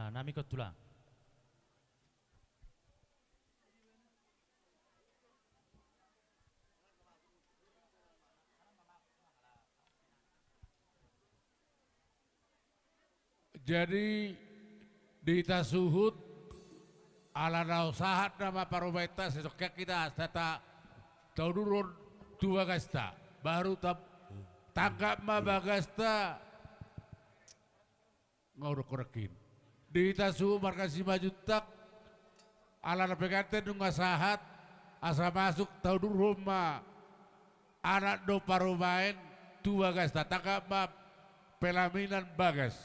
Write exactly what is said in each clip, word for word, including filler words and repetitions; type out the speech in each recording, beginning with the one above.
Nah, nami ko tulang. Jadi di hita suhut, ala na sahat nama parumaenta, sisongkean hita asa ta, taudurhon tu bagasta. Baru ta, tanggap ma bagasta. Nga uruk-urukin. Di hita suhut marga Simanjuntak, ala na penganten nunga sahat, asa masuk taudurhon ma anak dohot parumaen tu bagasta, tanggap ma pelaminan bagas.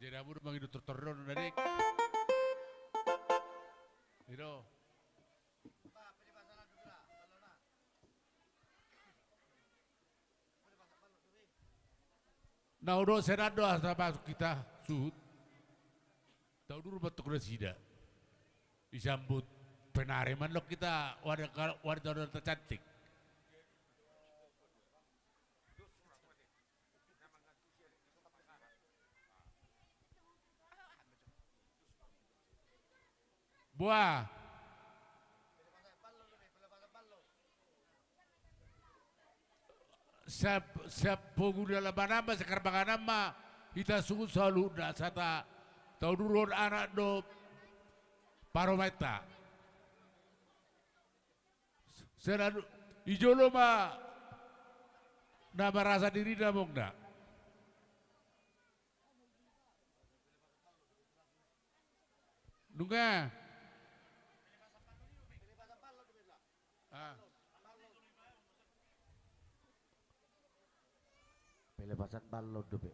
Jadi amu do mangido tortor do na dek. Ido. Na udo sedan do asa masuk hita suhut. Taudur ma tu nasida. Disambut penari mandok hita wanita, wanita cantik. Boa. Siap, siap pogu dalam manamba, sekar manganamba, hita suhut saluhutna, asa taudurhon anak dohot parumaenta. Sedan, i jolo ma na merasa dirina amongna. Nunga. Ah. Pelepasan balon dope.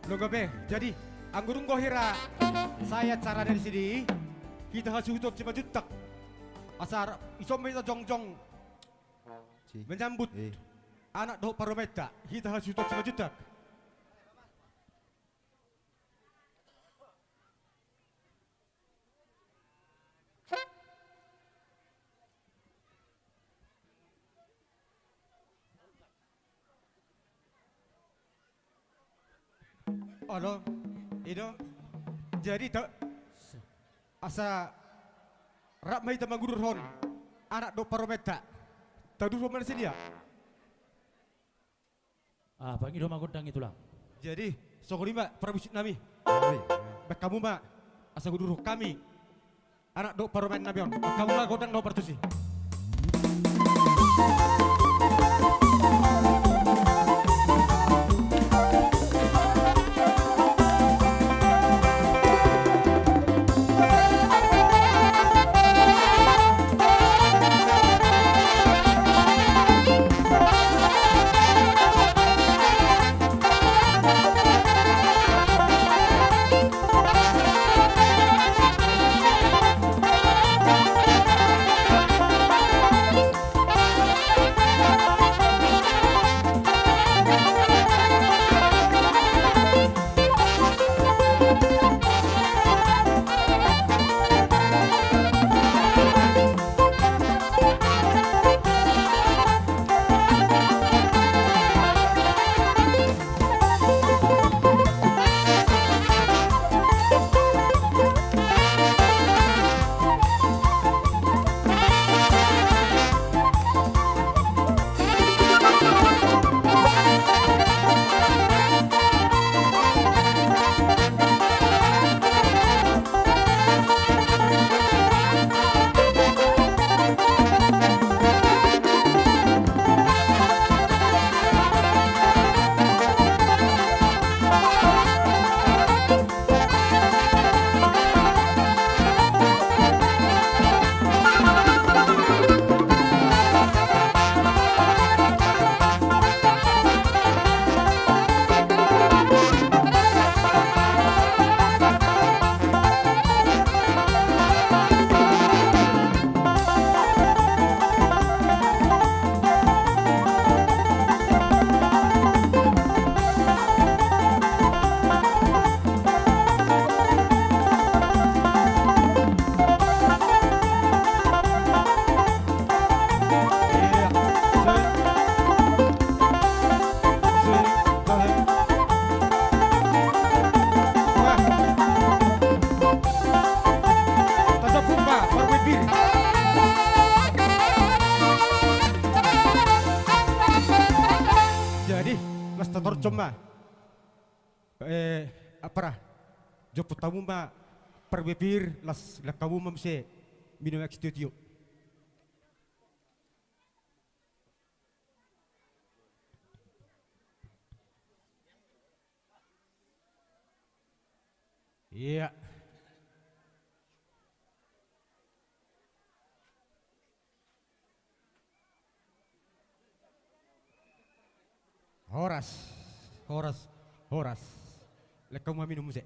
Nunga be, jadi anggo dung hira sae acara na disi, hita hasuhuton Simanjuntak. Asa ison ma hita jongjong menyambut anak dohot parumaenta, hita hasuhuton Simanjuntak. Olo, i do. Jadi ta, asa rap ma hita mangudurhon anak dohot parumaenta. Taudurhon ma nasida. Ah, pangido ma gondang i, Tulang. Jadi songon i ma parmusik nami. Baen hamu ma asa huudurhon hami anak dohot parumaen nami on. Baen hamu ma gondang dohot partusi. Jadi las tatorcom ma. Eh, apa ra? Jomput hamu ma parbue pir, las, las hamu ma muse minum aek sitio-tio. Iya. Horas, horas, horas. Lehon hamu ma minum muse.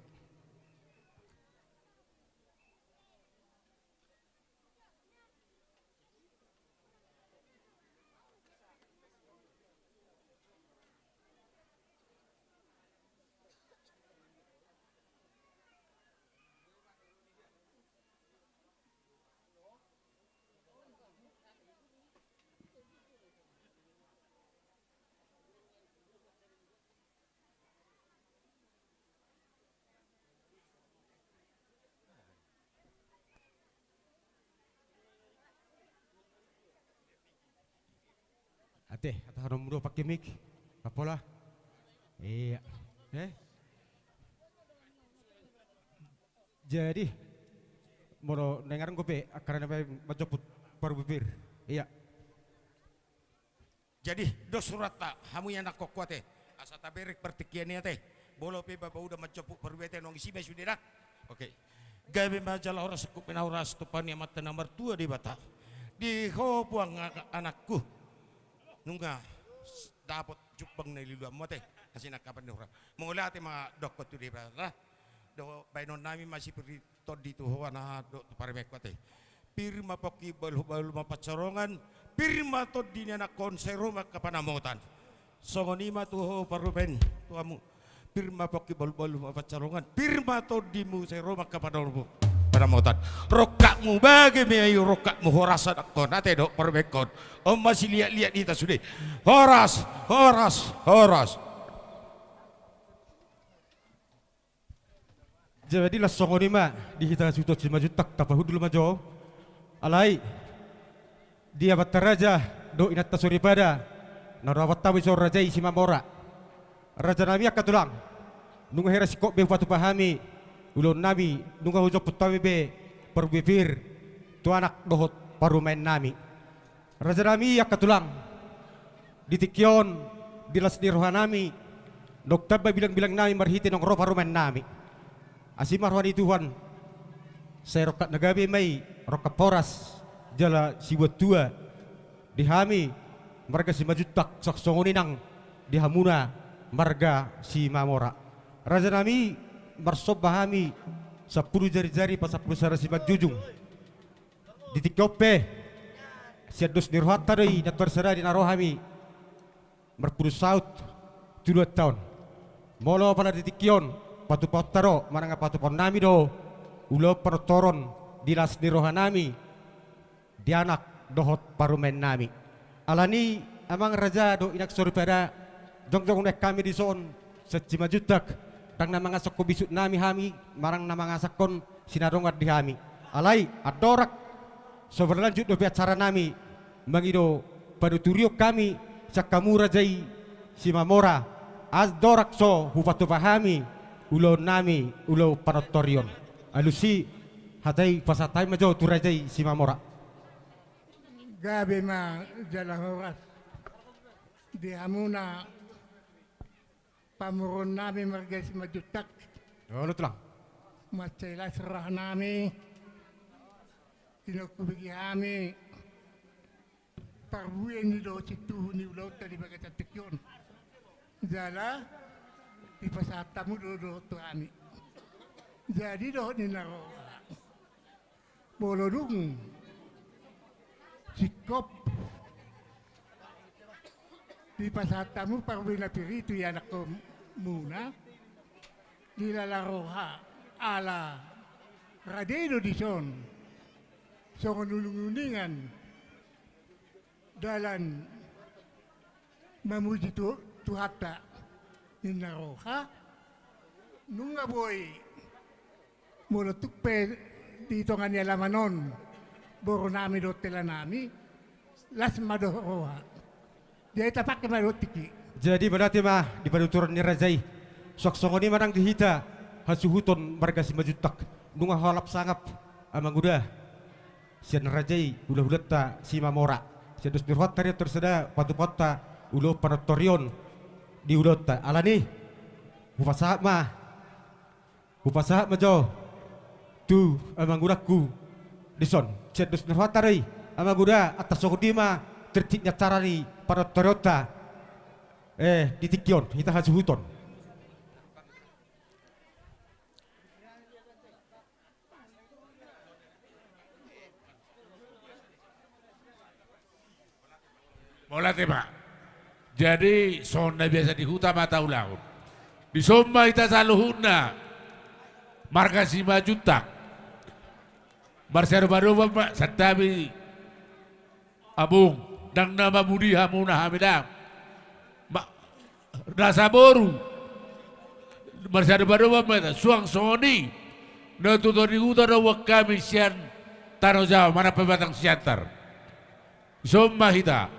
Ate, tahanon muna pake mik. Papola. Iya. Eh? Jadi molo naeng adong dope angka na manjoput parbue pir. Iya. Jadi dos rohanta, hamu ianakhonhu ate, asa taberek partingkian i ate. Molo pe baoa uda manjoput parbue ate, nunga isi ma i sude da. Oke. Gabe ma jala horas, sangkut ma na horas, tumpahon ni Amanta na martua Debata. Di ho puang a-, anakku, nunga dapot jumpang na niluluanmu ate. Sinangkapan ni hurang. Mauliate ma dokkon tu Debata. Do baenon nami ma sipir ni tondi tu ho, anaha dohot parumaenhu ate. Pir ma pongki, balu-balu ma pansamotan. Pir ma tondi ni anakkon, sai ro ma angka panamotan. Songon i ma tu ho parumaen, tu hamu. Pir ma pongki, balu-balu ma pansamotan. Pir ma tondimu, sai ro ma angka panamotan. Rongkapmu bage ma i, rongkapmu horas anakkon, ate dohot parumaenkon. On ma siliat-liat ni hita sude. Horas, horas, horas. Jadi laos songon i ma di hita hasuhuton Simanjuntak, tapahundul ma jo. Alai di amanta raja dohot inanta soripada, na dohot amanta boru raja i Simamora. Raja nami angka tulang, nunga hira singkop be hupatupa hami ulaon nami, nunga hujomput hami be parbue pir tu anak dohot parumaen nami. Raja nami angka tulang, di tingki on, di las ni roha nami, naung tamba bilang-bilang nami marhite naung ro parumaen nami. Asi ma roha ni Tuhan, sai rongkap na gabe ma i, rongkap horas jala sibuat tua di hami marga Simanjuntak, suang songon i nang di hamuna marga Simamora. Raja nami, marsomba hami sampulu jari-jari pasampulu sada simanjujung. Di tingki on pe, sian dos ni rohanta do i, na tor sada di na ro hami marpudun saut tu ulaonta on. Molo pala di tingki on, patupaonta do, manang patupaon nami do ulaon panortoron di las ni roha nami, di anak dohot parumaen nami. Alani, amang raja dohot inang soripada, jongjong nuaeng hami dison sian Simanjuntak, ndang na mangasahon bisuk nami hami, manang na mangasahon sinadongan di hami. Alai andorang so berlanjut dope acara nami, mangido panuturion hami sian hamu raja i Simamora, andorang so hupatupa hami ulaon nami, ulaon panortorion. Alusi, hata i pasahat hami ma jo tu raja i Simamora. Gabe ma jala horas di hamuna pamoruon nami marga Simanjuntak. Olo tulang. Mansai las roha nami, di na hubege hami parbue ni dohot situhu ni ulaonta di bagasan tingki on. Jala dipasahat hamu do dohot tu hami. Jadi dohot ninna roha, molo dung singkop dipasahat hamu parbue na pir i tu ianakkonmuna, dilala roha ala rade do dison songon uning-uningan dalan mamuji tu, Tuhanta, ninna roha. Nunga boi, molo tung pe di tonga ni alaman on boru nami dohot hela nami, las ma dohot roha. Jadi tapake ma dohot tingki. Jadi mauliate ma di panuturan ni raja i. Suang songon i ma nang di hita hasuhuton marga Simanjuntak, nunga hualap sangap, amang uda, sian raja i hulahulanta Simamora. Sian dos ni rohanta do i, tor sada patupaonta ulaon panortorion di ulaonta. Alani, hupasahat ma, hupasahat ma jo tu amang udangku dison. Sian dos ni rohanta do i, amang uda, antar songon i ma tertib ni acara ni panortorionta, eh, di tingki on hita hasuhuton. Mauliate ma. Jadi songon na biasa di huta ma taulahon. Dison ma hita saluhutna marga Simanjuntak marsiadopadopan ma, santabi amang, ndang na mamudi hamuna hami da. Ma, nasa boru marsiadopadopan ma hita, suang songon i na tu tondi huta do boan hami sian Tano Jawa, manang Pematang Siantar. Dison ma hita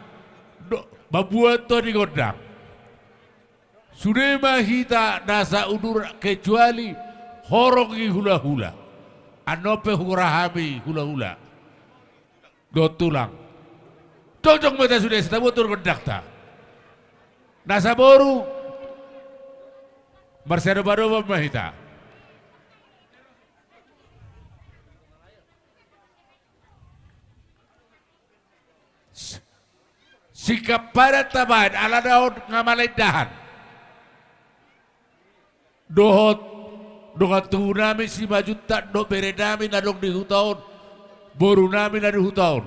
do mambuat tondi gondang. Sude ma hita nasa udur kecuali horong ni hulahula. Annon pe hurang hami hulahula dohot tulang. Jongjong ma hita sude, sai tabuat do gondangta. Nasa boru marsiadopadopan ma hita. Singkap padan tabaen, alana on nga mala indahan. Dohot dongan tubu nami Simanjuntak dohot bere nami na adong di huta on, boru nami na di huta on.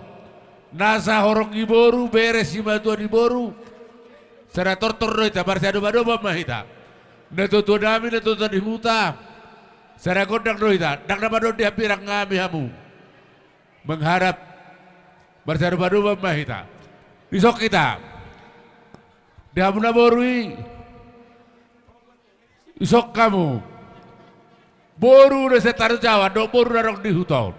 Nasa horong ni boru, bere, simatua ni boru, sada tortor do hita, marsiadopadopan ma hita. Natuatua nami, natuatua ni huta, sada gondang do hita, ndang na mandok di hambirang nami hamu. Mengharap marsiadopadopan ma hita. Dison hita. Di hamu na boru i. Dison hamu. Boru na sian Tano Jawa, dohot boru na adong di huta on.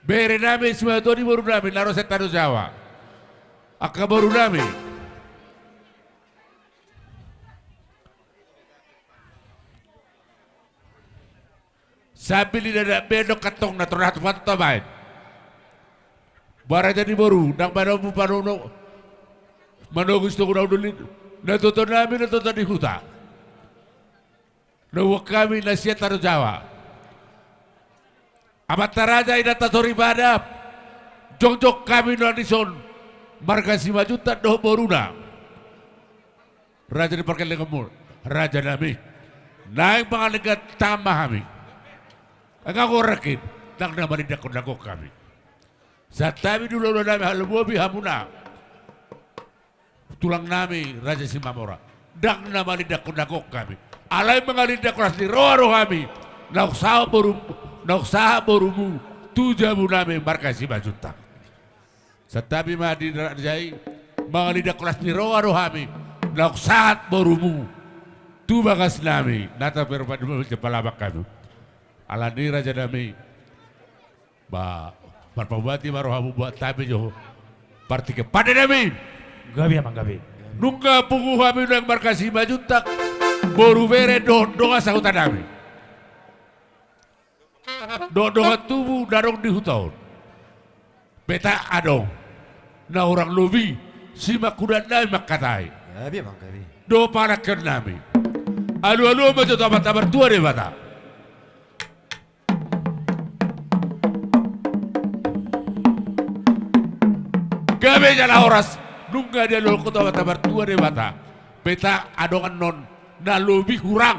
Bere nami, simatua ni boru nami, na ro sian Tano Jawa. Angka boru nami. Sambil di dada bendok kantong na torna tu panto tabaen. Ba raja ni boru, ndang manomu panono. Manogu sitogu na undul i. Natuatua nami, natuatua ni huta. Na huboan hami na sian Tano Jawa. Amanta raja, inanta soripada. Jongjong hami nuaeng dison. Marga Simanjuntak dohot boruna. Raja ni pargellengonmu, raja nami. Naeng mangalingkan tangan ma hami. Anggo rangkin, ndang na manindanghon dagok hami. Santabi di hulahula nami, halomobi hamuna. Tulang nami, Raja Simamora. Ndang na manindanghon dagok hami. Alai mangalindangkon las ni roha do hami. Naung sahat boru, naung sahat borumu. Tu jabu nami marga Simanjuntak. Santabi ma di raja i, mangalindangkon las ni roha do hami, naung sahat borumu. Tu bagas nami, nata perpadu jempalamak hami. Alani raja nami. Ba, marpabuati ma rohamu buat hami jo. Partingkian pande nami. Gabe amang gabe. Nunga pungu hami nuaeng marga Simanjuntak. Boru bere dohot dongan sahuta nami. Dohot dongan tubu na adong di huta on. Petak adong na hurang lobi, simangkudan nami mangkatai. Gabe amang gabe. Dohot panangkion nami. Alualuhon ma jo tu Amanta Martua Debata. Gabe jala horas, nunga dialualuhon tu Amanta Martua Debata. Petak adong annon na lobi hurang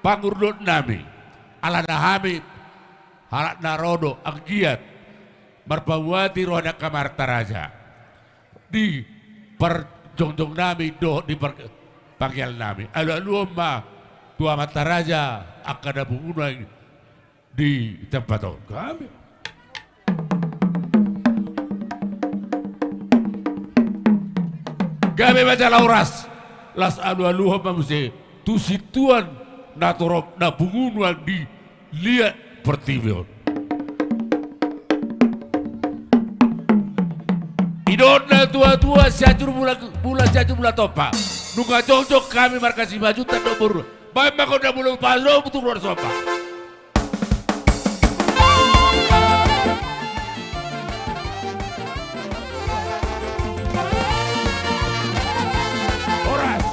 pangurdot nami. Alana hami halak na ro do anggiat marpabuati roha ni angka amanta raja di parjongjong nami dohot di par-, pangial nami. Alualuhon ma tu amanta raja angka na pungu nuaeng di tempat on. Gabe. Gabe ma jala horas. Las alualuhon ma muse tu situan na torop na pungu nuaeng di liat portibi on. Didok natuatua, Sianjur Mula, Mula Sianjur Mula Tompa. Nunga jongjong hami marga Simanjuntak dohot boru. Baen ma gondang molo pasu do tu ruar somba. Horas.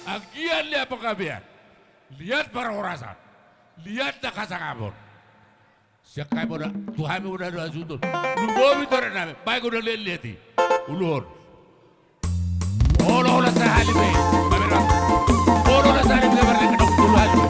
Anggiat liat panggabean, liat parhorasan, liat na hasangapon. Sian hami ma da, tu hami ma da, da suhut on. Lumobi tu anak nami, baen gondang liat-liat i. Uluhon. Olo, olo, sahali be. Olo, olo, sahali be, marlengke dong, uluhon.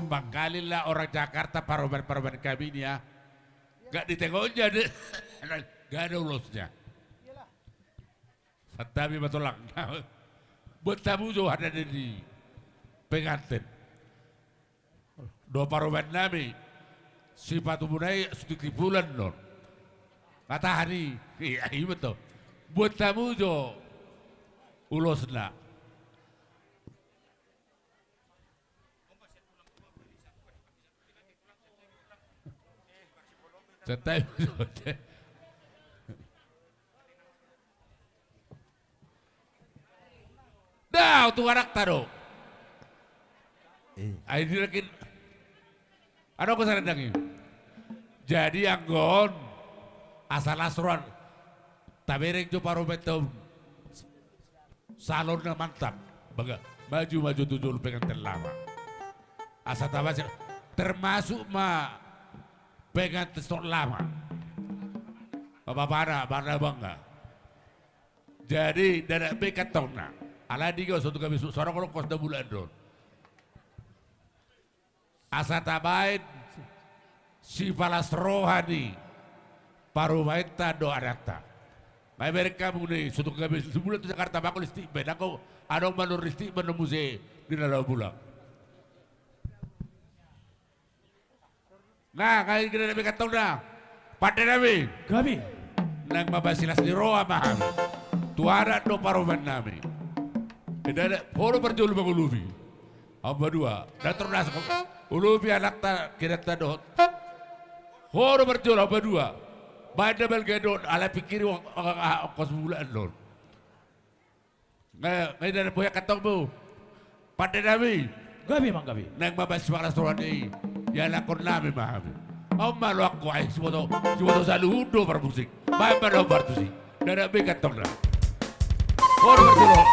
Pangkalilla orang Jakarta, parumaen-parumaen kami nia. Gak di tengoknya deh. Gak ada ulosnya. Santabi ma tulang. Buat tamu jo ada di pengantin. Dohot parumaen nami. Sipatu muna i suti tipulan non. Kata hari. Iya, iya betul. Buat tamu jo ulosna. Santai. Dah, tu anakta do. Eh. Ai di rakin. Ada ko sarendang i. Jadi anggo on asa las roha. Tabereng jo parumaenta on. Salon na mantap. Baga, maju-maju tu jolo pengantin lama. Asa tabasi, termasuk ma pengantin stok lama. Bapana, bapana bangga. Jadi, danak be kantongna. Alai digo, sotung gabe su-, sorong holong kos da bulan don. Asa tabaen sipalas roha ni parumaenta dohot anakta. Ngai bereng hamu ni, sotung gabe sebulan tu Jakarta, mangko listrik be, nangko adong manurun listrik be, nunga muse di na laho mulak. Nga, ngai gina nami kantong da. Pande nami. Gabe. Naeng mambahen silas ni roha ma hami. Tu anak dohot parumaen nami. Eda, eda, hona parjolo mangulupi. Ampang dua. Dator nasa. Ulupi anakta, kedanta dohot. Hona parjolo, ampang dua. Baen na balga dohot, alai pikiri ong-, ong-, ong-, ongkos bulan dohot. Nga, nga eda na boya kantongmu. Pande nami. Gabe, Amang, gabe. Naeng mambahen sipalas roha ni ianakhon nami ma hami. Aut malo anggo ai siboto, siboto saluhut do parmusik. Baen ma na parmusik. Danak be kantongna. Hona parjolo.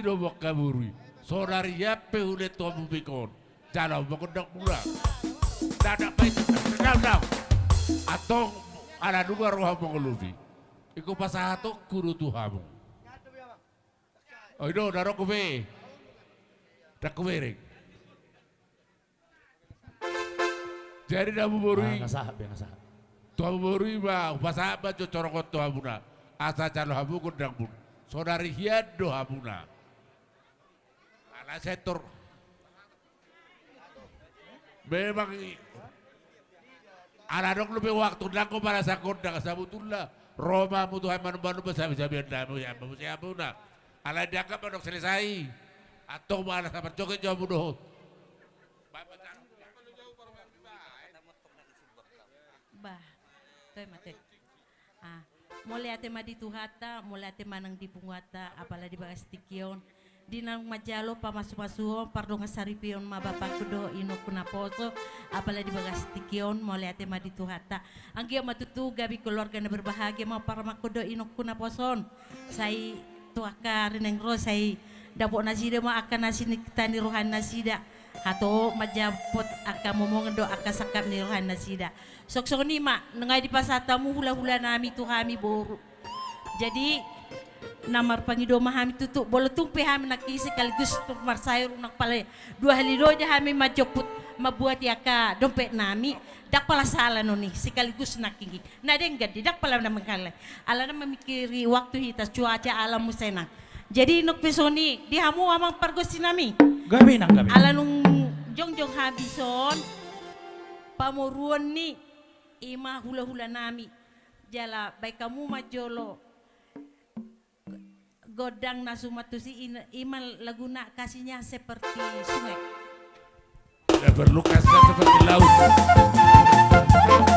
do mangkaborui. Saonari hian pe hulehon tu hamu bek on. Jalo hamu gondang muna. Dadak baen. Daun, daun. Antong ala nunga ro hamu mangolopi, ingkon pasahatonku do tu hamu. Oi do, dang ro be. Dang hubereng. Jadi na hamu boru i. Ah, nga sahat be, nga sahat. Tu hamu boru i ma hupasahat ma jo corongon tu hamuna. Asa jalo hamu gondangmuna. Saonari hian do hamuna. Ala setor. Memang i. Ala adong dope waktu nanggo pala sangkondang sabotulna. Ro ma hamu tu hamu manomba-nomba sabe-sabean nami, sian hamu, sian hamuna. Ala dianggap ma adong selesai. Antong ma ala sabar joget jo hamu dohot. Bah, toe ma te. Ah, mauliate ma di Tuhanta, mauliate ma nang di punguanta, apala di bagas tingki on. Di naung manjalo pamasumasuon, pardongansaripeon ma bapakku dohot inongku naposo, apala di bagas tingki on, mauliate ma di Tuhanta. Anggiat ma tutu gabe keluarga na berbahagia ma parumaenku dohot inongku naposo on. Sai tu angka rineng ro, sai dapot nasida ma angka na sinipta ni roha nasida. Hatop manjaput angka momongan dohot angka sangkap ni roha nasida. Songon i ma, nunga dipasahat hamu hula-hula nami tu hami boru. Jadi, na marpangido ma hami tutu, molo tung pe hami nangkin i sekaligus tung marsayur unang pala dua hali do ja hami manjaput mambuati angka dompet nami, ndang pala sala non i sekaligus nangkin i. Na denggan di, ndang pala na mangkalai. Alana mamikiri waktu hita, cuaca, alam muse nang. Jadi nung pe songon i, di hamu amang pargonsi nami. Gabe nang gabe. Ala nung jongjong hami dison pamoruon ni i ma hula-hula nami. Jala baen hamu ma jolo. Gondang na suman tusi i, i ma laguna kasihnya seperti sungai. Tidak perlu kasihnya seperti laut.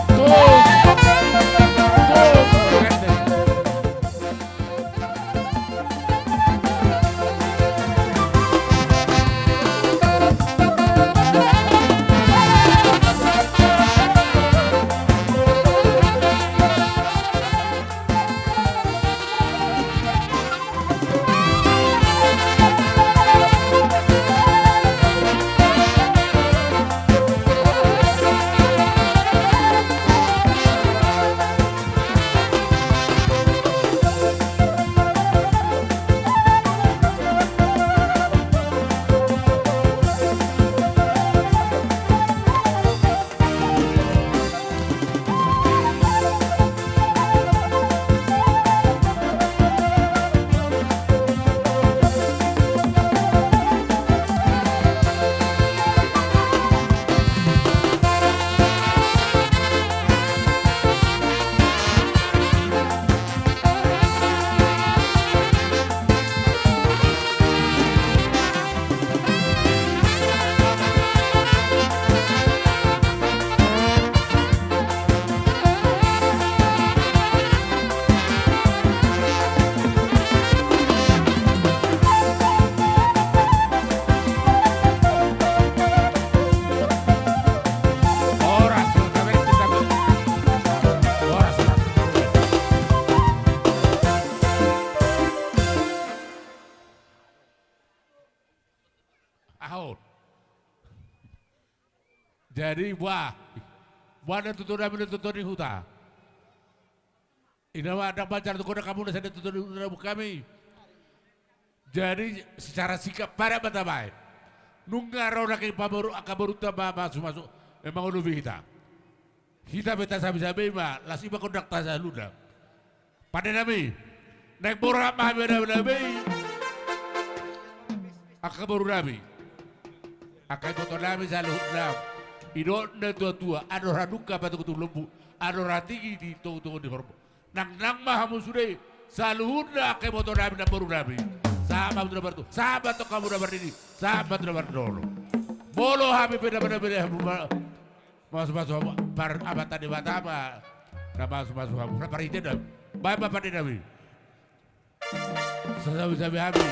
Tuh. Tuh. Aha on. Jadi, buah. Buah na tutu nami na tutu ni huta. Ina ma ndang manjalo tu gondang hamu na sada tutu ni huta na bung hami. Jadi, secara singkat padat ma tabaen. Nunga ro nangkin pamoruon angka borunta ma masumasu, eh, mangolopi hita. Hita pe tasabe-sabe ma, las i ma gondang ta saluhutna. Pande nami. Naeng borhat ma hami pande nami. Angka boru nami. Angka iboto nami saluhutna. Didok na tua-tua, andor halumpang patungtung lombu, andor hatiti di tongo-tongo ni horbo. Nang, nang ma hamu sude, saluhutna angka iboto nami, namboru nami. Sahat ma hamu tu na martua, sahat ma tu hamu na marnini, sahat ma tu na marnono. Molo hami pe na marnini, hamu ma-, Masumasu hamu, par-, Amanta Debata ma na masumasu hamu. Rap marhite da. Baen ma pande nami. Sasabe-sabe hami.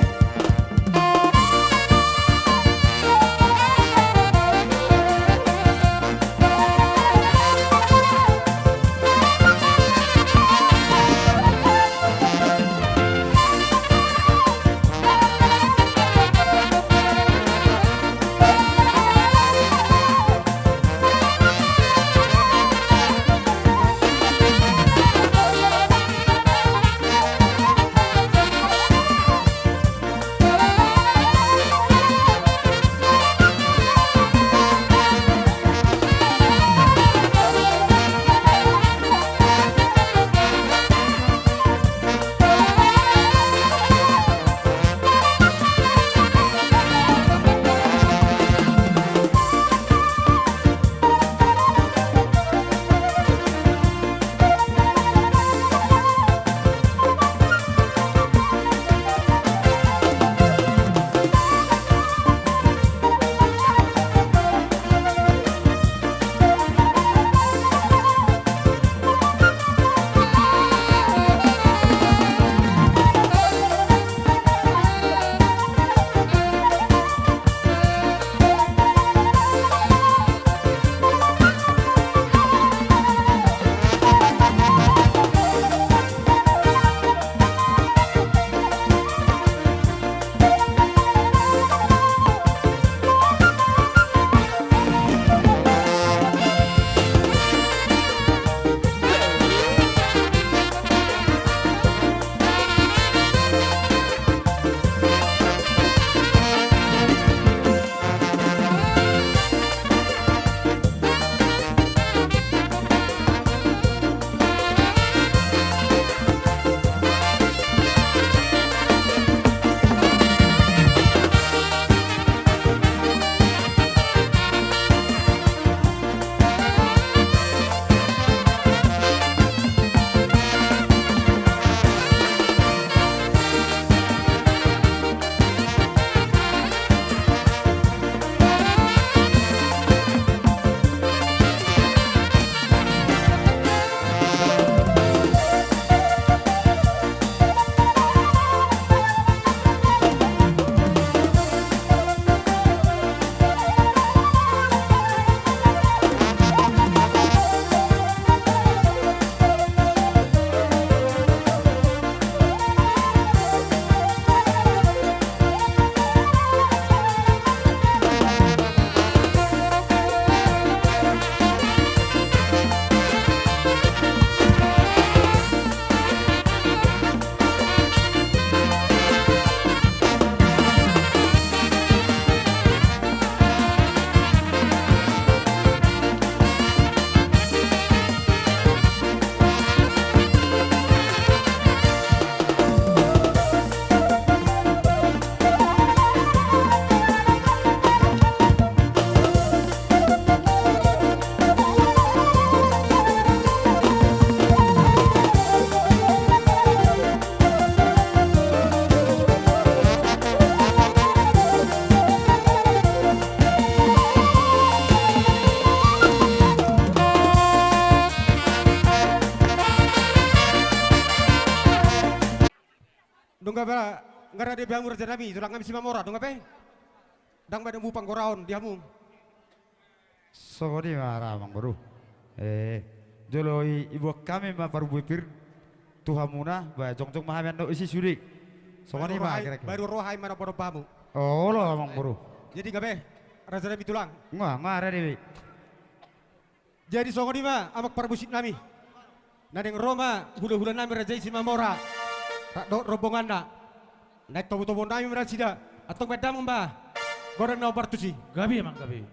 Nunga ba, nunga rade be hamu raja nami, tulang nami Simamora, nunga be? Ndang ba domu panggoraon di hamu. Songon i ma ra amang boru. Eh, jolo i, iboan hami ma parbue pir tu hamuna, ba jongjong ma hami annon isi sude. Songon i ma kira-kira. Baru ro hami ma na bodo bamu. Olo amang boru. Jadi gabe, raja nami tulang. Nga, nga rade be. Jadi songon i ma amang parmusik nami. Na naeng ro ma hulahula nami raja i Simamora. Rap dohot rombonganna. Naeng tobu-tobu nami ma nasida. Antong baen damang ba. Godang na ombar tusi. Gabe amang gabe.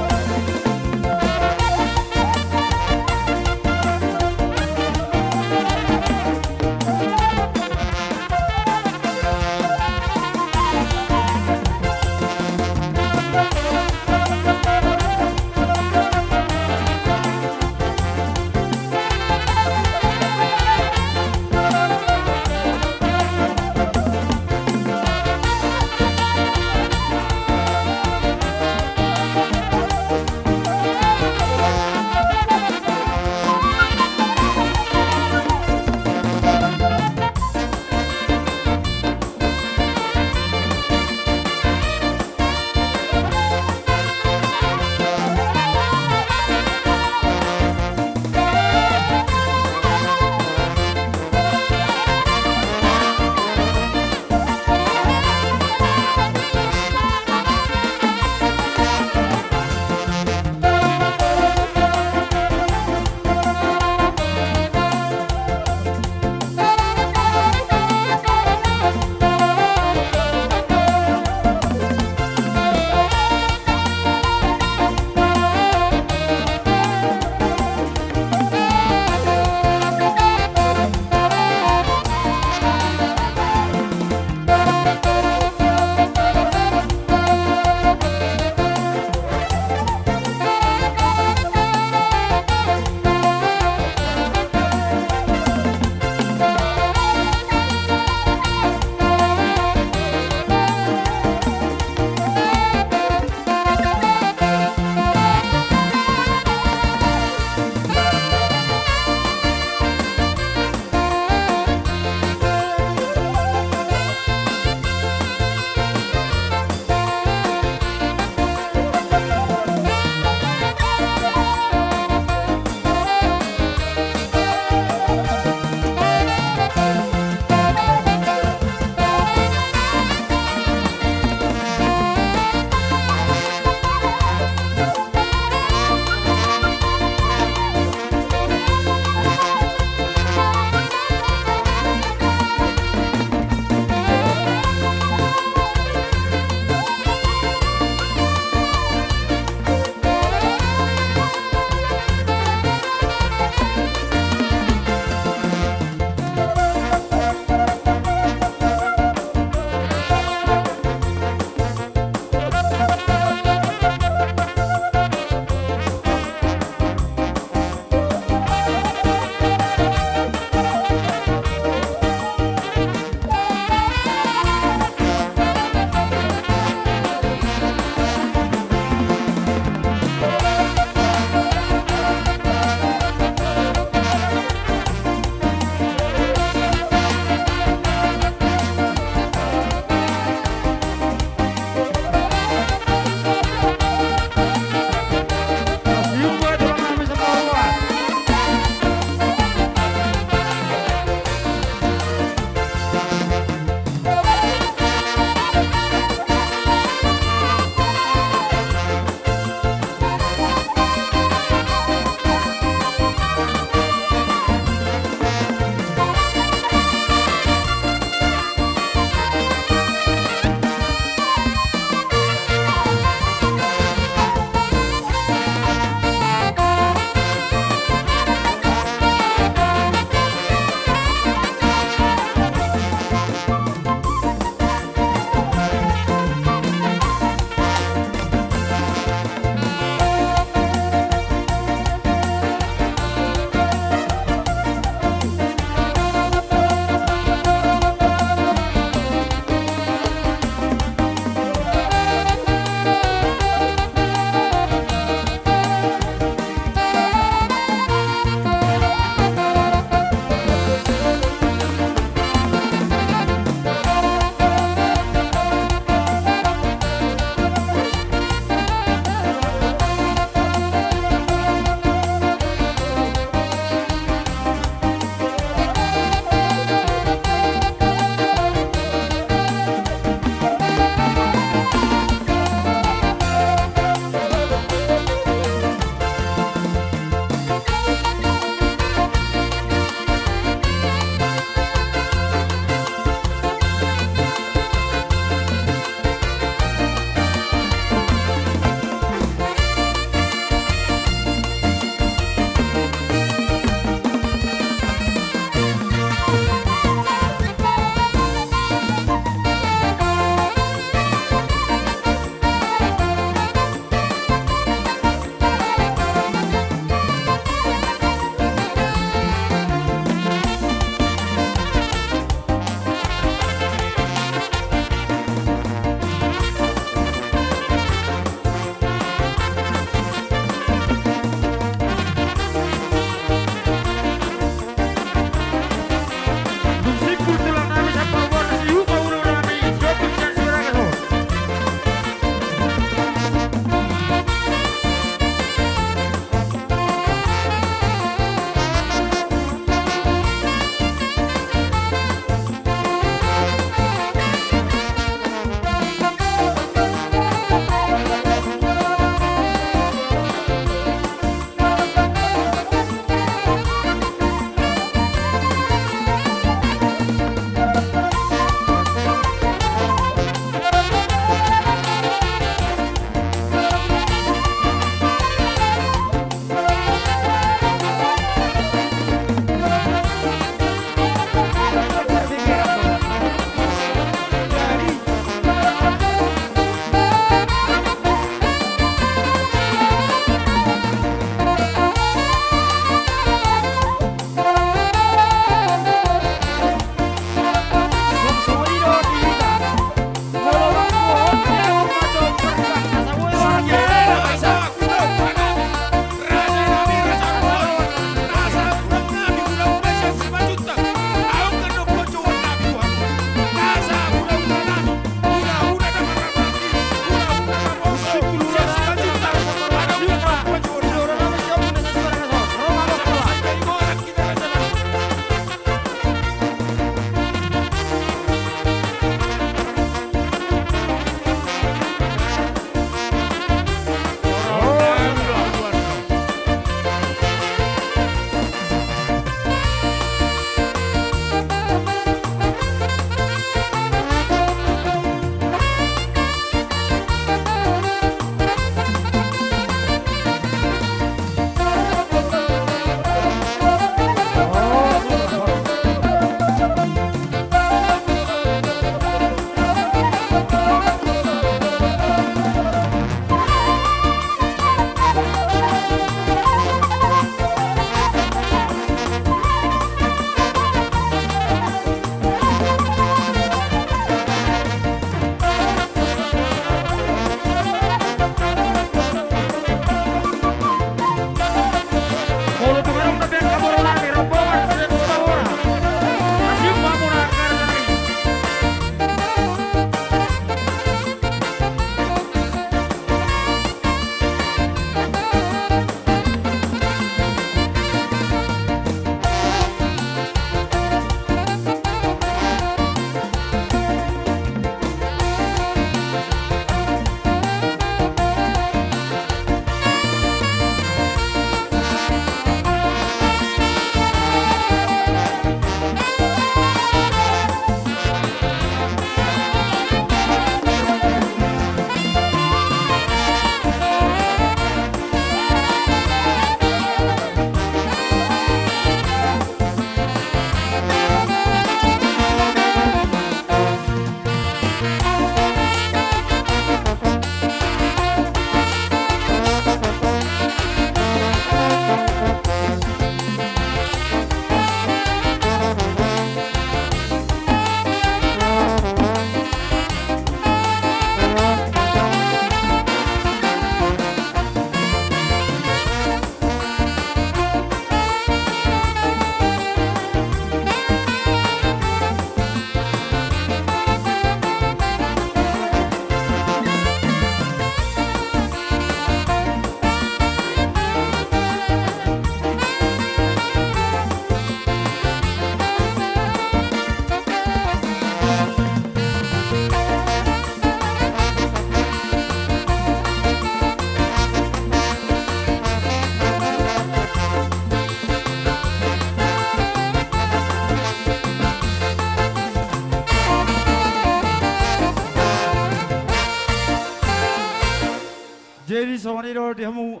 Di hamu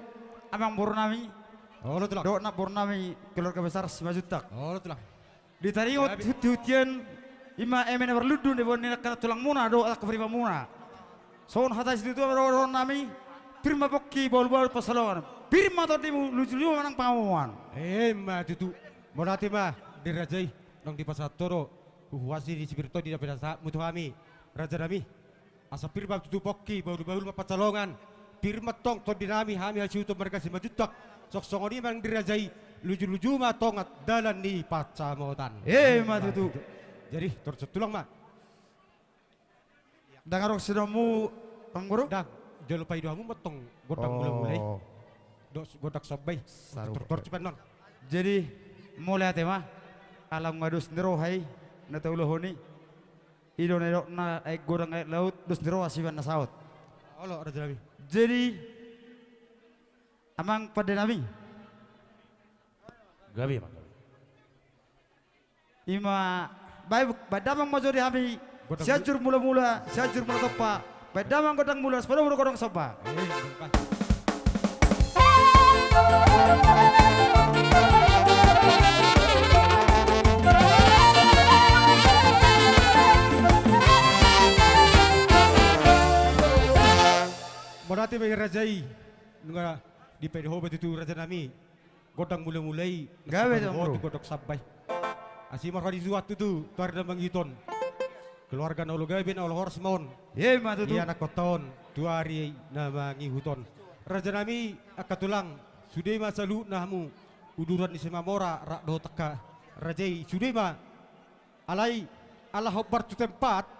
amangboru nami. Olo, Tulang. Dohot namboru nami keluarga besar Simanjuntak. Olo, Tulang. Di taringot hutihutian, ima eme na marlundu na diboan ni angka tulangmuna dohot angka paribanmuna. Songon hata ni situatua ma dohonon nami: Pir ma pongki, bahulbahul pansalongan. Pir ma tondimu, lujuluju ma nang pangomoan. Ima tutu. Mauliate ma di raja i, naung dipasahat ho do huhuasi ni si Pir Tondi na pinasahatmu tu hami, raja nami. Asa pir ma tutu pongki, bahulbahul ma pansalongan. Pir ma tong tondi nami, hami hasuhuton marga Simanjuntak. Songon i ma nang di raja i, lujuluju ma tongat dalan ni pansamotan. Ima tutu. Jadi torus tulang ma. Ndang adong sidohononmu, amangboru? Ndang, jolo paido hamu ma tong gondang mulamula i. Dohot gondang somba i. Torus tulang. Jadi mauliate ma. Ala nunga dos ni roha i na taulahon i. I do na nidokna, aek godang aek laut, dos ni roha sibahen na saut. Olo, raja nami. Jadi amang pande nami. Gabe ma. Ima, baen damang ma jo di hami Sianjur Mulamula, Sianjur Mulatompa. Baen damang gondang mula, sipadomu do gondang somba. Mauliate ma di raja i, nunga dipaido ho ma tutu, raja nami, gondang mulamula i. Gabe, amangboru. Gondang somba i. Asi ma roha ni Tuhan tutu tu ari na mangihut on. Keluarga na olo gabe, na olo horas ma on. Ima tutu. Ianakhonta on tu ari na mangihut on. Raja nami, angka tulang, sude ma saluhutna hamu uduran ni Simamora rap dohot angka raja i, sude ma. Alai ala hombar tu tempat.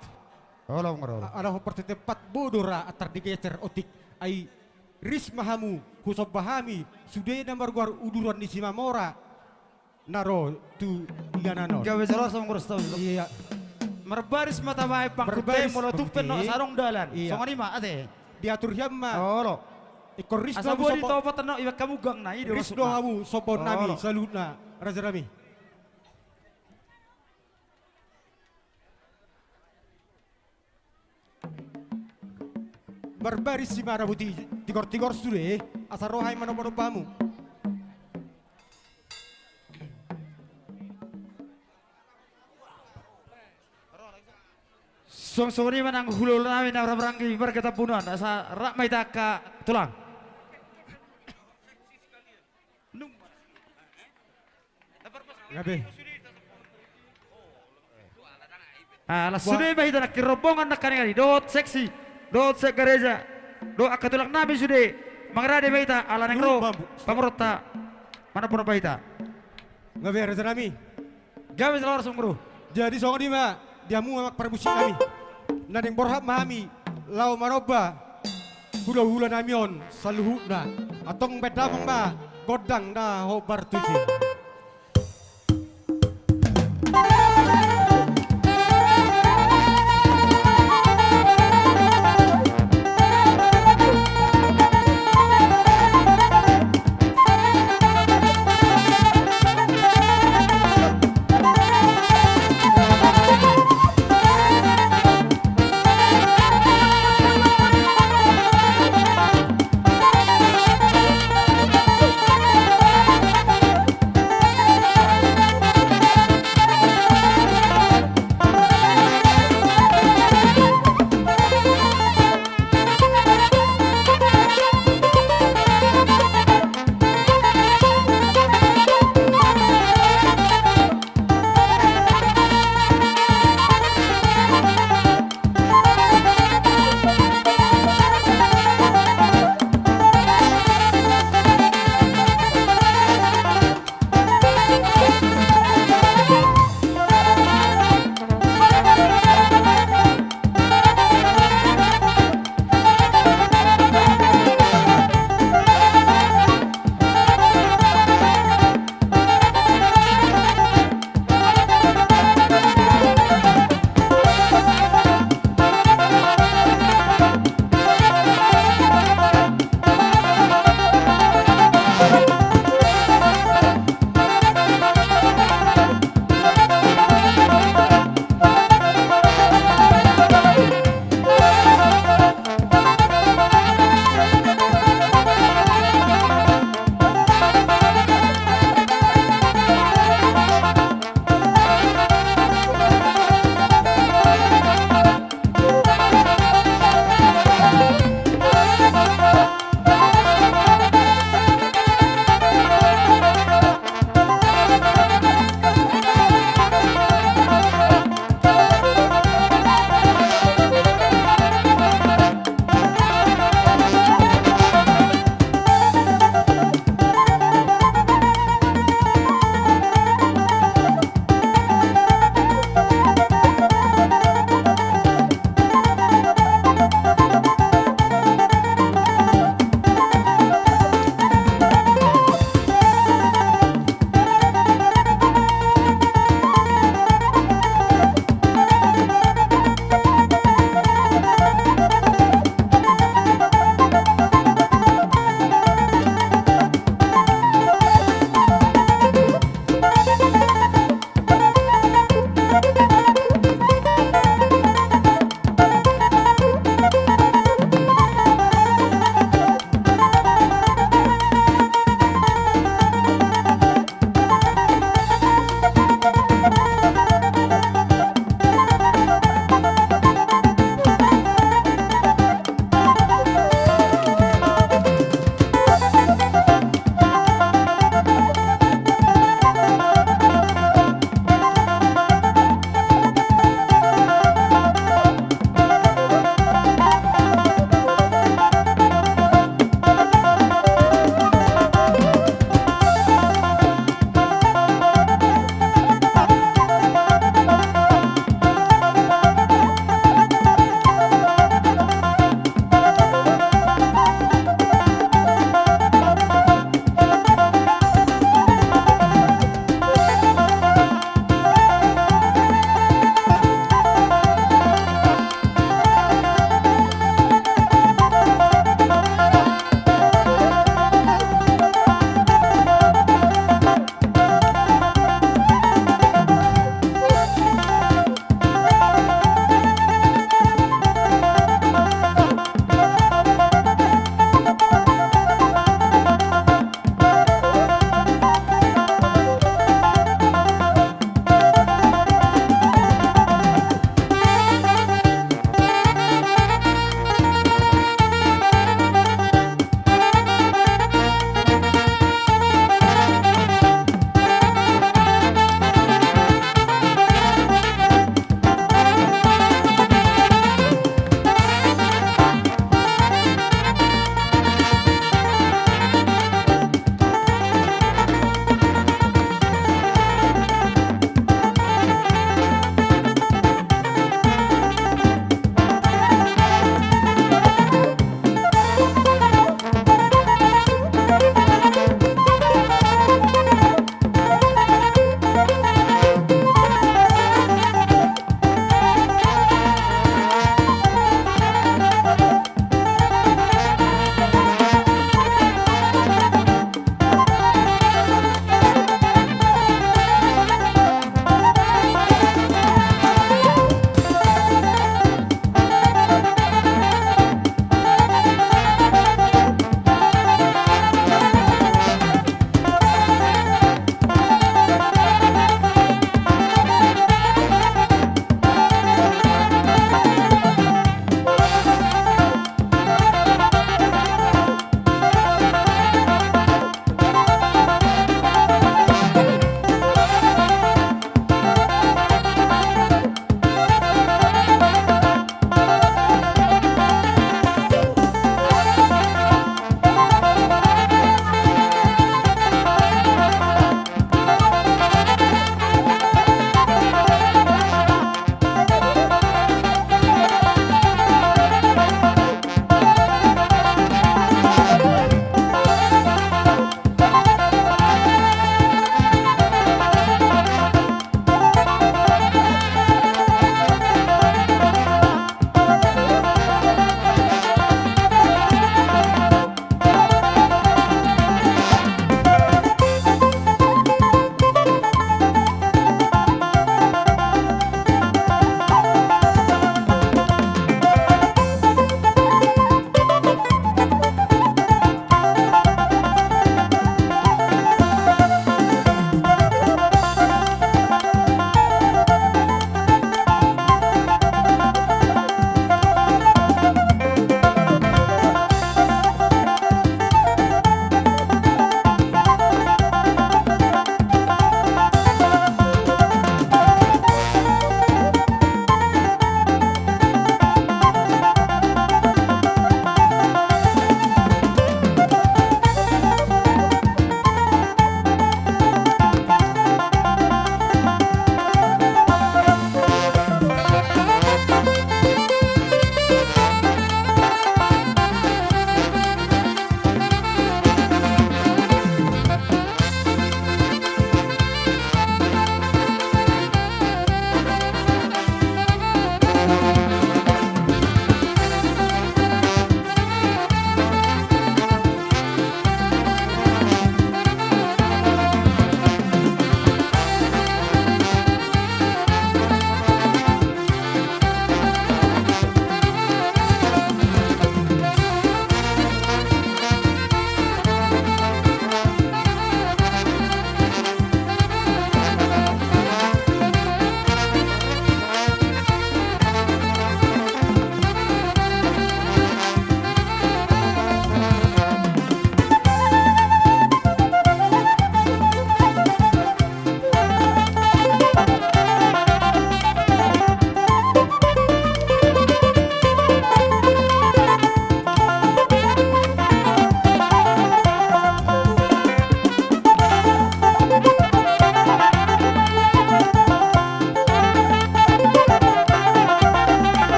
Olo, amangboru. A-, ala hombar tu tempat, boi do ra antar digeser otik. Ai ris ma hamu, husomba hami sude na margoar uduran ni Simamora na ro tu inganan on. Gabe jala songon ros tau. Iya. Marbaris ma tabaen pangkute, molo tung pe nunga so adong dalan. Iya. Songon i ma ate. Diatur hian ma. Olo. Ingkon ris do hamu, asa boi somba. Ditopat nang iba hamu gangna i do. Ris do hamu sombaon nami saluhutna, raja nami. Marbaris si marabuti, tigor-tigor sude, asa ro hami manomba-nomba hamu. Songon i ma nang hulahula nami na marhahamaranggi marga Tambunan, asa rap ma hita angka tulang. Gabe. Ah, laos sude ma hita nangkin rombongan nangkaningan i, dohot seksi, dohot sekgareja, dohot angka tulang nami sude mangarade ma hita, ala naeng ro pamoruonta manomba-nomba hita. Gabe, raja nami. Gabe jala horas, amangboru. Jadi songon i ma di hamu amang parmusik nami. Na naeng borhat ma hami laho manomba hulahula nami on saluhutna. Antong baen damang ma gondang na hombar tusi.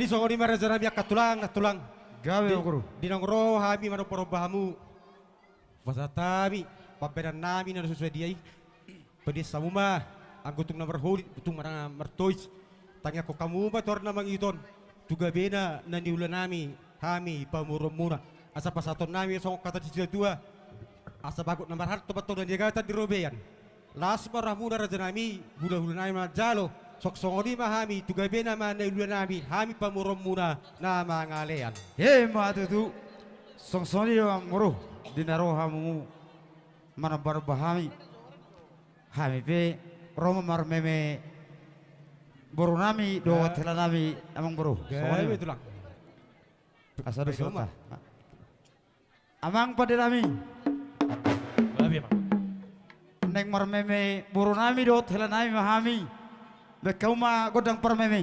Songon i ma raja nami angka tulang, nantulang. Gabe ma guru. Di naung ro hami manomba-nomba hamu. Pasahat hami pambahenan nami na so sadia i. Padias hamu ma anggo tung na marholit, tung na martois. Tangiangkon hamu ma tu ari na mangihut on tu gabena na niula nami hami pamoruonmuna. Asa pasahaton nami songon hata ni situa-tua. Asa bagot na marhalto, bagot na niagatan di robean. Las ma rohamuna raja nami, hula-hula nami manjalo. Songon i ma hami tu gabena ma na niula nami hami pamoruonmuna na mangalean. Emma tutu. Songon i ma guru, di na ro hamu manomba-nomba hami. Hami pe ro ma marmeme boru nami dohot hela nami amang boru. Songon i ma tulang. Asa dos ma. Amang pande nami. Naeng marmeme boru nami dohot hela nami ma hami. Baen hamu ma gondang parmeme.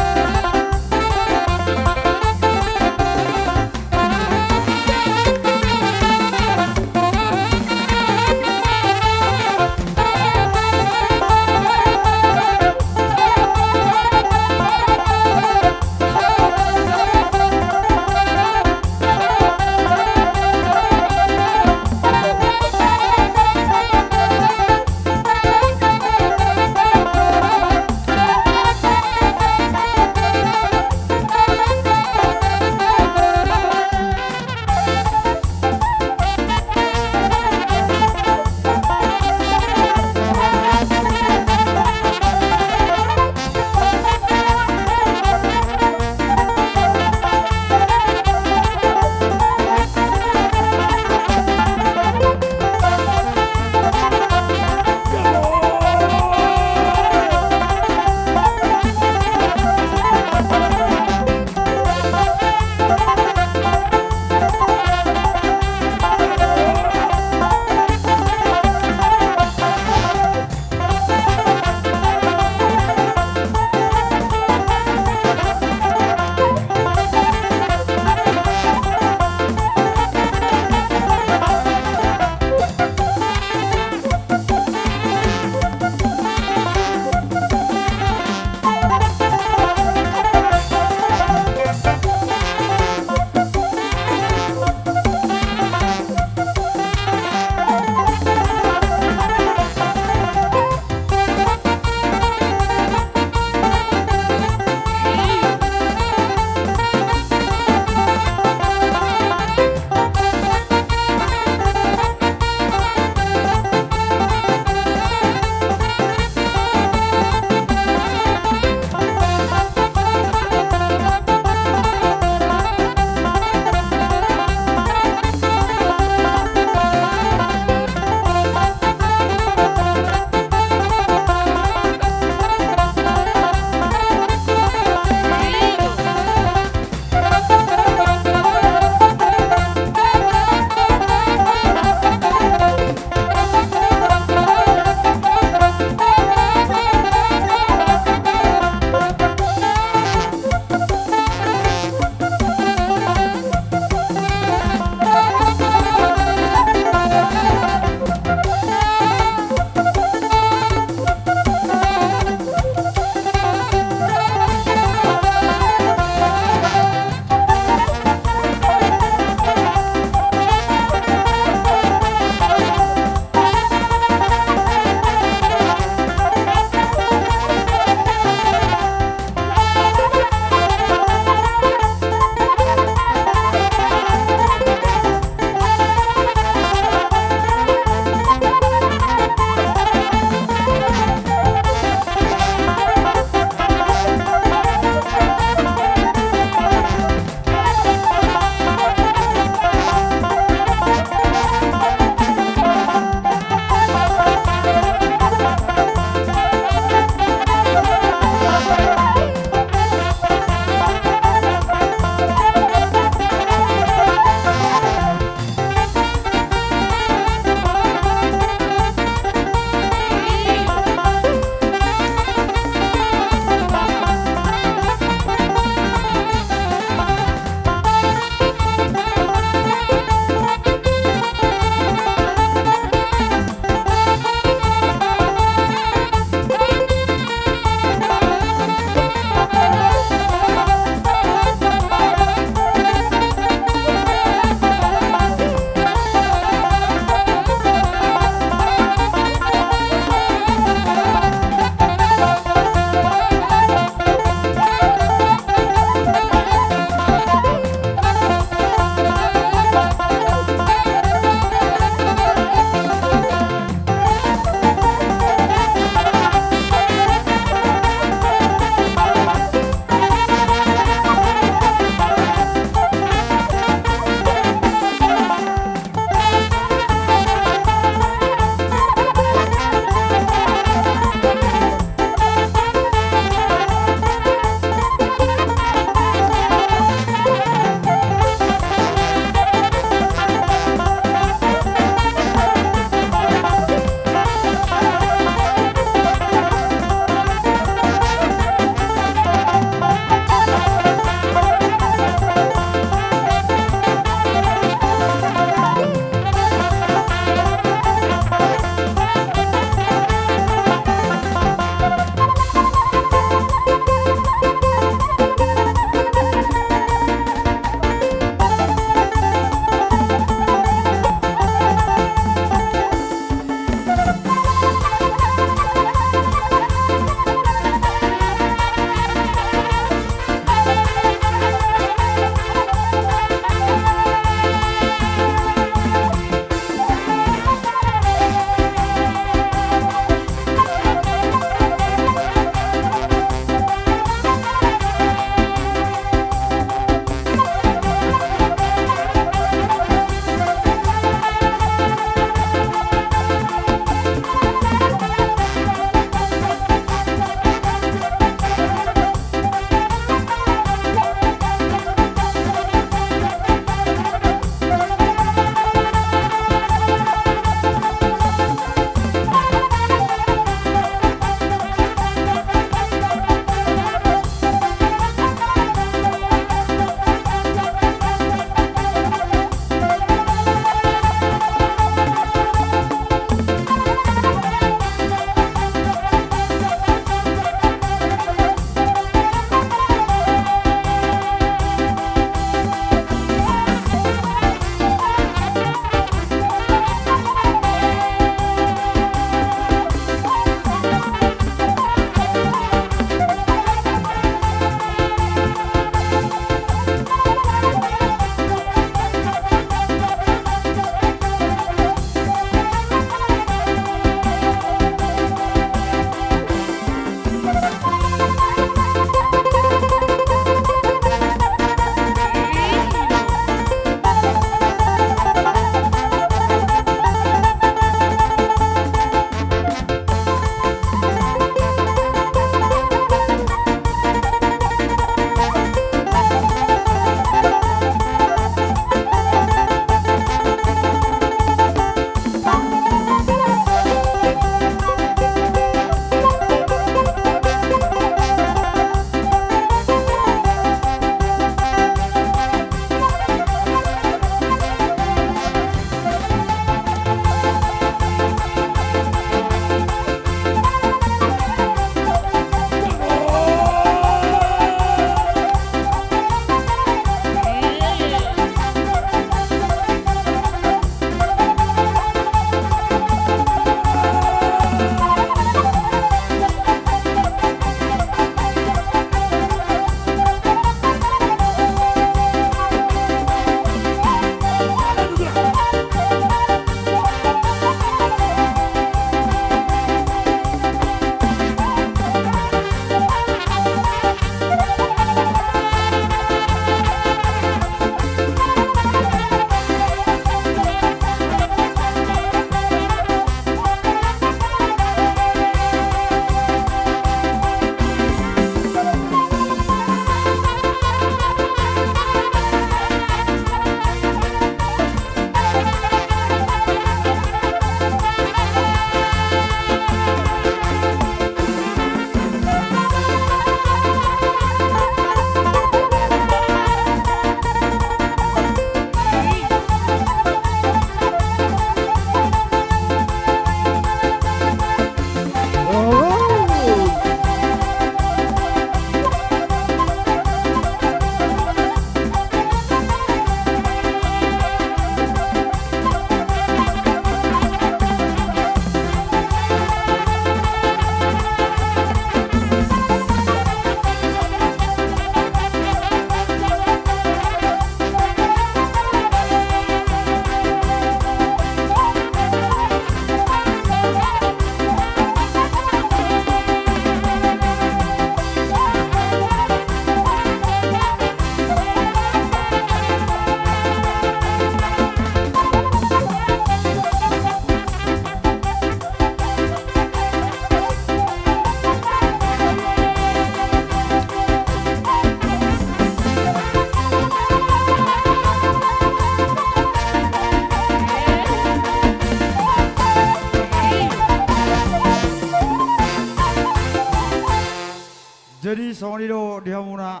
Jadi songon i do di hamuna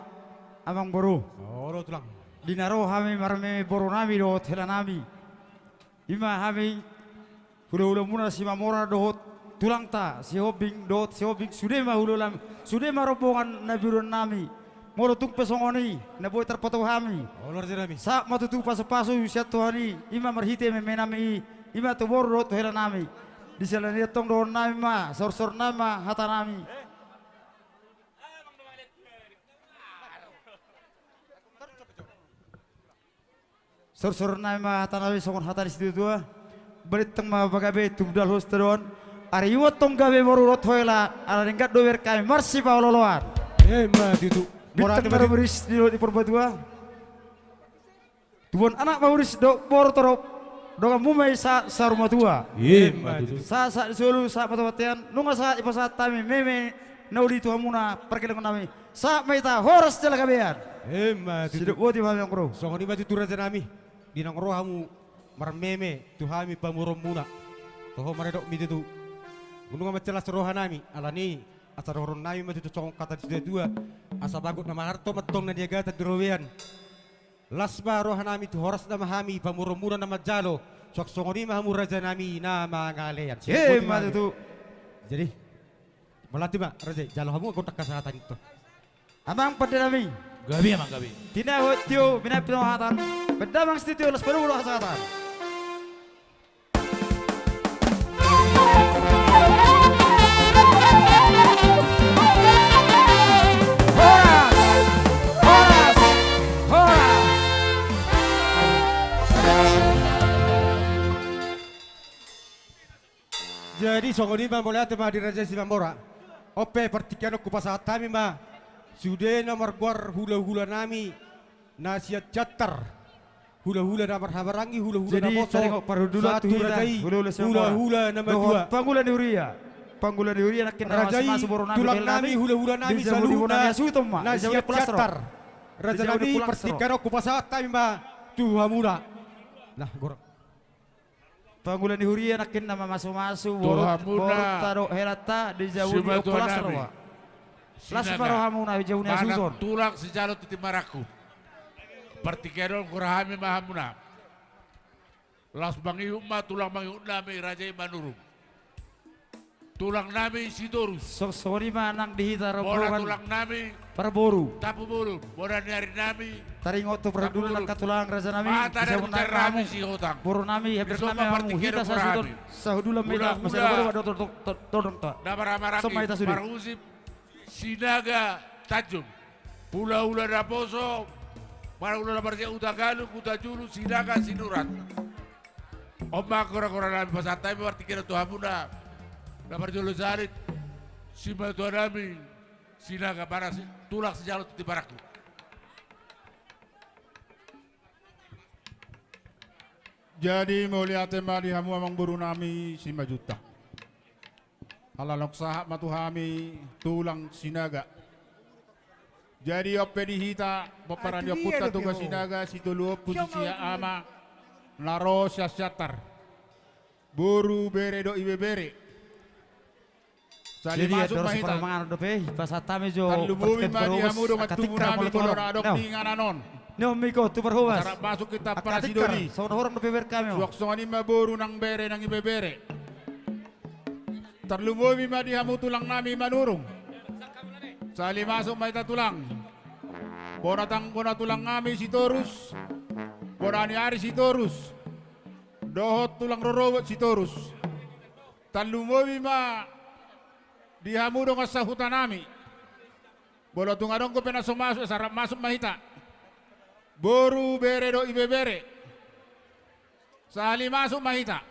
amangboru. Olo tulang. Di na ro hami marmeme boru nami dohot hela nami, i ma hami hulahula muna Simamora dohot tulangta Sihombing dohot Sihombing, sude ma hulahula, sude ma rombongan na biuron nami. Molo tung pe songon i na boi tarpatupa hami, sahat ma tutu pasupasu sian Tuhan i, i ma marhite meme nami i, i ma tu boru dohot tu hela nami. Di siala ni i antong dohonon nami ma, sorsorna ma hata nami. Sorsorna ma hata nami songon hata ni situatua. Balintang ma pagabe, tumundalhon sitadoan. Ari i ma antong gabe boru dohot hela, ala denggan do bereng hami marsipaolooloan. Emma tutu. Bintang na rumiris di Purbatua. Tubuan anak ma uris dohot boru torop, donganmu ma i sahat saur matua. Emma tutu. Sahat sahat ni solu, sahat ma tu bontean, nunga sahat dipasahat hami meme na uli tu hamuna pargellengon nami. Sahat ma hita horas jala gabean. Emma tutu. Sidok boti ma hami nanggo ro. Songon i ma tutu raja nami, di naung ro hamu marmeme tu hami pamoruonmuna, toho ma didok mi tutu. Nunga mansai las roha nami, alani asa dohonon nami ma tutu songon hata ni situatua. Asa bagot na marhalto ma antong na niagatan di robean. Las ma roha nami, tu horas nama hami pamoruonmuna na manjalo. Suang songon i ma hamu raja nami na mangalean. Emma tutu. Jadi, mauliate ma raja i, jalo hamu gondang hasahatan i antong. Amang pande nami. Gabe amang gabe. Tinahu tio, minapit hahatan. Pande amang sitio, las paduhu do hasahatan. Horas! Horas! Horas! Jadi songon i ma, mauliate ma di raja i Simamora. On pe partingkian on hupasahat hami ma sude na margoar hulahula nami na sian Siantar. Hulahula na marhahamaranggi, hulahula na poso. Jadi taringot parhundul tu hita, raja i, hulahula Simamora, hulahula na matua dohot pangula ni huria. Pangula ni huria nangkin na mamasu-masu boru nami, raja i, tulang nami, hulahula nami saluhutna na sian Siantar. Raja nami, partingkian on hupasahat hami ma tu hamuna. Nah, gorang. Pangula ni huria nangkin na mamasu-masu boru, borunta dohot helanta di jabu ni Ompu Las Roha. Las ma rohamuna di jabu ni hasuhuton. Tulang sijalo tintin marangkup. Partingkian on hugoar hami ma hamuna. Laos mangihut ma tulang mangihut nami, raja i Manurung. Tulang nami Sitorus. Songon i ma nang di hita rombongan, tulang nami parboru Tampubolon. Bona ni ari nami. Taringot tu parhundul nang hatulang raja nami, mata dari putar nami Sihotang. Boru nami, hampir nami hamu hita sasuhut. Sahundulan ma hita, masa na boru dohot tondongta. Na marhahamaranggi, marhusip Sinaga Tanjung. Hulahula na poso, hulahula na marjolo Hutagalup, Hutajulu, Sinaga, Sinurat. On ma goar-goar nami, pasahat hami partingkian on tu hamuna. Na parjolo salit simatua nami Sinaga, mana si tulang sijalo tintin marangkup. Jadi mauliate ma di hamu amangboru nami Simanjuntak. Ala naung sahat ma tu hami tulang Sinaga. Jadi on pe di hita pomparan ni ompunta Toga Sinaga, Sitolu Ompu, Sisia Ama, na ro sian Siantar. Boru, bere dohot ibebere. Jadi masuk ma hita. Tarlumobi ma di hamu dongan tubu nami molo na adong di inganan on. Asa rap masuk hita parasidoni. Suang songon i ma boru nang bere nang ibebere. Tarlumobi ma di hamu tulang nami Manurung. Sahali masuk ma hita tulang. Bona tang bona tulang nami Sitorus. Bona ni ari Sitorus. Dohot tulang rorobot Sitorus. Tarlumobi ma di hamu dongan sahuta nami. Molo tung adong dope na so masuk, asa rap masuk ma hita. Boru, bere dohot ibebere. Sahali masuk ma hita.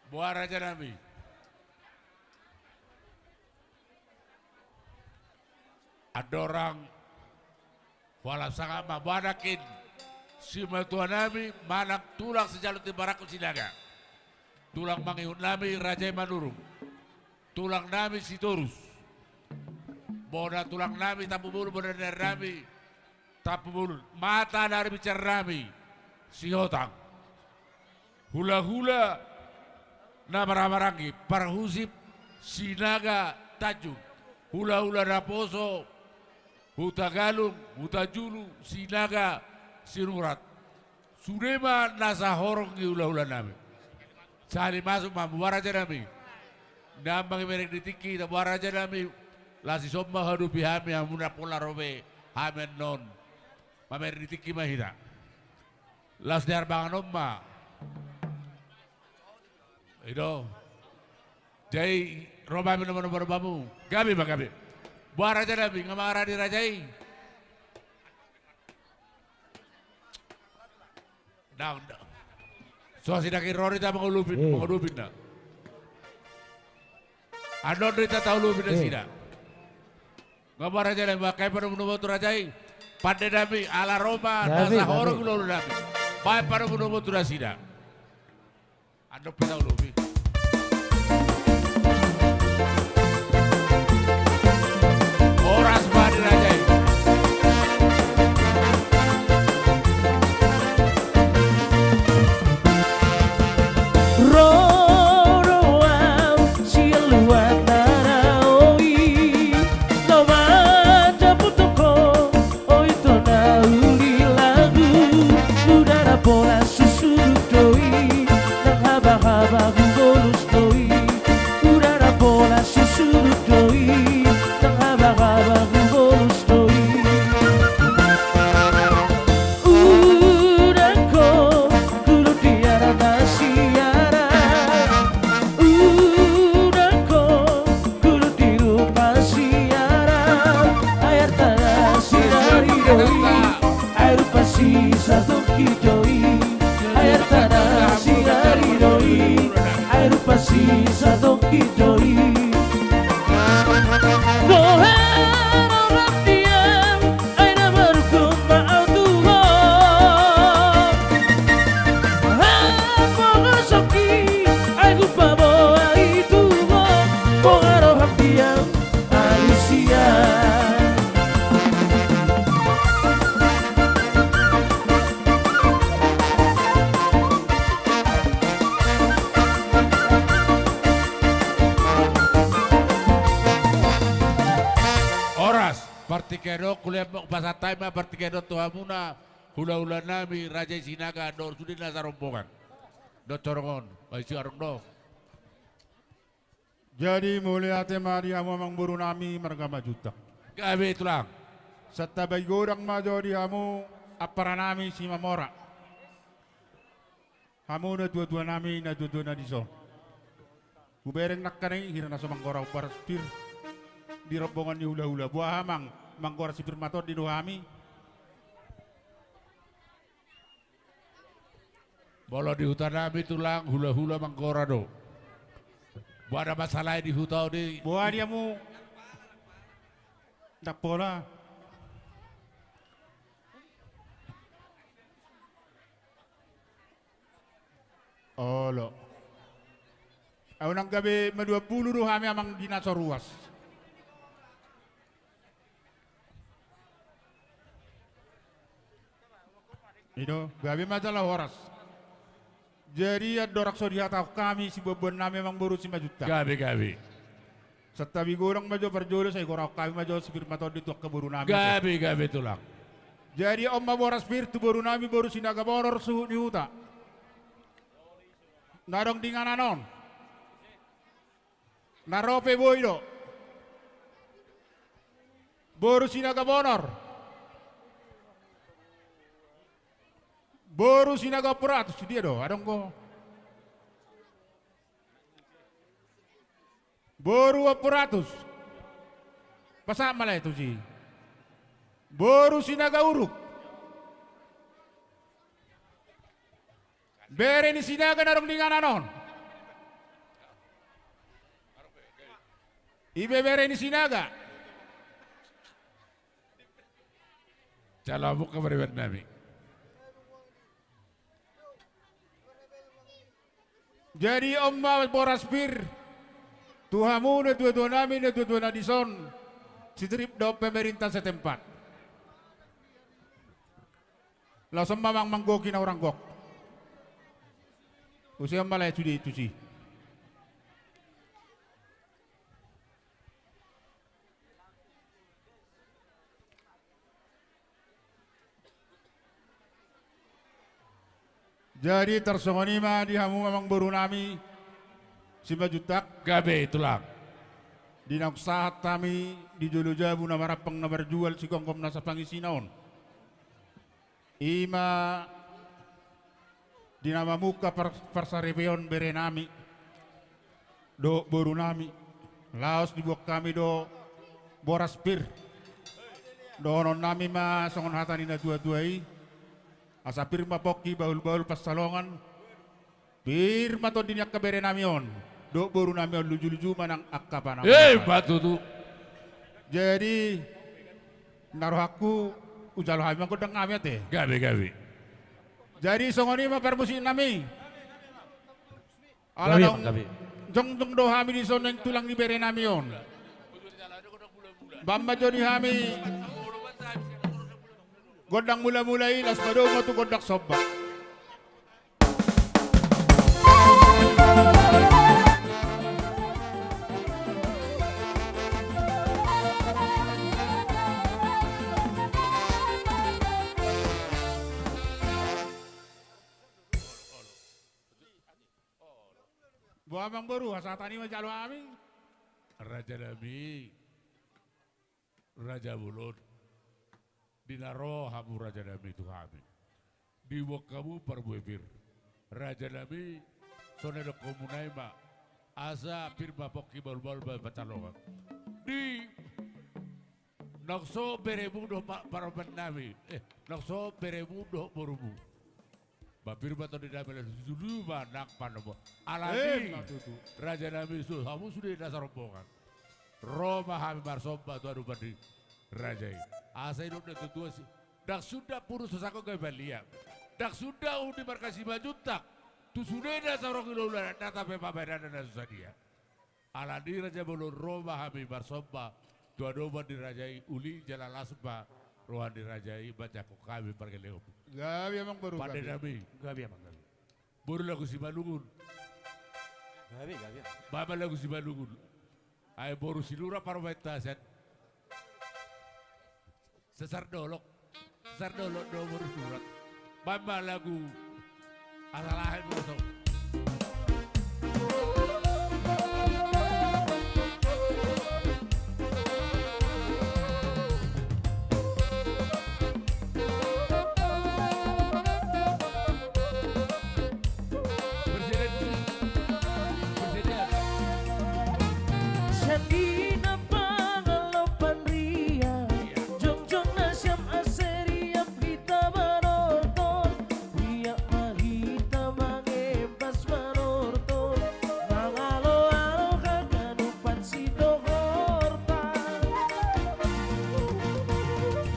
Boha rajanami? Andorang hualap sangap ma, boha nangkin simatuanami manang tulang sijalo timbarangku Sinaga, tulang mangihutnami raja i Manurung, tulangnami Sitorus, bona tulangnami Tampubolon, bona dainami Tampubolon, mata dari bicaranami Sihotang, hulahula na marhahamaranggi, parhusip Sinaga Tanjung, hulahula naposo Hutagalung, Hutajulu, Sinaga Sinurat. Sude ma na sahorong ni hulahulanami. Sahali masuk ma, boha rajanami? Na mangimereng di tingki, boha rajanami? Laos dison ma hadopi hami, hamu na pola ro be hami annon. Mamereng di tingki ma hita. Laos di harbangan on ma. I do. Jadi ro ma hami na manoba-nobamu. Gabe ma, gabe. Boha rajanami, nga mangarani raja i? Ndang, ndang. So, sidang i ro do hita mangolupin, eh, mangolupin na. Annon do hita taolupin nasida. Nga boha rajanami, baen panomunomu tu raja i. Pandenami, ala ro ma na sahorong ni hulahulanami. Baen panomunomu tu nasida. Annon pe taolopi. Horas ma di raja i. Ro do au sian luat na dao i, na manjaputhon ho, oi, ito na uli lagu. Udara pola susudut do i, nang habahaba hubolus do i. Udara pola susudut do i, nang habahaba hubolus do i. Unang ho hulut di arah na siara. Unang ho hulut di rupa siara. Ai arta na sinari do i, ai rupa sisatongkin do i. Ai arta na sinari do i, ai rupa sisatongkin do i. Boha roham di au, ai na marukun ma au tu ho. Hapogoson i, ai hupaboa i tu ho. Boha roham di au, Alicia. Horas, partingkian on, hulean ma, hupasahat hami ma partingkian on tu hamuna, hulahulanami, raja i Sinaga, dohot sude na sarombongan. Dohot songon on, ai si arung do. Jadi mauliate ma di hamu amangborunami marga Simanjuntak. Gabe tulang. Santabi godang ma jo di hamu amparanami Simamora. Hamu natuatuanami, natuatua na dison. Hubereng nangkaning hira na so manggora boras pir di rombongan ni hulahula. Boha amang, manggora si pir ma tondi do hami? Molo di hutanami tulang, hulahula manggora do. Boha na masalah i di huta on i? Boha di hamu? Ndang pola. Olo. Unang gabe madua pulu do hami amang di na so ruas. I do, gabe ma jala horas. Jadi andorang so dihatahon hami siboanboannami amangboru Simanjuntak. Gabe, gabe. Santabi godang ma jo parjolo, sai gorahon hami ma jo si pir ma tondi tu angka borunami. Gabe, gabe tulang. Jadi on ma boras pir tu borunami boru Sinaga Bonor suhut ni huta. Na adong di inganan on. Na ro pe boi do. Boru Sinaga Bonor. Boru Sinaga Ompuratus, dia do, adong do. Boru Ompuratus. Pasahat ma lae tusi. Boru Sinaga Uruk. Bere ni Sinaga na adong di inganan on. Ibebere ni Sinaga. Jalo hamu angka pariban nami. Jadi on ma boras pir tu hamu natuatua nami, natuatua na dison, Sitorop dohot pemerintah setempat. Laos on ma amang manggohi na hurang gok. Use on ma lae sude tusi. Jadi tarsongon i ma di hamu amangboru nami Simanjuntak. Gabe tulang. Di naung sahat hami di jolo jabu na marampang na marjual sigomgom nasa pangisina on. I ma di na mamungka par-, parsaripeon bere nami dohot boru nami, laos diboan hami do boras pir. Dohonon nami ma songon hata ni natuatua i, asa pir ma pongki bahulbahul pansalongan, pir ma tondi ni angka bere nami on dohot boru nami on, lujuluju ma nang angka panambahan. Eh, ima tutu. Jadi na rohangku hujalo hami ma gondang nami ate. Gabe, gabe. Jadi songon i ma parmusik nami. Ala naung jongjong do hami dison naeng tulang ni bere nami on. Baen ma jo di hami gondang mulamula i, laos padomu ma tu gondang somba. Boha amangboru, hasahatan i ma jalo hami. Raja nami, raja bolon. Di na ro hamu raja nami tu hami, diboan hamu parbue pir. Raja nami, songon na nidokmuna i ma, asa pir ma pongki bahulbahul bahen pansalongan. Di naung so beremu dohot pa-, parumaen nami, eh, naung so beremu dohot borumu. Ba pir ma tondi nami, lujuluju ma nang panambahan. Alani, eh, ima tutu, raja nami, so hamu sude nasa rombongan ro ma hami marsomba tu adopan ni raja i. Asa didok natuatua, ndang suda purus so sangkot gabe balian, ndang suda uhum ni marga Simanjuntak tu sude na saurung i, ulaon na tape, pambahenanna na so sadia. Alani raja bolon, ro ma hami marsomba tu adopan ni raja i, uli jala las ma roha ni raja i manjangkon hami pargellengonmu. Gabe amangboru, pande nami. Gabe amang, gabe. Boru lagu Simalungun. Gabe, gabe. Baen ma lagu Simalungun. Ai boru Silura parumaenta sian Sesar Dolok. Sesar Dolok do boru Silura. Baen ma lagu Asa Lahe Murotong. Sandina pangalopan riang, jongjong nasiam ase riap hita manortor, riap ma hita mangembas manortor, mangaloalo haganupan sitohorta.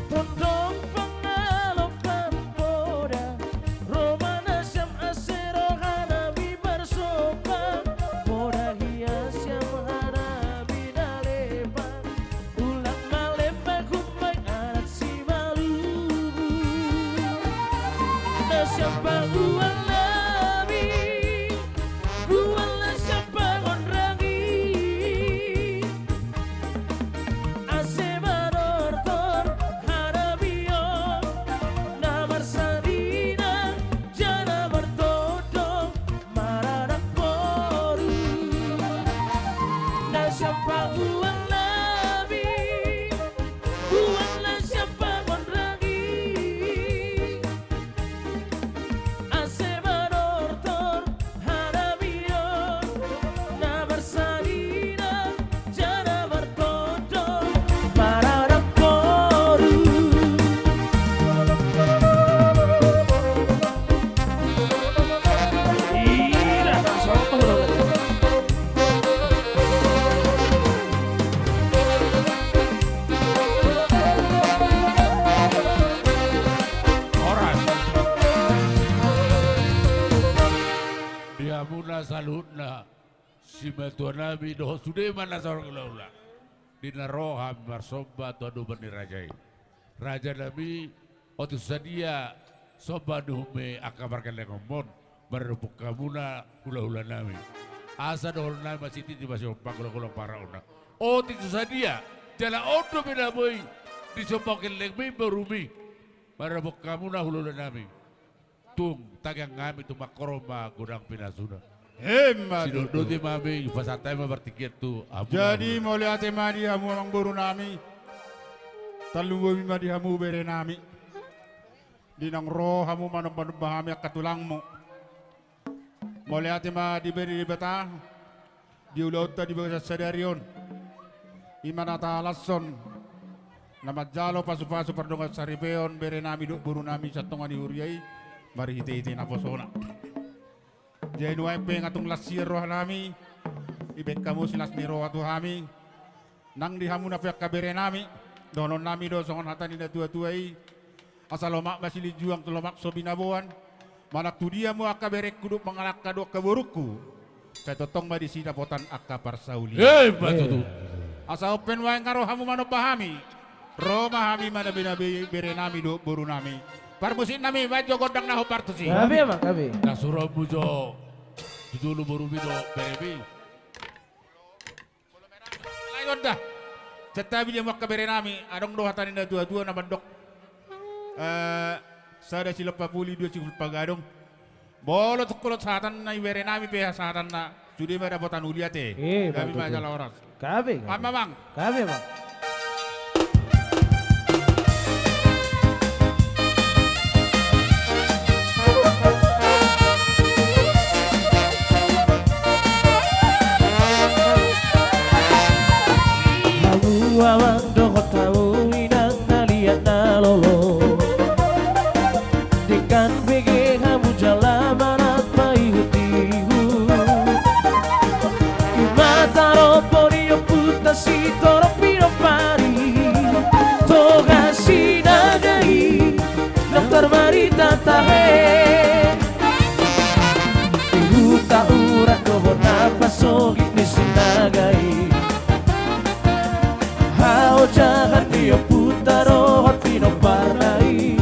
Tondong pangalopan poda, ro ma nasiam ase rohanami marsomba, poda hian sian hanami na lepa, ulang ma lepa, humbai anak Simalungun. Nasiam panguan nami, uang nasiam pangonrangi, ase manortor hanami on, na marsandina jala martondong maranak boru. Nasiam panguan nami, uang nasiam pangonrangi, ase saluhutna, simatuanami dohot sude ma na saur hulahula. Di na ro hami marsomba tu adopan ni raja i. Rajanami, otik so sadia somba ni ume angka pargellengonmon, maradophon hamuna hulahulanami. Asa dohononnami ma sititi ma sigompa, golanggolang pangarahutna. Otik so sadia, jala on dope na boi disomba gellengmi borumi, maradophon hamuna hulahulanami. Tung tangiang hami tumangkorhon ma godang pinasuna. Emma tutu. Sidodoti ma hami, pasahat hami ma partingkian tu hamu. Jadi mauliate ma di hamu amangborunami. Tarlumobi ma di hamu berenami. Di naung ro hamu manombanomba hami angka tulangmu. Mauliate ma di bere ni Debata. Di ulaonta di bagasan sadari on, i ma na tahalashon na manjalo pasupasu pardongansaripeon berenami dohot borunami sian tonga ni huria i, marhitehite naposona. Jadi nuaeng pe nga tung las hian rohanami, dibaen hamu silas ni roha tu hami. Nang di hamu na pe angka berenami, dohononnami do songon hata ni natuatua i: Asa lomak ma silinjuang, lomak so binaboan. Manang tu dia hamu angka berengku dohot mangalangka dohot angka borungku, sai tongtong ma disi dapotan angka parsaulian. Emma tutu. Asa on pe nuaeng nga ro hamu manomba hami, ro ma hami manabenabe berenami dohot borunami. Parmusiknami, baen jo gondang na hombar tusi. Gabe ma, gabe. Na suruonmu jo tu jolo borumi dohot beremi. Lae gondang. Santabi di hamu angka berenami, adong do hata ni natuatua na mandok: Eh, sada silompa puli, dua silompa gadong. Molo tung holong sahatanna i berenami pe sahatanna, sude ma dapotan uli ate. Eh, gabe ma jala horas. Gabe, gabe. Amang. Gabe, amang. Hamu amang dohot hamu inang na liat na lolo, denggan bege hamu jala manat paihutihut. I ma tarombo ni ompunta Sitorop Pinompar i, Toga Sinaga i, nang tarbarita tahe. Di huta Urat do hona pasogit ni Sinaga i, haojahan ni ompunta dohot pinomparna i.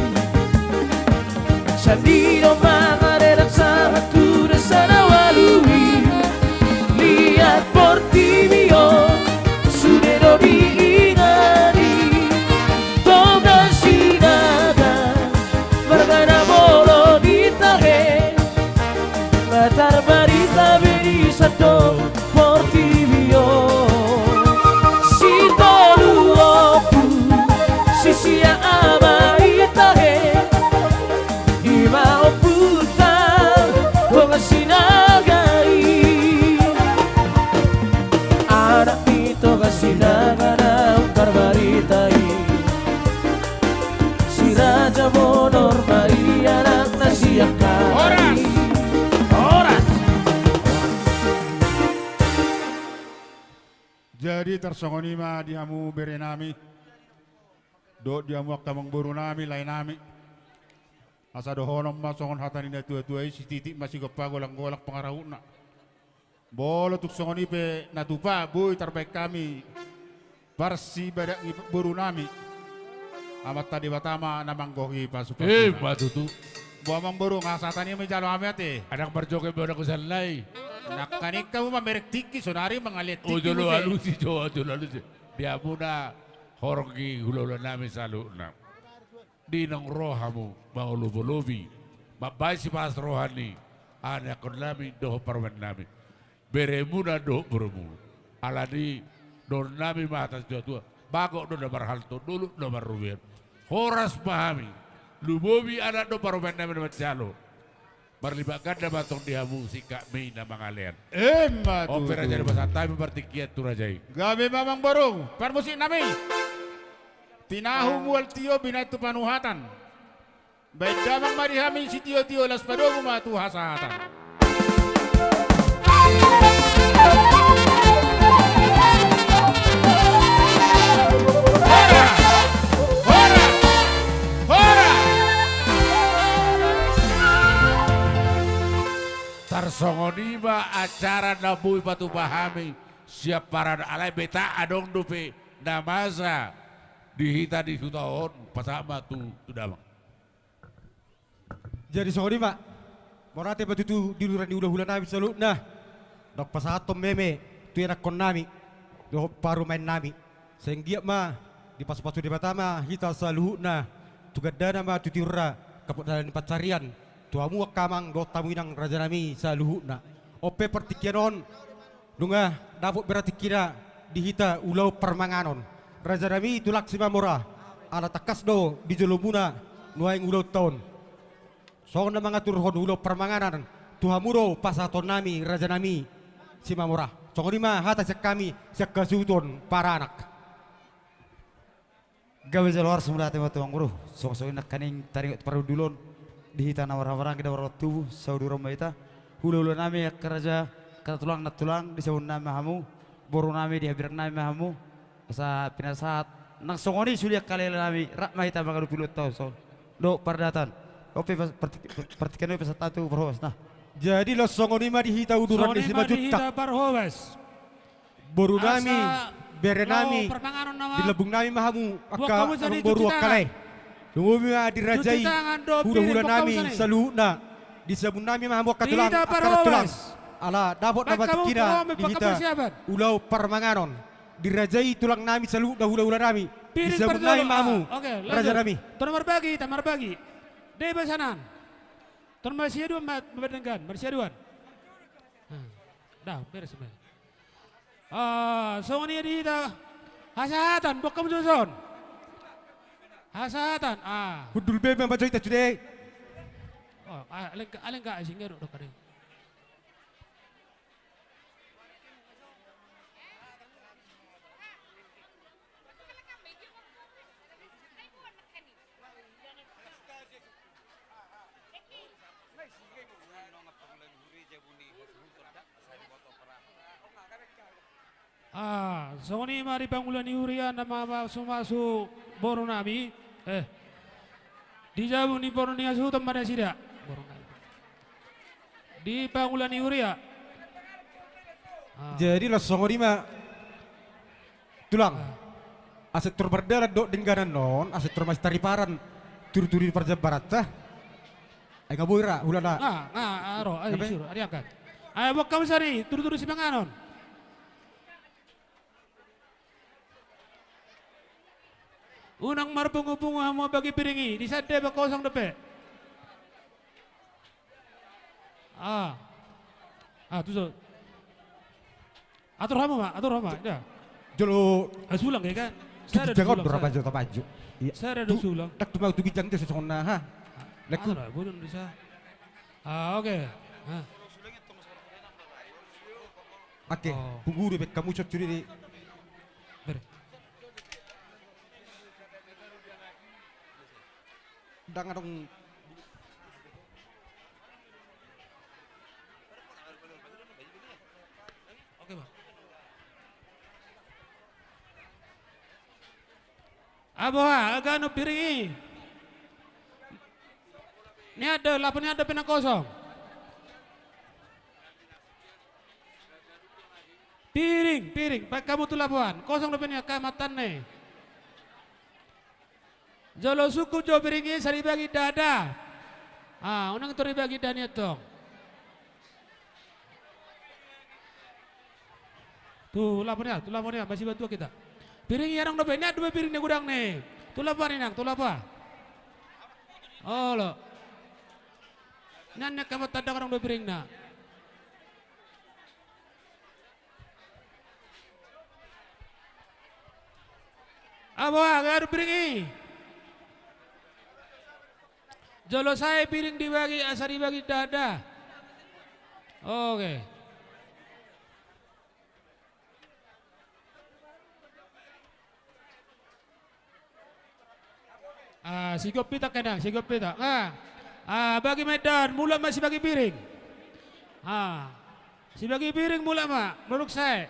Sandiri do mangalean sahat tu desa na ualu i. Liat portibi on, sude do diingot i Toga Sinaga, marga na molo ditahe, ma tarbarita be di sandok portibi on. Sitolu ompu, sisia ama i tahe, i ma ompunta Toga Sinaga i. Anak ni Toga Sinaga naung tarbarita i, Si Raja Bonor ma i anakna sian Kanari. Horas! Horas! Jadi tarsongon i ma di hamu berenami dohot di hamu angka amangborunami, laenami. Asa dohonon ma songon hata ni natuatua i: Sititik ma sigompa, golanggolang pangarahutna. Molo tung songon i pe na tupa, boi tarbaen hami parsibadak ni borunami. Amanta Debata ma na manggohi pasupasu. Emma tutu. Bo amangboru, nga sahat i ma dijalo hami ate. Adong parjoget be, adong sian lae. Nangkaning hamu mamereng tingki, saonari mangalean tingki. Jolo alusi jo, jolo alusi. Di hamuna horong ni hulahulanami saluhutna. Di naung ro hamu mangolobolobi, mambahen sipasahat roha ni anakkonnami dohot parumaennami, beremuna dohot borumuna. Alani dohononnami ma hata ni natuatua: Bagot do na marhalto, dolok do na marrobean. Horas ma hami, lumobi anak dohot parumaennami na manjalo. Marlipat ganda ma antong di hamu, singkat ma i na mangalean. Emma tutu. On pe raja, dipasahat hami partingkian tu raja i. Gabe ma amangboru. Parmusiknami. Tinahu mual tio, binahen tu panuhatan. Baen damang ma di hami sitiotio, laos padomu ma tu hasahatan. Horas! Horas! Horas! Tar Songon i ma acara na boi patupa hami sian parana, alai beta adong dope na masa di hita di huta on, pasahat ma tu, tu damang. Jadi songon i ma, mauliate ma tutu di lura ni hulahula nami saluhutna, naung pasahathon meme tu ianakhon nami dohot parumaen nami. Sai anggiat ma dipasupasu Debata ma hita saluhutna, tu gandana ma tu tiurna, dapot dalan ni pansarian tu hamu angka amang dohot hamu inang raja nami saluhutna. On pe partingkian on nunga dapot bere tingkina di hita ulaon parmanganon. Raja nami, tulang Simamora, ala tangkas do di jolomuna nuaeng ulaonta on. Songon na mangaturhon ulaon parmanganon tu hamu do pasahaton nami raja nami Simamora. Songon i ma hata sian hami sian hasuhuton paranak. Gabe jala horas, mauliate ma tu amang boru. Songon i nangkaning taringot parhundulon di hita na marhahamaranggi, na marhatubu, sauduran ma hita. Hulahula nami angka raja, angka tulang nantulang, disabun nami ma hamu, boru nami, dihambirang nami ma hamu. Asa pinasahat nang songon i sude angka laelai nami, rap ma hita mangadopi ulaonta on. Dohot paradaton. On pe pas-, parti-, partingkian on pasahat tu parhobas, nah. Jadi laos songon i ma di hita uduran ni Simanjuntak. Songon i ma di hita parhobas. Boru nami, bere nami, di lambung nami ma hamu angka amang boru, angka lae. Lumobi ma dirajai hulahula nami saluhutna. Disabun nami ma hamu angka tulang, angka nantulang, ala dapot na manang tingkina di hita ulaon parmanganon. Dirajai tulang nami saluhutna, hulahula nami. Disabun nami ma hamu raja nami. Tung marbagi hita, marbagi. Deba sanan. Tung marsiaduan ma, ma denggan, marsiaduan. Dah, beres ma. Ah, songon i di hita hasahatan, bokkam jo son. Hasahatan, ah. Hundul be ma jo hita sude. Oh, ah, lengka, lengka, asing ngeruk do kade. Ah, songon i ma di pangula ni huria na mamasumasu boru nami. Eh. Di jabu ni boru ni hasuhuton ma nasida. Boru nami. Di pangula ni huria. Ah. Jadi laos songon i ma. Tulang. Ah. Asa tor mardalan dohot dengganan on, asa tor masitar i paran, tudu-tudu di parjambaranta. Ai nga boi ra hulana. Nga, nga, aro, ai, suru, ari angkat. Ai, bokkam sari, tudu-tudu simanganon. Unang marpungu-pungu hamu bagi piring i, di sande pe kosong dope. Ah. Ah, tu so. Atur hamu ma, atur hamu ma. Jolo. Ah, sulang ya kan? Sada do sulang, sada. Iya. Sada do sulang. Dak tu mau tu ginjang dia sesona, ha. Leku. Atur lah, boleh bisa. Ah, oke. Ah. Oke, pungu do be hamu sot suri di. Ber. Ndang adong. Oke, Bang. Aboha, agano piring i. Nian do, lapo nian dope na kosong. Piring, piring, baen hamu tu lapoan. Kosong dope nian, hae mantan na i. Jolo sungkup jo piring i, asa dibagi dada. Ah, unang tor dibagi dada nian tong. Tu lapoan i, tu lapoan i, masibantuan hita. Piring i adong dope, nian dope piring ni godang ni. Tu lapoan i nang, tu lapoan. Olo. Nian, nian hae mantan, ndang adong dope piringna. Aboha, gabe adong piring i. Jolo sae piring dibagi, asa dibagi dada. Oke. Ah, sigompi ta, angka inang, sigompi ta. Ah, ah, bagi ma indahan, mulak ma sibagi piring. Ah, sibagi piring mulak ma, nunuk sae.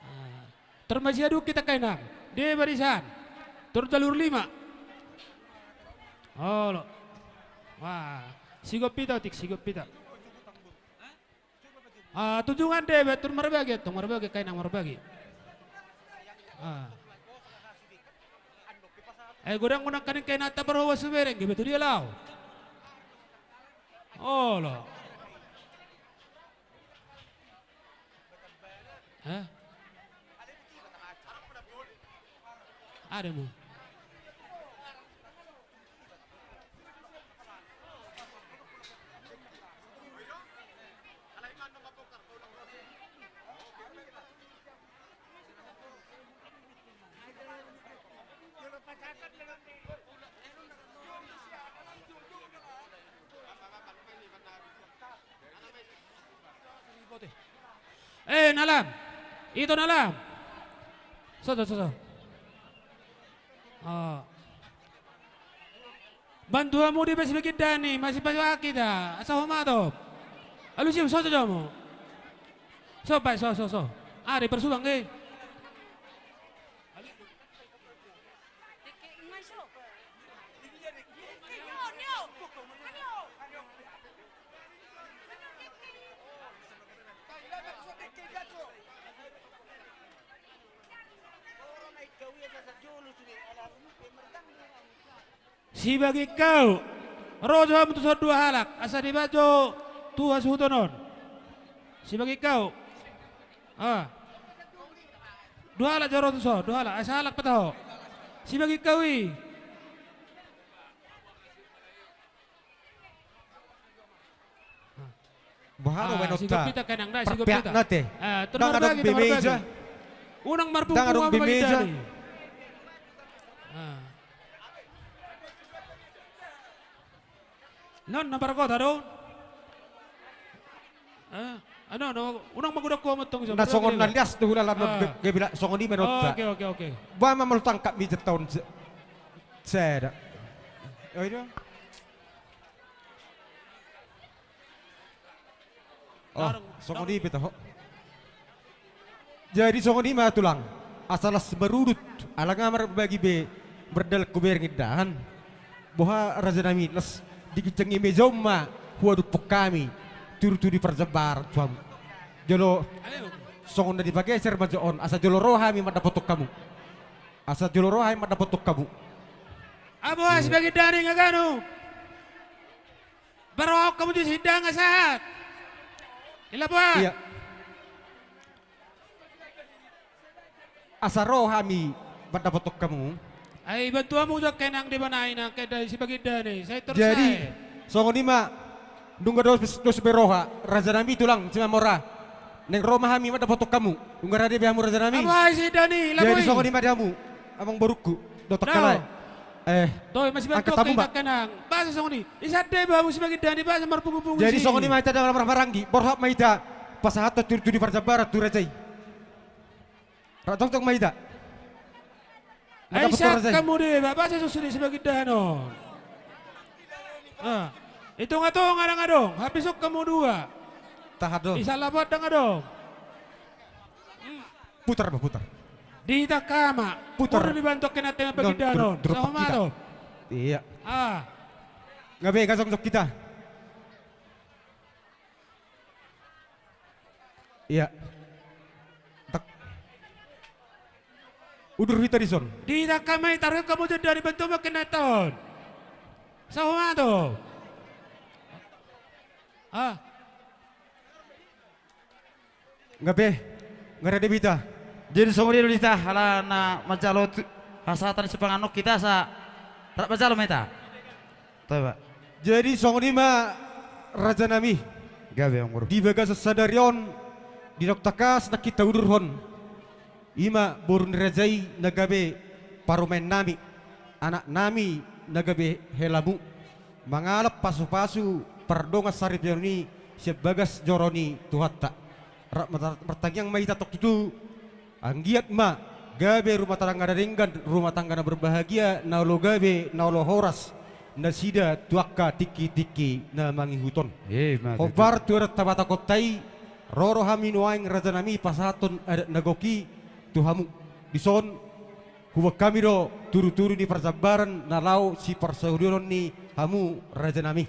Ah, tor masiaduk hita, angka inang. Dia barisan. Tor jalur lima. Olo. Wah. Sigompi ta, otik, sigompi ta. Ah, tunjungan deba, tung marbagi, tung marbagi, angka inang marbagi. Ah. Eh, godang, godang, angka inang, angka inang ta parhobas tu bereng, gabe tu dia laho. Olo. Hah? Ada mu. Eh, nalam. Ito nalam. Soso, soso. Oh. Bantu hamu deba si baginda ni, masipasoaki ta, asa ho ma to. Alusi, soso jo hamu. So, bae, so, so, so. Ari parsubang, eh. Sibagik hau. Ro jo hamu tu son dua halak, asa dibahen jo tu hasuhuton on. Sibagik hau. Ah. Dua halak jo ro tu son, dua halak, asa halak pe taho. Sibagik hau i. Boha do baenonta? Sigompi ta, angka inang, da, sigompi ta. Parpeakna te. Ndang adong be meja. Unang marpungpung hamu baginda ni. Non na pargota do. Ano, unang magodang ho ma tong. Na songon na lias do hulala non, gabe songon i baenonta. Oke, oke, oke. Boha ma molo tangkap mejanta on. Sada. Oi do. Oh, songon i pe taho. Jadi songon i ma tulang, asa las marudut, ala nga marbagi be mardalan hu bereng indahan. Boha raja nami, las di ginjang ni meja on ma huadophon hami tudu-tudu ni parjambaran tu hamu. Jolo songon na dipageser ma jo on, asa jolo ro hami mandapothon hamu. Asa jolo ro hami mandapothon hamu. Abo, hmm, si baginda ni nga ganup. Barohahon hamu jo si indahan nga sahat. Ila boha? Iya. Asa ro hami mandapothon hamu. Ai bantu hamu jo angka inang deba nai, angka inang si baginda ni. Sai torus. Jadi songon i ma, nunga dos, dos be roha raja nami tulang Simamora. Naeng ro ma hami mandapothon hamu. Nunga rade be hamu raja nami. Abo, ai si indahan i, ila boha i. Jadi songon i ma di hamu, amang borungku dohot angka lae. Eh, toe, masibantuak angkat hamu ma. Angka inang, boasa songon i? Isande be hamu si baginda ni, boasa marpungu-pungu i? Jadi songon i ma hita damang marhahamaranggi, borhat ma hita pasahathon tudu-tudu ni parjambaran tu raja i. Rap tongtong ma hita. Ai mandapothon raja i. Ai sian hamu deba, boasa so sude si baginda on? Ah. I tonga-tonga ndang adong, habis on hamu dua. Tahan do. I sampulu ndang adong. Putar ma, putar. Di hita angka ama. Putar. Udur dibantu angka inang, tema baginda on. Sahat ma tu. Iya. Ah. Nga be, nga jongjong hita. Iya. Tak. Udur hita dison. Di hita angka ama i, taruhon hamu janda, dibantu ma angka inang on. Sahat ma tu. Ah. Nga be, nga rade be hita. Jadi songon i do hita, ala na manjalo tu, hasahatan sipanganon hita, asa rap manjalo ma hita. Toe, Pak. Jadi songon i ma raja nami. Gabe, amang boru. Di bagasan sadari on, didok tangkas nangkin taudurhon. I ma boru ni raja i na gabe parumaen nami, anak nami na gabe helamu, mangalap pasu-pasu pardongan saripeon i sian bagas joro ni Tuhanta. Ra-, mar-, martangiang ma hita tong tutu, anggiat ma gabe rumah tangga na denggan, rumah tangga na berbahagia, na olo gabe, na olo horas nasida tu angka tingki-tingki na mangihut on. Eh, ma tutu. Hombar tu adat Batak on, tai ro do hami nuaeng raja nami pasahathon adat na gok i tu hamu. Dison hubaen hami do tudu-tudu ni parjambaran na laho siparsaulionon ni hamu raja nami.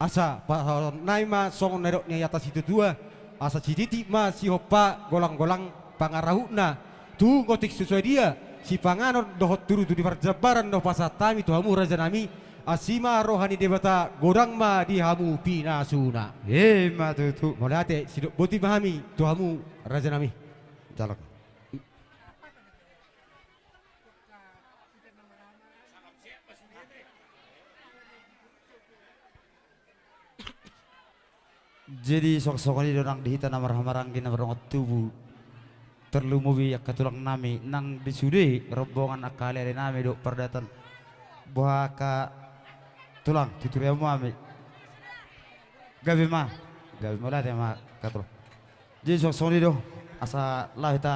Asa pasahaton nami ma songon na nidok ni hata situatua, asa sititi ma sihompa golang-golang pangarahutna, tu otik so sadia sipanganon dohot tudu-tudu ni parjambaran na hupasahat hami tu hamu raja nami, asi ma roha ni Debata, godang ma di hamu pinasuna. Emma tutu. Mauliate, sidok boti ma hami tu hamu raja nami. Jalo. Jadi songon-songon i do nang di hita na marhahamaranggi na mardongan tubu, tarlumobi angka tulang nami nang di sude rombongan angka ale-ale nami dohot pardongan. Boha angka tulang, tuturi hamu hami. Gabe ma, gabe ma, mauliate ma angka tulang. Jadi songon-songon i do, asa laho hita,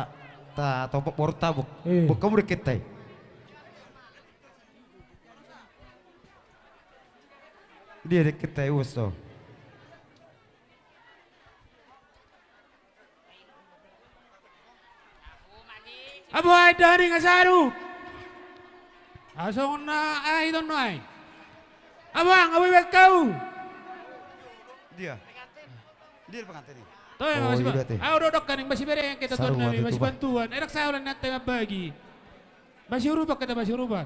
ta tompok boru tabuk. Eh. Buat hamu dengkenta i. Dia dengkenta i, uas do. Abu ai dani ngasadu. Asong na ai don ai. Abang, abu iwek kau. Dia. Dia pengantin ni. Toe, oh, makasih, Pak. Iya, Pak. Au dodok kaning basi bereng kita tuan nami, basi bantuan. Enak saya ulan nanti mabagi. Basi urupan kita, basi urupan.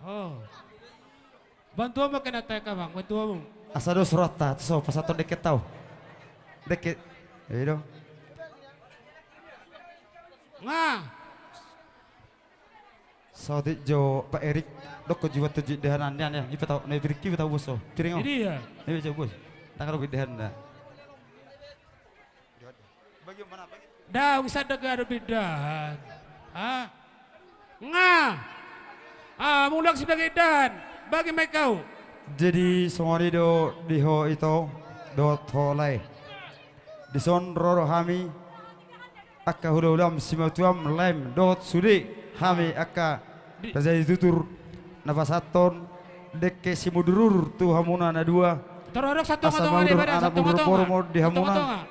Oh. Bantuan ma kena taek, Abang, bantuan mu. Asa dos rohanta, so pasahaton dengkenta au. Dengke. Iya do. Nga. Saotik jo Pak Erik, dokkon jiwa tu jik dehanan, nian, nian, ipe tau, na piring, ipe tau bos, so. Piring, oh. Ini ya. Ini bisa bos. Tangan rokok dehan dah. Daong sada garu bidahan. Ha? Nga. Ah, mulak si bagi dahan. Bagi mai kau. Jadi songon i do di ho ito dohot ho lae. Dison ro do hami angka hula-hulam, simatuam, laem dohot sude hami angka raja ni tutur na pasahathon dengke simudur-udur tu hamuna na dua. Asa maudur anak, maudur boru ma on di hamuna.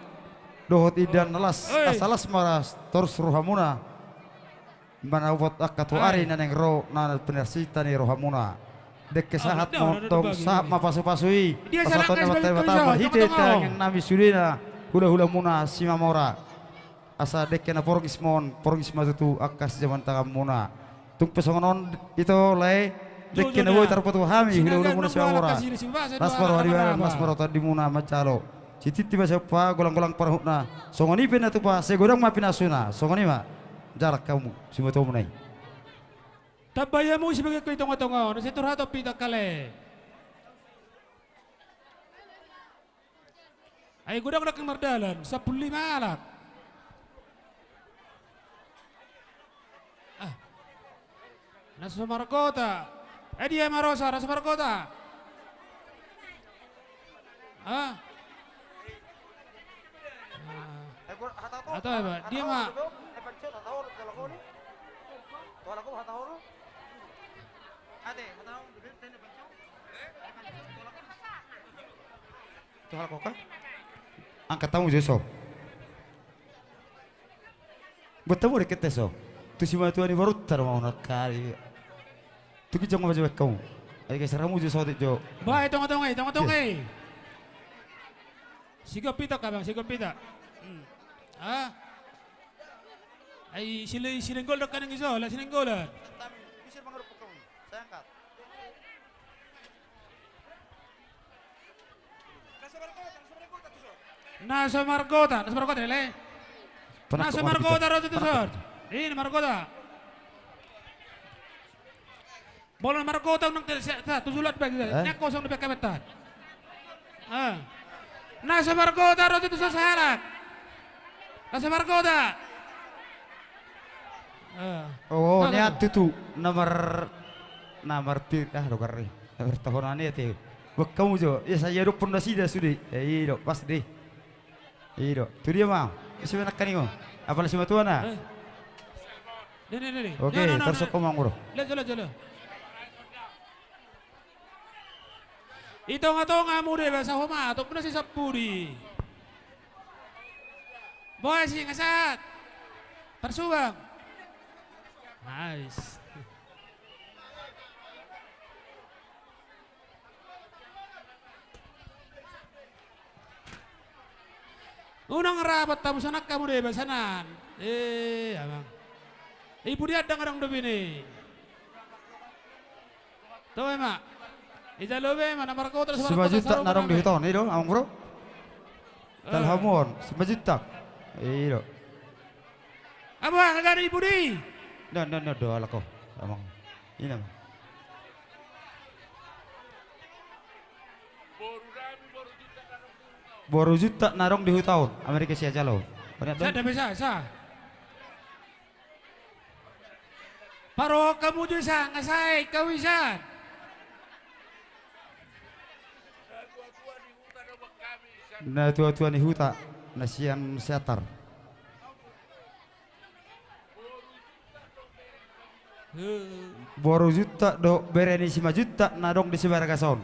Dohot indahan na las, asa las ma torus rohamuna. Manopot angka tu ari na naeng ro na pinarsinta ni rohamuna. Dengke sahat ma on tong, sahat ma pasu-pasu i. Pasahaton ni Debata marhite tangiang nami sudena hula-hulamuna Simamora. Asa dengke na porgis ma on, porgis ma tutu angka sijaman tanganmuna. Tung pe songon on ito lae, dengke na boi tarpatupa hami hula-hulamuna Simamora. Las ma roha ni badan, las ma roha tondimuna manjalo. Sititi ma sihompa golang-golang pangarahutna. Songon i pe na tupa, sai godang ma pinasuna. Songon i ma. Jalak hamu simatuamuna i. Tamba ia hamu sibagianku i tonga-tonga on, sai turhat on pita kale. Ai godang nangkin mardalan sampulu lima halak. Ah. Na so margota. Eh, dia ma rosa, na so margota. Ah. Ah. Atau apa? Dia ma. Tu halak on ka? Angkat hamu jo so. Buat hamu dengkenta so. Tu simatua ni borunta do ma on nangkin. Tu ginjang ma jo baen hamu. Ai geser hamu jo so, jo. Bah, i tonga-tonga i, tonga-tonga i. Sigompitak, Abang, sigompitak. Hmm. Ah. Ai sile-, silenggol do kaning i so, la silenggolan. Na so margota, na so margota, lele. Na so margota ro tuson. Ini margota. Molo margota unang te, sa, sa, tu sulat bagi, eh? Nang kosong di bek kabetan. Ah. Na so margota ro tuson sahalak. Na so margota. Ah. Oh, nian tutu. Nomor, nomor pi-, ah, lo gari. Nomor tohonan i ate. Buat hamu jo. Ia sai ia dohon nasida sude. Eh, i do, pas deh. I do. Tu dia ma. Isi ma nangkaning on. Apala simatuana. Eh. Deh, deh, deh, deh. Oke, tarsok komang, bro. Lejo, lejo, lejo. I tonga-tonga hamu deba, sahat ma, top na si sampudi. Boas i, ngasat. Tarsubang. Nice. Unang ra bot hamu sanan hamu do iba sanan. Eh, amang. I pudi andang adong dope ni. Toe ma. Ijalo be ma na margoto. Simanjuntak na adong di huta on i do, amang boru. Dal hamu on, Simanjuntak. I do. Amang, agak i pudi. Na, na, na do halak on, amang. I ma. Boru Juntak na adong di huta on, Amerika Siajalo. Sada be sa, sa. Parohon hamu jo i sa, nga sae hau i sa. Na tua-tua ni huta, na sian Siantar. Boru Juntak dohot bere ni Simanjuntak na adong di Sibargas on.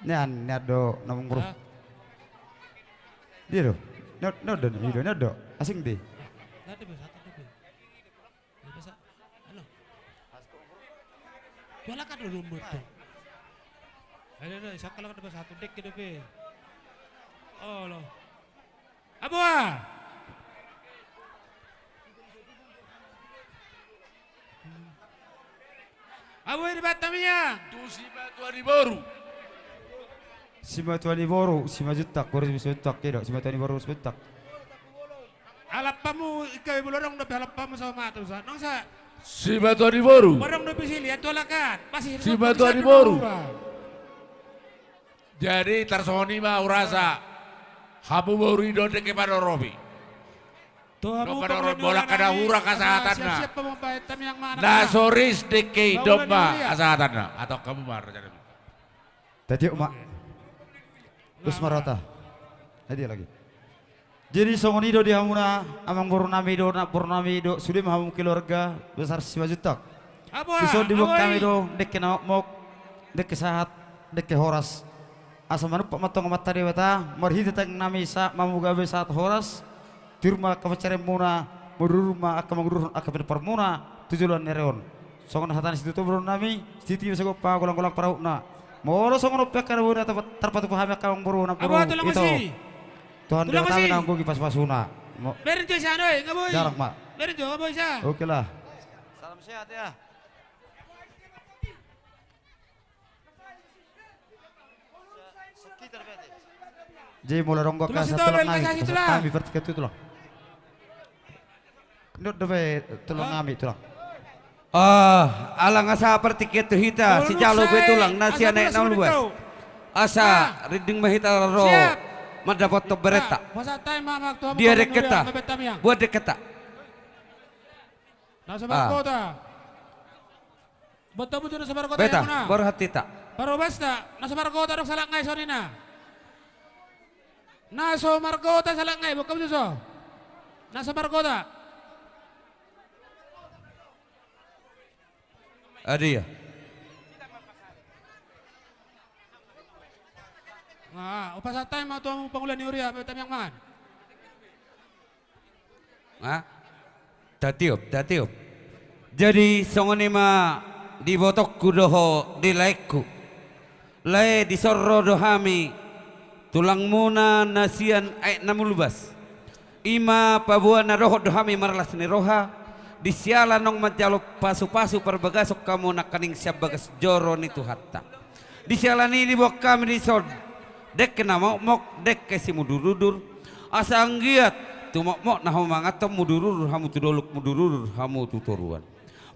Nian, nian do na mungkuru. Dia do. Nian do, nian do. Asing di. Tualak do domu tu. Ayo, ayo, sangkal do satu dek dope. Olo. Aboa. Aboa i di Batam ia. Tu simatua ni boru. Simatua ni boru, Simanjuntak, boru Simanjuntak, i do, simatua ni boru Simanjuntak. Alap hamu, ingkon i molo adong dope alap hamu sama tu sa. Nang sa. Simatua ni boru. Adong dope silian tu alap an. Simatua ni boru. Jadi tarsongon i ma hurasa. Hamu boru i do dengke panoropi. Dengke panoropi, bola kada hura hasahatanna. Na so ris dengke i domma hasahatanna. Atau hamu ma raja nami. Tatiop ma. Terus marata. Jadi songon i do di hamuna, amang boru nami do, na boru nami do, sude ma hamu keluarga besar Simanjuntak. Dison diboan hami do dengke na mokmok, dengke sahat, dengke horas. Asa manumpak ma antong Amanta Debata marhite tangiang nami sahat ma hamu gabe sahat horas. Tiur ma angka pansarianmuna, marudur ma angka mangudurhon angka pinomparmuna tu joloan ni ari on. Songon hata ni situtu boru nami, sititi ma sigompa, golang-golang pangarahutna. Molo songon on pe angka na boi na tarpatupa hami angka amang boru, na boru, ito. Tuhan Debata ma na manggohi pasu-pasuna. Berin jo i sa, oi, nga boi. Jalang ma. Berin jo, nga boi sa. Oke lah. Salam sehat ya. Jadi molo adong angka tulang, tulang. Kami partingkian tu tulang. Ndot dope tulang nami, tulang. Ah, ala nga sahat partingkian tu hita, sijalo be tulang na sian Aek Naung Luas. Asa rinding ma hita ro mandapothon berenta. Dia dengkenta. Boan dengkenta. Na so margota. Boan hamu jo na so margota. Beta, hamuna. Boan hata hita. Parhobasta, na so margota adong sahalak nga i songon i na. Na so margota sahalak nga i, boan hamu jo so. Na so margota. Adia. Nga, hupasahat hami ma tu hamu pangula ni huria, Bapak Tamiang Mangan. Ha? Tatiop, tatiop. Jadi songon i ma di ibotongku dohot di laengku. Lae, dison ro do hami tulangmuna na sian Aek Naung Luas. I ma paboa na dohot do hami marlas ni roha di siala naung manjalo pasu-pasu parbagason hamu nangkaning sian bagas joro ni Tuhanta. Di siala ni i diboan hami dison dengke na mokmok, dengke simudur-udur. Asa anggiat tumokmok na hamu manganhon, mudur-udur hamu tu dolok, mudur-udur hamu tu toruan.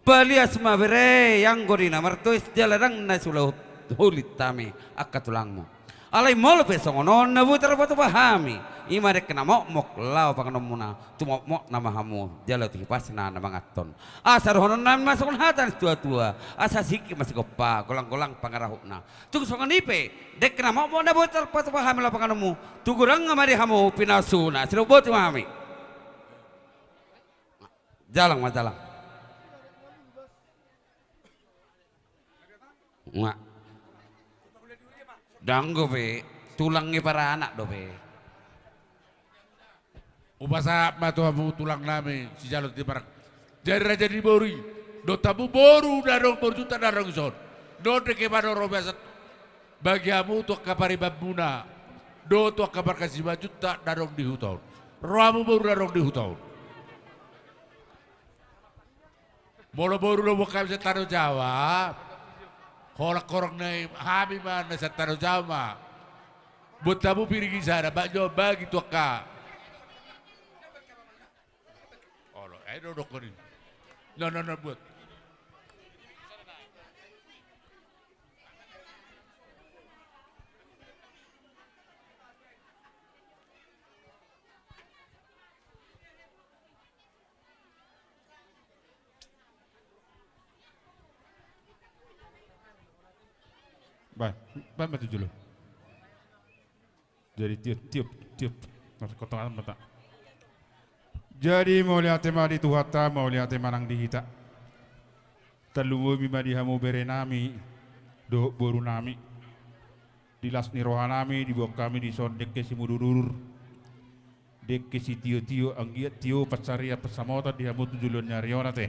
Palias ma bere, anggo di na martois jala ndang na siula hulit hami angka tulangmu. Alai molo pe songon on na boi tarpatupa hami, i ma dengke na mokmok laho panganonmuna, tumokmok nama hamu jala tu hipasna na manganhon. Asa dohonon nami ma songon hata ni situa-tua, asa singkir ma sigompa, golang-golang pangarahutna. Tung songon i pe dengke na mokmok na boi tarpatupa hami laho panganonmu, tung godang ma di hamu pinasuna, sidok botima hami. Jalang ma, jalang. Nga. Dang dope, tulang ni paranak dope. Hupasahat ma tu hamu tulang nami sijalo timarang. Jadi raja ni boru i, dohot hamu boru na adong, boru Juntak na adong dison. Dohot dengke panoropi asa bagi hamu tu angka paribanmuna. do tu angka marga Simanjuntak na adong di huta on. Ro hamu boru na adong di huta on. Molo boru do buat hami sian Tano Jawa, holan horong nai hami ma na sian Tano Jawa ma. Buat hamu piring i sada, baen jo bagi tu angka. Olo, ai do dokkon i. No, no, no, buat. Baen, baen ma tu jolo. Jadi tiup, tiup, tiup. Mas, kotong alam mata. Jadi mauliate ma di Tuhanta, mauliate ma nang di hita. Tarlumobi ma di hamu bere nami dohot boru nami. Di las ni roha nami, diboan hami dison dengke simudurudur, dengke sitiotio, anggiat tio pansarian pansamotan di hamu tu joloan ni ari on ate.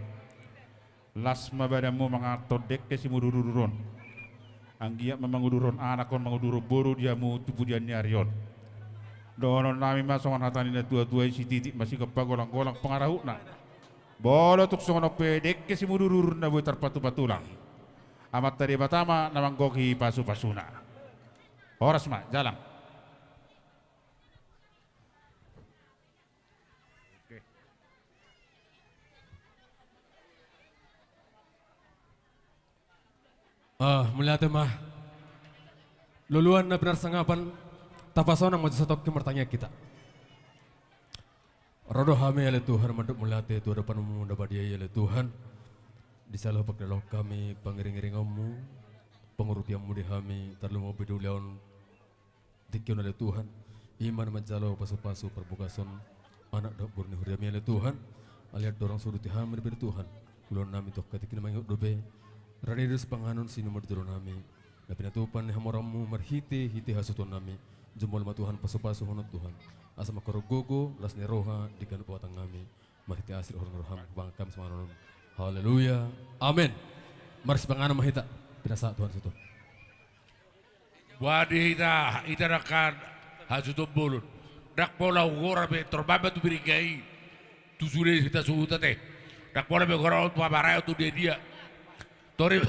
Las ma badanmu manganhon dengke simudurudur on. Anggiat ma mangudurhon anak on, mangudurhon boru di hamu tu pudian ni ari on. Dohonon nami ma songon hata ni natuatua i, sititi ma sigompa, golanggolang pangarahutna. Molo tung songon on pe dengke simudurudur na boi tarpatupatulang, Amanta Debata ma na manggohi pasupasuna. Horas ma, jalang. Ah, mauliate ma. Luluan na pinarsangapan, tapasonang ma tu satongkin martangiang hita. Ro do hami ale Tuhan mandok mauliate tu adopanmu na badia i ale Tuhan. Di sala pangkilalaon hami pangiringiringonmu, pangurupianmu di hami, tarlumobi di ulaon tingki on ale Tuhan, i ma na manjalo pasupasu parbagason anak dohot boru ni huriami ale Tuhan. Alai andorang so diuduti hami dope ale Tuhan, ulaon nami tu angka tingki na mangihut dope. Rade do sipanganon sinuman di jolo nami, na pinatupa ni hamoraonmu marhitehite hasuhuton nami. Jumolo ma Tuhan pasupasuhon Tuhan, asa mangkorhon gogo las ni roha di ganup patang nami. Marhite asi dohot holong ni roham, hupangan hami sipanganon on. Haleluya. Amen. Marsipanganon ma hita. Pinasahat Tuhan suhut. Boha di hita, hita dangkan hasuhuton bolon. Ndang pola hugora be, torban ma tu piring i. Tu sude hita suhut ate. Ndang pola be hugora on tu hamaraeon tu diadia. Tori,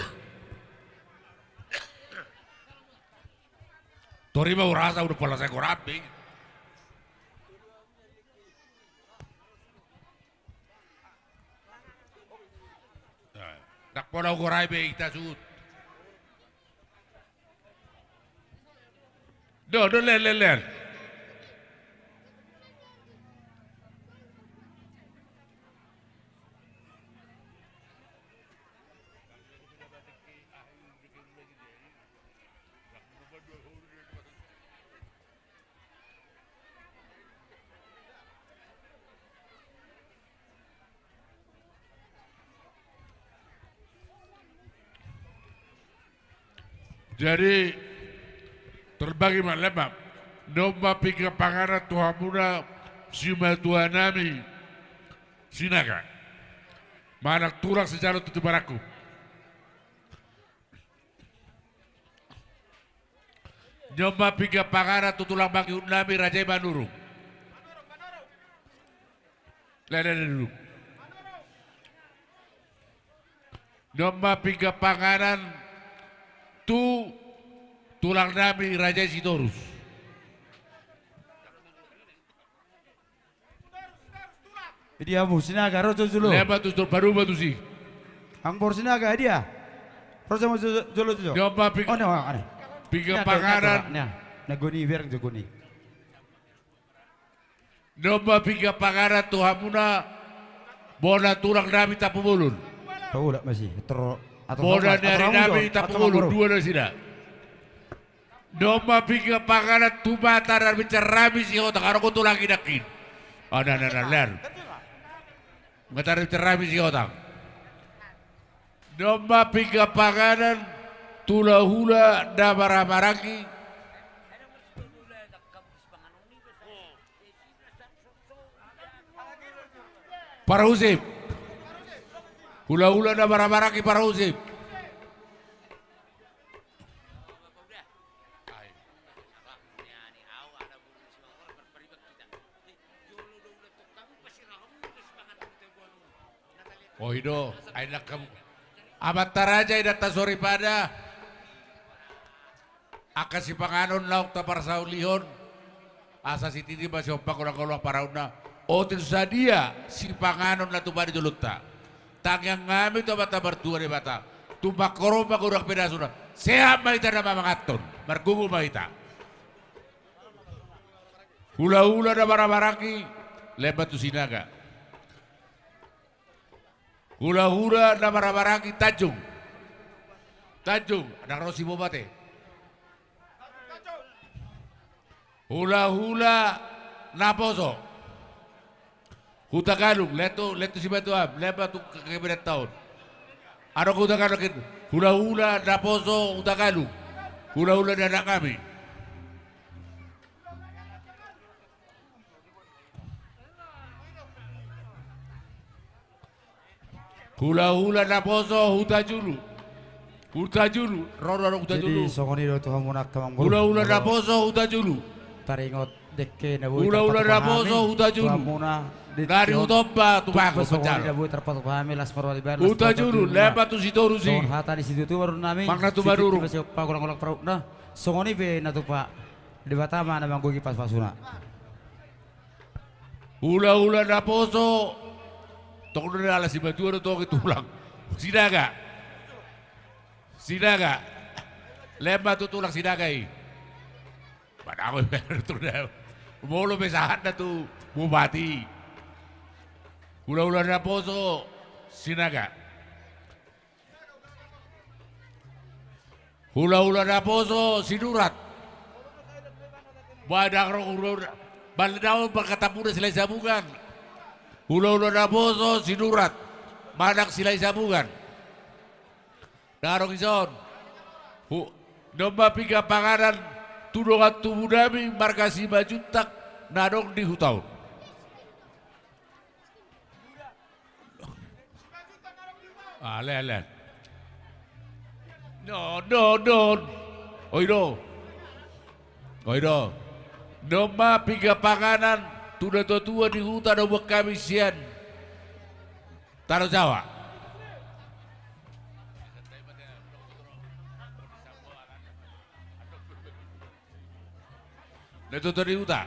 tori ma hurasa, ndang pola sai hugora be. Ndang pola hugora be hita suhut. Do, do, lehen, lehen, lehen. Jadi, terbagi ma, lehen ma. Nunga ma pinggan panganan tu hamuna simatua nami Sinaga. Manang tulang sijalo tu tibar aku. Nunga ma pinggan panganan tu tulang mangihut nami Raja i Manurung. Lehen, lehen, duduk. Nunga ma pinggan panganan tu tulang nami Raja i Sitorus. Idia hamu Sinaga, ro jo jolo. Lehen ma tu, tu, padomu ma tusi. Amangboru Sinaga, idia? Ro jo hamu jo, jolo jo. Nunga ma ping-, oh, ne, oh, ne. Pinggan panganan. Ne, ne, ne, goni, bereng jo goni. Nunga ma pinggan panganan tu hamuna bona tulang nami Tampubolon. Paulak masih, tero-, atau bona ni ari nami Tampubolon, dua nasida. Nunga ma pinggan panganan tu mata na bincar nami Sihotang, adong do tulang i nangkin. Ada, ada, ada, ler. Mata na bincar nami Sihotang. Nunga ma pinggan panganan tu hulahula na marhahamaranggi. Parhusip. Hulahula na marhahamaranggi Parhusip. Oi do, ai nangkam. Amanta raja, inanta soripada. Angka sipanganon naung taparsaulihon, asa sititi ma sihompa golanggolang paraunna. Otik sadia sipanganon na tupa di jolonta. Tangiang hami tu Amanta Martua Debata, tumpak horong ma godang pedasuna. Sehat ma hita na mamanganhon, margogo ma hita. Hulahula na marhahamaranggi, lehon ma tu Sinaga. Hulahula na marhahamaranggi, Tanjung. Tanjung, ndang ro si Bobat e. Hulahula naposo Hutagalung, lehon tu, lehon tu Sibatuam, lehon ma tu kakebedanta on. Adong Hutagalung, hulahula naposo Hutagalung. Hulahula ni anak nami. Hulahula naposo Hutajulu. Hutajulu, ro do, ro Hutajulu. Jadi songon i do tu hamuna angka amang boru. Hulahula naposo Hutajulu. Taringot dengke na boi tarpatupa hami tu hamuna. Hulahula naposo Hutajulu. Na di Huta Omba, tupa, songon i na boi tarpatupa hami, las marwali baen, las marwali baen. Hutajulu, lehon ma tu Sitorus i. Songon hata ni situatua boru nami. Manang na tu Maduru. Sititi ma sihompa golanggolang paraunna. Songon i pe na tupa, Debata ma na manggohi pasupasuna. Hulahula naposo. Tong do na ala sibatua do tong i tulang. Sinaga. Sinaga. Lehon ma tu tulang Sinaga i. Padahal molo pe sahatna tu bupati. Hulahula naposo Sinaga. Hulahula naposo Sinurat. Ba ndang ro hulahula. Ba ndang ro, ba katamuna Silahisabungan. Hulahula naposo Sinurat. Manang Silahisabungan. Ndang adong dison. Hu-, domma pinggan panganan tu dongan tubu nami marga Simanjuntak na adong di huta on. Ah, lean, lean. Non, non, non. Oi do. Oi do. Domma pinggan panganan tu natuatua ni huta na huboan hami sian Tano Jawa. Natuatua ni huta.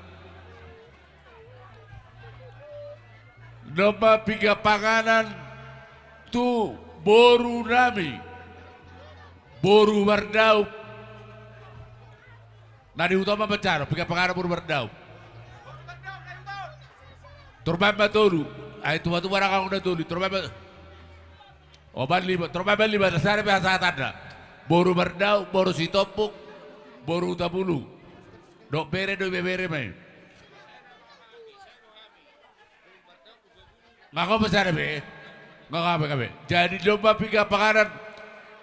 Domma pinggan panganan tu boru nami, boru Mardaup. Na di huta on ma manjalo pinggan panganan boru Mardaup. Torbaen ma tolu. Ai tupa-tupa na angka na tolu. Torbaen ma. O, baen lima, torbaen ma lima, na sada pe hasahatanna. Boru Mardaup, boru Sitompuk, boru Hutapulu. Dohot bere do, ibebere ma i. Nga, nga pe sada be. Nga, nga pe, nga pe. Jadi domma pinggan panganan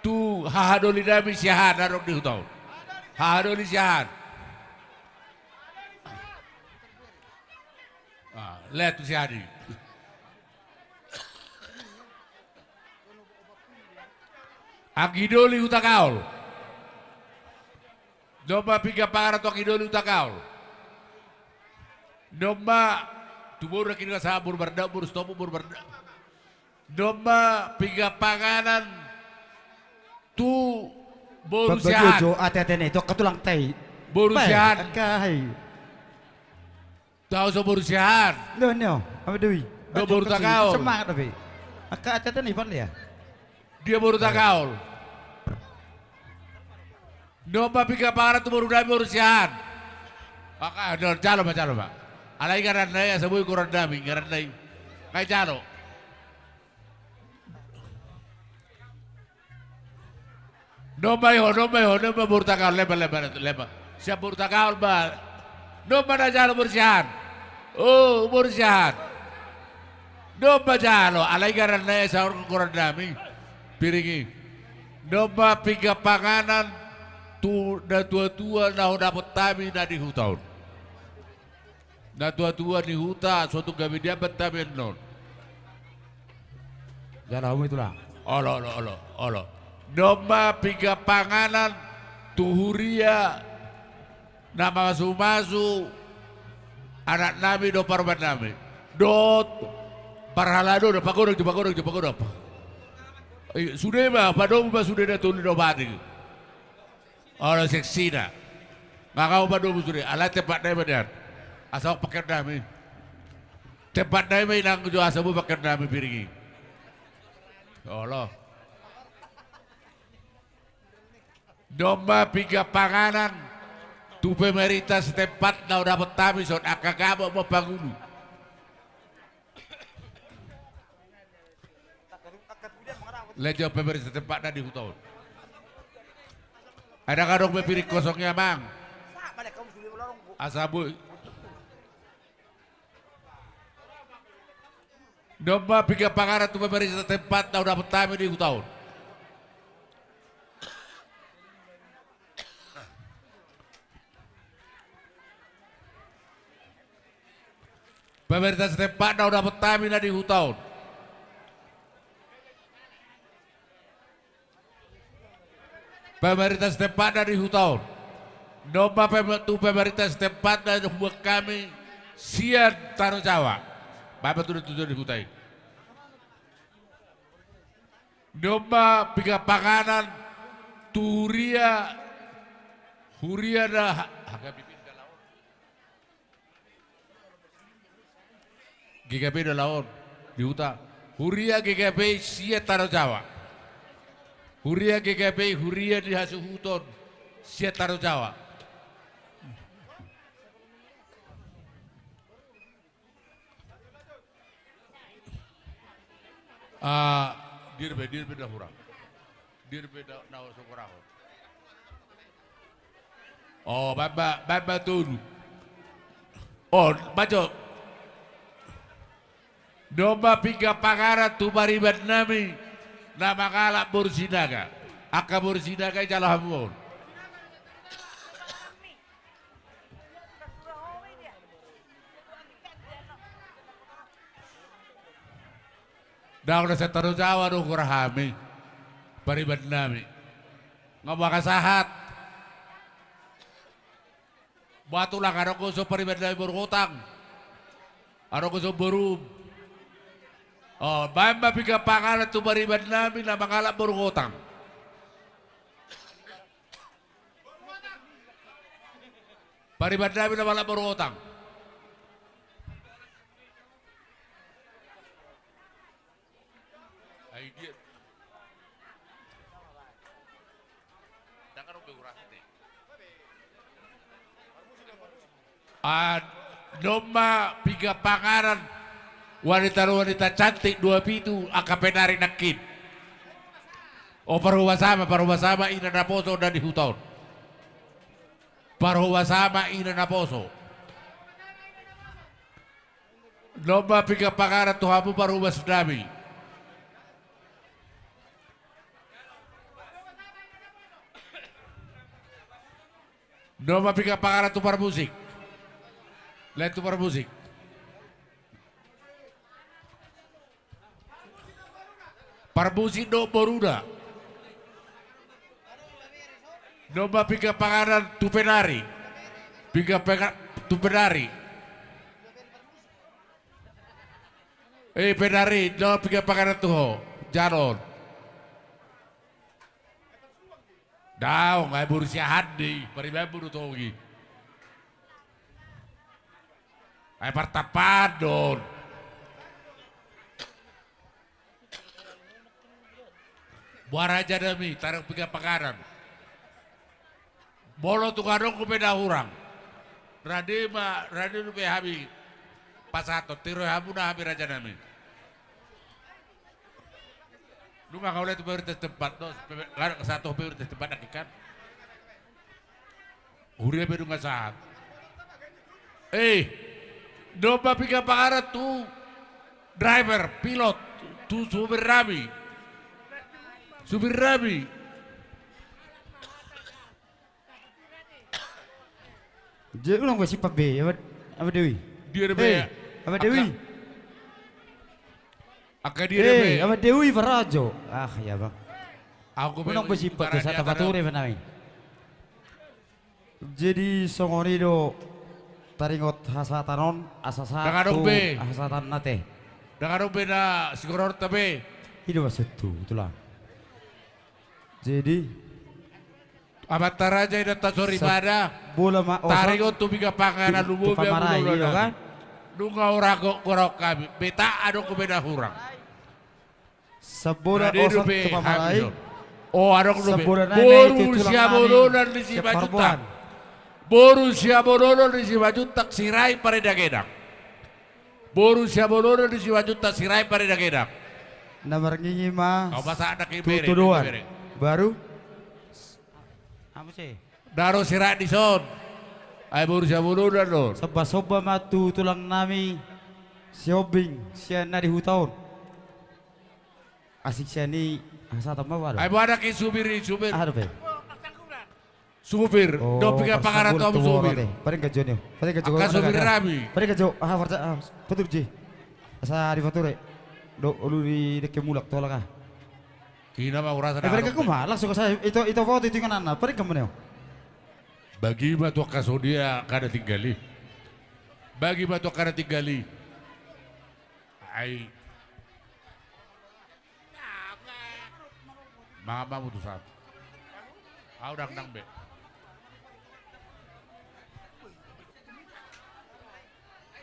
tu hahadoli nami Siahaan na adong di huta on. Hahadoli Siahaan. Ah, lean tu Siahaan i. Anggidoli Hutakaol. Domma pinggan panganan tu anggidoli Hutakaol. Domma tu boru na kini, nga sahat boru Mardaup, boru Sitompuk, boru Mardaup. Domma pinggan panganan tu boru Siahaan. Baba Jojo, ate-ate ni tu angka tulangta i. Boru Siahaan. Angka hai. Tahu so boru Siahaan. Nio, nio, apa doi? Dohot boru Hutakaol. Semangat tapi. Angka ate-ate ni, Pak, ya. Dia boru Hutakaol. Domma pinggan panganan tu boru nami boru Siahaan. Angka, jalo ma, jalo ma. Alai ngaranna i asa boi goran nami, ngaranna i. Nga i jalo. Domma i ho, domma i ho, domma boru Hutakaol, lean ma, lean ma, lean ma. Sian boru Hutakaol ma. Domma na jalo boru Siahaan. O, boru Siahaan. Domma jalo, alai ngaranna i asa goran nami. Piring i. Domma pinggan panganan tu natuatua na hudapot hami na di huta on. Natuatua ni huta, so tung gabe diambat hami annon. Jala hamu i tulang. Olo, olo, olo, olo. Domma pinggan panganan tu huria na mamasumasu anak nami dohot parumaen nami. Dohot Parhalado do, pagodang jo, pagodang jo, pagodang. Eh, sude ma, padomu ma sude na tolu na opat i. Olo, seksina. Nga hau padomu sude, alai tempatna i ma nian. Asa boi pakeon nami. Tempatna i ma inang jo, asa boi pakeon nami piring i. Olo. Domma pinggan panganan tu pemerintah setempat na hudapot hami son, angka gabok ma pangulu. Lejo pemerintah setempat na di huta on. Ai ndang adong be piring kosong i, amang. Asa boi. Domma pinggan panganan tu pemerintah setempat na hudapot hami di huta on. Pemerintah setempat na hudapot hami na di huta on. Pemerintah setempat na di huta on. Domma pem-, tu pemerintah setempat na huboan hami sian Tano Jawa. Baen ma tu na tujuan ni huta i. Domma pinggan panganan tu huria, huria na ha-, G K P do laon di huta. Huria G K P sian Tano Jawa. Huria G K P, huria ni hasuhuton sian Tano Jawa. Ah, dia be, dia be na hurang. Dia be na, na so hurang. Oh, baen ma, baen ma tolu. Oh, baco. Domma pinggan panganan tu pariban nami na mangalap boru Sinaga. Angka boru Sinaga i jalo hamu on. Ndang na sian Tano Jawa do goar hami, pariban nami. Nga mangkasahat. Ba tulang, adong do so pariban nami boru Gotang. Adong do so borum. Oh, baen ma pinggan panganan tu pariban nami na mangalap boru Gotang. Pariban nami na mangalap boru Gotang. Ai dia. Ndang adong be urang i. Ah, domma pinggan panganan wanita, wanita cantik dua pitu angka penari nangkin. Oh, parhobas ma, parhobas ma ina naposo na di huta on. Parhobas ma ina naposo. Domma pinggan panganan tu hamu parhobas nami. Domma pinggan panganan tu parmusik. Lae tu parmusik. Parmusik dohot boruna. Domma pinggan panganan tu penari. Pinggan penga-, tu penari. Eh, penari, domma pinggan panganan tu ho. Jalo on. Daong, ai boru Siahaan do i, paribanmu do tong i. Ai partampaan do on. Boha raja nami, tadok pinggan panganan. Molo tung adong dope na hurang, rade ma, rade dope hami pasahathon, tiroi hamuna hami raja nami. Nunga hau lae tu pemerintah setempat do, pe-, nunga sahat tu pemerintah setempat nangkin kan. Huria pe nunga sahat. Eh, domma pinggan panganan tu driver, pilot, tu supir nami. Supir nami. Jadi unang be simpat be, Amang, Amang Dewi. Dia ada be. Eh, Amang Dewi. Angka dia ada be. Eh, Amang Dewi, Barajo. Ah, ya, Bang. Aku unang be simpat be, sata pature be nami. Jadi songon i do taringot hasahatan on, asa sahat tu hasahatan nate. Ndang adong be na sigororta be. I do maksudhu, tulang. Jadi, amanta raja, inanta soripada, taringot tu piga pangan na lumobi, pamarai, i do kan? Nunga hurang gorahon hami, beta adong be na hurang. Sambola Osang tu pamarai. O, adong dope. Boru Siabolonan ni Simanjuntak. Boru Siabolonan ni Simanjuntak, Sirait Parindagenang. Boru Siabolonan ni Simanjuntak, Sirait Parindagenang. Na marngingi ma tu todoan. Baru? Aha muse? Daro Sirait dison. Ai boru Siabolonan do on. Sombasomba ma tu tulang nami Sihombing sian na di huta on. Asing sian i, aha sahatan ma ba do? Ai boanak i supir i, supir. Aha dope? Supir, dohot piga pangan na tu hamu supir. Paringga jo ni, paringga jo. Angka supir nami. Paringga jo, aha parja, aha, patur ji. Asa dipature. Do, olo di dengke mulak tu halak ah. Ina ma urasa. Eh, paringga kuma, langsung asa ito, ito foto, ito ingananna, paringga ma neo. Bagi ma tu angka songon dia angka na tinggal i. Bagi ma tu angka na tinggal i. Ai. Mangan ma hamu tu saham. Ahu ndang nang be.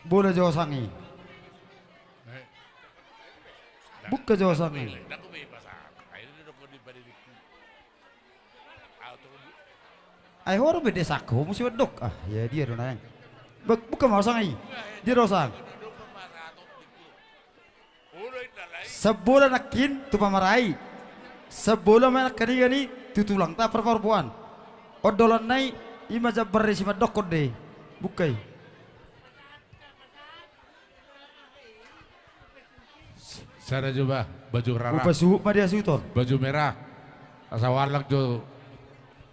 Bola jo Osang i. Eh. Buka jo Osang i. Ai ho do be de sangko muse mandok. Ah, ya dia do naeng. Buk-, buka ma Osang i. Dia do Osang. Sambola nangkin tu pamarai. Sambola ma nangkaningan i tu tulangta parhorboan. Ondolanna i, i ma jambar ni simandokkon do i. Buka i. Sada jo ba, baju rara. Upasuhut ma dia suhut on. Baju merah. Asa huallang jo.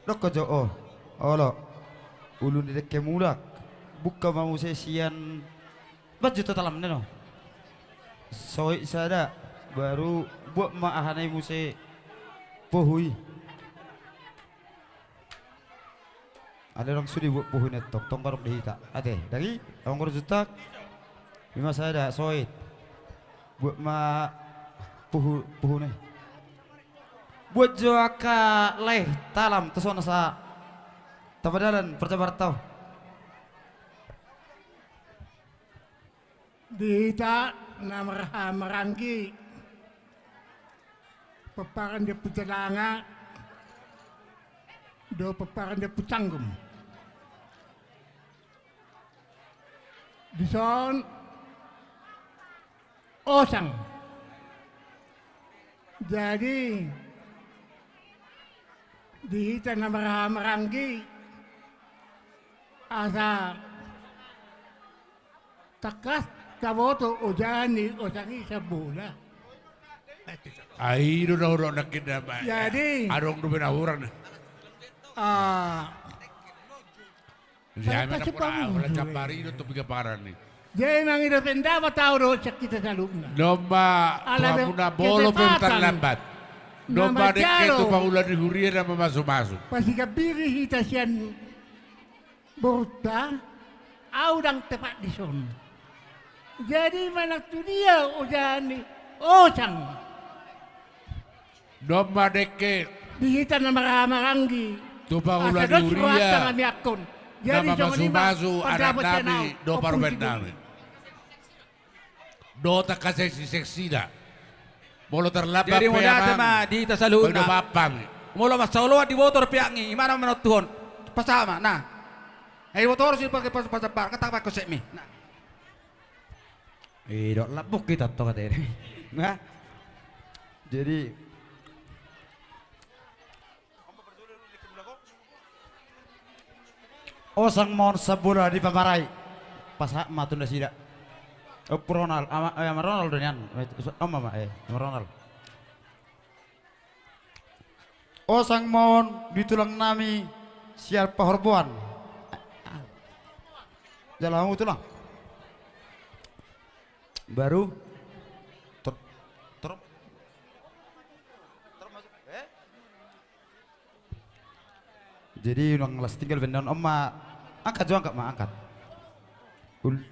Dok jo, o. Olo. Ulu ni dengke mulak. Buka ma muse sian baju tatalam neno. Soit sada. Baru buat ma aha nai muse pohu i. Alai ndang sude buat pohu na tong, tong barok di hita. Ate, dagi, amang guru jutak. Ima sada, soit. Buat ma pohu, pohu na i. Buat jo angka lae talam, tuson asa tapadalan parjabaranta on. Di hita na marhaha maranggi, pomparan di Ompu Jalanga dohot pomparan di Ompu Canggung. Dison Osang. Jadi di hita na marhaha maranggi asa tangkas taboto oja ni Osang i Sambola. Ai do na hurang nangkin na ba. Jadi adong dope na hurang na. Ah. Jadi mangido pendapat ahu do sian hita saluhutna. Nomba tu hamuna molo pe tarlambat. Nomba dengke tu pangula ni huria na mamasumasu. Pasigambiri hita sian borunta, ahu ndang tepat dison. Jadi manang tu dia oja ni Osang. Domma dengke. Di hita na marhaha maranggi. Tu pangula ni huria. Asa dos rohanta nami angkon. Jadi na mamasumasu anaknami dohot parumaennami. Dohot angka seksi-seksina. Molo tarlambat pe amang, di hita saluhutna. Molo mansai oloan diboto do peak i, imana manontuhon. Pasahat ma, nah. Ai boto do si pake pas-, pas-, pas-, kata pake kosek mi. Nah. I do lambok hita tong ate. Nah. Jadi Osang ma on Sambola di pamarai. Pasahat ma tu nasida. Ompu Ronald, ama, eh, ama Ronald do nian. Om ama, eh, ama Ronald. Osang ma on di tulang nami sian pahorboan. Jala hamu tulang. Baru. Ter-, ter-, Jadi unang las tinggal be on, om ma angkat jo, angkat ma, angkat. Ul-,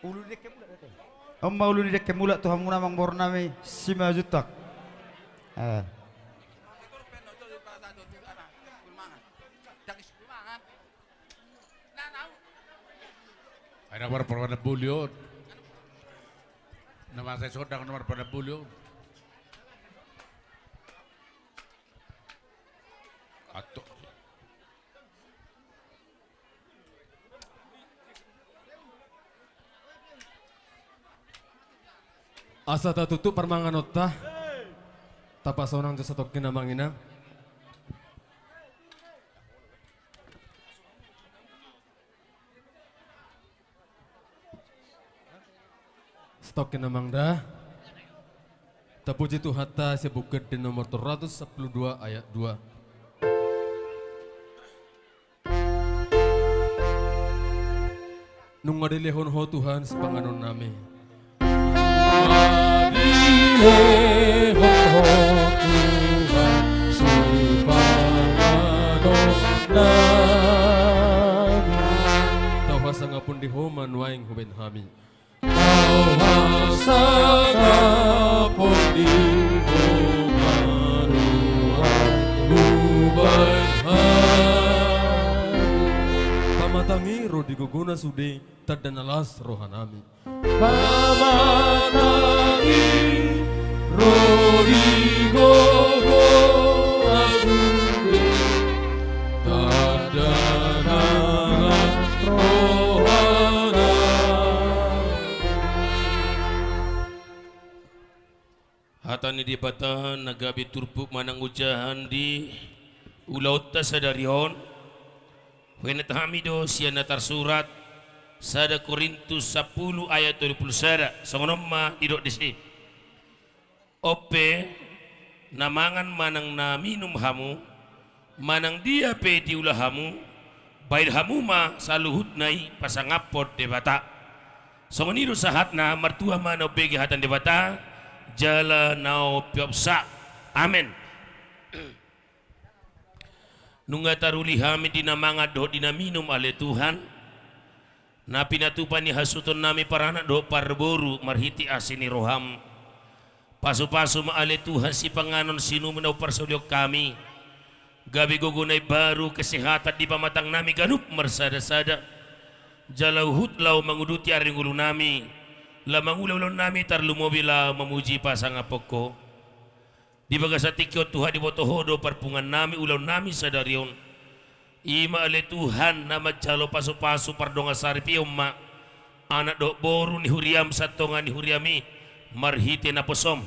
Ulu ni dengke mulak, ate. On ma ulu ni dengke mulak tu hamuna amang boru nami Simanjuntak. Eh. Ai na marparbana boli on. Na masa i so ndang na marparbana boli on. Ato. Asa tatutup parmanganonta. Tapasonang jo satongkin amang inang. Satongkin amang da. Tapuji Tuhanta, sian Buku Ende nomor tolu ratus sampulu dua ayat dua. Nunga dilehon Ho Tuhan sipanganon nami. Nunga dilehon Ho Tuhan sipanganon nami. Tau hasangapon di Ho ma nuaeng hubaen hami. Tau hasangapon di Ho ma nuaeng hubaen hami. Pamatang i ro di gogona sude, tanda na las roha nami. Pamatang i ro di gogona sude, tanda na las roha nami. Hata ni Debata na gabe turpuk manang ojahan di ulaonta sadari on, huenat hami do sian na tarsurat sada Korintus sampulu ayat tolu pulu sada, songon on ma didok disi. On pe, na mangan manang na minum hamu, manang dia pe diula hamu, baen hamu ma saluhutna i pasangaphon Debata. Songon i do sahatna, martua ma na umbege hata ni Debata, jala na umpeopsa. Amen. Nunga taruli hami di na mangan dohot di na minum ale Tuhan, na pinatupa ni hasuhuton nami paranak dohot parboru marhite asi ni roham. Pasupasu ma ale Tuhan sipanganon sinumuna na umparsaulihon hami. Gabe gogo na imbaru kesehatan di pamatang nami ganup marsadasada. Jala huhut laho manguduti ari ngolu nami. Laho mangula ulaon nami tarlumobi laho mamuji pasangaphon Ho. Di bagasan tingki on Tuhan diboto Ho do parpunguan nami ulaon nami sadari on. I ma ale Tuhan na manjalo pasupasu pardongansaripeon ma anak dohot boru ni huriam satonga ni huriam i marhite naposom.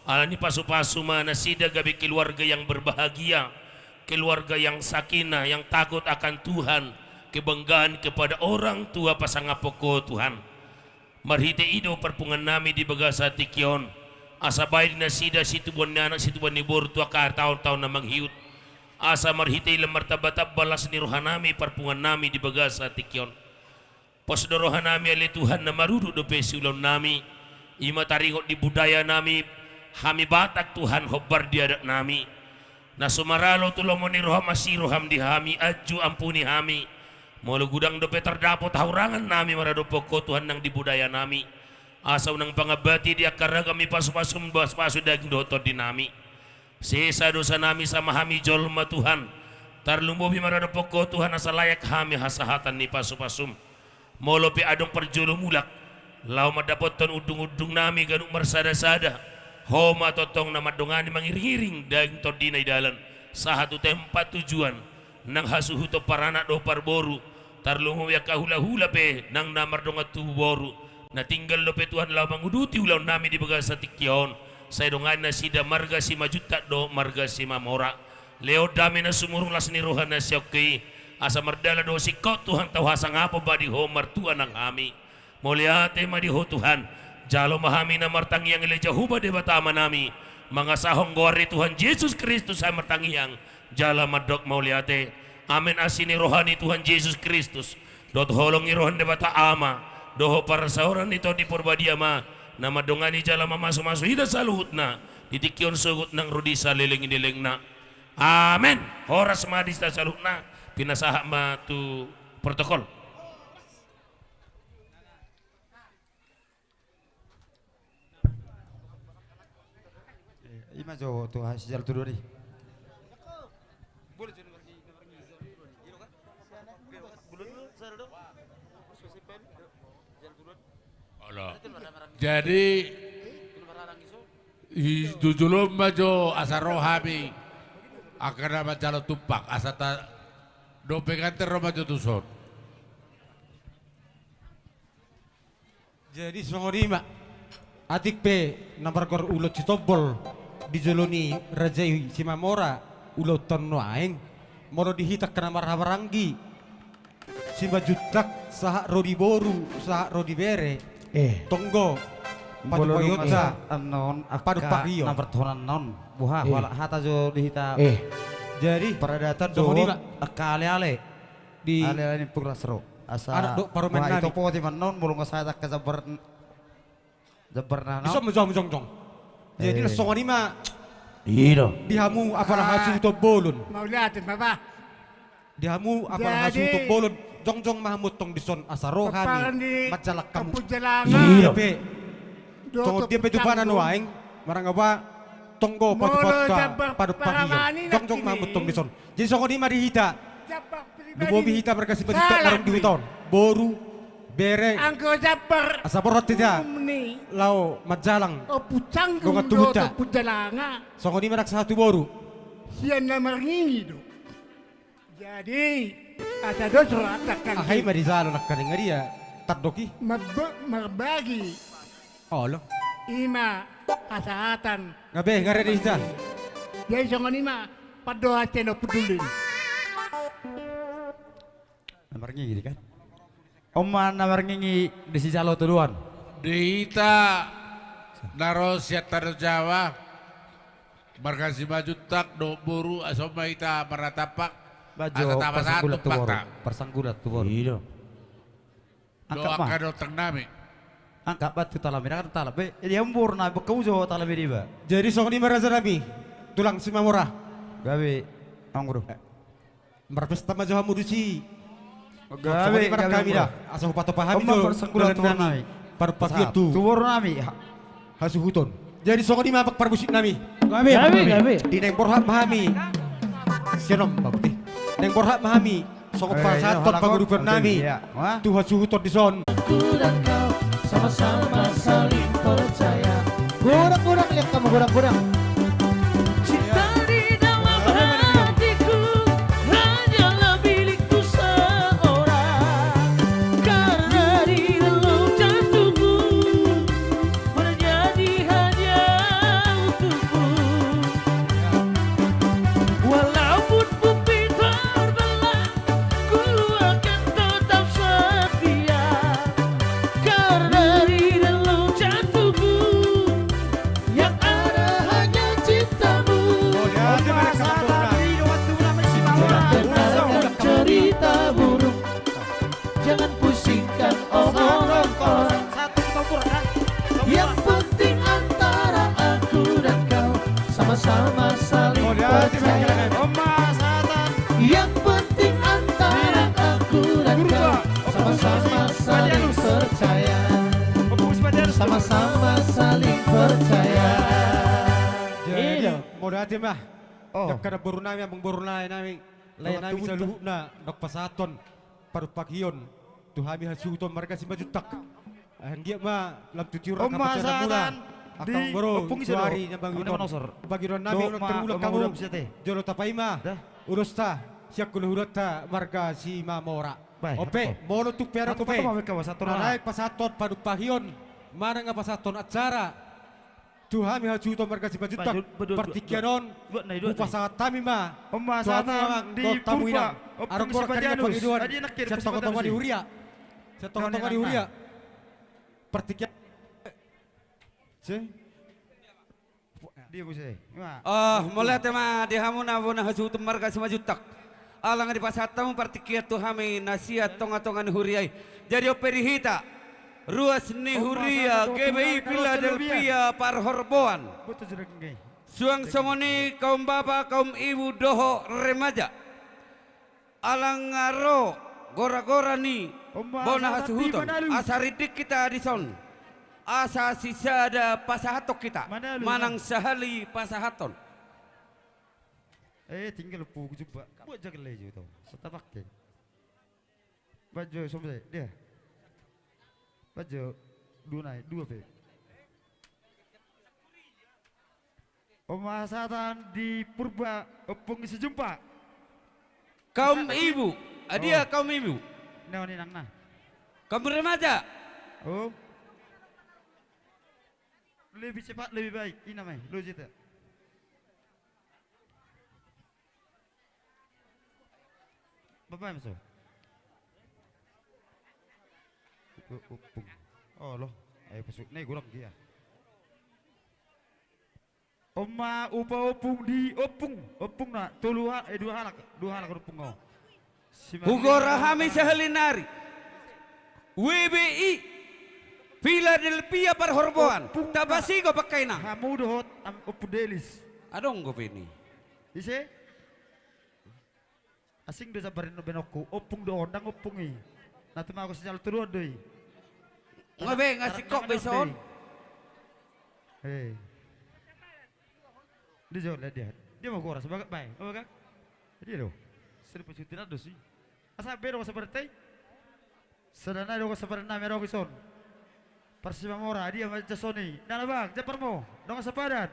Alani pasupasu ma nasida gabe keluarga yang berbahagia, keluarga yang sakinah, yang takut akan Tuhan, kebanggaan kepada orang tua pasangaphon Ho Tuhan. Marhite i do parpunguan nami di bagasan tingki on. Asa baen di nasida situbuan ni anak situbuan ni boru tu angka taon-taon na mangihut. Asa marhite i lam martambatamba las ni roha nami parpunguan nami di bagasan tingki on. Pos do roha nami ale Tuhan na marudut dope siulaon nami. I ma taringot di budaya nami. Hami Batak Tuhan hombar di adat nami. Na so maralo tu lomo ni roham asi roham di hami anju ampuni hami. Molo godang dope tardapot hahurangan nami maradophon Ho Tuhan nang di budaya nami. Asa unang pangambati di angka ragam ni pasupasum pasupasu daging dohot tondi nami. Sesa dosa nami sama hami jolma Tuhan. Tarlumobi maradophon Ho Tuhan asa layak hami hasahatan ni pasupasum. Molo pe adong parjolo mulak laho mandapothon undungundung nami ganup marsadasada. Ho ma tongtong na mandongani mangiringiring daging tondina i dalan sahat tu tempat tujuan. Nang hasuhuton paranak dohot parboru. Tarlumobi angka hulahula pe nang na mardongan tubu boru. Na tinggal dope Tuhan laho manguduti ulaon nami di bagasan tingki on. Sai dongani nasida marga Simanjuntak dohot marga Simamora. Lehon dame na sumurung las ni roha na siongki. Asa mardalan dohot singkop Tuhan tau hasangapon ma di Ho martua nang hami. Mauliate ma di Ho Tuhan. Jalo ma hami na martangiang ale Jahowa Debata Ama nami. Mangasahon goar ni Tuhan Jesus Kristus hami martangiang. Jala mandok mauliate. Amen. Asi ni roha ni Tuhan Jesus Kristus. Dohot holong ni roha ni Debata Ama. Dohot parsaoran ni Tondi Porbadia ma. Na mandongani jala mamasumasu hita saluhutna. Di tingki on sogot nang ro di saleleng ni lelengna. Amen. Horas ma di hita saluhutna. Pinasahat ma tu protokol. Ima jo tu, ah, sijalo tu dua i. Olo. Jadi, i, tu jolo ma jo asa ro hami angka na manjalo tumpak, asa ta, dope gante ro ma jo tuson. Jadi songon i ma, atik pe na margoar Ulaon Sitombol di jolo ni raja i Simamora, ulaonta nuaeng, molo di hita angka na marhahamaranggi, Simanjuntak, sahat ro di boru, sahat ro di bere, eh, tonggo, molo dung padupaionta, asa annon, angka padupakion. Na martohonan non, buha, eh, halak hata jo di hita. Eh. Jadi, paradatan songon i dohot ma. Angka ale-ale. Di ale-ale ni Puras ro. Asa anak do parumaen nami. Ito poti mannon, molo nga sahat angka jambar, jambar na, no? Dison ma jo hamu jongjong. Jadi, eh, na songon i ma. Iya do. Di hamu apala hasuhuton bolon. Mauliate ma, bah. Di hamu apala hasuhuton bolon. Jongjong ma hamu tong dison asa ro hami manjalang hamu. Iya do. Pe. Songon dia pe tu pana nuaeng, marangga ba tonggo, padupakion. Jongjong ma hamu tong dison. Jadi songon i ma di hita. Lumobi hita marga Simanjuntak naung di huta on. Boru, bere. Asa borhat hita laho manjalang dongan tubuta. Songon i ma nang sahat tu boru. Sian na marngingi do. Jadi, asa dos ro angka. Aha i ma dijalo nangkaning, nga dia tandok i. Marbagi. Olo. I ma hasahatan. Nga be, nga rade hita. Jadi songon i ma pandohan sian Ompu Dulin. Na marngingi kan? On ma na marngingi di sijalo tuduan. Di hita na ro sian Tano Jawa, marga Simanjuntak dohot boru, asa on ma hita marnatampak. Asa tapasahat tumpakta. Parsanggulan tu boru. Iya do. Angka ma. Dohot angka dotang nami. Angka batu talam i, kan talam be. Jadi hamu boru nami, bangka ujo talam i diba. Jadi songon i ma raja nami, tulang Simamora. Gabe, anggo do. Marpesta ma jo hamu disi. Gabe, songon i ma nang hami da. Asa hupatupa hami do. Parsanggulan tu boru nami. Padupakion tu boru nami. Hasuhuton. Jadi songon i ma amang parmusik nami. Gabe, gabe. Di naeng borhat ma hami. Sian on, Pak Putih. Naeng borhat ma hami. Songon pasahathon pangurupion nami tu hasuhuton dison. Aku dan kau sama-sama saling percaya. Godang, godang, lihat kamu, godang, godang. Cinta di dalam hatiku hanyalah milikku seorang. Karena di dalam jantungku menjadi hanya untukmu. Walaupun bumi terbelah, ku akan tetap setia. Karena di dalam jantungku yang ada hanya cintamu. Jangan cerita buruk, jangan pusingkan omongan orang. Yang penting antara aku dan kau sama-sama saling percaya. Yang penting antara aku dan kau sama-sama saling percaya. Sama-sama saling percaya. Jadi, mauliate ma. Angka namboru nami, amangboru nami, lae nami saluhutna, nang pasahathon padupakion tu hami hasuhuton marga Simanjuntak. Anggiat ma lam tu tiur angka pasahaton muna. Angka namboru, tu ari na mangihut on, bagian nami, unang tarulak hamu. Jolo tapaima ulosta sian hulahulanta marga Simamora. Ope, molo tung pe adong dope na lae pasahathon padupakion manang pasahathon acara tu hami hasuhuton marga Simanjuntak, partingkian on hupasahat hami ma tu hamu amang dohot hamu inang. Adong do angka na pangidoan sian tongatonga ni huria. Sian tongatonga ni huria. Partingkian. Mauliate ma di hamuna bona hasuhuton marga Simanjuntak. Ala nga dipasahat hamu partingkian tu hami na sian tongatonga ni huria i. Jadi on pe di hita, ruas ni huria G B I Philadelphia Parhorboan. Suang songon i kaum bapa, kaum ibu dohot remaja. Ala nga ro goragora ni bona hasuhuton, asa rindik hita dison. Asa sisada pasahathon hita. Mana lu, manang Bang? Sahali pasahathon. Eh, tinggal pugu jumpa. Buat jaga leju tu. Setapake. Bajo, sombe, dia. Bajo, dua nai, dua pe. Om hasahatan di Purba, Ompung Sijumpa. Kaum ibu, adia kaum ibu. Neo ni nang na. Kaum remaja. Oh. Lebih cepat, lebih baik. Ina mai, lo jeta. Bapak yang masuk. Ompung. Oh, lo. Ayo, pasuk. Nih, gurang dia. Oma, upa ompung di ompung. Ompung na, tolu ha-, eh, dua halak. Dua halak ompung, oh. Hugora hami sahali nari. W B I. Philadelphia Parhorboan. Ompung na. Tapasigop angka inang. Hamu dohot, am, ompung Delis. Adong dope ni. Ise? Asing do jambar ni baenonku, ompung do on, ndang ompung i. Na tumago sinyal tuduan do i. Nga be, nga singkop be ison. Hei. Dia jo, lihat dia. Dia mau gora sebagai bae. Apa kak? Dia do. Seri pesuti na do si. Asa be do seperti. Sada nai do sapadan nami adong ison. Parsimamora, adia ma jason i. Nana bang, jambar mo. Dongan sapadan.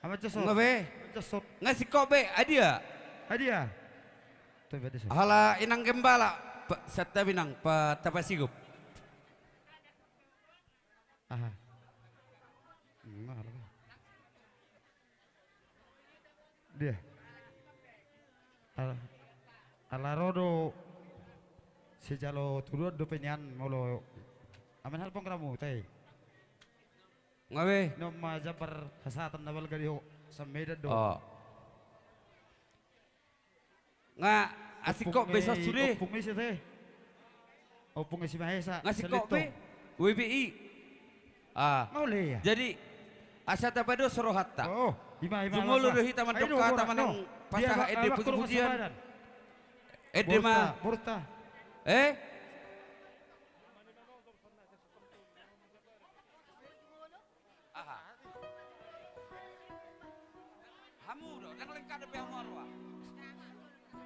Ama jason. Nga be. Jason. Nga singkop be, adia. Adia. Hala inang gembala. Santabi nang, tapasigop. Aha. Nga hala. Dia. Ala, ala ro do sijalo tuduan dope nian molo. Amen halpong ramu tai. Nga be. Noma jambar hasahatan na balga di ho. Samedan do. Oh. Nga asing kok be sos sude. Ompung isi te. Ompung isi Mahesa. Nga asing kok be. W B I. Ah. Jadi asa tapados rohanta. Oh, ima, ima. Jumolo do hita mandok hata manang pasahat ende puji-pujian. Ende ma. Borta. Eh? Aha. Hamu do, ndang lengkap dope hamu arua.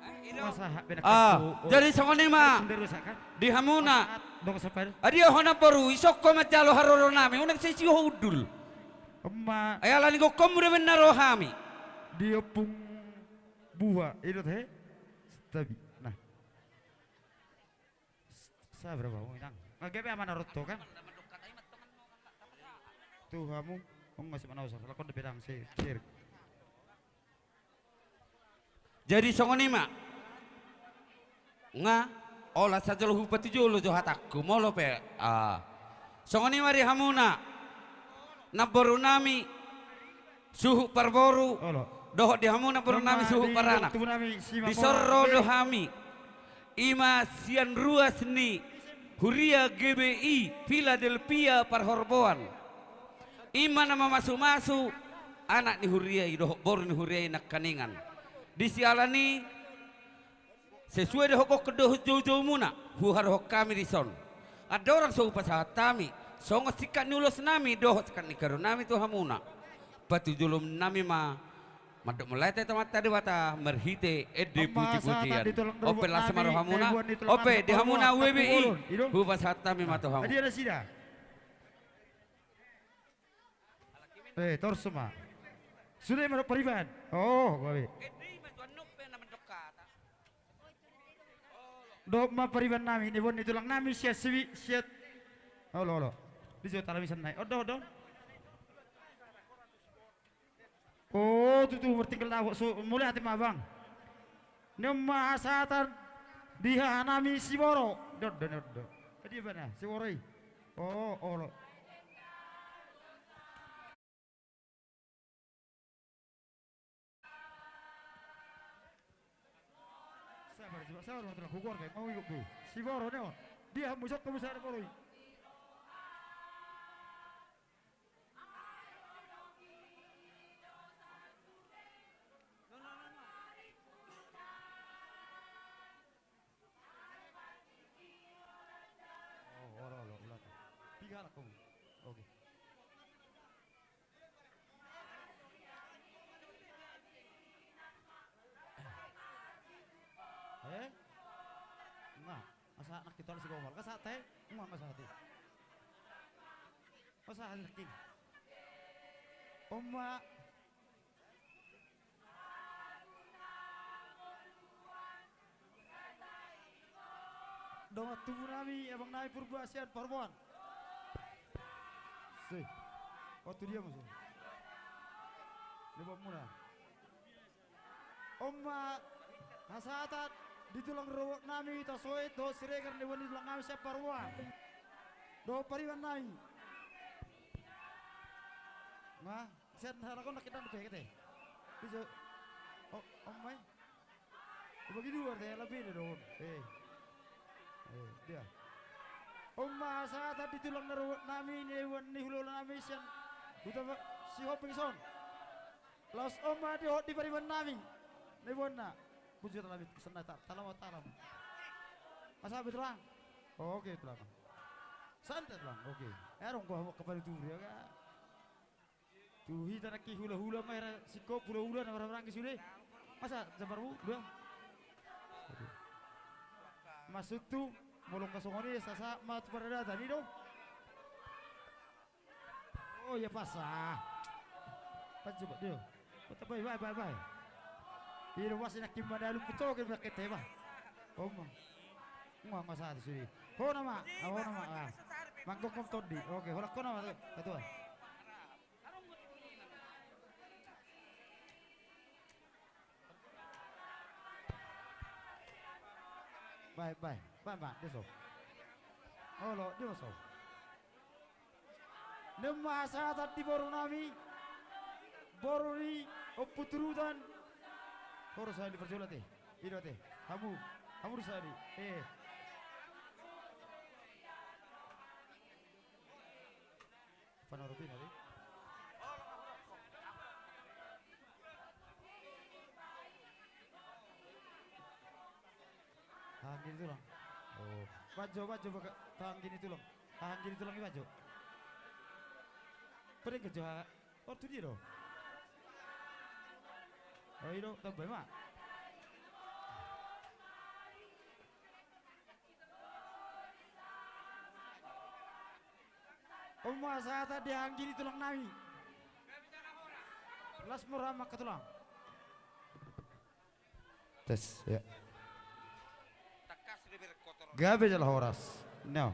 Eh, i do. Ah, jadi songon i ma. Di hamuna. Adia ho namboru, isongko manjalo haroro nami, unang sesi ho undul. Ai alani gokkonmu do umbahen na ro hami. Di ompung bua, i do he. Tabi. Nah. Sabar ba, inang. Nga gabe ama na ro tu kan. Tu hamu, nga si manausar, lakon dope dang si, sir. Jadi songon i ma. Nga, ola sajolo hupatujolo jo hatangku, molo pe, ah. Songon i ma di hamuna. Namboru nami. Suhut parboru, dohot di hamu namboru nami suhut paranak. Dison ro do hami, ima sian ruas ni huria G B I Philadelphia Parhorboan. Ima na mamasu-masu anak ni huria i dohot boru ni huria i nangkaningan. Di siala ni Sesuai dohot gokkon dohot jou-joumuna, huharohon hami dison. Andorang so hupasahat hami, songon singkat ni ulos nami dohot singkat ni haroronami tu hamuna. Patujolo nami ma, mandok mauliate tu Amanta Debata, marhite ende puji-pujian. Ope las ma rohamuna, ope di hamuna W B I, hupasahat hami ma tu hamu. Eh, torso ma. Sude ma dohot pariban. Oh, gabe. Dohot ma pariban nami, ni bon ni tulang nami, siat sibi, siat. Olo, olo. Di jo talami sannai. Odo, odo. Oh, tutu, bertinggal dapot. So, mulai hati ma bang. Ni ma hasahatan di hahanami Siboro. Dot, dot, dot, dot. Tadi apa na? Siboro i. Oh, olo. Sabar, sabar, sabar, sabar, hugor be, mau ikut be. Siboro, ni on. Dia, musok ke musara Siboro i. Oh, olo, olo, ulat. Piga halak hamu? Oke. Anak kita harus gomal. Kasate, muang kasate. Masa hadir king. Oma. Dongan tubu nami, abang nami Purba sian Paruan. Si. Oh, tu dia musuh. Ini buat muna. Oma, hasahatan di tulang rorobot nami, Tasoit, dohot Siregar, na iboan ni tulang nami sian Paruan. Dohot pariban nami. Ma, sian halak on na kita dope, kete. Ijo. Oh, Oma i. Dibagi dua, te, lebih deh, dong. Eh. Eh, dia. Oma, hasahatan di tulang rorobot nami, na iboan ni hulahula nami sian Huta Sihoping son. Laos Oma dohot di pariban nami. Na iboanna. Puji Tuhan, nami, senna ta-, talam, talam. Masa betul, Bang? Oh, oke, tulang. Santai, tulang. Oke. Eh, dong, gua mau ke Bali dulu, ya, Kak. Tu hita nangkin hulahula, ma hira singkop hulahula na marhahamaranggi sude. Masa jambarmu dua? Maksudhu, molo nga songon i, sasahat ma tu paradaton i do. Oh, ia pas, ah. Pas coba, dio. Kota, bae, bae, bae, bae. I do, pas nangkin manalu pucoki, pakai teba. Oma. Nga, nga satu sude. Ho nama, ah, ho nama, ah. Manggongkom tondi. Oke, holan ho nama, ketua. Bae, bae, bae, bae, dia so. Olo, dia so. Nunga hasahatan di boru nami. Boru ni Ompu Turutan. Boru sahali parjolo te. I do te. Hamu, hamu do sahali. Eh. Panorot i na di. Tahan gini tulang. Oh. Bajo, bajo, baka-, tahan gini tulang. Tahan gini tulang i, bajo. Pedeng kejo ha. Oh, tu dia do. Oh, i do, tambai ma. Oma, hasahatan di anggi ni tulang nami. Las murah maka tulang. Tes, ya. Gabe jala horas. No.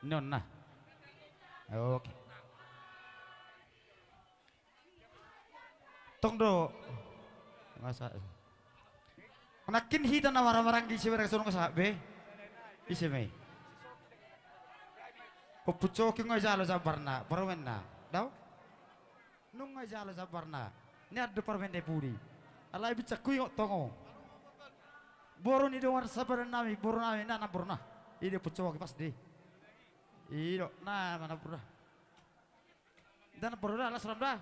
No, nah. Oke. Tong do. Masa. Nangkin hita na marhahamaranggi ise be, songon sahat be. Ise ma i. Ompu Coki nunga dijalo jambarna, parumaenna. Dao? Nunga dijalo jambarna. Nian do parumaen Dae Pudi. Alai binsangku ingot tongon. Boru ni dongan sapadan nami, boru nami, na, na boru na. I do Ompu Coki pas di. I do, na, na boru na. Ndang boru da, las ram da.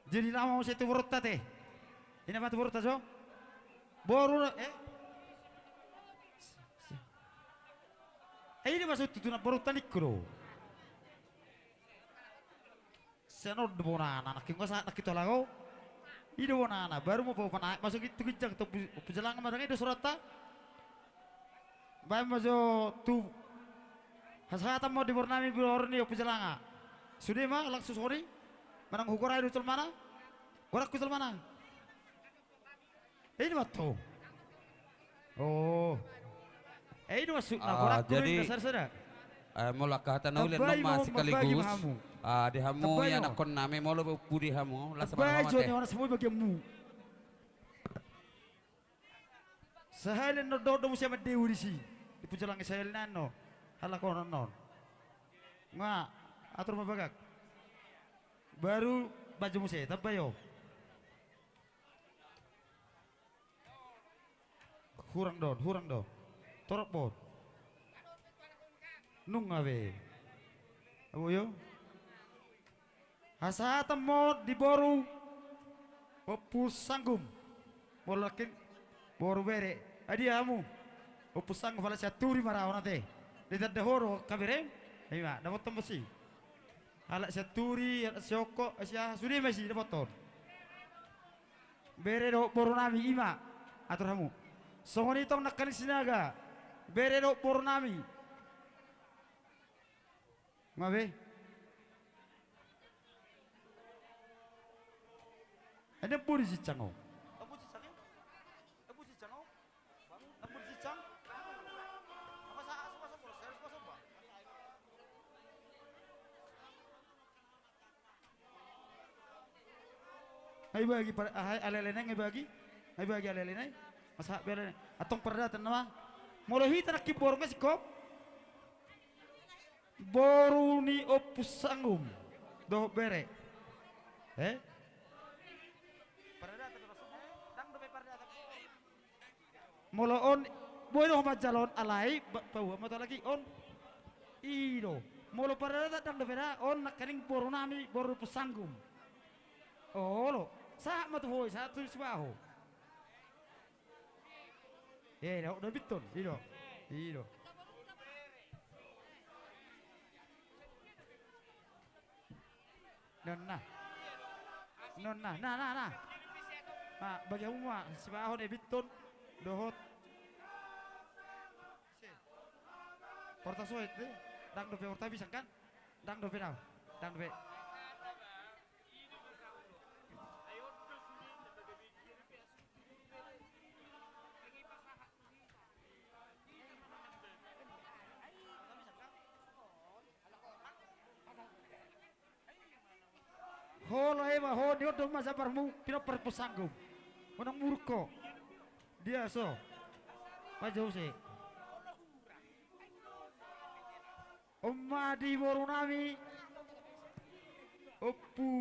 Jadi nama muse tu borunta te. Ina ma tu borunta jo? Boru, eh? Eh, i do maksudhu tu na borunta ningku do. Sian on do bonana, nangkin nga sahat nangkin tu halak on. I do bonana, baru ma panaek masuk i tu ginjang tu Ompu, Ompu Jalanga ma, ndang i do suranta. Baen ma jo tu hasahatan ma di boru nami, boru ni Ompu Jalanga. Sude ma langsung songon i. Manang hugorahon do jolmana. Gorahon jolmana. Eh, i do ma tu. Oh. Eh, i do maksudna. Ah, jadi, eh, molo angka hata na uli annon ma sekaligus. Ah, di hamu ianakhon nami, molo pudi hamu, las ma hamu ate. Sahali annon dohot do muse ma deu disi. Di Ompu Jalanga i sahali annon. Halak on annon. Nga, atur ma bagak. Baru bajo muse, tambai on. Hurang do on, hurang do on. Torop do on. Nunga be. Abo jo. Hasahatan ma on di boru Ompu Sanggum. Molo nangkin boru bere. Ai dia hamu? Ompu Sanggum, halak Sianturi ma ra on ate. Ditanda ho do haberem. Ima, dapothon ma disi. Halak Sianturi, halak Siongko, eh, sia, sude ma disi, dapothon. Bere dohot boru nami, i ma. Atur hamu. Songon i tong nangkaning Sinaga. Bere dohot boru nami. Nga be? Ene budi sicang o. Budi sicang o. Budi sicang. Apa sa-, apa sa-, apa sa-, apa sa-, apa sa-, Nga ibagi par-, aha, alele nai nga ibagi. Nga ibagi alele nai. Masa be alele. Antong paradaton nama. Molo hita nangkin boru nga singkop. Boru ni Ompu Sanggum. Dohot bere. Eh? Paradaton nama. Dang dope paradaton. Molo on, boi do ho manjalo on, alai, ba-, paboa ma tu halak i on. I do. Molo paradaton dang dope da, on nangkaning boru nami, boru Ompu Sanggum. Olo. Sahat ma tu ho i, sahat tu sibaho. Eh, da, da binton, i do. I do. Nonna. Nonna, na, na, na. Na, bagi hamu ma, sibaho ni binton, dohot. Porta soit, eh. Dang dope porta pisang kan? Dang dope nau. Dang dope. Hola ema ho, ni on do ma jambarmu, pinompar Ompu Sanggum. Unang muruk ho. Dia so. Pajo use. On ma di boru nami. Ompu.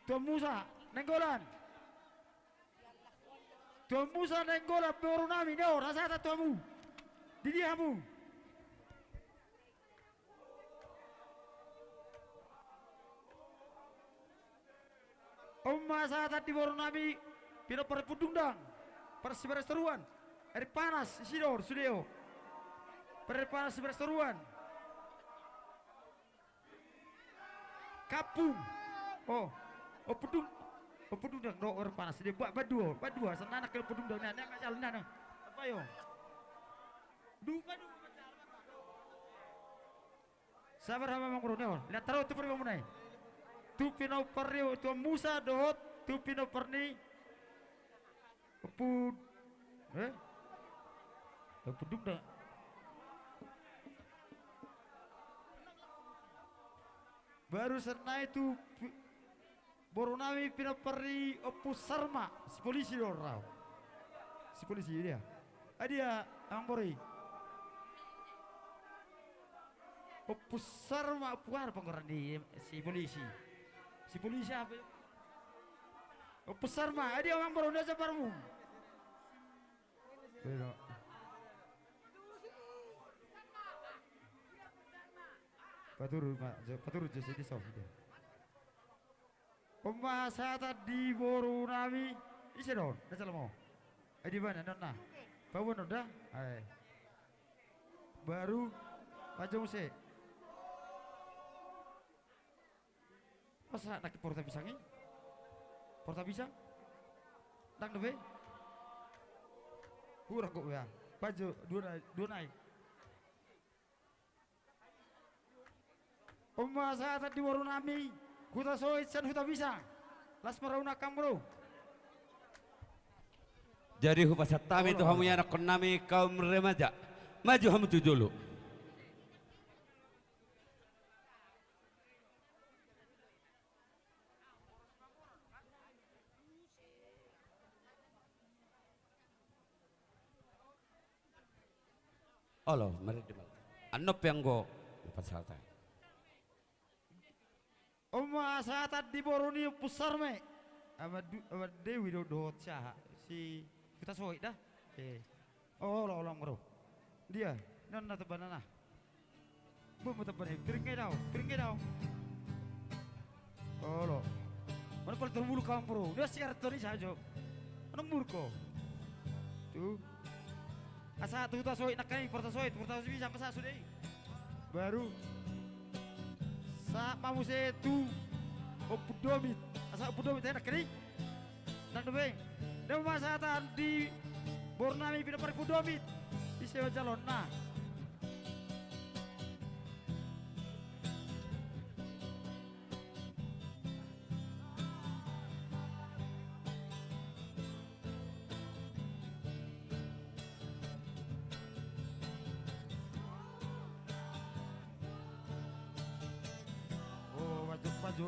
Tuan Musa Nainggolan. Tuan Musa Nainggolan boru nami, neo, rasa ta tuamu. Di dia hamu? On ma sahatan di boru nami, pinompar Pundung Dang. Parsibaris toruan. Air panas, isi do, sude o. Air panas sibaris toruan. Kampung. Oh. Oh, Pundung. Oh, Pundung Dang, do air panas. Dia buat badua, badua. Sana anak kena Pundung Dang. Nah, nah, nah, jalan, nah, nah. Apa yo? Duka, duka. Sabar hamu amang boru neo. Lihat taruh tu pinompar nai. Tu pinompar ni Tuan Musa dohot tu pinompar ni Ompu, eh? Ompu Dung da. Barusan nai tu pi-, boru nami pinompar ni Ompu Sarma, si polisi do rau. Si polisi dia. Adia, amang boru i. Ompu Sarma, Ompu aha do panggoaran ni si polisi? Si polisi aha pe? Ompu Sarma, adia amang boru, nda jambarmu. Beda. Paturut ma, jo-, paturut jo, sini so. On ma sahatan di boru nami. Ise do on? Nda salah mau. Eh, di mana? Nonna. Paboa nonna da? Ai. Baru. Pajo muse. Masa nangkin porta pisang i? Porta pisang? Dang dope? Hurang kok ya. Pajo, dua nai, dua nai. On ma sahatan di boru nami, Hutasoit sian Hutapisang. Las ma roham amang boru. Jadi hupasahat hami tu hamu ianakkon nami kaum remaja. Maju hamu tu jolo. Olo, mari di mal. Annon pe anggo pasahat. On ma sahatan di boru ni Ompu Sarma. Ama du-, ama Dewi do dohot si aha? Si Hutasoit da? Eh. Olo, olo, amang boru. Dia, nonna tamba nana. Boi ma tamba nai, piring ngai dao, piring ngai dao. Olo. Mana pala terbulu kawan bro. Dia siar toni sajo. Mana murko. Tu. Asa tu Hutasoit nangkaning, Portasoit, Portasoit bisa masa sude i. Baru. Sahat ma muse tu Ompu Domit, asa Ompu Domit enak kering. Nang dope, dong masa tan di bornami pinompar Ompu Domit. Ise jaloonna. Oh, maju, maju.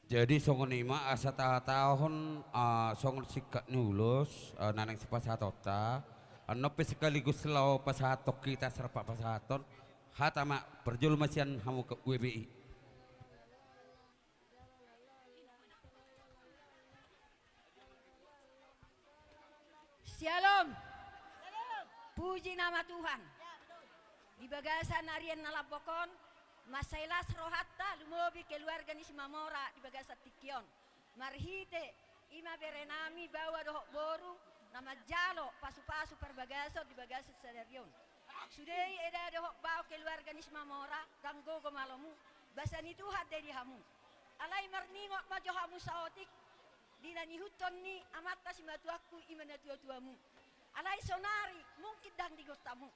Jadi songon i ma asa tahatahon, ah, songon singkat ni ulos, ah, na naeng sipasahatonta. Annon pe sekaligus laho pasahathon hita, serpak pasahathon. Hata ma, parjolo ma sian hamu ke U B I. Syalom. Puji nama Tuhan. Di bagasan arian na lambok on, mansai las rohanta lumobi keluarga ni Simamora di bagasan tingki on. Marhite i ma berenami baoa dohot boru na manjalo pasupasu parbagason di bagasan sadari on. Sude i eda dohot bao keluarga ni Simamora, ndang gogo malomu, basa ni Tuhan do i di hamu. Alai marningot ma jo hamu saotik, di na niihuthon ni amanta simatuangku i ma natuatuamu. Alai sonari mungkin ndang diingot hamu.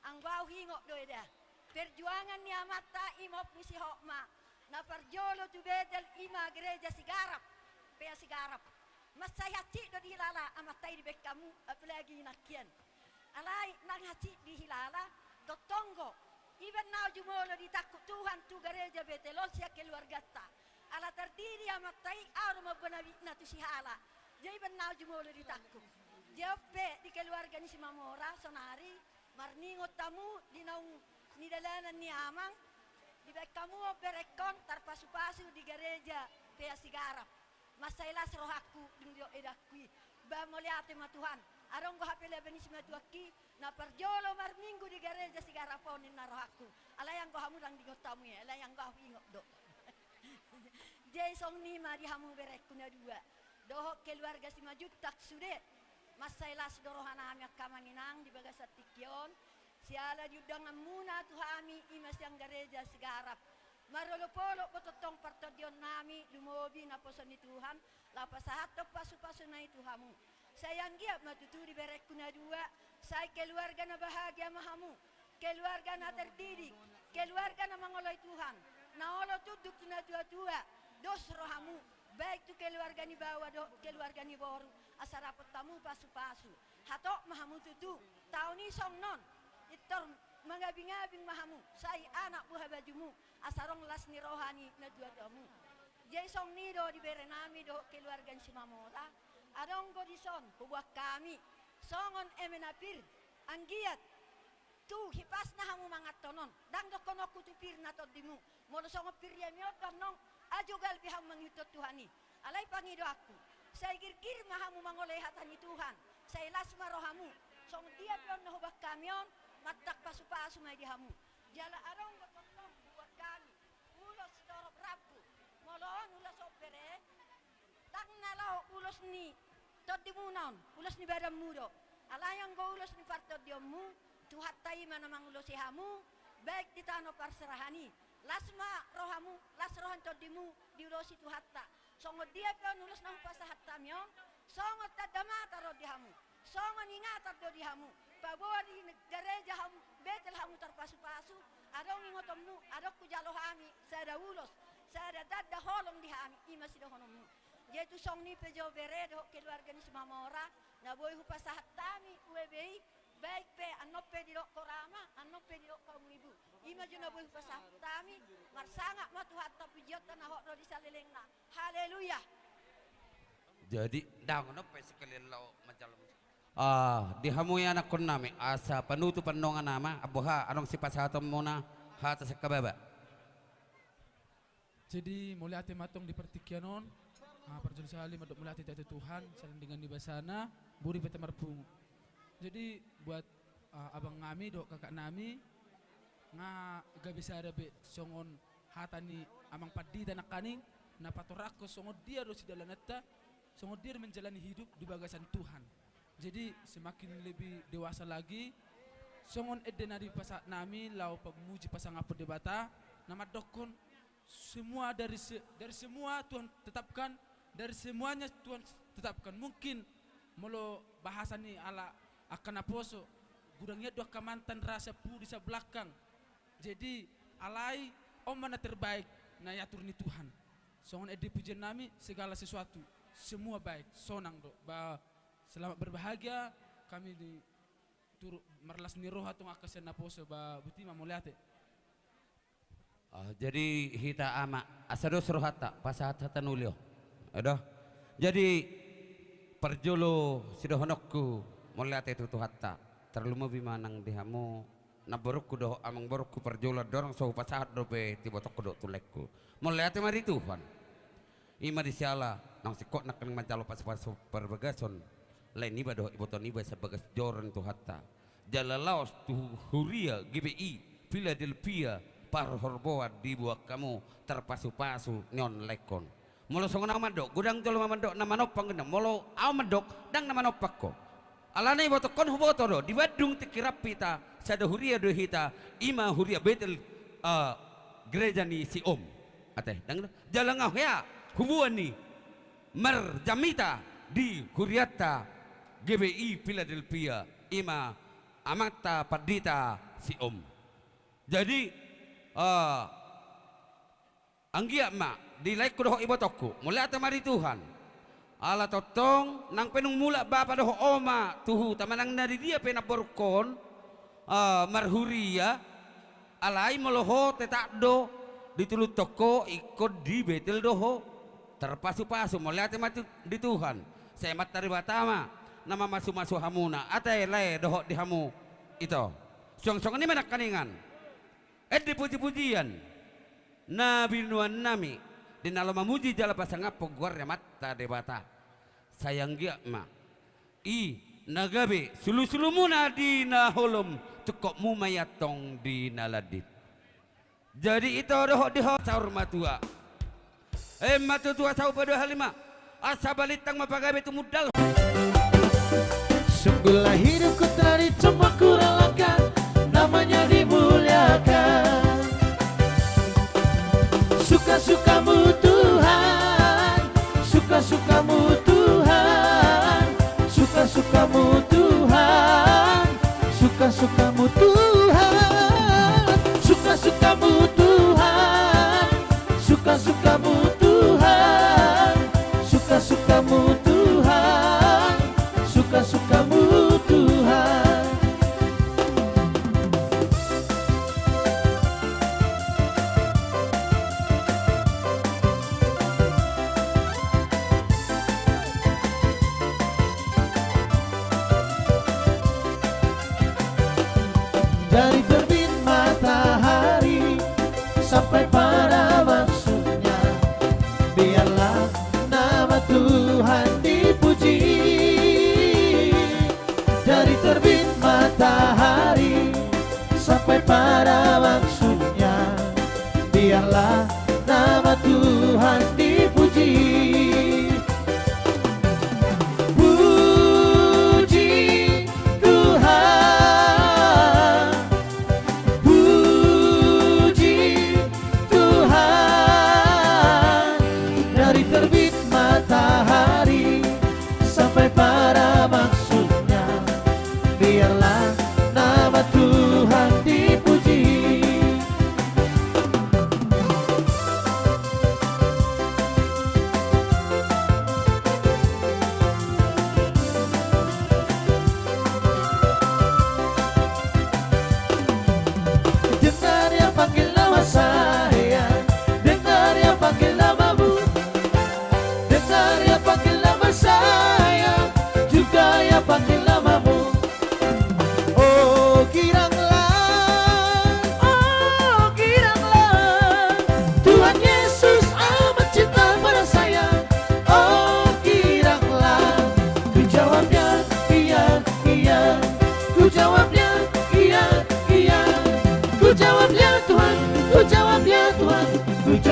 Anggo au huingot do eda. Perjuangan ni amanta i ma Ompu si Hotma. Na parjolo tu Betel i ma gereja Sigarap. P A Sigarap. Mansai hansit do dihilala amanta i dibahen hamu, apalagi nangkin. Alai ndang hansit dihilala, tongtong do. Iba na jumolo ditangkup Tuhan tu gereja Betel on sian keluarganta. Ala tardidi amanta i, au do mamboan abitna tu sihala. Jadi iba na jumolo ditangkup. Jadi on pe di keluarga ni Simamora sonari, marningot hamu di naung nidalanan ni amang, dibahen hamu on berengkon tarpasupasu di gereja P A Sigarap. Mansai las rohangku dung didok edangku i. Ba mauliate ma Tuhan. Adong do hape laba ni simatuangki, na parjolo marminggu di gereja Sigarap on ninna rohangku. Alai anggo hamu ndang diingot hamu i, alai anggo au huingot do. Jadi songon i ma di hamu berengku na dua. Dohot keluarga Simanjuntak sude. Mansai las do rohanami angka amang inang di bagasan tingki on. Siala di undanganmuna tu hami i ma sian gereja Sigarap. Marolopolop do tongtong partondionnami, lumobi naposo ni Tuhan, laho pasahathon pasupasuna i tu hamu. Sai anggiat ma tutu di berengku na dua, sai keluarga na bahagia ma hamu. Keluarga na terdidik, keluarga na mangoloi Tuhan, na olo tunduk tu natuatua, dos rohamu, baik tu keluarga ni baoa dohot keluarga ni boru, asa dapot hamu pasupasu. Hatop ma hamu tutu, taon i songon on, pintor mangabingabing ma hamu, sai anak buha bajumu, asa adong las ni roha ni natuatuamu. Jadi songon i do di bere nami dohot keluarga ni Simamora. Adong do dison huboan hami songon eme na pir, anggiat tu hipasna hamu manganhon on. Ndang dohononku tu pirna tondimu. Molo songon pir i hami on do annon, ajo galbei hamu mangihuthon Tuhan i. Alai pangidoanku, sai girgir ma hamu mangoloi hata ni Tuhan, sai las ma rohamu. Songon dia pe on na huboan hami on, martangpasupasu ma i di hamu. Jala adong do tongtong huboan hami ulos sitorop rambu. Molo on ulos on bere, ndang na laho ulos ni tondimuna on, ulos ni badanmu do. Alai anggo ulos ni partondionmu, Tuhanta i ma na mangulosi hamu, baik di tano parserahan i. Las ma rohamu, las roha ni tondimu, diulosi Tuhanta. Songon dia pe on ulos na hupasahat hami on, songon tanda mata ro di hamu, songon ingatan do di hamu. Paboa di gareja hamu, Betel hamu tarpasupasu, adong ingotonmu, adong hujalo hami sada ulos, sada tanda holong di hami, i ma sidohononmu. Jadi tu songon i pe jo bere dohot keluarga ni Simamora, na boi hupasahat hami U E B i, baik pe annon pe didok ho rama, annon pe didok ho ibu. I ma jo na boi hupasahat hami, marsangap ma Tuhanta, pujionta na hot ro di salelengna. Haleluya. Jadi, ndang, annon pe sekalian laho manjalo musik. Ah, di hamu i anakkon nami, asa panutupan nongan ama, amboha, adong sipasahatonmuna hata sian hababa. Jadi, mauliate ma antong di partingkian on, ah, parjolo sahali mandok mauliate tu Tuhan, saleleng denggan ni basana, buri pe hita marpungu. Jadi, buat, ah, abang nami, dohot kakak nami, nga gabe sada be songon hata ni Amang Pandita nangkaning, na patorangkon songon dia do sidalananta, songon dia do menjalani hidup di bagasan Tuhan. Jadi, semakin lebih dewasa lagi, songon ende na dipasahat nami, laho pamuji pasangaphon Debata, na mandokkon, semua dari se-, dari semua Tuhan tetapkan, dari semuanya Tuhan tetapkan. Mungkin molo bahasa ni halak angka naposo, godang ia do angka mantan rasa pudi sa belakang. Jadi, alai on ma na terbaik na iatur ni Tuhan. Songon ende pujian nami, segala sesuatu, semua baik, sonang do. Ba, selamat berbahagia, kami di turut marlas ni roha tong angka sian naposo, ba, boti ma, mauliate. Ah, jadi hita ama, asa dos rohanta, pasahat hata na uli on. Edo. Jadi, parjolo sidohononku, mauliate tu Tuhanta, tarlumobi ma nang di hamu, namborungku dohot amangborungku parjolo, andorang so hupasahat dope tu ibotongku dohot tu laengku. Mauliate ma di Tuhan. I ma di siala, naung singkop nangkaning manjalo pasupasu parbagason, lae niba dohot iboto niba sian bagas joro ni Tuhanta. Jala laos tu huria G B I Philadelphia, parhorboan diboan hamu tarpasupasu nion laengkon. Molo songon ahu mandok, godang jolma mandok na manompang gondang. Molo ahu mandok, ndang na manompang ho. Alana ibotongkon huboto do, di Bandung tingki rap hita, sada huria do hita, i ma huria Betel, eh, gereja ni si Om. Ate, ndang do. Jala nga hea hubungan ni marjamita di hurianta G B I Philadelphia, i ma amanta pandita si Om. Jadi, eh, anggiat ma di laengku dohot ibotongku, mauliate ma di Tuhan. Ala tongtong nang pe dung mulak bapa dohot oma tu huta manang na di dia pe namborungkon, eh, marhuria, alai molo ho tetap do ditulunghon ho ingkon di Betel do ho tarpasupasu, mauliate ma tu, di Tuhan. Sai Amanta Debata ma na mamasumasu hamuna, ate lae dohot di hamu ito. Suang songon i ma nangkaningan. Ende pujipujian na binoan nami di na laho mamuji jala pasangaphon goar ni Amanta Debata. Sai anggiat ma i na gabe sulusulumuna di na holom, tungkotmu ma i antong di na landit. Jadi ito dohot di ho saur matua. Emma tutua saur paduahalima. Asa balintang ma pagabe tumundalhon. Sungguhlah hidupku telah dicomotku, relakan namanya dimuliakan. Suka-sukamu Tuhan, suka-sukamu Tuhan, suka-sukamu Tuhan, suka-sukamu Tuhan, suka-sukamu Tuhan. Suka-sukamu Tuhan, suka-sukamu Tuhan, suka-sukamu Tuhan.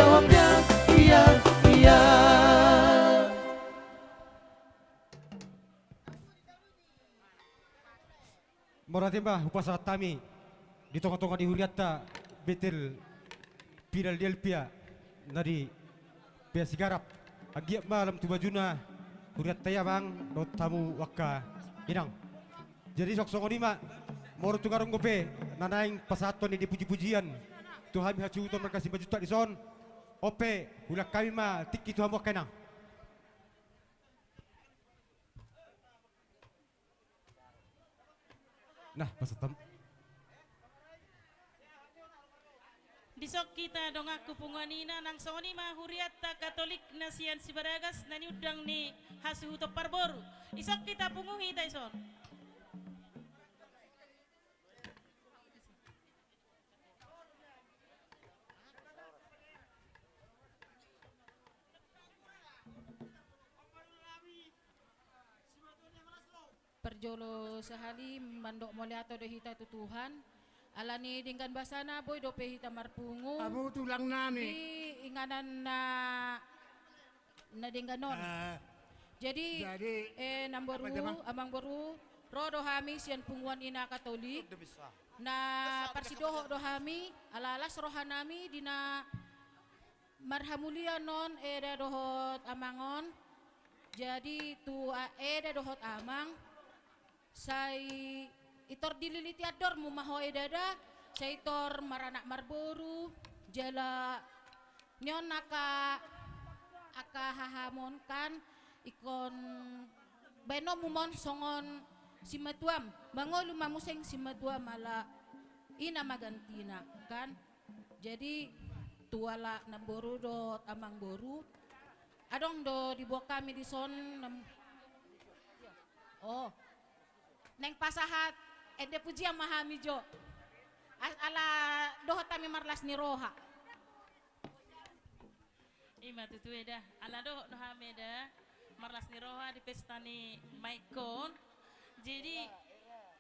Ia, ia, ia. Mauliate ma hupasahat hami di tongatonga ni hurianta Betel Philadelphia na di Pea Sigarap. Anggiat ma lam tu bajuna hurianta i, amang dohot hamu angka inang. Jadi songon i ma, molo tung adong dope na naeng pasahathon ende pujipujian tu hami hasuhuton marga Simanjuntak dison, on pe, hulean hami ma tingki tu hamu angka inang. Nah, pasahat hamu. Dison hita donganku punguan ina, nang songon i ma hurianta Katolik na sian Sibaragas na niundang ni hasuhuton parboru. Dison hita pungu hita dison. Parjolo sahali mandok mauliate do hita tu Tuhan, ala ni denggan basana boi dope hita marpungu. Hamu tulang nami. Di inganan na, na denggan on. Ah. Jadi, jadi, eh, namboru, apa, amangboru, ro do hami sian punguan ina Katolik. Na parsidohot do hami, ala las roha nami di na marhamulian on eda dohot amang on. Jadi tu a-, eda dohot amang, sai i tor dililiti andormu ma ho eda da, sai i tor maranak marboru, jala nion angka, angka hahamon kan, ingkon baenonmu ma on songon simatuam, mangolu ma muse simatuam ala i na magantina kan. Jadi tu ala namboru dohot amangboru, adong do diboan hami dison nam-, oh, naeng pasahat ende pujian ma hami jo. A-, ala dohot hami marlas ni roha. Ima tutu eda, ala dohot do hami eda marlas ni roha di pesta ni maek on. Jadi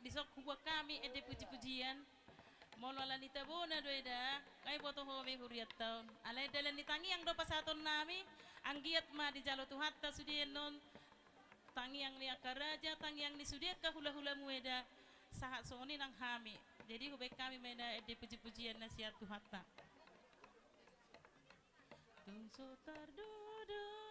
dison huboan hami ende pujipujian. Molo ala ni tabona do eda, nga diboto ho be hurianta on. Alai dalan ni tangiang do pasahaton nami, anggiat ma dijalo Tuhanta sude annon tangiang ni angka raja, tangiang ni sude angka hulahulamu eda, sahat songon i nang hami. Jadi hubaen hami ma eda ende pujipujian na sian Tuhanta. Tung so tardodo.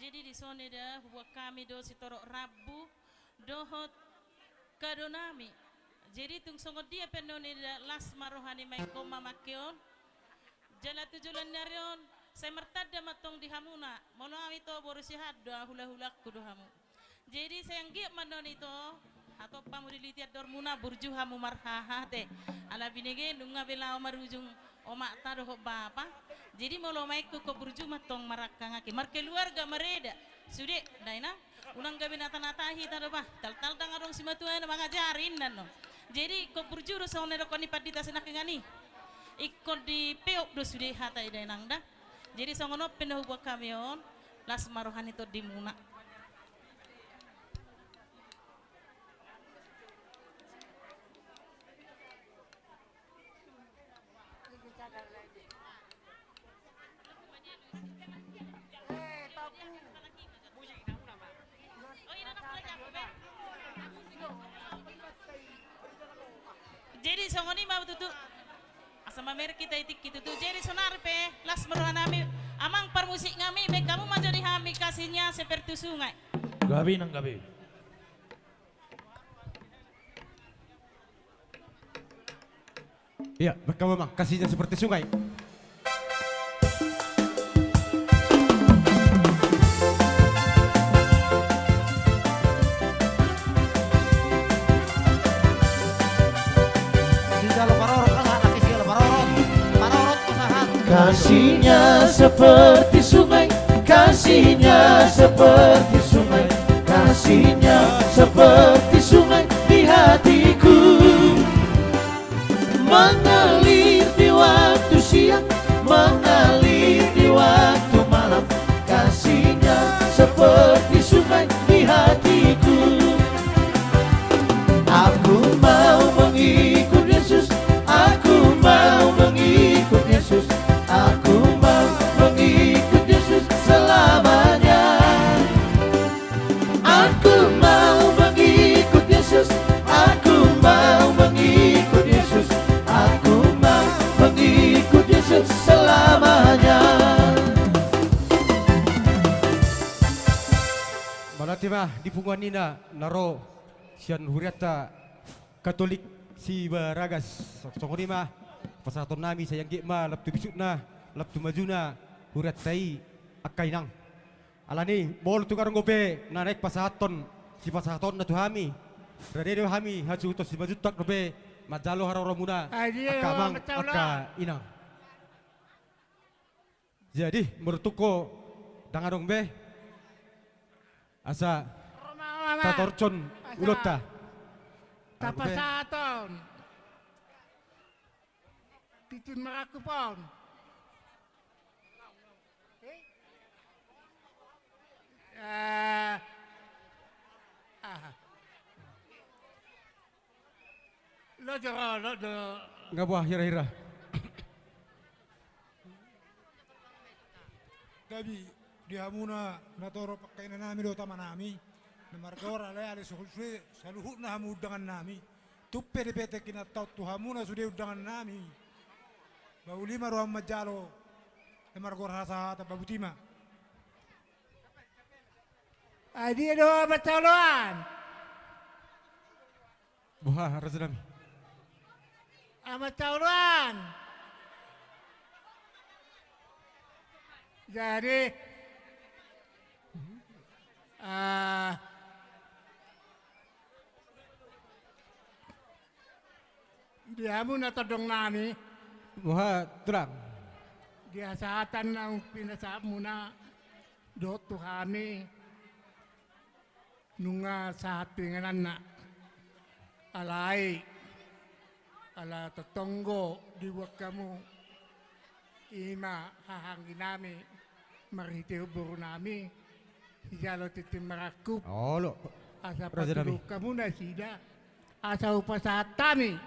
Jadi di son i da hubuat hami do sitorop rambu dohot kado nami. Jadi tung songon dia pe annon i da, las ma roha ni ma ingkon mamangke on. Jala tu joloan ni ari on sai martanda ma antong di hamuna, molo au ito boru siahaan do, hulahulangku do hamu. Jadi sai anggiat ma annon ito, hatop hamu di litian dohormuna, burju hamu marhahae. Ala binege nunga be laho marujung omakta dohot bapa. Jadi molo maengku, ingkon burju ma antong marangkang aki, markeluarga, mareda. Sude, dainang. Unang gabe natanata hita do bah. Taltal ndang adong simatua na mangajari, inna annon. Jadi ingkon burju do songon na didokkon ni pandita sinangkingan i. Ingkon dipeop do sude hata i, dainang da. Jadi songon on pe na hubuat hami on, las ma roha ni tondimuna. Jadi songon i ma tutu. Asa mamereng hita i tingki tutu. Jadi sonari pe las ma roha nami, amang parmusik nami, baen hamu ma jo di hami Kasihnya Seperti Sungai. Gabe nang gabe. Iya, baen hamu amang, Kasihnya Seperti Sungai. Sijalo parorot, ala, ala sijalo parorot. Parorot pasahat. Kasihnya seperti sungai, kasihnya seperti sungai, kasihnya seperti sungai di hatiku. Mengalir di waktu siang, mengalir di waktu malam, kasihnya seperti sungai di hatiku. Aku mau mengikut Yesus, aku mau mengikut Yesus, aku mau mengikut Yesus selamanya. Aku mau mengikut Yesus, aku mau mengikut Yesus, aku mau mengikut Yesus selamanya. Mauliate ma di punguan i na ro sian hurianta Katolik Sibaragas. Songon i ma pasahaton nami, sai anggiat ma lam tu bisukna, lam tu majuna hurianta i, angka inang. Alani molo tung adong dope na naeng pasahathon sipasahatonna tu hami, rade do hami hasuhuton Simanjuntak dope manjalo haroramuna, angka amang, angka inang. Jadi molo tung ndang adong be, asa tatorjon ulaonta. Tapasahathon tintin marangkup on. Eh? Eh, aha. Lo joro, lo do. Nga boha hira-hira. Gabe di hamuna natorop, angka inanami dohot amanami na margoar Ale, Ale Sohul, sude saluhutna hamu undangan nami. Tung pe dipetek inanta on tu hamuna sude undangan nami. Ba uli ma roham manjalo na margoar hasahatan, ba botima. Ai dia do amanta oloan. Boha raja nami? Amanta oloan. Jadi, ah, di hamu na tondong nami. Boha tulang? Di hasahatan naung pinasahatmuna dohot tu hami, nunga sahat tu ingananna. Alai ala tongtong do dibuat hamu, i ma hahaanggi nami marhite boru nami, sijalo tintin marangkup. Olo. Asa patuduk hamu nasida, asa hupasahat hami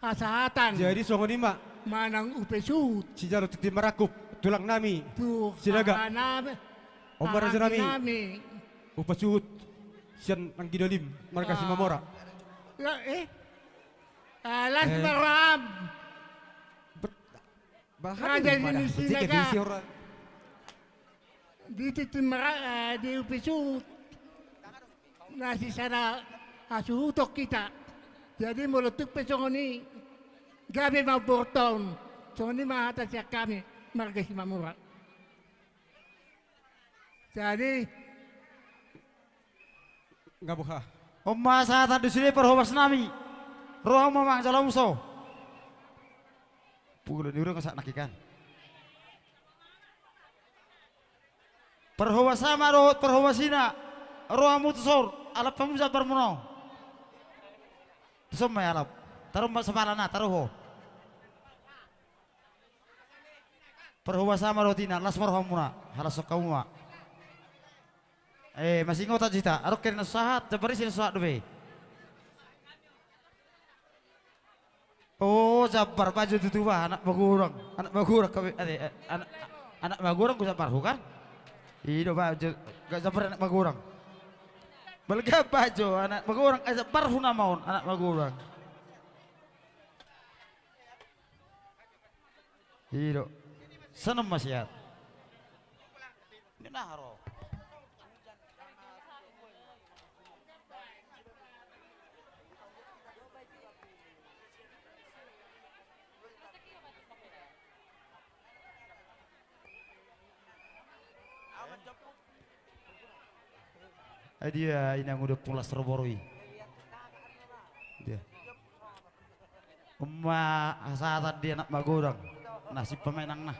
hasahatan. Jadi songon i ma. Manang hupasuhut. Sijalo tintin marangkup tulang nami. Tu Sinaga. Aha nami. On ma raja nami. Hupasuhut sian Anggi Dolim, marga Simamora. Las ma roham. Raja ni Sinaga. Di tintin mara, eh, di upi suhut. Na sisada hasuhuton hita. Jadi molo tung pe songon i, gabe ma umurta on. Songon i ma hata sian hami marga Simamora. Jadi, nga boha. On ma sahatan do sude parhobas nami. Roha ma manjalo muso. Pulo ni urang sak nakikan. Parhobas ama dohot parhobas ina. Roha mu tu son, alap hamu jambar muna. Tu son ma i alap. Taruh ma sapala na, taruh ho. Parhobas ama dohot ina, las ma roha muna, halashon hamu ma. Eh, masingotan hita, adong kena sahat, jambar ise na sahat dope. Oh, jambar bajo tutu ba, anak magorang, anak magorang kami, ade, eh, anak, anak magorang ku jambar ho kan? I do bajo, nga jambar anak magorang. Balga bajo, anak magorang, eh, jambar ho nama on, anak magorang. I do. Songon ma siat. Ni na haro. Ai dia inang uda pulas ro boru i. Dia. On ma hasahatan di anak magodang. Nasib pamainang na.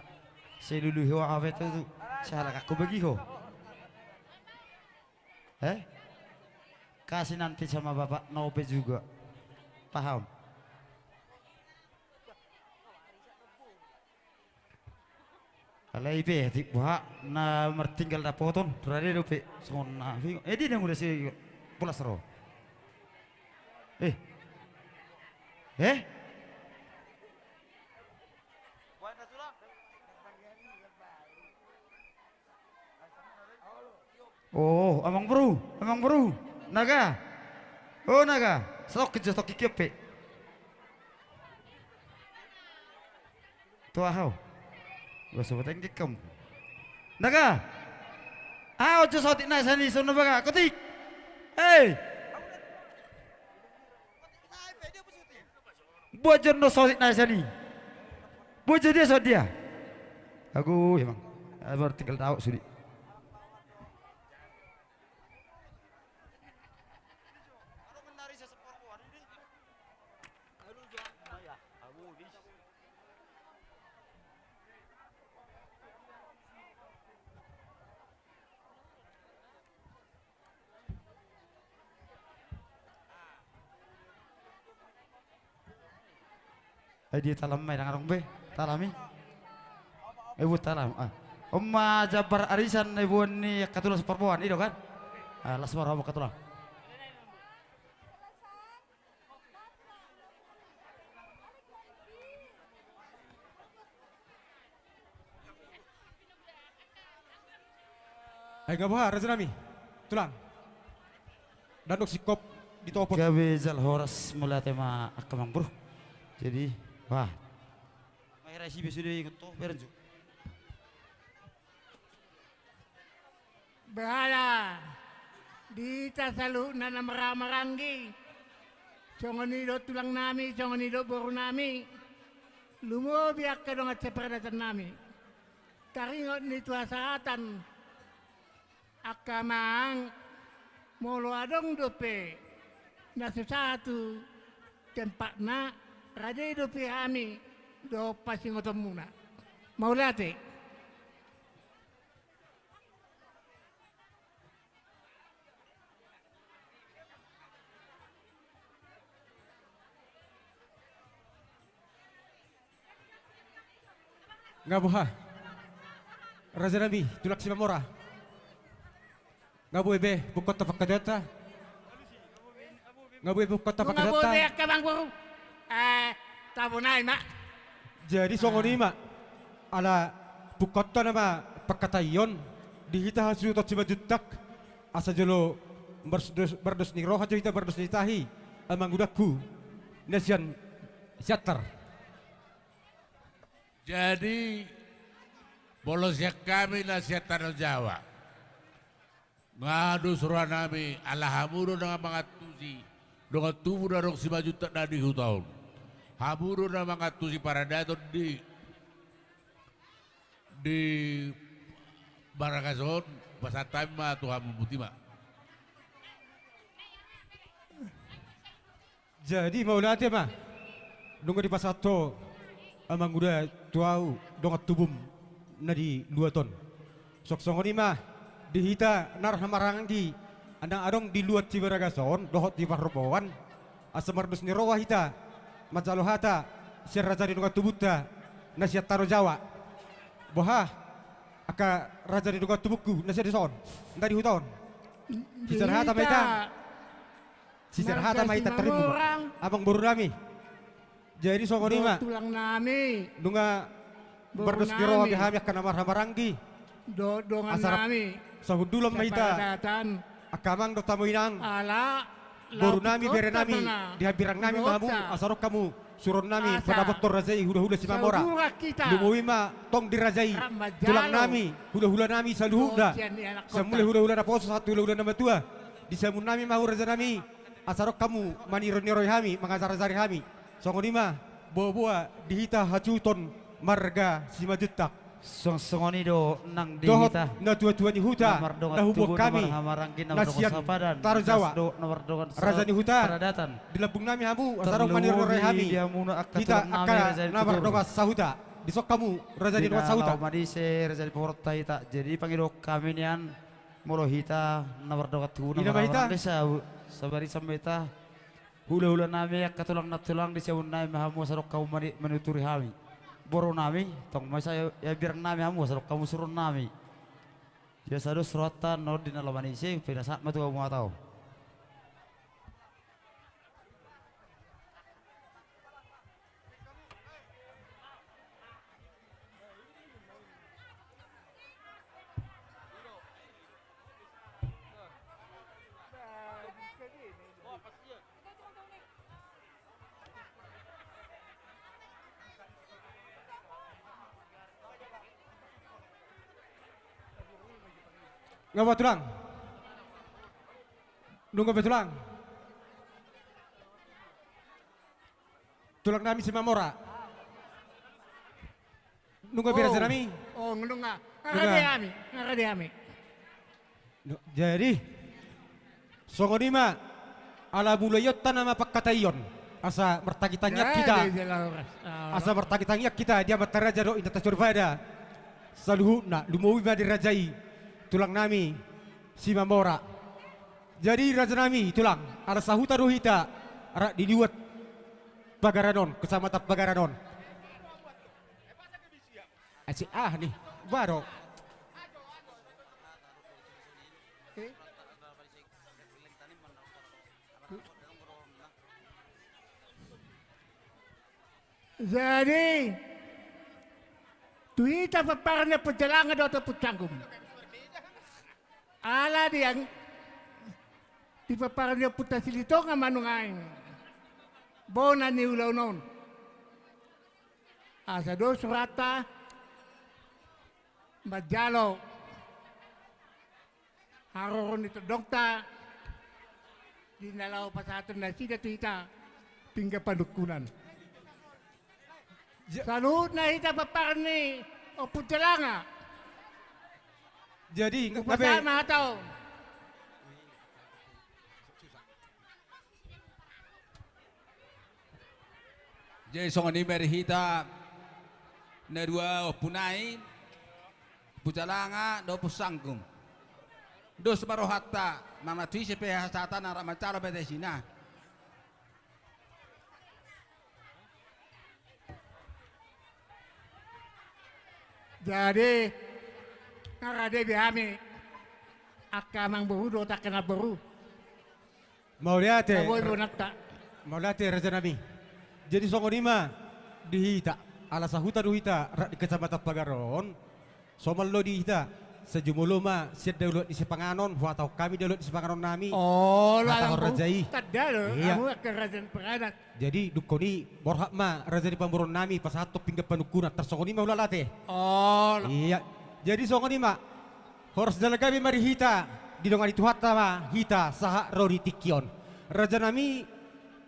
Sai lului ho aha pe tutu. Sai halak angku bagi ho. Eh? Kasih nanti sama bapak Nobe juga. Paham? Alai pe, atik boha, na martinggal dapoton, rade dope, songon na, eh, dia na uda si pulas ro. Eh. Eh? Oh, amang boru, amang boru. Naga. Oh, naga. Stok kejo, stok kikiop pe. Tu aha ho? Gua sobat engkek kam. Naga. Ah, ojo sotik na sian i, songon na baga. Kotik. Hei. Boa jo na sotik na sian i. Boa jo dia, sotik dia. Agu, emang. Baru tinggal tahu sudi. Ai dia talam ma i, dang adong be talam i. Eh, buat talam. Ah. On ma jambar arisan na iboan ni angka tulang saparboan, i do kan? Ah, las ma roha angka tulang. Ai nga boha, raja nami, tulang. Dang dong singkop ditopot. Gabe jala horas, mauliate ma angka amang boru. Jadi, wah. Mahera isi be sude ingot to, berenju. Bahala di hita saluhutna na marhahamaranggi, songon i do tulang nami, songon i do boru nami, lumobi angka dongan saparadaton nami. Taringot ni tu hasahatan angka amang, molo adong dope na so sahat tu tempatna, rade dope hami dohot pasingotonmuna. Mauliate. Nga boha, raja nami, tulang Simamora. Nga boi be pungkaonta pangkataionta. Nga boi be pungkaonta pangkataionta. Nga boi be angka amang boru. Eh, tabo nai ma. Jadi songon i ma. Ala pungkaonta nama pangkataion di hita hasuhuton Simanjuntak. Asa jolo bardos, bardos ni roha jo hita, bardos ni tahi. Amang udangku na sian Siantar. Jadi, Molo sian hami na sian Tano Jawa, nga dos rohanami ala hamu do na mangantusi dongan tubu na adong Simanjuntak na di huta on. Hamu do na mangantusi paradaton di, di Baragas on, pasahat hami ma tu hamu, botima. Jadi mauliate ma, nunga dipasahat ho amang uda tu ahu dongan tubum na di luat on. Songon i ma di hita na marhahamaranggi na adong di luat Sibaragas on dohot di parroboan, asa mardos ni roha hita manjalo hata sian raja ni dongan tubunta na sian Tano Jawa. Boha angka raja ni dongan tubungku na sian dison, na di huta on? Sisar hata ma hita. Sisar hata ma hita, tarima, amang boru nami. Jadi songon i ma, tulang nami, nunga mardos ni roha be hami angka na marhahamaranggi. Asa sahundulan ma hita, angka amang dohot hamu inang, boru nami, bere nami, di hambirang nami ma hamu, asa adong hamu suruon nami, padapothon raja i hulahula Simamora. Lumobi ma tong di raja i tulang nami, hulahula nami saluhutna, sian mulai hulahula naposo sahat tu hulahula namatua. Disamur nami ma hamu raja nami, asa adong hamu maniroi-niroi hami, mangajar-ajari hami. Songon i ma boaboa di hita hasuhuton marga Simanjuntak. Songon i do nang di hita natuatua ni huta na huboan hami na sian Tano Jawa, raja ni huta. Di lambung nami hamu asa adong maniroi-niroi hami, hita angka na mardongan sahuta. Dison hamu raja ni dongan sahuta. Jadi pangidoan hami nian, molo hita na mardongan tubu na mardongan sahuta, sabari sampe hita hulahula nami, angka tulang nantulang, disamur nami ma hamu asa adong hamu manuturi hami. Boru nami, tong ma i, hambirang nami hamu asa adong hamu suruon nami. Ia asa dos rohanta, nunga di na lobi manise, pinasahat ma tu hamu hata on. Nga ba tulang? Nunga be tulang? Tulang nami Simamora. Nunga be raja nami? Oh, nunga. Nunga. Nga rade hami, nga rade hami. Jadi songon i ma, ala mulaionta nama pangkataion, asa martangiang-tangiang hita. Asa martangiang-tangiang hita di amanta raja dohot inanta soripada saluhutna, lumobi ma di raja i tulang nami Simamora. Jadi raja nami tulang, ala sahuta do hita rap di luat Pagaran on, kecamatan Pagaran on. Asi ah ni baru. Jadi tu hita pomparan ni Ompu Jalanga dohot Ompu Sangkum. Ala di pomparan ni Ompunta Silitonga ma nuaeng bona ni ulaon on. Asa dos rohanta manjalo haroro ni tondongta di na laho pasahaton nasida tu hita pinggan panungkunan. Saluhutna hita pomparan ni Ompu Jalanga. Jadi hupasahat ma hata on. Jadi songon i ma di hita na dua ompu nai, Ompu Jalanga dohot Ompu Sangkum. Dos ma rohanta, manang tu ise pe hasahatan rap manjalo be tu isina. Jadi nga rade be hami angka amangboru dohot angka namboru. Mauliate. Mauliate raja nami. Jadi songon i ma di hita, ala sahuta do hita rap di Kecamatan Pagaran on. Somal do di hita, sai jumolo ma sian daluat ni sipanganon, huhatahon hami daluat ni sipanganon nami. Olo, hatahon raja i. Tanda do, ia. Amu angka raja ni peradat. Jadi dungkon i borhat ma raja ni pamoruon nami pasahathon pinggan panungkunan, tarsongon i ma hulahula ate. Olo. Ia. Jadi songon i ma, horas jala gabe ma di hita, didongani Tuhanta ma hita sahat ro di tingki on. Rajanami,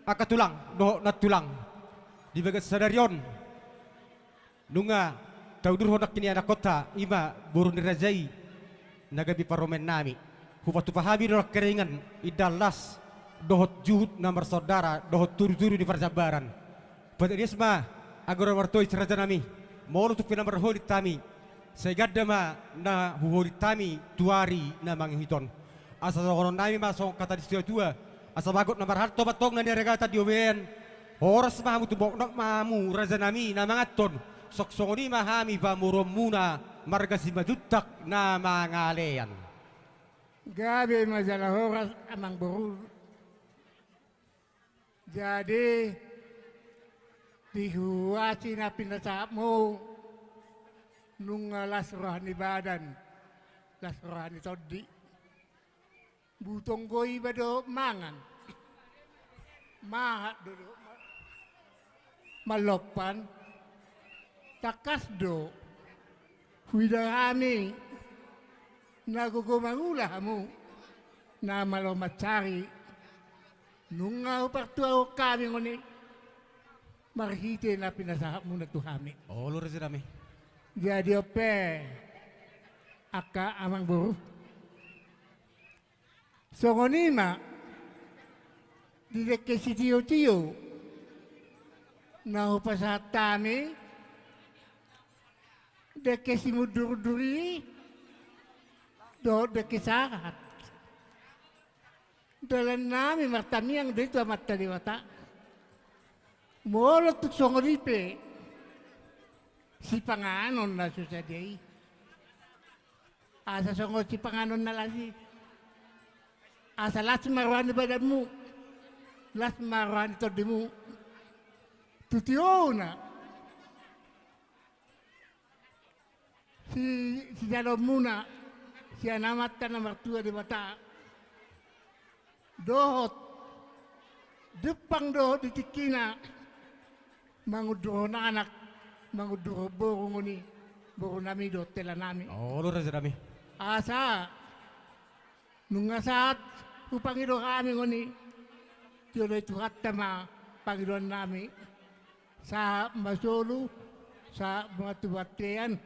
angka tulang dohot nantulang, di bagas sadari on nunga taudurhon nangkin i anakkonta, i ma boru ni raja i, na gabe parumaennami. Hupatupa hami do nangkiningan indahan las dohot juhut na marsaudara dohot tudutudu ni parjambaran. Patarida ma, anggo na martois rajanami, molo tung pe na marholit hami, sai ganda ma na huholit hami tu ari na mangihut on. Asa songononnami ma songon hata ni situatua, asa bagot na marhalto ma antong na niaragatan di robean. Horas ma hamu, tumondok ma hamu rajanami na manganhon. Suang songon i ma hami pamoruonmuna marga Simanjuntak na mangalean. Gabe ma jala horas amangboru. Jadi, dihuasi na pinasahatmu, nunga las roha ni badan, las roha ni tondi. Butong do iba dohot mangan. Mahat do dohot ma-, mallompan. Tangkas do huida hami na gogo mangula hamu, na malo mansari. Nunga hupartuahon hami ngoni marhite na pinasahatmuna tu hami. Olo rajanami. Jadi on pe, angka amangboru, songon i ma di dengke sitiotio na hupasahat hami, dengke simundurundur i dohot dengke sahat. Dalannami martangiang do i tu Amanta Debata. Molo tung songon i pe sipanganon na so sadia i, asa songon sipanganon na las i, asa las ma roha ni badanmu, las ma roha ni tondimu. Tu tiona si, sijaloonmuna sian Amanta na martua Debata, dohot jumpang dohot di tingkina, mangundurhon anak, mangundurhon boru ngoni, borunami dohot helanami. Olo rajanami. Asa nunga sahat hupangido hami ngoni, dioloi Tuhanta ma pangidoannami. Sahat ma solu, sahat ma tu bontean.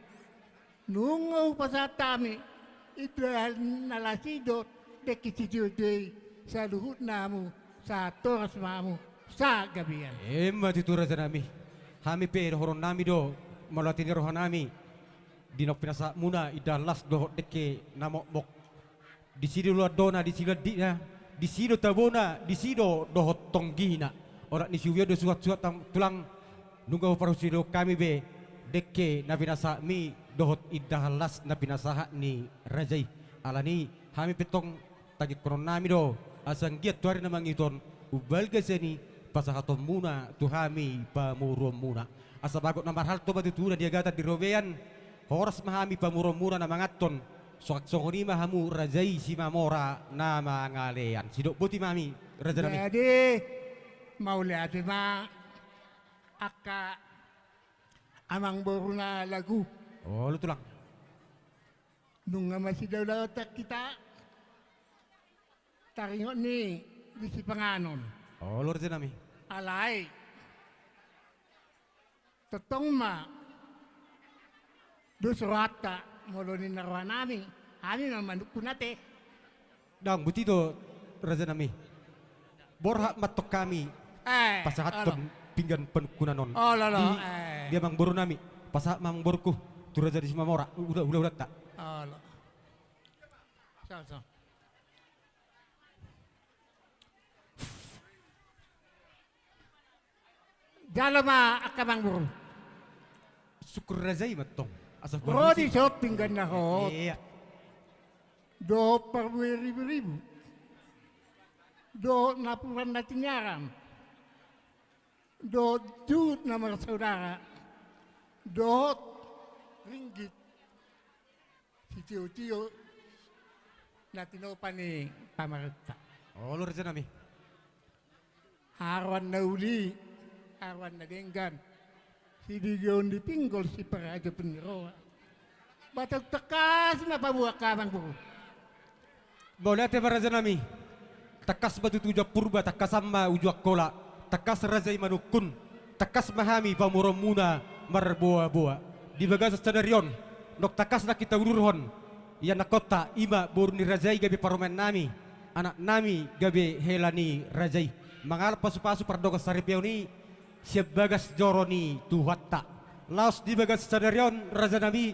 Nunga hupasahat hami indahan na las i dohot dengke sitiotio i, saluhutna hamu sahat horas ma hamu, sahat gabean. Emma tutu rajanami. Hami pe dohononnami do mauliate ni rohanami di naung pinasahatmuna indahan las dohot dengke na mokmok. Disi do loandona, disi do andikna, disi do tabona, disi do dohot tonggina. Olat ni siubeon do suhatsuhat, tulang, nunga huparhusihon hami be dengke na pinasahatmi dohot indahan las na pinasahat ni raja i. Alani hami pe tong tangihononnami do asa anggiat tu ari na mangihut on umbalga sian i pasahatonmuna tu hami pamoruonmuna. Asa bagot na marhalto ma tutu na niagatan di robean. Horas ma hami pamoruonmuna na manganhon. Suang songon i ma hamu raja i Simamora na mangalean. Sidok boti ma hami rajanami. Jadi mauliate ma angka amangboru na lagu. Olo tulang. Nunga masidaulaon hita taringot ni di sipanganon. Olo rajanami. Alai tongtong ma dos rohanta, molo ninna rohanami, hami ma manungkun ate. Ndang boti do rajanami. Borhat ma antong hami pasahathon pinggan panungkunan on. Olo, olo. Di amangborunami, pasahat ma amangborungku tu raja ni Simamora, hula-hulanta. Olo. Jalo ma angka amangboru. Sungkun raja i ma antong. Asa ro dison pinggan na hot. Iya. Dohot parbue ribu-ribu. Dohot napuran na tinyaram. Dohot juhut na marsaudara. Dohot ringgit sitiotio na tinopa ni pamarenta. Olo rajanami. Aroan na uli, aroan na denggan. Sidigeon di pinggol, siparajapon ni roha. Ba tung tangkas ma paboa angka amangboru. Mauliate ma raja nami. Tangkas ma tutu uju Purba, tangkasan ma uju Angkola. Tangkas raja i manungkun. Tangkas ma hami pamoruonmuna marboaboa. Di bagasan sadari on, ndang tangkas nangkin taudurhon ianakhonta, i ma boru ni raja i gabe parumaen nami, anak nami gabe hela ni raja i. Mangalap pasupasu pardongan saripeon i sian bagas joro ni Tuhanta. Laos di bagasan sadari on raja nami,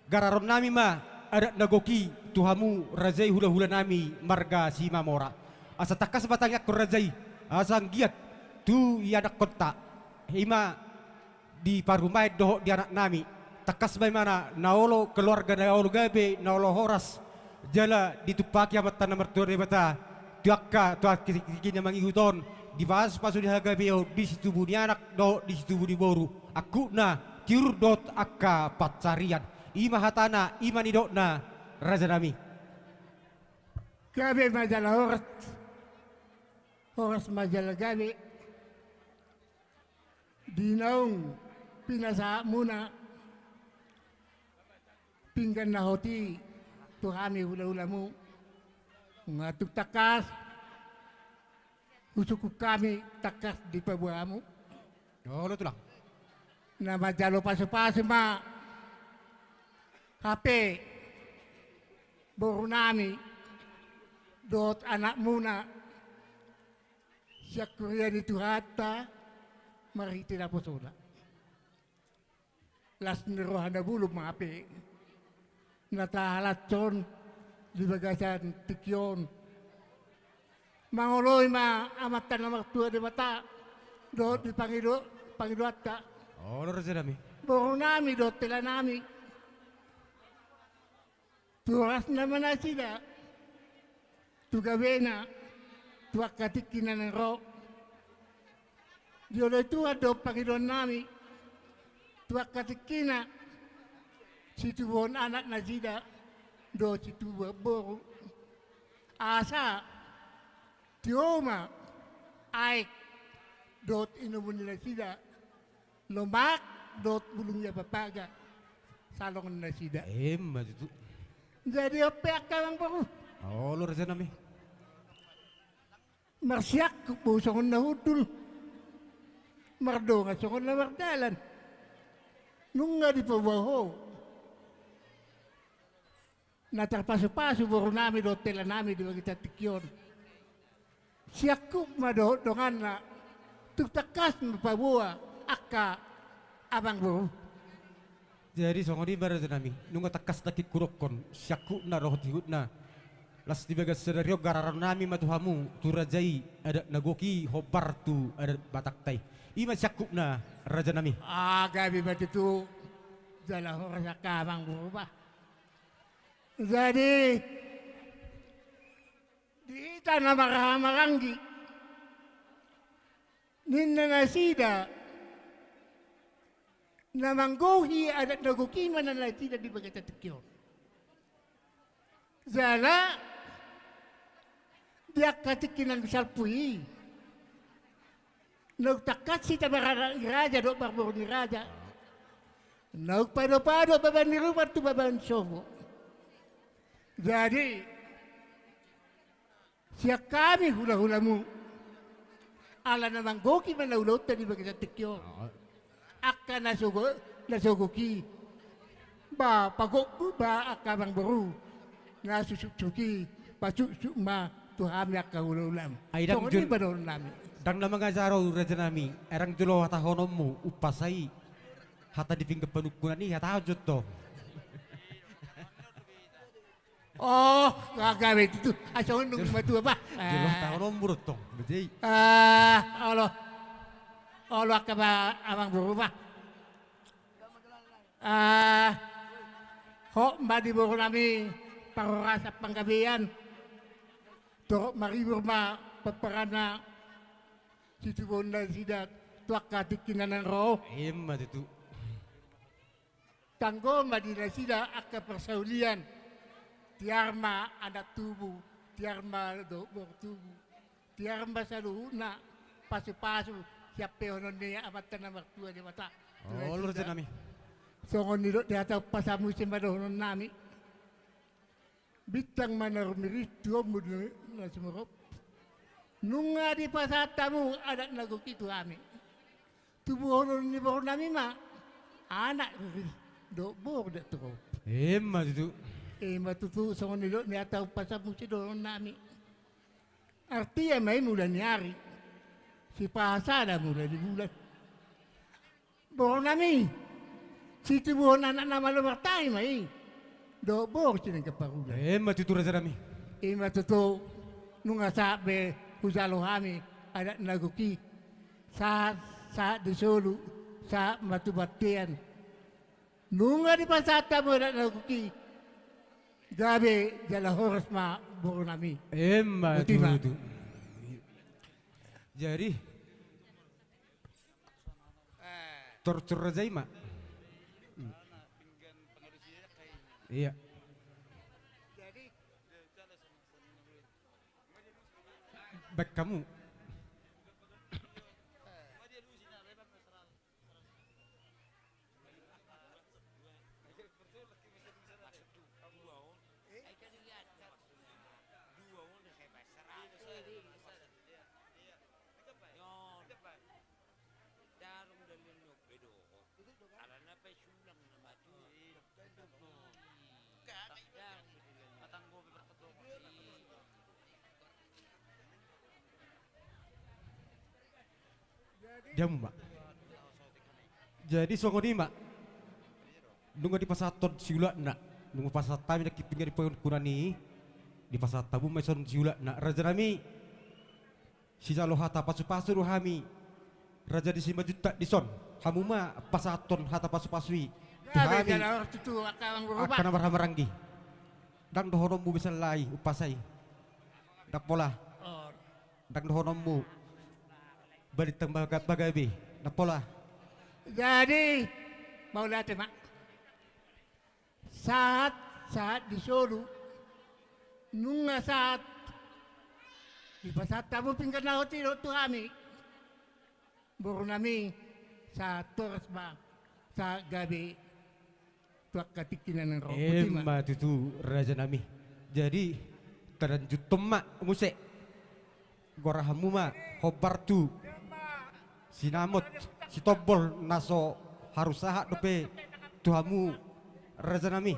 gararon nami ma adat na gok i tu hamu raja i, hulahula nami marga Simamora. Asa tangkas ma tangiangkon raja i, asa anggiat tu ianakhonta, i ma di parumaen dohot di anak nami. Tangkas ma imana na olo keluarga na olo gabe, na olo horas, jala ditumpaki Amanta na martua Debata tu angka, tu angka tingki na mangihut on, dipasupasu di hagabeon, di situbu ni anak dohot di situbu ni boru, angkupna tiur dohot angka pansarian. I ma hatana, i ma nidokna raja nami. Gabe ma jala horas, horas ma jala gabe. Di naung pinasahatmuna pinggan na hot i tu hami hulahulamu, nga tung tangkas husungkun hami tangkas dipaboa hamu. Olo tulang. Na manjalo pasupasu ma hape boru nami dohot anakmuna sian huria ni Tuhanta marhite naposona. Las ni roha na bulung ma hape na tahalashon di bagasan tingki on. Mangoloi ma Amanta na martua Debata dohot di pangido, pangidoanta. Olo raja nami. Boru nami dohot hela nami. Tu horasna ma nasida, tu gabena, tu angka tingki na naeng ro. Dioloi Tuhan do pangidoan nami tu angka tingkina, situbuhon anak nasida dohot situbuhon boru. Asa tio ma aek dohot inumon ni nasida, lomak dohot bulung ni ampapaga salongan nasida. Emma tutu. Jadi on pe angka amangboru. Olo raja nami. Marsiangkup ho songon na hundul, mardongan songon na mardalan. Nunga dipaboa ho na tarpasupasu boru nami dohot hela nami di bagasan tingki on. Siangkup ma dohot donganna, tung tangkas ma paboa angka amangboru. Jadi songon i ma raja nami, nunga tangkas nangkin hudokkon siangkupna dohot ihutna. Las di bagasan sadari on gararon nami ma tu hamu, tu raja i adat na gok i hombar tu adat Batakta i. I ma siangkupna raja nami. Ah, gabe ma tutu jala horas angka amangboru bah. Jadi di hita na marhahamaranggi, ninna nasida na manggohi adat na gok i ma nasida di bagasan tingki on. Jala di angka tingki na salpu i, naung tangkas hita baranak ni raja dohot barboru ni raja. Naung padopado baban ni rumah tu baban sopo. Jadi sian hami hulahulamu, ala na manggohi ma na ulaonta di bagasan tingki on. Angka na so go-, na so gok i, ba pagok ba angka amangboru, na so suksuk i pasuksuk ma tu hami angka hulahulam. Ai ndang songon i jol-, ba dohonon nami. Ndang na mangajar ho raja nami, ai ndang jolo hatahononmu umpasa i, hata di pinggan panungkunan i hatahon jo antong. Oh, gabe tutu. Ai songon nunga matua bah. Jolo hatahononmu do antong, bajai. Ah, olo. Olo angka ba amangboru bah. Ah, hot ma di boru nami parhorasan panggabean. Torop maribur ma pomparanna, situbuhon nasida tu angka tingki na naeng ro. Emma tutu. Tanggo ma di nasida angka parsaulian. Tiar ma anak tubu, tiar ma dohot boru tubu, tiar ma saluhutna pasupasu siampehonon ni Amanta na martua Debata. Olo raja nami. Songon nidok ni hata umpasa muse ma dohonon nami. Bintang ma na rumiris tu ombun na sumorop. Nunga dipasahat hamu adat na gok i tu hami. Tubuhonon ni boru nami ma anak riris dohot boru na torop. Emma tutu. Emma tutu songon nidok ni hata umpasa muse dohonon nami. Artia ma i mula ni ari, sipahasada mula ni bulan. Boru nami, situbuhon anak na malo martahi ma i. Dohot boru sinangkap parula. Emma tutu raja nami. Emma tutu, nunga sahat be hujalo hami adat na gok i. Sahat, sahat di solu, sahat ma tu bontean. Nunga dipasahat hamu adat na gok i. Gabe jala horas ma boru nami. Emma tutu. Jadi, tortor raja i ma. Iya. Baik hamu. Jamu ma. Jadi songon i ma. Nunga dipasahathon siulakna. Nunga pasahat hami nangkin pinggan di pangkunan i. Dipasahat hamu ma dison siulakna. Raja nami. Sijalo hata pasupasu do hami. Raja di Simanjuntak dison. Hamu ma pasahathon hata pasupasu i. Tu hami. Angka na marhahamaranggi. Ndang dohononmu be sala i umpasa i. Ndang pola. Ndang dohononmu. Balintang baga, baga be. Ndang pola. Jadi, mauliate ma. Sahat, sahat di solu. Nunga sahat. Dipasahat hamu pinggan na hot i dohot tu hami. Boru nami, sahat horas ma, sahat gabe. Tu angka tingki na naeng ro. Emma tutu raja nami. Jadi, talanjuthon ma muse. Gorahanmu ma, hombar tu sinamot, sitombol, na so haru sahat dope tu hamu raja nami.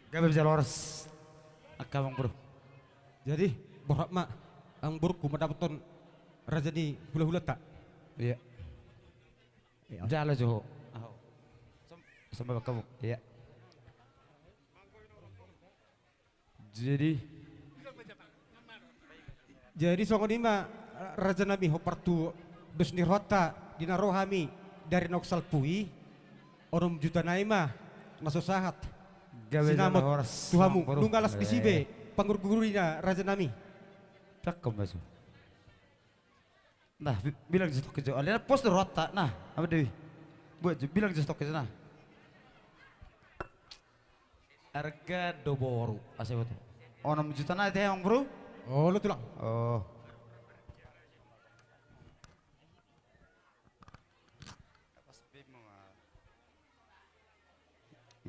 Gabe jala horas. Angka amang boru. Jadi, borhat ma, amang borungku mandapothon raja ni hulahulanta. Iya. Jala jo ho. Sama bakamu. Iya. Jadi, jadi songon i ma, raja nami, hombar tu dos ni rohanta di na ro hami dari na salpu i, onom juta nai ma na so sahat. Gabe jala horas. Sinamot tu hamu, nunga las disi be pangurgurina raja nami. Cakep ma jo. Nah, bilang jo satoke jo. Alai na pos do rohanta. Nah, Amang Dewi. Buat jo, bilang jo satoke jo, nah. Arga do boru, asa iboto. Onom juta nai te, amang boru? Olo, tulang. Oh.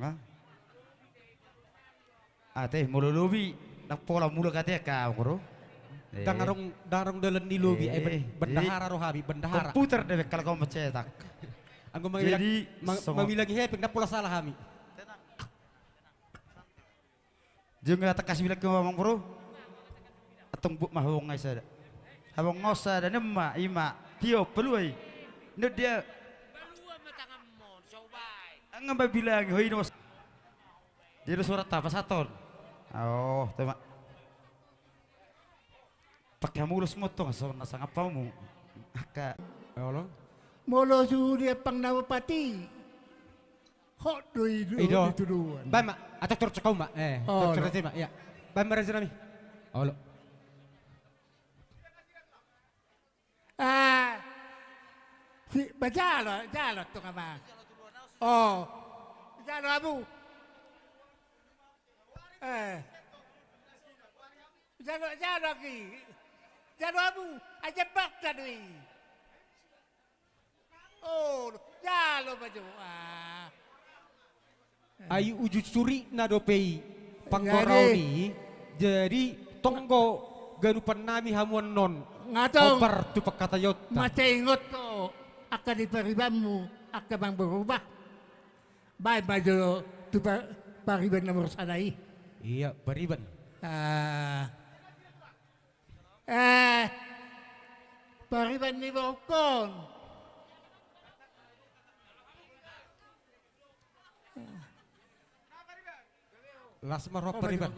Nah. Ate, molo lobi, ndang pola mulak ate, angka amang boru. Ndang adong, ndang adong dalan ni lobi, ai bendahara roha hami, bendahara. Komputer do be, kalau kau mencetak. Anggo mamilangi hepeng, ndang pola salah hami. Jung, ia tangkas bilang ke amang boru. Antong buat ma habong nai sada. Habong nai sada, nem ma, ima, tio, palua i. Nunga dia. Palua ma tanganmu, sobai. Anggo ma bilang, hoi nos. Jadi suara tapa saton. Oh, tema. Pakai hamu ulos motong, so na sangap hamu. Angka. Olo. Molo sude pang na bupati. Hot do i do. Ido. Baen ma, atau torcok kau ma. Eh, torcok raja ma, iya. Baen ma raja nami. Olo. Ah, si, ba jalo, jalo tu kama. Oh, jalo abu. Eh. Jalo, jalo ki. Jalo abu, aja bak jalo i. Oh, jalo ma jo. Ah. Ai uju surikna dope i panggoraon i. Jadi tonggo ganupan nami hamu annon. Nga tong. Ompar tu pangkataionta. Mansai ingot ho angka di paribanmu, angka amang boru bah. Baen ma jo tu pa-, pariban nomor sada i. Iya, pariban. Ah. Eh, pariban ni borungkon. Las ma roha pariban.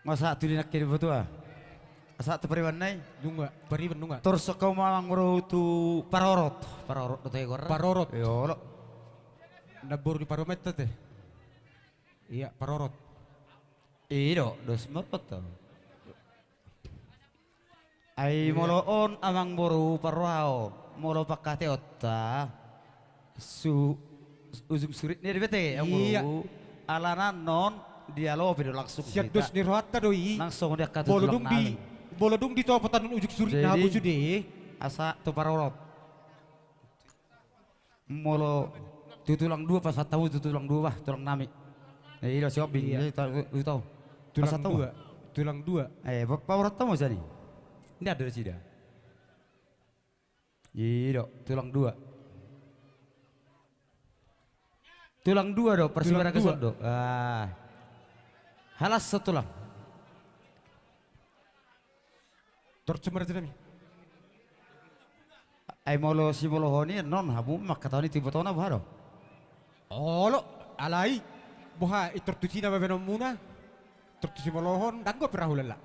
Nga sahat tu di nangkin botua. Sahat tu pariban nai. Nunga, pariban nunga. Torus ho ma amang boru tu parorot. Parorot do tu i gorang. Parorot. Olo. Namboru ni parumaenta te. Iya, parorot. I do, dos ma roha. Ai molo on amang boru parrohaon, molo pangkataionta su-, ujung surikna i dope te, amang boru. Alana annon dialopi do langsung. Sian dos ni rohanta do i. Langsung di angka tulang nami. Molo dung di, molo dung ditopot annon ujung surikna hamu sude. Asa tu parorot. Molo tu tulang dua, pasahat hamu tu tulang dua bah, tulang nami. Eh, i do si Obi. Iya. Eh, ta-, tu tau. Tulang dua. Tulang dua. Eh, pa-, pasahat hamu sian i. Inda do nasida. I do, tulang dua. Tulang dua do, parsibaragason do. Ah. Halas so tulang. Torus ma raja nami. Ai molo simolohon i annon hamu mangkatahon i tu ibotona boha do? Olo, alai boha i torus tu sina baenonmuna? Torus tu simolohon, ndang gopi ra hulala.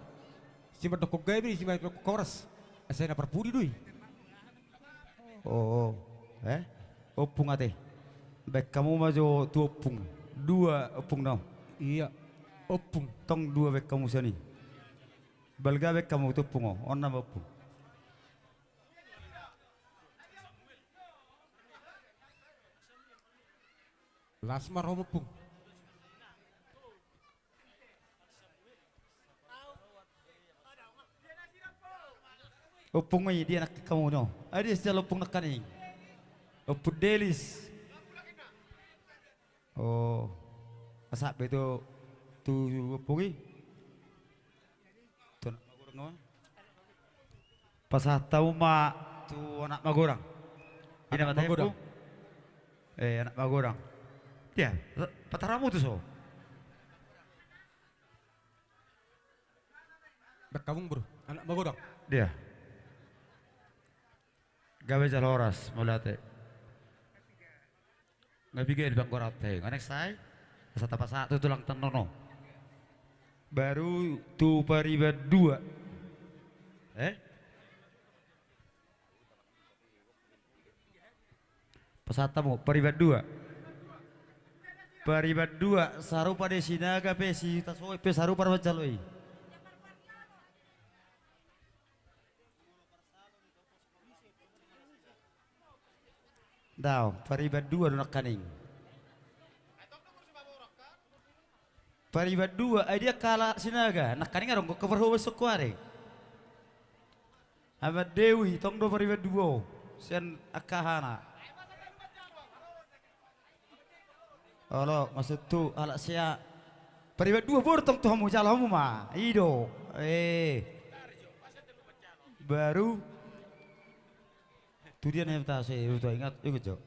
Simandokkon gabe, simandokkon horas. Asa na parpudi do i. Oh, oh. Eh? Ompung ate. Baen hamu ma jo tu ompung. Dua ompung na on. Iya. Ompung. Tong dua baen hamu sian i. Balga baen hamu tu ompung on, on nama ompung. Las ma roha ompung. Ompung i dia nangkin hamu no. Ai dia sijalo ompung nangkaning. Ompung Delis. Oh, pasahat be tu, tu ompung i. Tu anak Magorang nama. Pasahat hamu ma tu anak Magorang. Ina anak ma Magorang. Eh, anak Magorang. Dia, patar hamu tu so. Baen hamu boru, anak Magorang. Dia. Gabe jala horas, mauliate. Nga piga di panggoraon te, nga next time. Asa tapasahat tu tulang tanono. Baru tu pariban dua. Eh? Pasahat hamu, pariban dua. Pariban dua, sarupa do i Sinaga pe, si Hutasoit pe sarupa do manjalo i. Dao, pariban dua do nangkaning. Pariban dua, ai dia angka halak Sinaga, nangkaning adong do angka parhobas songko ari. Aman Dewi, tong do pariban dua, sian angka hahana. Olo, maksud tu halak sia. Pariban dua boru tong tu hamu, jalo hamu ma. I do. Eh. Baru. Tu dia na hita se, tu ingat, ingat jo.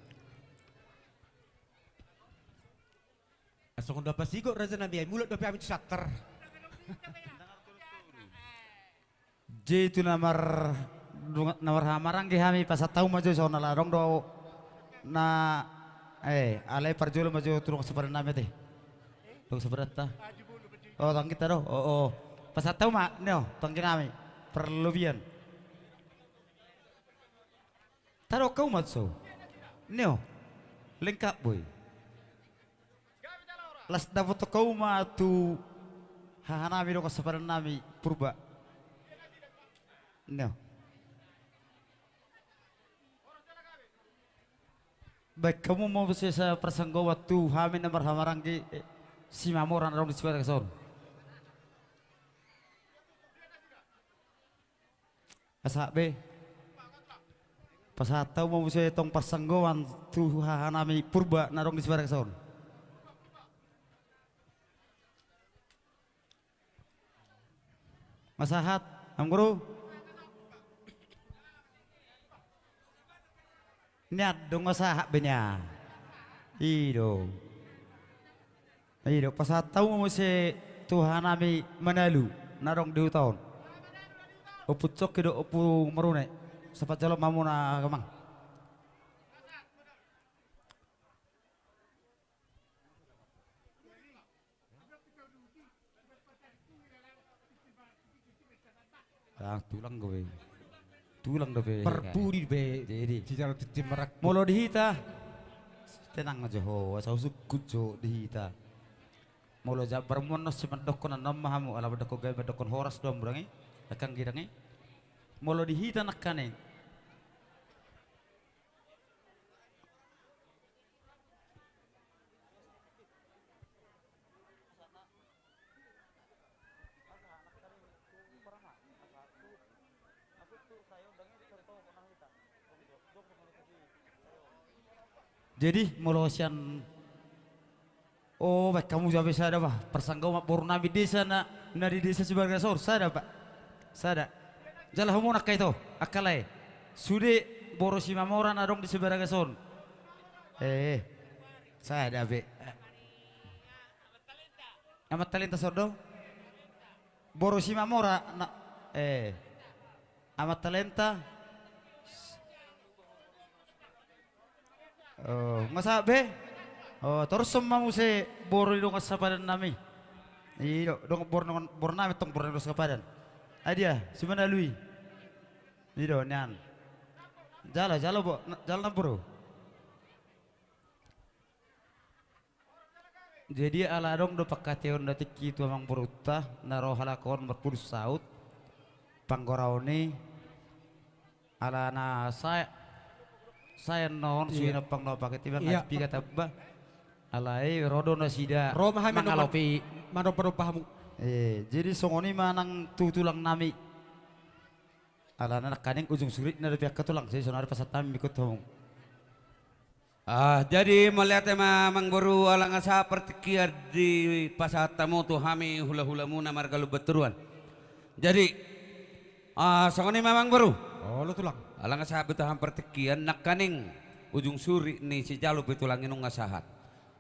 Asa songon dapot sigot raja nami, ai mulak dope hami tu santer. Jadi tu na mar-, na marhahamaranggi hami pasahat hamu ma jo songon na adong do na, eh, alai parjolo ma jo tu dongan sapadan nami ate. Dongan sapadanta. Oh, tu anggita do. Oh, oh. Pasahat hamu ma, nio, tu anggi nami. Parlobian. Tadok hamu ma tu so. Nio. Lengkap boi. Las dapothon hamu ma tu hahanami dohot sapadannami Purba. Nio. Baen hamu ma muse sai parsanggoman tu hami na marhahamaranggi, eh, Simamora na adong di Sibargas on. Asa be. Pasahat hamu ma muse tong parsanggoman tu hahanami Purba na adong di Sibaragas on. Nga sahat, Amang Boru? Nian do nga sahat be nian. I do. I do, pasahat hamu ma muse tu hahanami Manalu na adong di huta on. Ompu Coki dohot Ompu Marune. Sahat jalo ma hamuna, Amang. Ah, tulang dope. Tulang dope. Parpudi be. Jadi. Sijalo tintin marak. Molo di hita. Tenang aja ho, asa usungkun jo di hita. Molo jambar muan non si mandokkon annon ma hamu, ala mandokkon gabe mandokkon horas do hamu dang i. Angka anggi dang i. Molo di hita nangkaning. Jadi molo sian, o, baen hamu jo be sada bah, parsanggoman boru nami desa na, na di desa Sibaragas on, sada bah. Sada. Jala hamu angka ito, angka lae. Sude boru Simamora na adong di Sibaragas on. Eh, sada be. Amat Talenta so do? Boru Simamora na, eh. Amat Talenta. Oh, nga sahat be? Oh, torus ma muse boru ni dongan sapadan nami. I do, dongan boru, dongan boru nami tong boru ni dongan sapadan. Ai dia, si Manalu i. I do, nian. Jalo, jalo bo, na, jalo na boru. Jadi ala adong do pangkataion na tingki tu amang borunta na ro halak on marpudun saut panggoraon i, ala na sa-, saen non suina pang na paket iba nga piga tamba. Alai ro do nasida ro ma hami mangalopi. Manompa-nompa hamu. Eh, jadi songon i ma nang tu tulang nami. Alana nangkaning ujung surit na dope angka tulang, jadi sonari pasahat hami mingkut hamu. Ah, jadi mauliate ma amang boru, ala nga sahat partingkian dipasahat hamu tu hami hula-hulamuna marga Lumban Toruan. Jadi, ah, songon i ma amang boru. Olo tulang. Ala nga sahat be tu hami partingkian, nangkaning ujung surit ni sijalo be tulang i nunga sahat.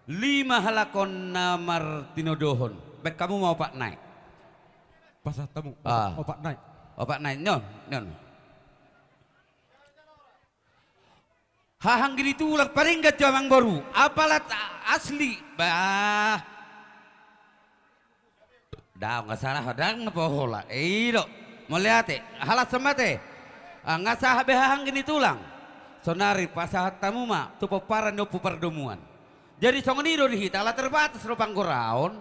Lima halak on na martinodohon. Baen hamu ma opat nai. Pasahat hamu. Ah. Opat nai. Opat nai. Nion, nion. Haha anggi ni tulang, paringgan jo amang boru. Apala asli. Bah. Daong, nga salah, daong na pohola. I do. Mauliate. Halas ma ate. Ah, nga sahat be haha anggi ni tulang. Sonari pasahat hamu ma tu pomparan ni Ompu Pardomuan. Jadi songon i do di hita, ala terbatas do panggoraon.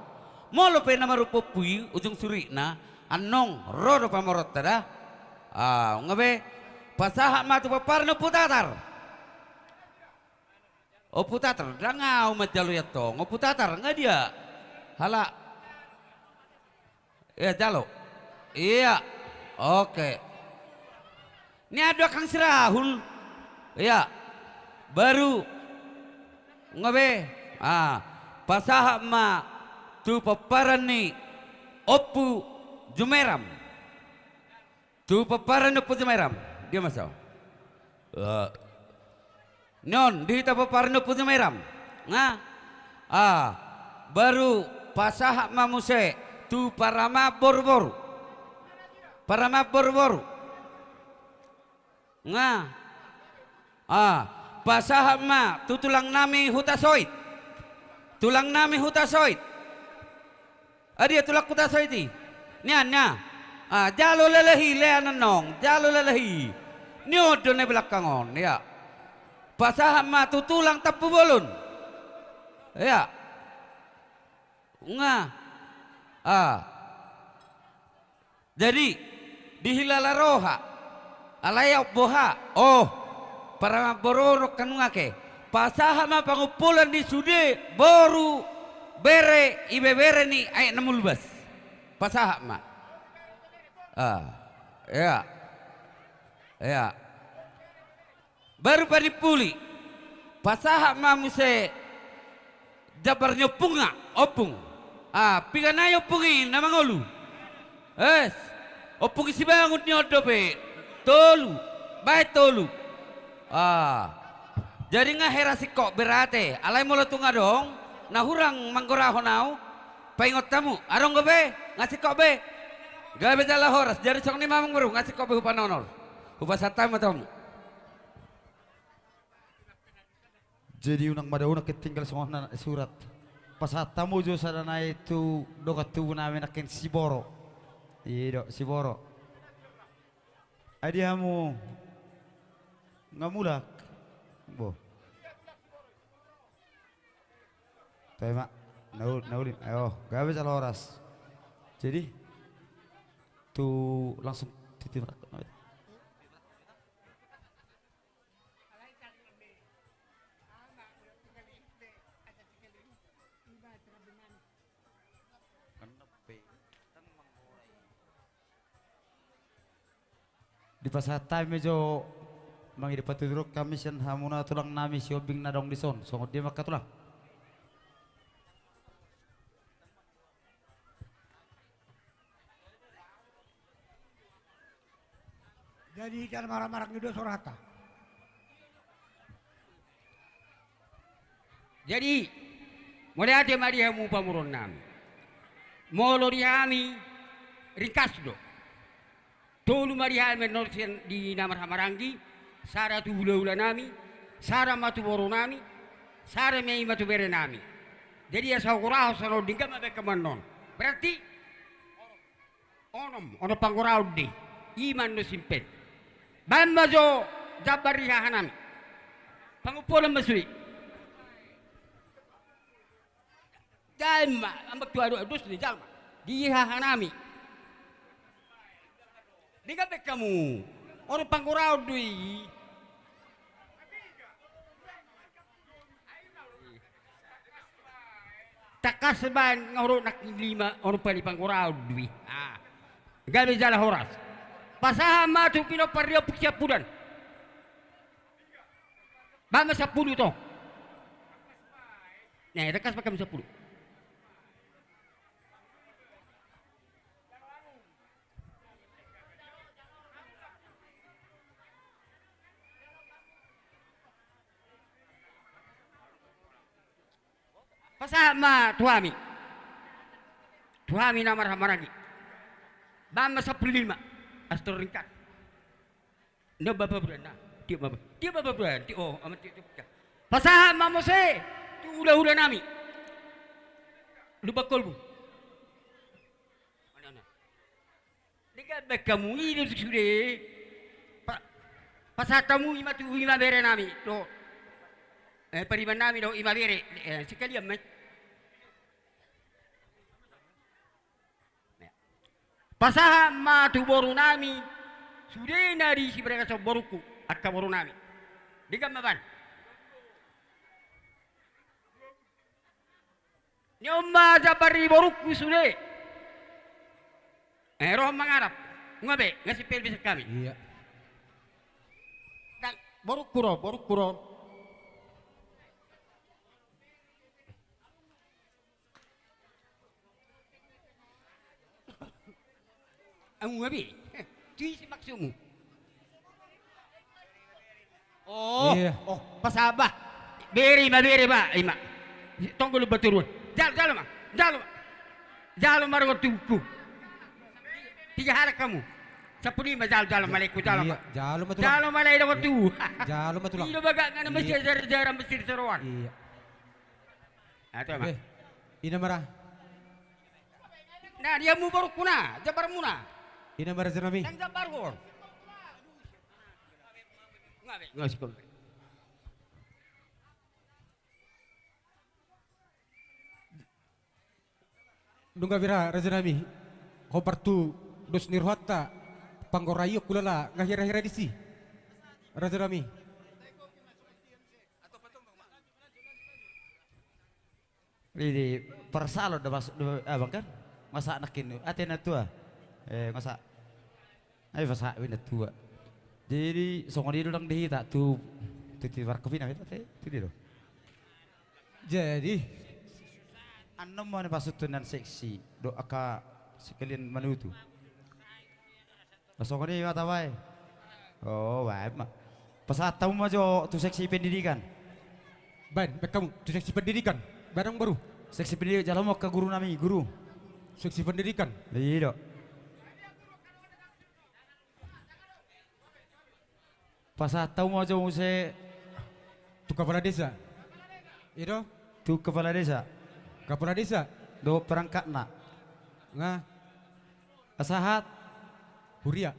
Molo pe na marumpu ompu i, ujung suritna, annon ro do pamoruonta da. Ah, nga be, pasahat ma tu pomparan ni Ompu Tatar. Ompu Tatar, ndang au manjalo i antong. Ompu Tatar, nga dia? Halak. Ia, jalo. Ia. Oke. Nian do angkang si Rahul. Ia. Baru. Nga be. Ah. Pasahat ma tu pomparan ni Ompu Jumeram. Tu pomparan ni Ompu Jumeram. Dia ma so. Eh. Nion, di hita pomparan ni Ompu Jumeram. Nga. Ah. Baru pasahat ma muse tu paramaboruboru. Paramaboruboru. Nga. Ah. Pasahat ma tu tulang nami Hutasoit. Tulang nami Hutasoit. Adia tulang Hutasoit i? Nian, nian. Ah, jalo leleh i, lean annon. Jalo leleh i. Nion do na i belakang on, ia. Pasahat ma tu tulang Tampubolon. Ia. Nga. Ah. Jadi, dihilala roha. Alai aut boha. Oh. Paramaboru on kan nunga ke. Pasahat ma pangumpulan ni sude boru bere ibebere ni Aek Namulbas. Pasahat ma. Ah. Ia. Ia. Baru panimpuli. Pasahat ma muse jambar ni ompungna, ompung. Ah, piga nai ompung i na mangolu? Es. Ompung i sibangun ni on dope. Tolu. Baen tolu. Ah. Jadi nga hera singkop be rate. Alai molo tung adong na hurang manggorahon au, paingot hamu. Adong dope, nga singkop be. Gabe jala horas. Jadi songon i ma amang boru, nga singkop be hupanonor. Hupasahat ma tu hamu. Jadi unang mada unang ketinggal songon na surat. Pasahat hamu jo sada nai tu dongan tubu nami nangkin si Boro. I do, si Boro. Adi hamu nga mulak. Bo. Toe ma. Naul-, nauli. Ayo, gabe jala horas. Jadi tu langsung titip rak. Dipasahat hami jo mangido patuduhon hami sian hamuna tulang nami Sihombing na adong dison. Songon dia ma angka tulang. Jadi hita na marhahamaranggi do so rohanta. Jadi mauliate ma di hamu pamoruon nami. Molo di hami ringkas do. Tolu ma di hami annon sian di na marhahamaranggi, sada tu hulahula nami, sada ma tu boru nami, sada ma i ma tu bere nami. Jadi asa hugorahon songon on, denggan ma baen hamu annon. Berarti onom, onom panggoraon do i. I ma annon simpel. Baen ma jo jambar ni haha nami. Pangompolan ma sude. Jae ma, ambak tu adu-, adus ni jalma. Di haha nami. Denggan baen hamu. Onom panggoraon do i. Tangkas baen nga hudok nangkin lima, onom pali panggoraon do i. Ah. Gabe jala horas. Pasahat ma tu pinompar ni Ompung Siampudan. Baen ma sampulu tong. Nah, tangkas baen hamu sampulu. Pasahat ma tu hami. Tu hami na marhahamaranggi. Baen ma sampulu lima. Astor ringkas. Dia bapa bulan na. Dia bapa. Dia bapa bulan. Dia, oh, amat dia, dia. Pasahat ma muse tu hulahula nami. Lumban Kolbu. Mana, mana? Denggan baen hamu i do sude. Pa-, pasahat hamu i ma tu i ma bere nami do. Eh, pariban nami do i ma bere. Eh, sekalian ma i. Pasahat ma tu boru nami. Sude na di Siberengasa borungku, angka boru nami. Denggan ma baen. Ni on ma jambar ni borungku sude. Eh, ro mangarap. Nga be, nga simpel bisa hami. Iya. Borungku ro, borungku ro. Amu abi. Tu ise maksudmu? Oh, iya. Oh, pasahat bah. Bere ma, bere bah, ima. Tonggo lu baturuan. Jalo, jalo ma. Jalo ma. Jalo ma ro tuku. Tiga hari kamu. Sampulu lima jalo, jalo ma lae ku, jalo ma. Iya, jalo ma tulang. Jalo ma lae dohot tu. Jalo ma tulang. Ino bagak ngana masih, iya, jarang-jarang masih di seroan. Iya. Ate ma. Oke. Ina mara. Nah, dia mu borungku na, jambar muna. Ina mara jenami. Nang jambar gor. Ngabe, ngasikol. Nunga bira raja nami. Hombar tu dos ni rohanta. Panggora i hulala nga hira-hira disi. Raja nami. Jadi parsalon da masuk do abang kan? Masa nangkin ate na tua. Eh, masa. Ai masa na tua. Jadi songon i do nang di hita tu Titi marangkup i na hita te, titi do. Jadi, annon ma na pasahat tu na seksi, do angka sekalian manutu. Na songon i ma tabaen. O, baen ma. Pasahat hamu ma jo tu seksi pendidikan. Baen, baen hamu tu seksi pendidikan. Baen, amang boru. Seksi pendidikan, jalo ma angka guru nami, guru. Seksi pendidikan. I do. Pasahat hamu ma jo muse. Tu kepala desa. I do. Tu kepala desa. Kepala desa. Dohot perangkatna. Nga. Pasahat. Huria.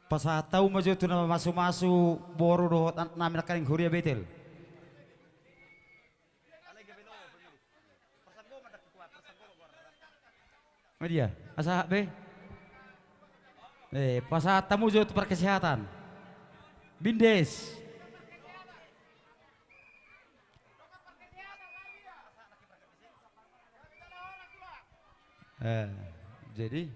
Pasahat hamu ma jo tu na mamasumasu boru dohot anak nami nangkaning huria Betel. Media, pasahat be. Eh, pasahat hamu jo tu parkesehatan. Bindes. Eh, jadi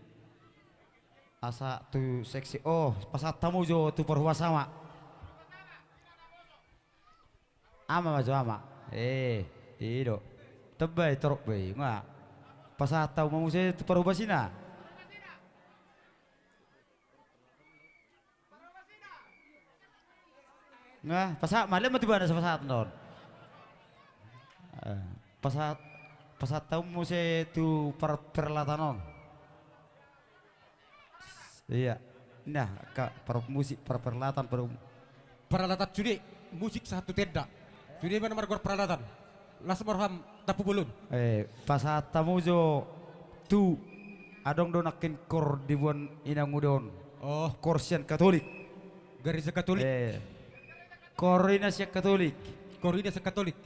asa tu seksi, o, pasahat hamu jo tu parhuasa ma. Ama ma jo ama. Eh, i do. Tamba i torop be i, nga. Pasahat hamu ma muse tu parhobasina. Nga, pasahat ma, lean ma tu ibana asa pasahat on. Eh, pasahat, pasahat hamu muse tu par-, peralatan on. Iya. Nah, angka par musik, par peralatan, par um- Peralatan sude, musik sahat tu tenda. Sude ma na margoar peralatan. Las ma roham, Tampubolon. Eh, pasahat hamu jo tu, adong do nangkin kor diboan inanguda on. Oh. Kor sian Katolik. Gareja Katolik. Eh, kor i na sian Katolik. Kor i na sian Katolik.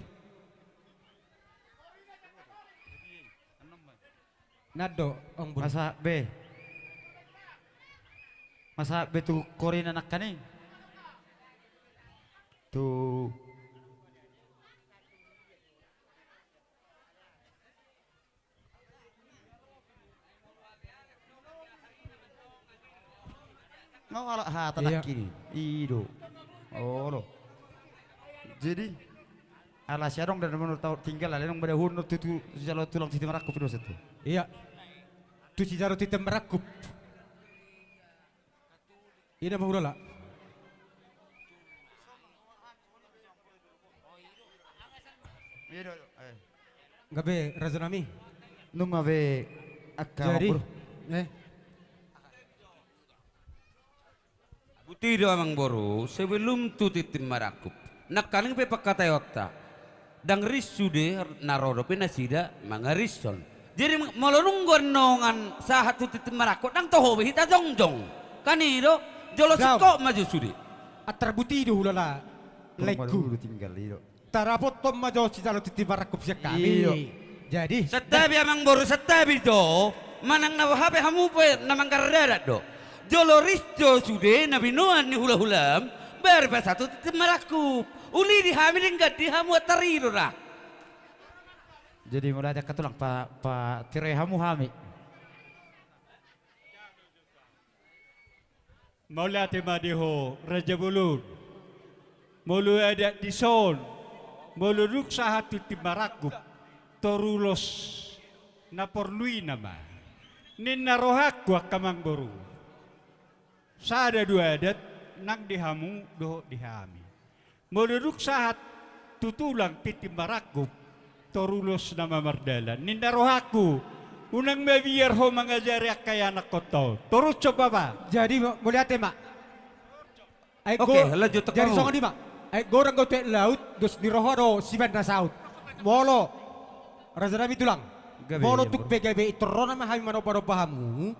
Nando, ong bulu. Pasahat be. Pasahat be tu kor i na nangkaning. Tu. Nga alak hata. Iya. Nangkin i do. Olo. Jadi, ala si adong dan menurut tau tinggal, ala adong bada hon tu, tu sijalo tulang titi marangkup i do satu. Iya. Tu sijalo titi marangkup. Ina ma hulala. Gabe raja nami. Nunga be angka. Jadi, eh. Buti do, amang boru, sebelum tu tintin marangkup. Nangkaning pe pangkataionta. Ndang ris sude na ro dope nasida mangarishon. Jadi molo nunga annon sahat tu tintin marangkup, ndang toho be hita jongjong. Kan i do, jolo singkop ma jo sude. Antar buti do hulala. Laengku. Tarapothon ma jo sijalo tintin marangkup sian hami. Iyo. Jadi santabi, amang boru, santabi jo. Manang na boha pe hamu pe na manggardadat do. Jolo ris jo sude na binoan ni hulahulam, baru pasahat tu tintin marangkup. Uli di hami, denggan di hamu, antar i do ra. Jadi mauliate angka tulang, pa, patirai hamu hami. Mauliate ma di ho, Raja Bolon. Molo adat dison, molo dung sahat tintin marangkup, toru ulos na porlu i nama. Ninna rohangku angka amang boru. Sada do adat nang di hamu dohot di hami. Molo dung sahat tu tulang tintin marangkup, toru ulos nama mardalan. Ninna rohangku, unang mabiar ho mangajari angka ianakkonta on. Torushon ma. Jadi, mauliate ma. Ai go-, oke, lanjut, jadi songon i ma. Ai godang do tu aek laut, dos ni roha do sibaen na saut. Molo, raja nami tulang. Gabe, molo tung pe gabe intor ro nama hami manombanomba hamu.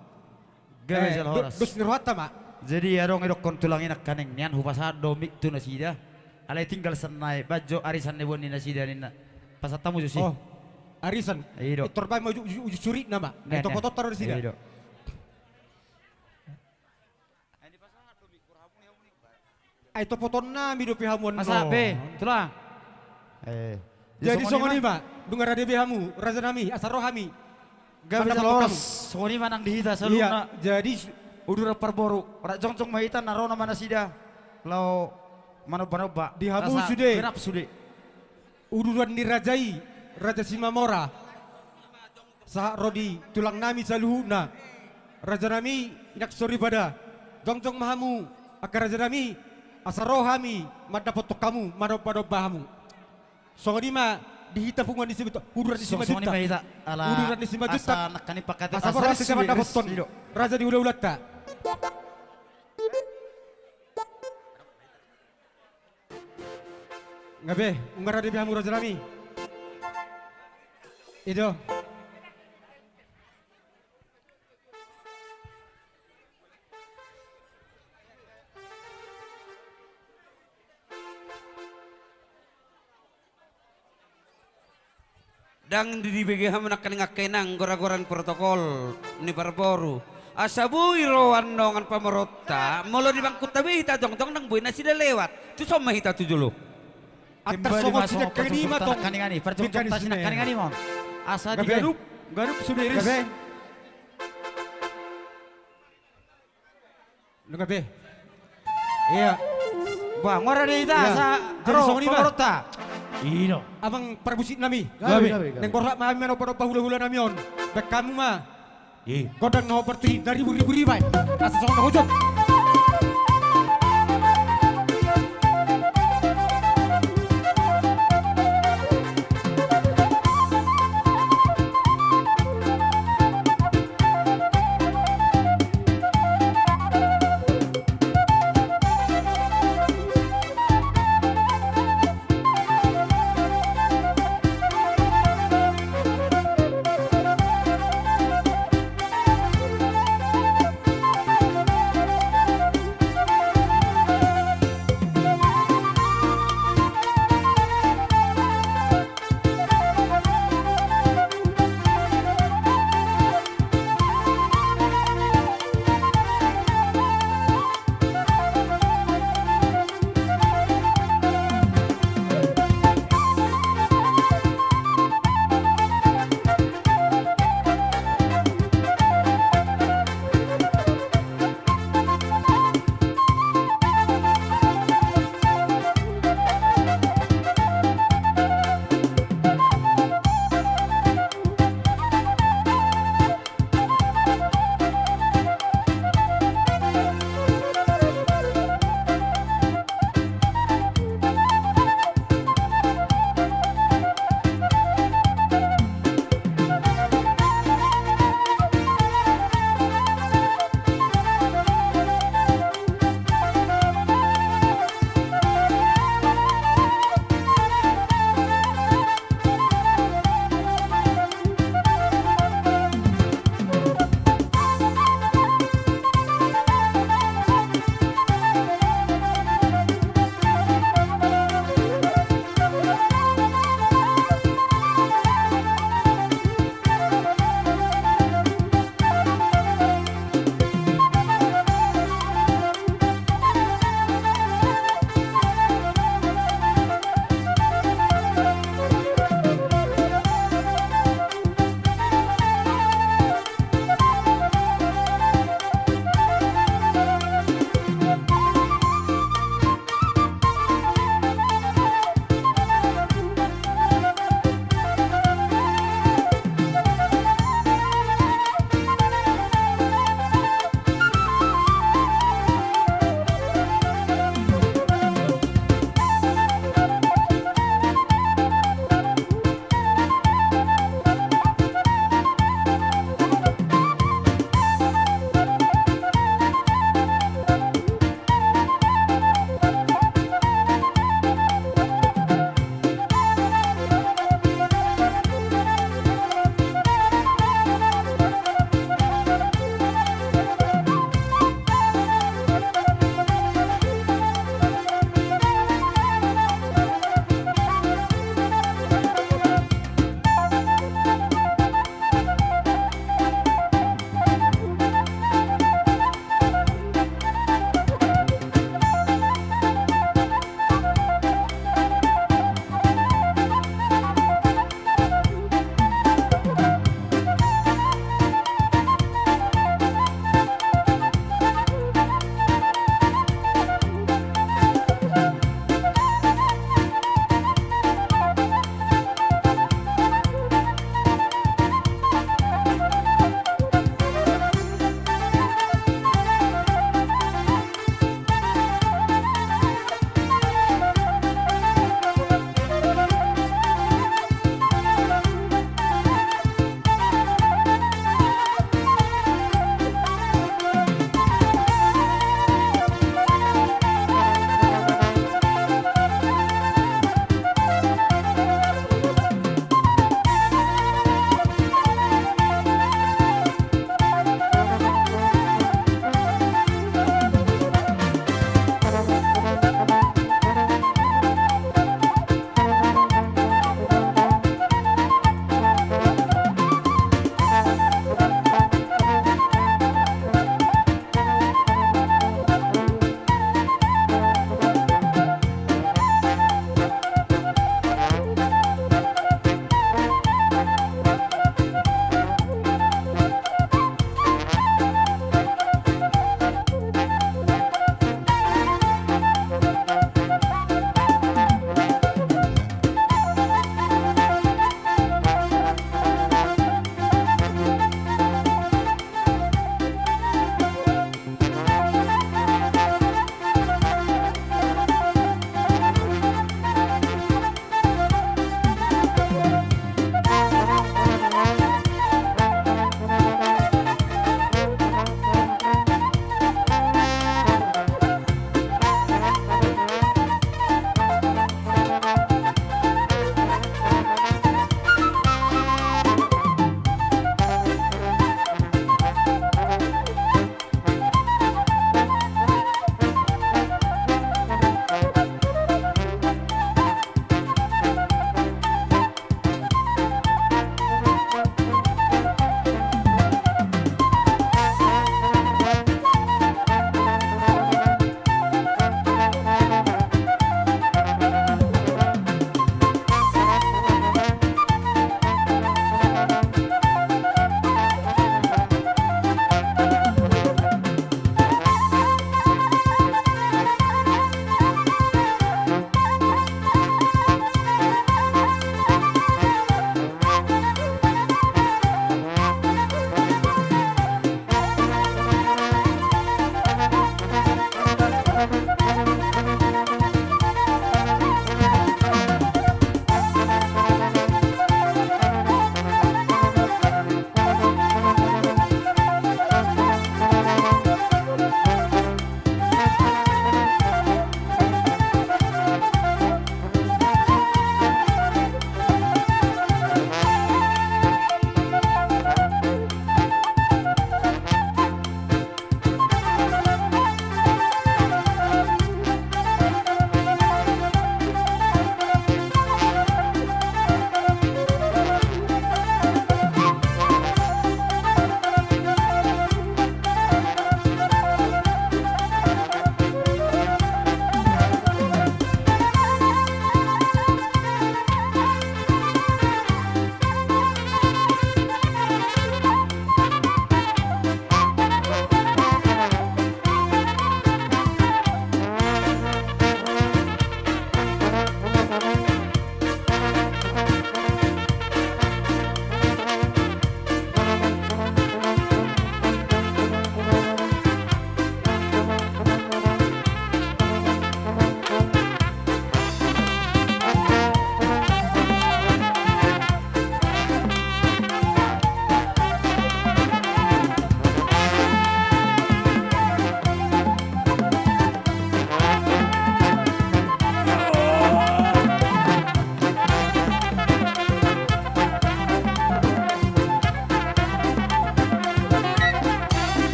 Gabe, eh, jala do-, horas. Dos ni rohanta ma. Jadi adong idokkon tulang i nangkaning, nian hupasahat do mik tu nasida. Alai tinggal sian na i, baen jo arisan na boan ni nasida ninna. Pasahat hamu jo si. Oh, arisan. I do. Intor baen ma uju, uju, uju surit nama. Nian, nian. Ai topotonta do nasida. I do. Ai topoton nami dope hamu annon. Pasahat be, tulang. Eh, jadi songon i ma, dung rade be hamu, raja nami, asa ro hami. Gabe jala horas, songon i ma nang di hita saluhutna. Iya, jadi uduran parboru, rap jongjong ma hita, na ro nama nasida. Laho manomba-nomba. Di hamu sude. Uduran ni raja i, Raja Simamora. Sahat ro di tulang nami saluhutna. Raja nami, inang soripada. Jongjong ma hamu, angka raja nami, asa ro hami mandapothon hamu, manomba-nomba hamu. Songon i ma di hita punguan ni Simanjuntak, uduran ni Simanjuntak. Uduran ni Simanjuntak. Asa nangkaning pangkataion. Asa borhat hita mandapothon raja ni hula-hulanta. Nga be, ungar ade be hamu raja nami. I do. Ndang dibege hamu nangkaning angka inang gora-gora ni protokol ni parboru. Asa boi ro annon pamoruonta, molo di bangkunta be hita jongjong ndang boi nasida lewat. Tuson ma hita tu jolo. Antar songon sidengkan i ma tong. Parjongjonta sidengkan i ma on. Asa diganup, ganup sude ris. Nunga be. Ia. Bah, ngora de hita asa ro pamoruonta. Ino. Amang parmusik nami. Gabe, gabe, gabe. Naeng borhat ma hami manomba-nomba hula-hula nami on. Baen hamu ma gondang na hombar tu i, na ribu-ribu riba i. Asa songon na hujung.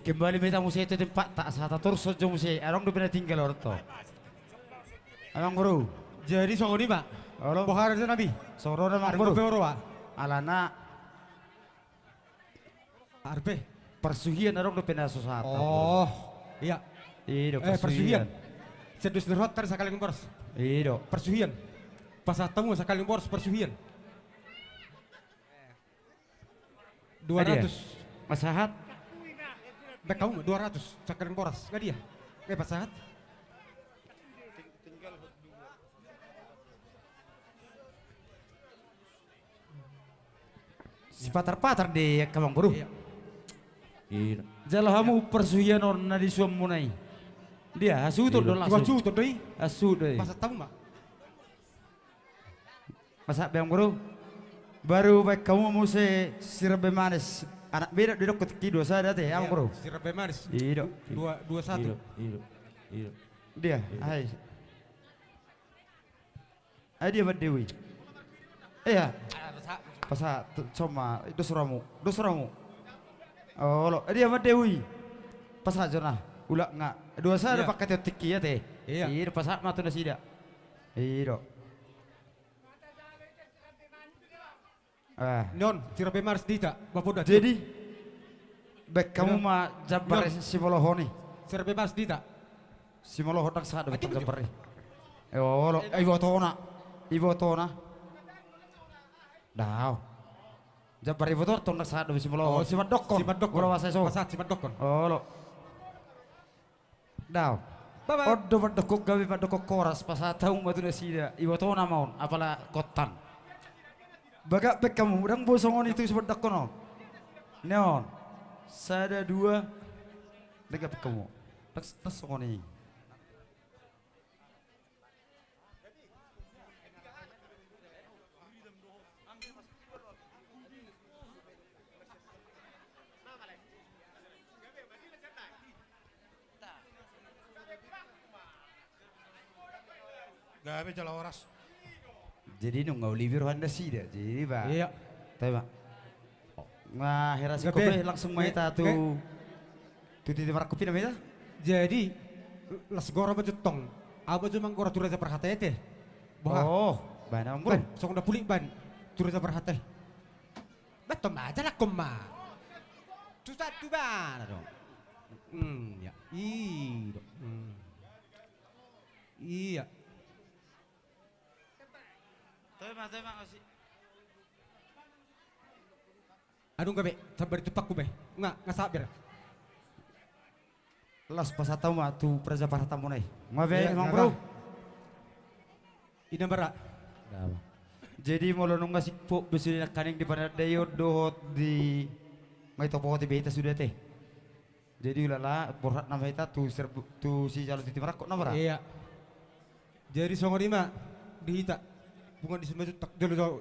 Kembali ma hita muse tu tempatta, asa tatorus jo muse, adong dope na tinggal on to. Amang boru. Jadi songon i ma. Olo. Boha raja nami? Songon on amang boru. Alana. Arpe. Parsuhian adong dope na so sahat. Oh, iya. I do, eh, parsuhian. Sian dos ni roha tari Sakaling Boras. I do. Parsuhian. Pasahat hamu Sakaling Boras parsuhian. Dua ratus. Pasahat. Baen hamu dua ratus Sakaling Boras. Nga dia? Nga pasahat. Sipatar-patar di angka amang boru. Iya. Jala hamu parsuhian on na disuanmuna i. Dia, hasuhuton do langsung. Hasuhuton do i. Hasuhut do i. Pasahat hamu ma. Pasahat be amang boru. Baru baen hamu muse sirebe manis. Anak beda didok tingki dua sada te, amang boru. Sirebe manis. I do. Dua, dua satu. I do, i do, i do. Dia, ai. Ai dia ma dewi. Iya. Pasahat, coma, dos rohamu, dos rohamu. Olo, ai dia ma dewi. Pasahat jo na, ulak nga. Dua sada pakai teotik ia te. Iya. I do, pasahat ma tu nasida. I do. Ah. Non, sirebe manis di hita, bapoda. Jadi, baen hamu ma jambar simolohon i. Sirebe manis di hita. Simolohon ndang sahat dope tong jambar i. Eh, olo, eh, ibotona. Ibotona. Dao. Jambar ibotona tong ndang sahat dope simolohon. Oh, simandokkon. Simandokkon. Olo, pasahat so. Pasahat simandokkon. Olo. Dao. On do mandokkon gabe mandokkon horas, pasahat hamu ma tu nasida, ibotona ma on, apala kottan. Bagak baen hamu, ndang boi songon i tu simandokkon on. Neon. Sada, dua. Ndang gabe hamu. Ndang songon i. Gabe jala horas. Jadi nunga uli be roha nasida. Jadi ba. Iya. Tama. Nga hera si kobe langsung ma hita tu tu titi marangkup i nama hita. Jadi las gora ma jo tong. Au ma jo manggora tu raja parhata i te. Boha. Oh, baen amang boru. Songon na pulik baen tu raja parhata i. Baen tong ma, jalakkon ma. Tu satu bana do. Hmm, iya. I do. Hmm. Iya. Toe ma, toe ma, asi. Adong gabe, sabar tu pakku be. Nga, nga sabar. Las pasahat hamu ma tu raja parhata muna i. Nga be, amang boru. Ina bara. Jadi molo nunga sipok be sude nangkaning di panandaion dohot di nga itopohoti be hita sude te. Jadi ulala borhat nama hita tu serbu, tu sijalo titi marangkup nama ra. Iya. Jadi songon i ma di hita. Punguan di Simanjuntak jolo jolo.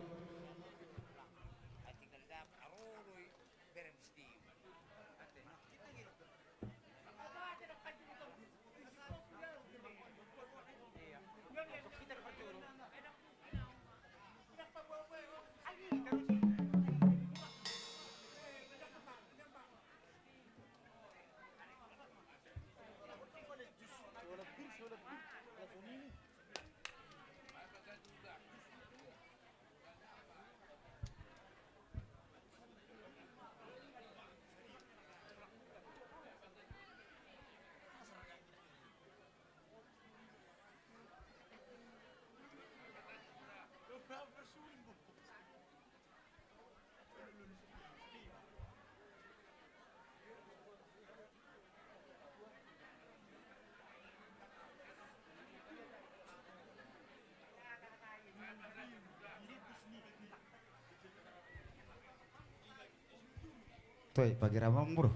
Toe, pagira ma, Amang Boru.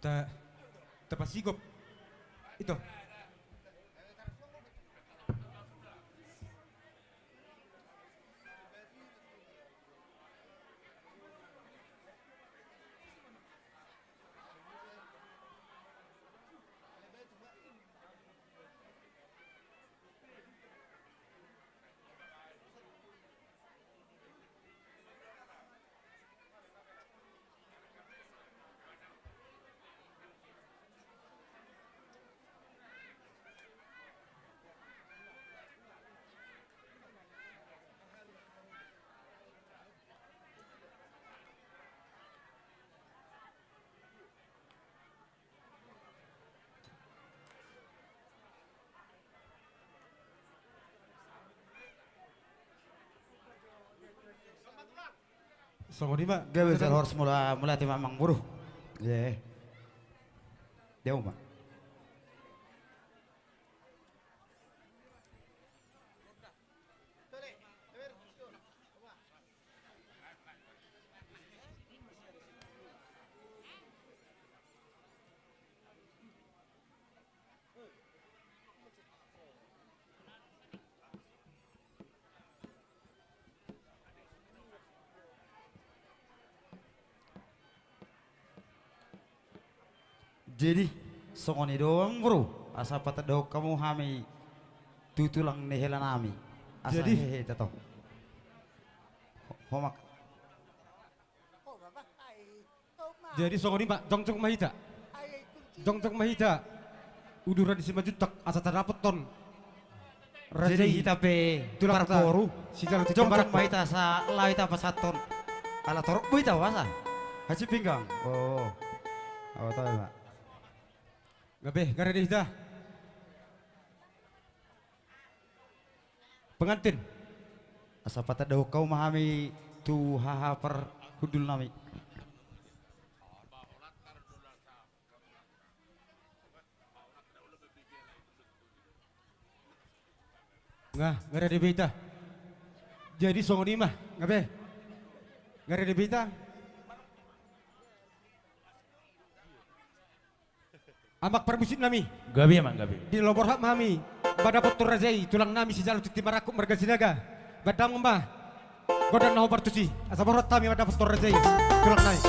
Ta, tapasigop. Ito. Songon i ma. Gabe jala horas, mauliate ma amang boru. Ye. Dia uma. Jadi songon i do amang boru, asa patandahon hamu hami tu tulang ni hela nami. Asa jadi hehe tato. Ho-, homak. Jadi songon i ma, jongjong ma hita. Jongjong ma hita. Uduran ni Simanjuntak asa tadapothon. Jadi hita pe tulang ta, parboru. Sijalo jongjong ma hita asa laho hita pasahathon. Ala torop do hita asa. Hansit pinggan. Oh. Awa tahe ma. Gabe, gabe di hita. Pengantin. Asa patandahon hamu ma hami tu haha parhundul nami. Nga, nga rade be hita. Jadi songon i ma, nga be. Nga rade be hita. Amang parmusik nami. Gabe ma, gabe. Di lomo borhat ma hami mandapothon raja i, tulang nami sijalo tintin marangkup marga Sinaga. Bahen damang ma gondang na hombar tusi, asa borhat hami mandapothon raja i, tulang nami.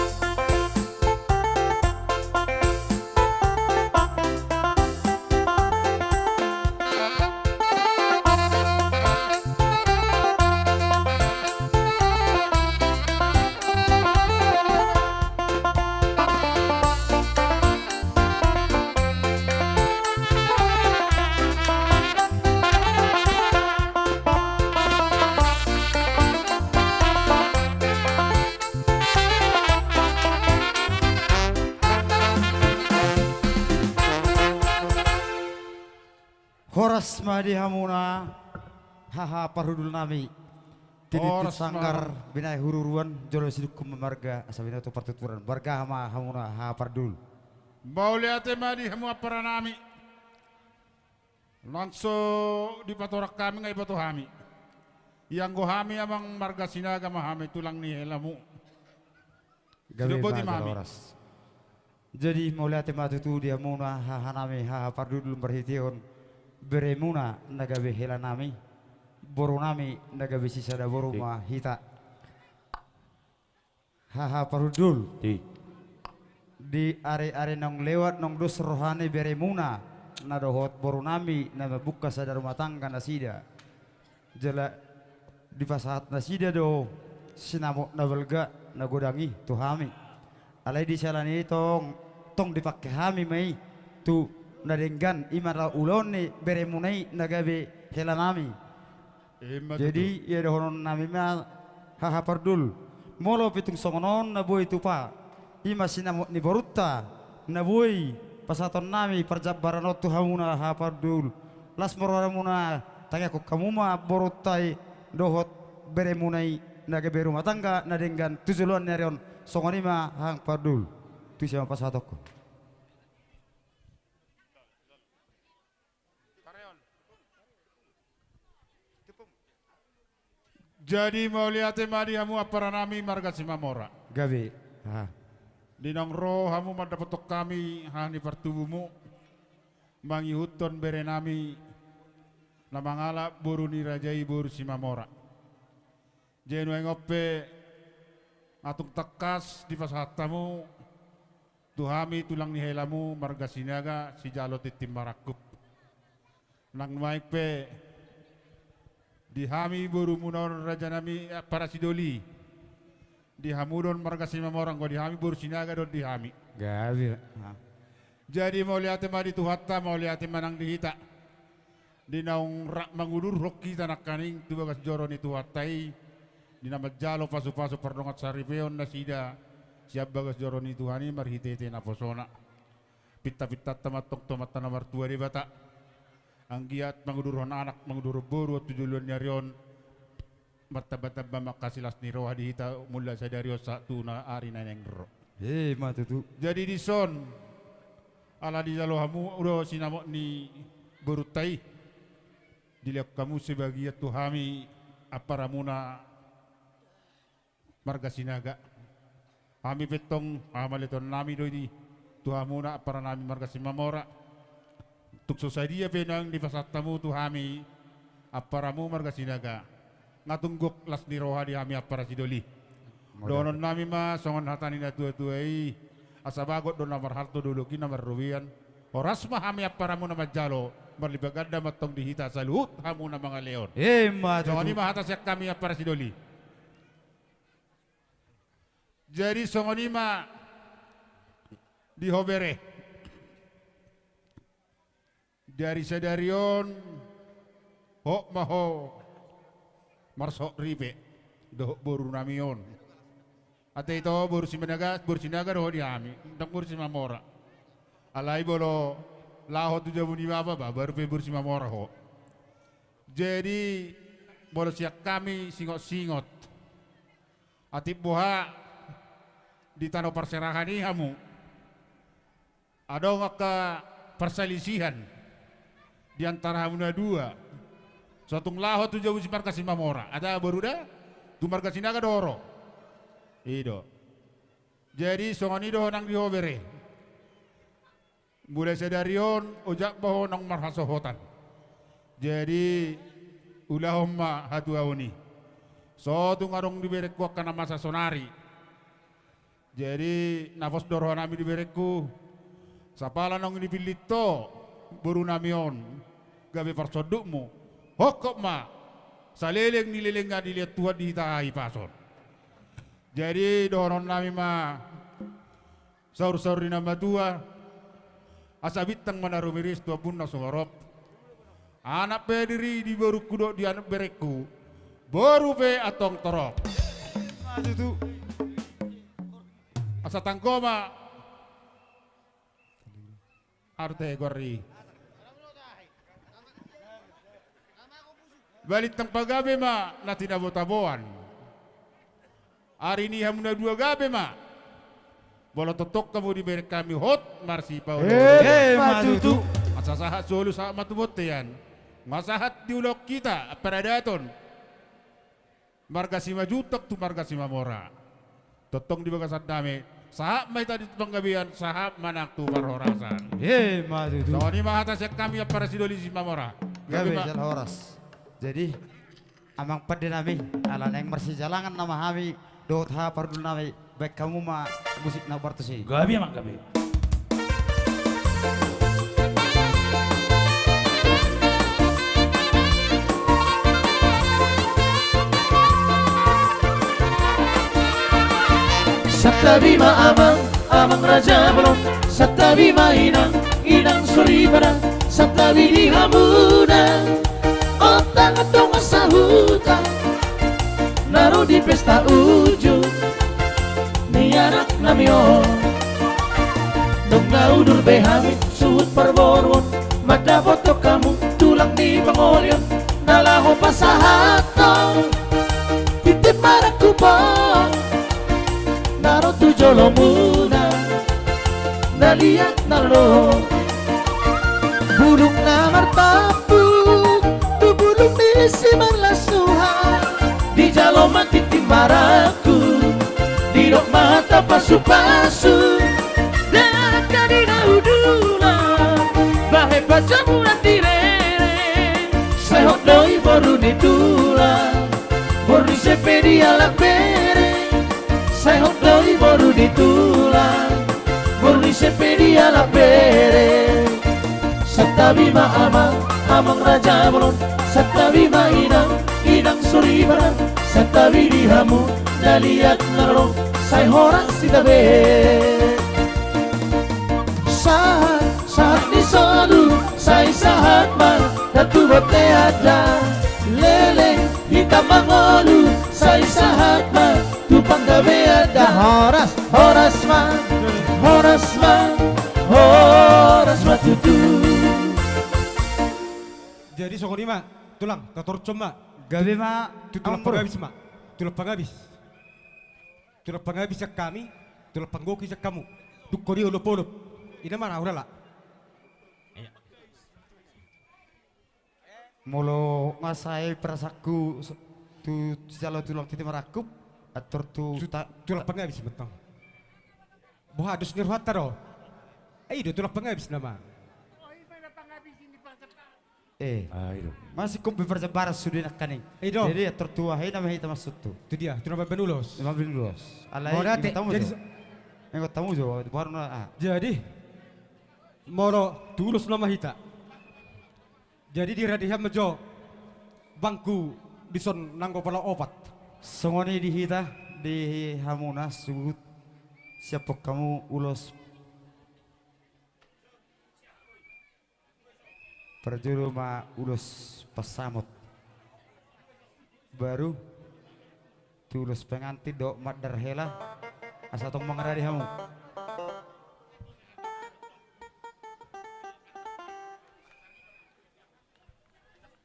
Horas ma di hamuna haha parhundul nami. Tinitip sanggar binahen huruhuruan jolo sidungkun ma marga asa binoto partuturan. Marga ma hamuna haha parhundul. Mauliate ma di hamu ampara nami. Nang so dipatorang hami nga diboto hami. Ianggo hami amang marga Sinaga ma hami tulang ni helamu. Gabe ma jala horas. Jadi mauliate ma tutu di hamuna haha nami haha parhundul marhitehon beremuna na gabe hela nami, boru nami na gabe sisada boru ma hita. Haha parhundul. Di ari-ari naung lewat naung dos roha ni beremuna na dohot boru nami na mambuka sada rumah tangga nasida. Jala dipasahat nasida do sinamot na balga na godang i tu hami. Alai di siala ni i tong, tong dipangke hami ma i tu na denggan i ma ulaon ni beremuna i na gabe hela nami. Jadi ia dohonon nami ma haha parhundul. Molo pe tung songon on na boi tupa i ma sinamot ni borunta na boi pasahaton nami parjambaran on tu hamuna haha parhundul. Las ma rohamuna tangiangkon hamu ma borunta i dohot beremuna i na gabe rumah tangga na denggan tu joloan ni ari on. Songon i ma haha parhundul. Tu ise ma pasahatonku. Jadi mauliate ma di hamu ampara nami marga Simamora. Gabe. Di naung ro hamu mandapothon hami haha ni partubumu mangihuthon bere nami na mangalap boru ni raja i boru Simamora. Jadi nuaeng on pe nga tung tangkas dipasahat hamu tu hami tulang ni helamu marga Sinaga sijalo tintin marangkup. Nang nuaeng pe di hami borumuna on raja nami, eh, parasidoli. Di hamu do on marga Simamora, anggo di hami boru Sinaga do on di hami. Gabe. Jadi mauliate ma di Tuhanta, mauliate ma nang di hita. Di naung rap mangudurhon hita nangkaning tu bagas joro ni Tuhanta i, di na manjalo pasupasu pardongan saripeon nasida sian bagas joro ni Tuhan i marhitehite naposona. Pintapintanta ma antong tu Amanta na martua Debata. Anggiat mangudurhon anak, mangudurhon boru on tu joloan ni ari on. martamba-tamba ma angka silas ni roha di hita mulai sadari on sahat tu na ari na naeng ro. Emma tutu. Jadi dison, ala dijalo hamu do sinamot ni borunta i, dilehon hamu sebagian tu hami amparamuna marga Sinaga. Hami pe tong, haha, mauliate nami do i tu hamuna amparanami marga Simamora. Tung so sadia pe naung dipasahat hamu tu hami amparamu marga Sinaga, nga tung gok las ni roha di hami ampara Sidoli. Dohonon nami ma songon hata ni na tua-tua i: Asa bagot do na marhalto, dolok i na marrobean. Horas ma hami amparamuna manjalo, marlipat ganda ma tong di hita saluhut hamu na mangalehon. Emma tutu. Songon i ma hata sian hami ampara Sidoli. Jadi songon i ma di ho bere. Dari sadari on, hot ma ho marsihot ripe dohot borunami on. Ate ito, boru Sinaga, boru Sinaga do ho di hami, ndang boru Simamora. Alai molo laho tu jabu ni bapa, ba, baru pe boru Simamora ho. Jadi molo sian hami singot-singot, atik boha di tano parserahan i hamu adong angka parsalisihan di antara hamu na dua, so tung laho tu jabu ni marga Simamora, ate boru da, tu marga Sinaga do ro. I do. Jadi songon i do ho nang di ho bere. Mulai sadari on, ojak ma ho naung marhasohotan. Jadi ulahon ma hatuaon i. So tung adong di berengku angka na masa sonari. Jadi na pos do rohanami di berengku, sapala naung dipillit ho borunami on gabe parsondukmu, hophop ma saleleng ni leleng na dilehon Tuhan di hita hahipason. Jadi dohononnami ma saur-saur ni na matua, asa bintang ma na rumiris tu ombun na sumorop. Anak pe diri di borungku dohot di anak berengku, boru pe antong torop. Asa tanggo ma arte gori. Balintang pagabe ma na tinabo-taboan. Ari ni hamu na dua gabe ma. Molo tongtong hamu di bereng hami hot marsipaolo. Emma tutu. Asa sahat solu sahat ma tu bontean. Nga sahat di ulaon hita paradaton. Marga Simanjuntak tu marga Simamora. Tongtong di bagasan dame, sahat ma hita di panggabean, sahat ma nang tu parhorasan. Emma tutu. Songon i ma hata sian hami ampara Sidoli Simamora. Gabe ma. Jala horas. Jadi amang pandenami, ala naeng marsijalangan nama hami dohot haha parhundulnami, baen hamu ma musik na partus i. Gabe amang, gabe. Santabi ma amang, amang raja bolon. Santabi ma inang, inang soripada. Santabi di hamuna. Ontang dongan sahuta na ro di pesta uju ni anaknami on. Nunga udur be hami suhut parboruon, mandapothon hamu tulang ni pangolian na laho pasahathon tintin marangkup on na ro tu jolomuna. Na liat na ro bulung na martampuk tu bulung ni simarlas Tuhan, dijalo ma tintin marangkup, didok ma hata pasu-pasu. Dangka di na hundul, bahen pajamuran di rere. Sai hot do i boru ni tulang, boru ni ise pe dialap bere. Sai hot do i boru ni tulang, boru ni ise pe dialap bere. Santabi ma amang, amang raja bolon. Santabi ma inang, inang soripada. Santabi di hamu na liat na ro, sai horas hita be. Sahat, sahat ni solu, sai sahat ma hita tu bontean da. Leleng hita mangolu, sai sahat ma tu panggabean da. Horas, horas ma, horas ma, horas ma tutu. Jadi songon i ma, tulang, tatorus ma. Gabe ma. Tu tulang pangabis ma. Tulang pangabis. Tulang pangabis sian hami, tulang panggoki sian hamu. Dungkon i olopolop. Ina ma ra ulala. Molo nga sae perasaanku so-, tu sijalo tulang titi marangkup, atur tu, tu ta-, tulang pangabis ma tong. Boha dos ni rohanta do? Eh, i do tulang pangabis nama. Eh. Ah, i do. Masih kompe parjambaran sude nangkaning. I do. Jadi atur tu aha i nama hita maksud tu. Tu dia, tu nama baen ulos. Nama baen ulos. Alai mauliate, ingkon tamu jadi jo. So- ingkon tamu jo, baru na, ah. Jadi molo tu ulos nama hita. Jadi diradihan ma jo bangku dison nanggo pala opat. Songon i di hita, di hamuna suhut, siaphon hamu ulos. Parjolo ma ulos pansamot. Baru tu ulos pengantin dohot mandar hela, asa tong mangaradi hamu.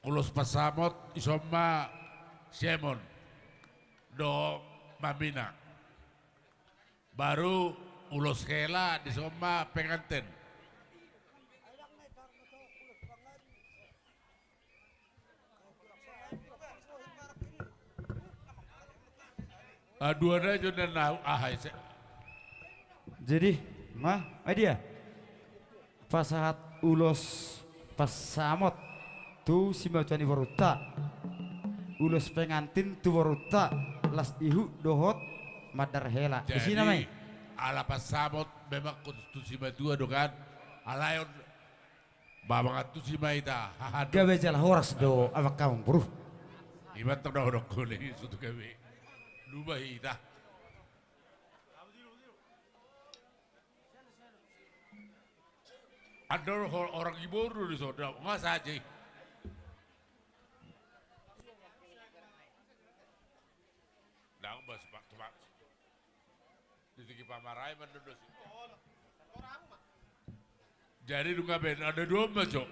Ulos pansamot, dison ma Semon dohot mamina. Baru ulos hela, dison ma pengantin. Ah, dua na jo na, aha ise. Jadi, ma, ai dia. Pasahat ulos pansamot tu simatua ni borunta. Ulos pengantin tu borunta, las ihut dohot mandar hela. Jadi, isi nama i. Ala pansamot memang tu simatua do kan. Alai on, ba mangantusi ma hita, haha do. Gabe jala horas do, amang hamu boru. Iba tong na hodok kole, sutu gabe. Luba hita. Andor ho-, orang iboru di soda, nga saja. Dang bas, Pak, Pak. Di tingki pamarai mandondos. Jadi dunga ben, ada dua ma jo.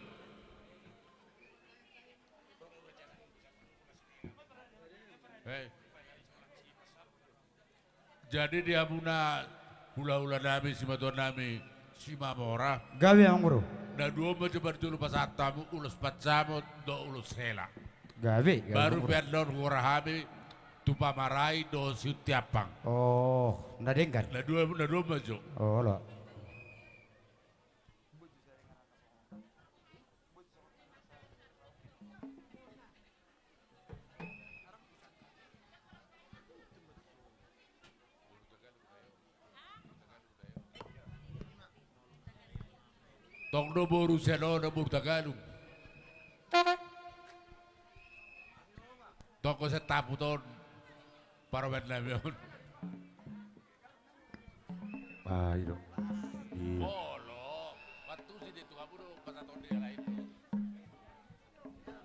Hei. Jadi di hamuna hulahula nami, simatua nami, Simamora. Gabe, amang boru. Na dua ma jo parjolo pasahat hamu, ulos pansamot dohot ulos hela. Gabe, gabe, amang boru. Baru pe andor huroha hami tu pamarai dohot siutiampang. Oh, na denggan. Na dua, na dua ma jo. Oh, lo. Tong do boru sian on, boru Tagalung. Tong do sian Taput on. Parumaen nami on. Ah, i do. Iya. Olo, waktu si dia tu kamu do, patah tahun dia lain.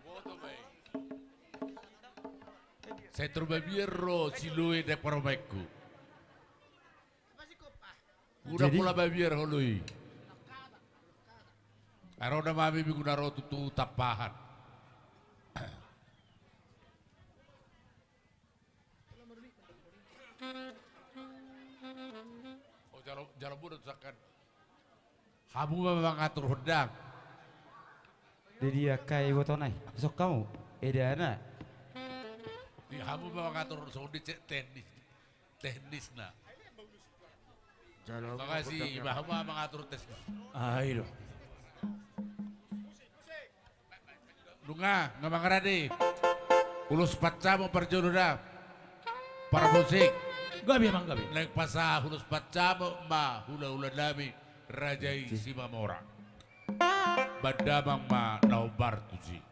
Boto mai. Saya terbabiar ro, si Lui de parumaenku. Udah jadi? Pula babiar ho Lui. Aro na mami minggu na ro tu, tu Tampahan. Oh, jalo, jalo bodo tu sangkan. Hamu ma mangatur hondang. Di dia kai botona i. Sok hamu. Edana. Di hamu ma mangatur songon di cek teknis. Teknisna. Jalo. Makasih, bodo hamu ma mangatur teknis. Ah, i do. Nunga, nga mangarade. Ulos pansamot parjolo da. Parmusik. Gabe, amang, gabe. Naeng pasahat ulos pansamot ma hulahula nami raja i Simamora. Baen damang ma na hombar tusi.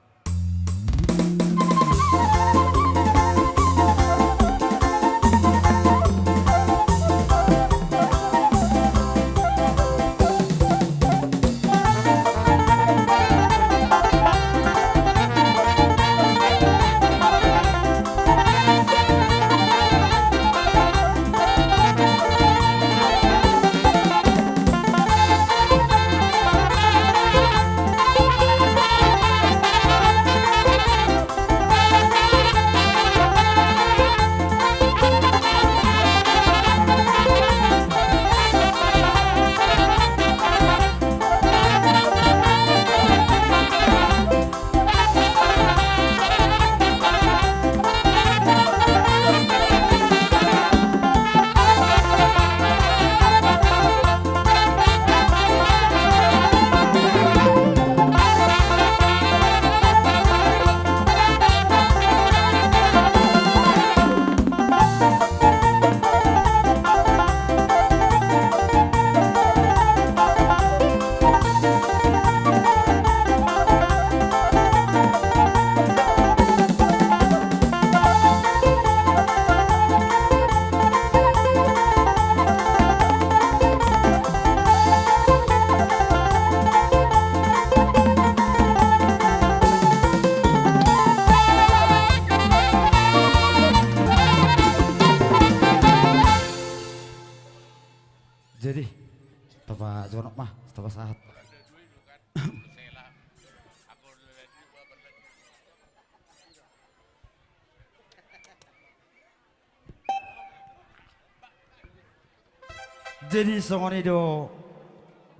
Jadi songon i do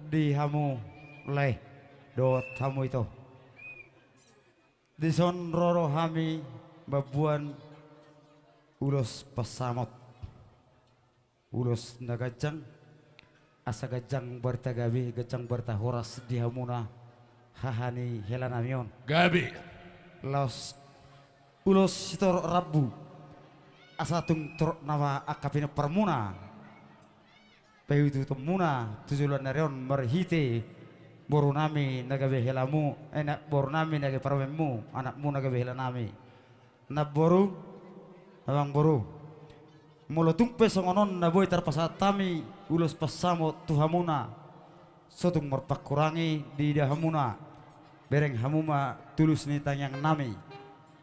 di hamu lae dohot hamu ito. Dison ro do hami mamboan ulos pansamot. Ulos na ganjang, asa ganjang barita gabe, ganjang barita horas di hamuna haha ni hela nami on. Gabe. Laos ulos sitorop rambu, asa tung torop nama angka pinomparmuna. Paihutihutmuna tu joloan ni ari on marhite boru nami na gabe helamu, eh, na, boru nami na gabe parumaenmu, anakmu na gabe hela nami. Namboru, amangboru. Molo tung pe songon on na boi tarpasahat hami ulos pansamot tu hamuna, so tung marpangkurangi diida hamuna. Bereng hamu ma tulus ni tangiang nami.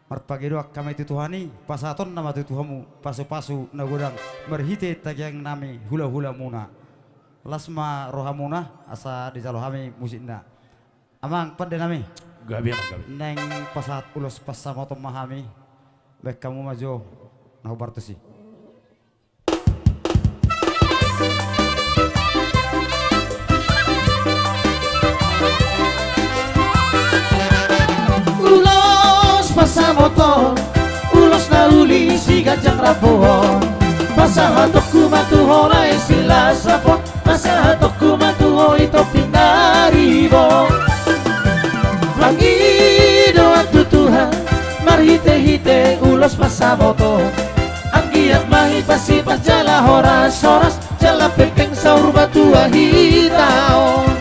Marpangidoan hami tu Tuhan i, pasahaton nama tu hamu pasupasu na godang marhite tangiang nami hulahulamuna. Las ma rohamuna, asa dijalo hami musikna. Amang pande nami. Gabe, amang, gabe. Naeng pasahat ulos pansamoton ma hami. Baen hamu ma jo na hombar tusi. Ulos pansamoton, ulos na uli si ganjang rambu on. Pasahatonku ma tu ho lae Silas Rapot. Pasahatonku ma tu ho ito pinaribot. Pangidoan tu Tuhan marhitehite ulos pansamoton. Anggiat ma hupasipat jala horashoras, jala pengpeng saur matua hita on.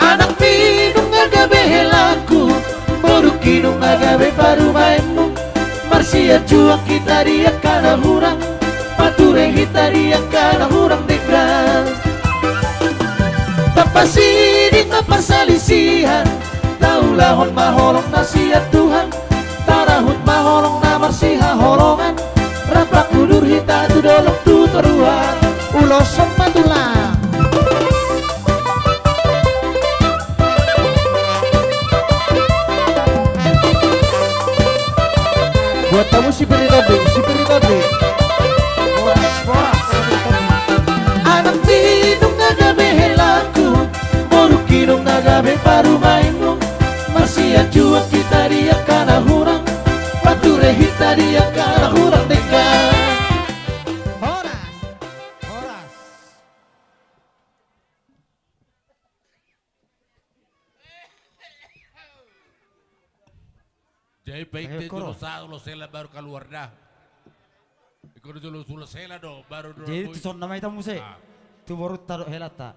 Anak ni nunga gabe helangku, borungki nunga gabe parumaenmu. Marsianjuan hita di angka na hurang, pature hita di angka na hurang denggan. Tapasiding ma parsalisihan, taulahon ma holong na sian Tuhan. Tarahut ma holong na marsihaholongan, rap udur hita tu dolok tu toruan. Ulos on ma tulang. Buat tamu si Peri Tobing, si Peri Tobing. Boras, boras. Anak ni nunga gabe helangku, borungki nunga gabe parumaenmu. Marsianjuan hita di angka na hurang, pature hita di angka na hurang denggan. Horas. Horas. Jadi baik. Eh, dia koro. Jolo sa ulos hela baru kaluar da. Ingkon jolo ulos hela do baru do. Jadi boi. Tuson nama ita muse. Ah. Tu boru ta dohot helanta.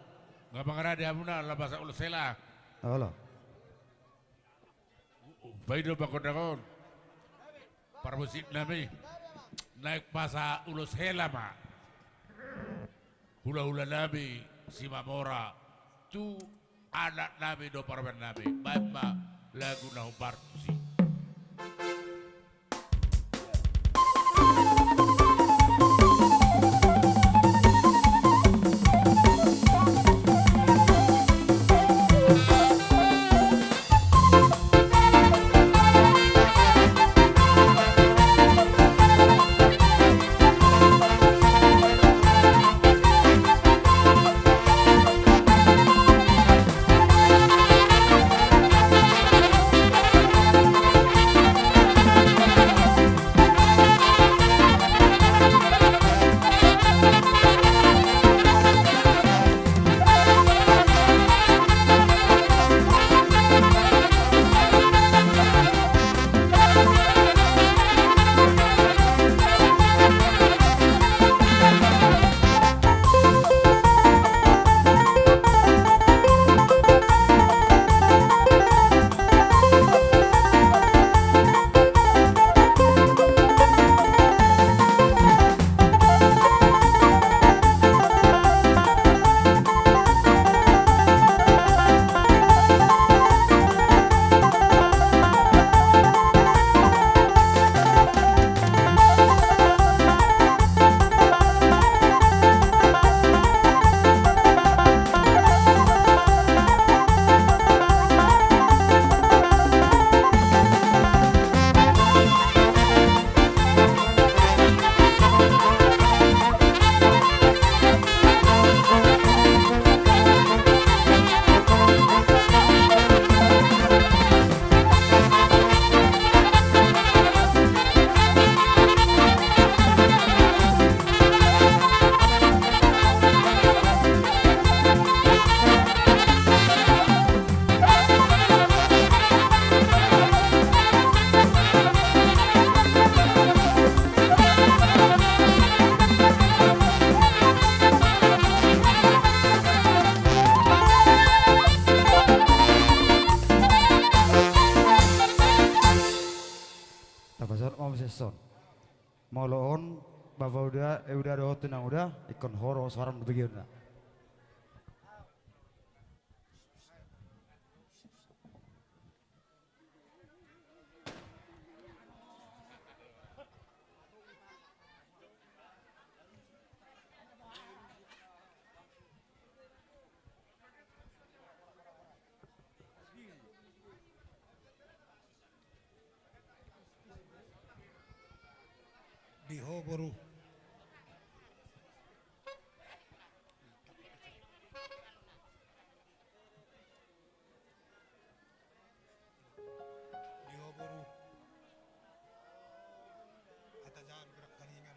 Nga mangarade hamuna laho pasahat ulos hela. Olo. Baik do bakon dangon. Parmusik nami. Naeng pasahat ulos hela ma. Hulahula nami Simamora tu anak nami dohot parumaen nami, baen ma lagu na hombar tusi. session. Molo on, Bapa Uda, eh, Uda dohot Inang Uda, ingkon ho do saran begeonna. Di ho boru. Di ho boru. Hata jahat berakalingan.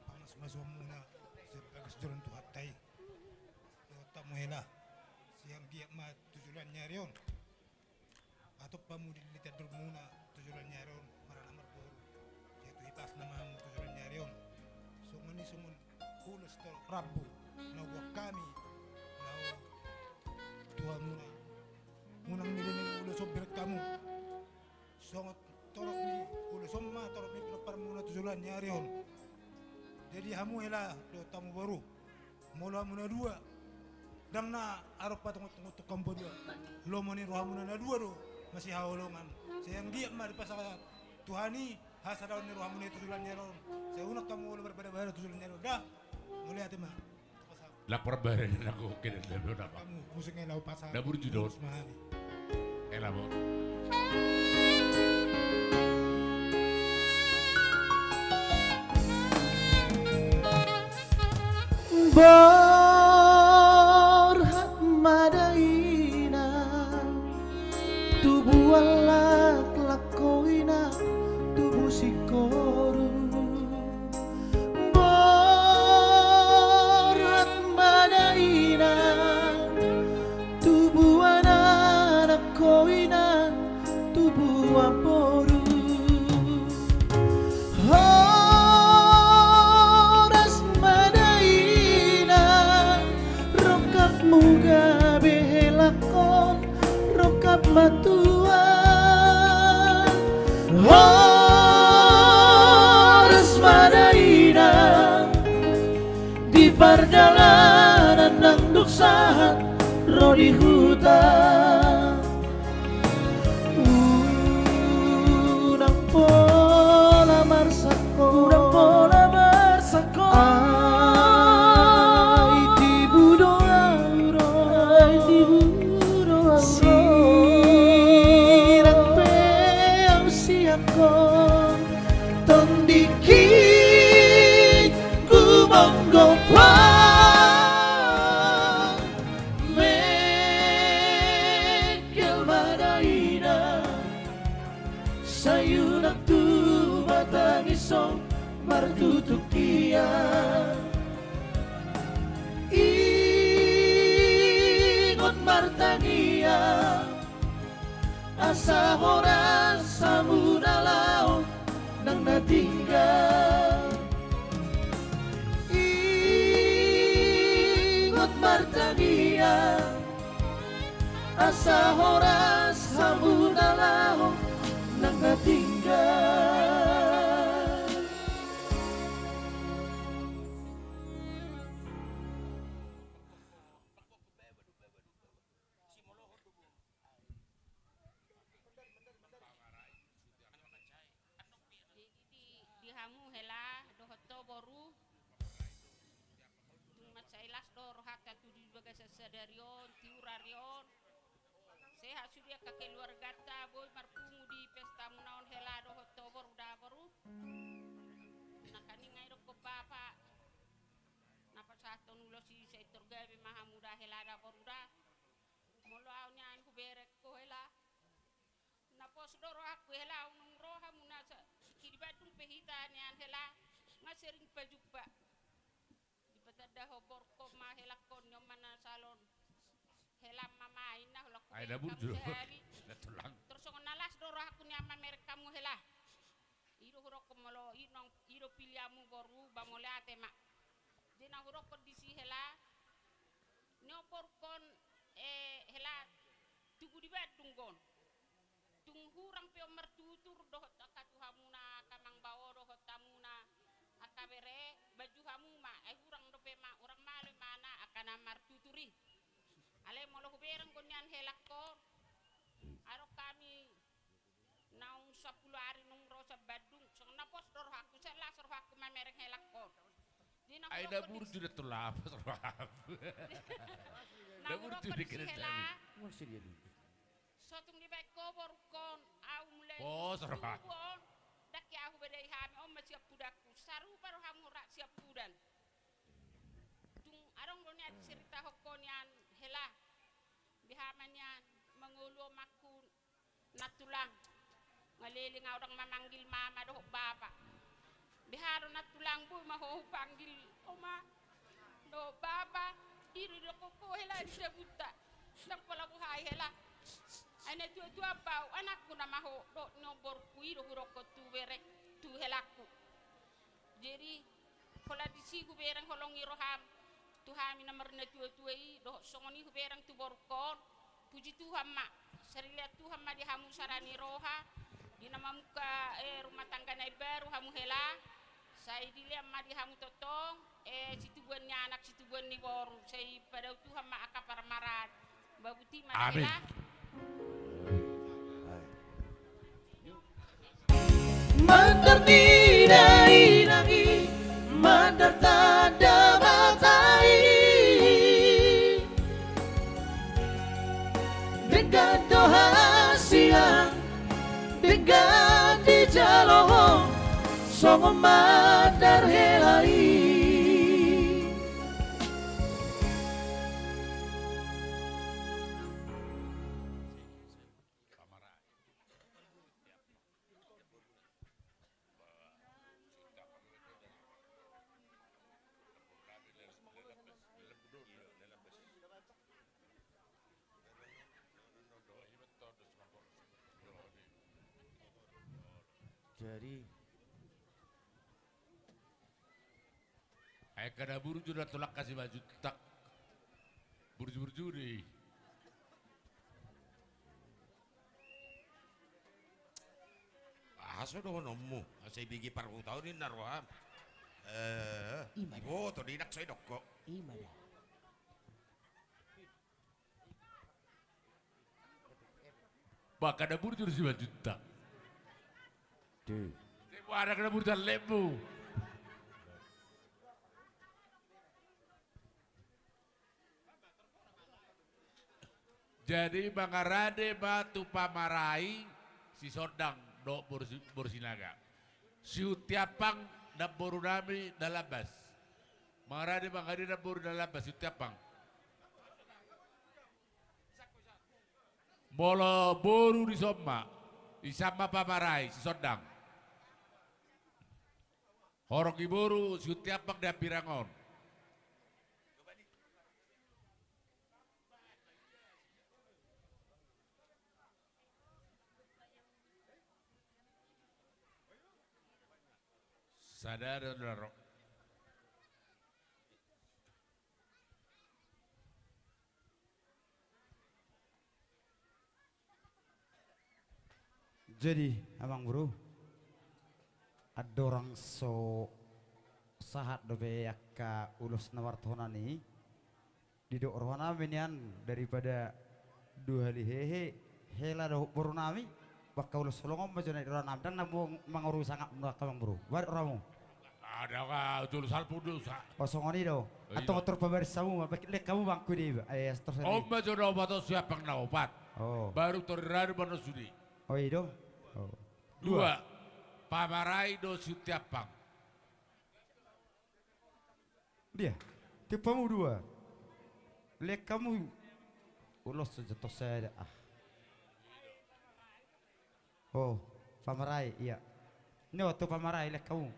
Pamasmasuonmuna sian bagas joro ni Tuhanta i. Dohot hamu hela, sai anggiat ma tu joloan ni ari on. Atok pamu di lilitan dolmuna tu joloan ni ari on, maranak marboru. Sai tu hipasna ma hamu tu joloan ni ari on. Songon i songon ulos torop rambu na huboan hami na tu hamuna. Unang nidaindaing ulos on bereng hamu. Songon torop ni ulos on ma torop ni pinomparmuna tu joloan ni ari on. Jadi hamu hela dohot hamu boru, molo hamu na dua, ndang na adong patongotongon hamu dua. Lomo ni rohamuna na dua do masihaholongan. Sai anggiat ma dipasahat Tuhan i hasadaon ni rohamuna i tu joloan ni ari on. Sai unang hamu olo marbadabada tu joloan ni ari on da. Mauliate ma. Lapar badan aku, oke, dan lebih apa? Kamu musiknya lau pasar. Dapur judul. Terus mahal. Eh, lapor. Borhat ma da inang, tubuan laklak ho inang, tubu singkoru. Borhat ma da inang, tubuan anak ho inang, tubuan boru. Horas ma da inang, rongkapmu gabe helangkon, rongkap ma tuan. Horas ma da inang, di pardalanan nang dung sahat ro di huta. Unang pola marsangkot, unang pola marsangkot. Ai tibu do au ro, ai tibu do au ro. Sirang pe au siangkon, tondingki gumonggo pa. Mengkel ma da inang, sai unang tu batang isong martutuk ia. Ingot martangiang, asa horas hamu na laho nang na tinggal. Ingot martangiang, asa horas hamu na laho nang na tinggal. Di, di, di hamu hela dohot ho boru. Tung mansai las do rohanta tu di bagasan sadari on, tiur ari on. Sehat sude angka keluarganta, boi marpungu di pestamuna on hela dohot ho boru da boru. Nangkaning i dokkon bapa na pasahathon ulos i, sai tor gabe ma hamu da hela da boru da. Molo au nian hubereng ho hela. Na pos do rohangku hela, unang ro hamu na sa-, siki di Bandung pe hita nian hela, nga sering pajumpa. Dipatanda ho borungkon ma helangkon, nion ma na salon. Hela ma ma inna hulangku. Ai bereng dapur hamu jo sehari. Na tulang. Tor songon na las do rohangku nian mamereng hamu hela. I do hudokkon molo i nang, i do pilihanmu boru, ba mauliate ma. Jadi na hudokkon disi hela, nion borungkon, eh, hela, tubu di Bandung do on. Tung hurang pe on martutur dohot angka tu hamuna Kabere, baju hamu ma, ai hurang dope ma, hurang malo imana angka na martutur i. Alai molo hubereng do nian helangkon, adong hami naung sampulu ari naung ro sian Bandung, songon na pos do rohangku, sai las rohangku mamereng helangkon. Di na ai na hudok burju do tu lapas rohangku. Na burju di hudok di si kereta hela. Maksudnya di. So tung dibaen ho borungkon, au mulai pos rohangku. Ndang ke au hubadai hami, on ma siampudangku, sarupa do hamu rap siampudan. Tung adong do nian diceritahon ho nian hela. Beha ma nian mangolu omakku nantulang. Ngaleleng au ndang mamanggil mama dohot bapa. Beha do nantulang, boi ma ho hupanggil oma dohot bapa. I do didokkon ho hela di sabunta. Ndang pola boha i hela. Ai na tuatua au, anakku nama ho, dohot ni omborku, i do hudokkon tu bereng, tu helangku. Jadi, pola disi hubereng holong ni roham tu hami na marnatuatua i, dohot songon i hubereng tu borungkon, puji Tuhan ma, sarilean Tuhan ma di hamu sada ni roha, di na mamungka, eh, rumah tangga na imbaru hamu hela, sai dilean ma di hamu tongtong, eh, situbuan ni anak, situbuan ni boru, sai padao Tuhan ma angka parmaraan. Amin. Mandar ni dainang i, mandar tanda mata i, denggan do hasian, denggan dijalo ho, songon mandar hela i. Jadi, ai angka na burju do tulang, Simanjuntak. Burju-burju do i. Aha so dohononmu? Asa ibege parhutaon ninna roham. Eh, ima da. Iboto do i, ndang so didok ho. Ima da. Bah, angka na burju do Simanjuntak. Tuh. Angka na burju do lemu. Jadi mangarade ma tu pamarai, si Sondang dohot boru Si-, boru Sinaga. Si Hutiampang, namboru nami Dalambas. Mangarade ma, mangarade namboru Dalambas, si Hutiampang. Molo boru dison ma, dison ma pamarai, si Sondang. Horong ni boru, si Hutiampang di hambirang on. Sada do na ro. Jadi, amang boru, andorang so sahat dope angka ulos na martohonan i, didok rohanami nian daripada dua hali hehe, hela dohot boru nami, angka ulos holong on ma jo na didok rohanami, ndang na mangorui sangapmu angka amang boru. Baen rohamu. Ada ka jolo salpu dosa. O, songon i do. Antong tor pabaris hamu ma, baen hamu bangku di iba. Eh, tor sari. On ma jo na opat on, si Hutiampang na opat. Oh. Baru tor i radu ma na sude. Oh, i do. Oh. Dua. Dua. Pamarai do si Hutiampang. Dia. Tiop hamu dua. Lehon hamu. Ulos sajo tor sada, ah. Oh, pamarai, iya. Nio tu pamarai, lehon hamu.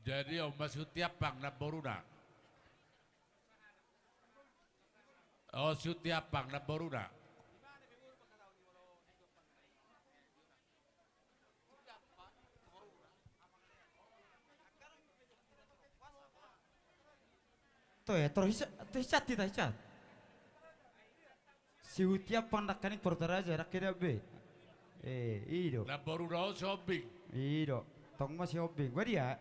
Jadi, on ma si Hutiampang namboruna. Oh, si Hutiampang namboruna. Toe, tor hisa-, tor hisat hita, hisat. Si Hutiampang nangkaning Portaraja, nangkaning be. Eh, i do. Namboruna on si Hombing. I do. Tong ma si Hombing. Badia?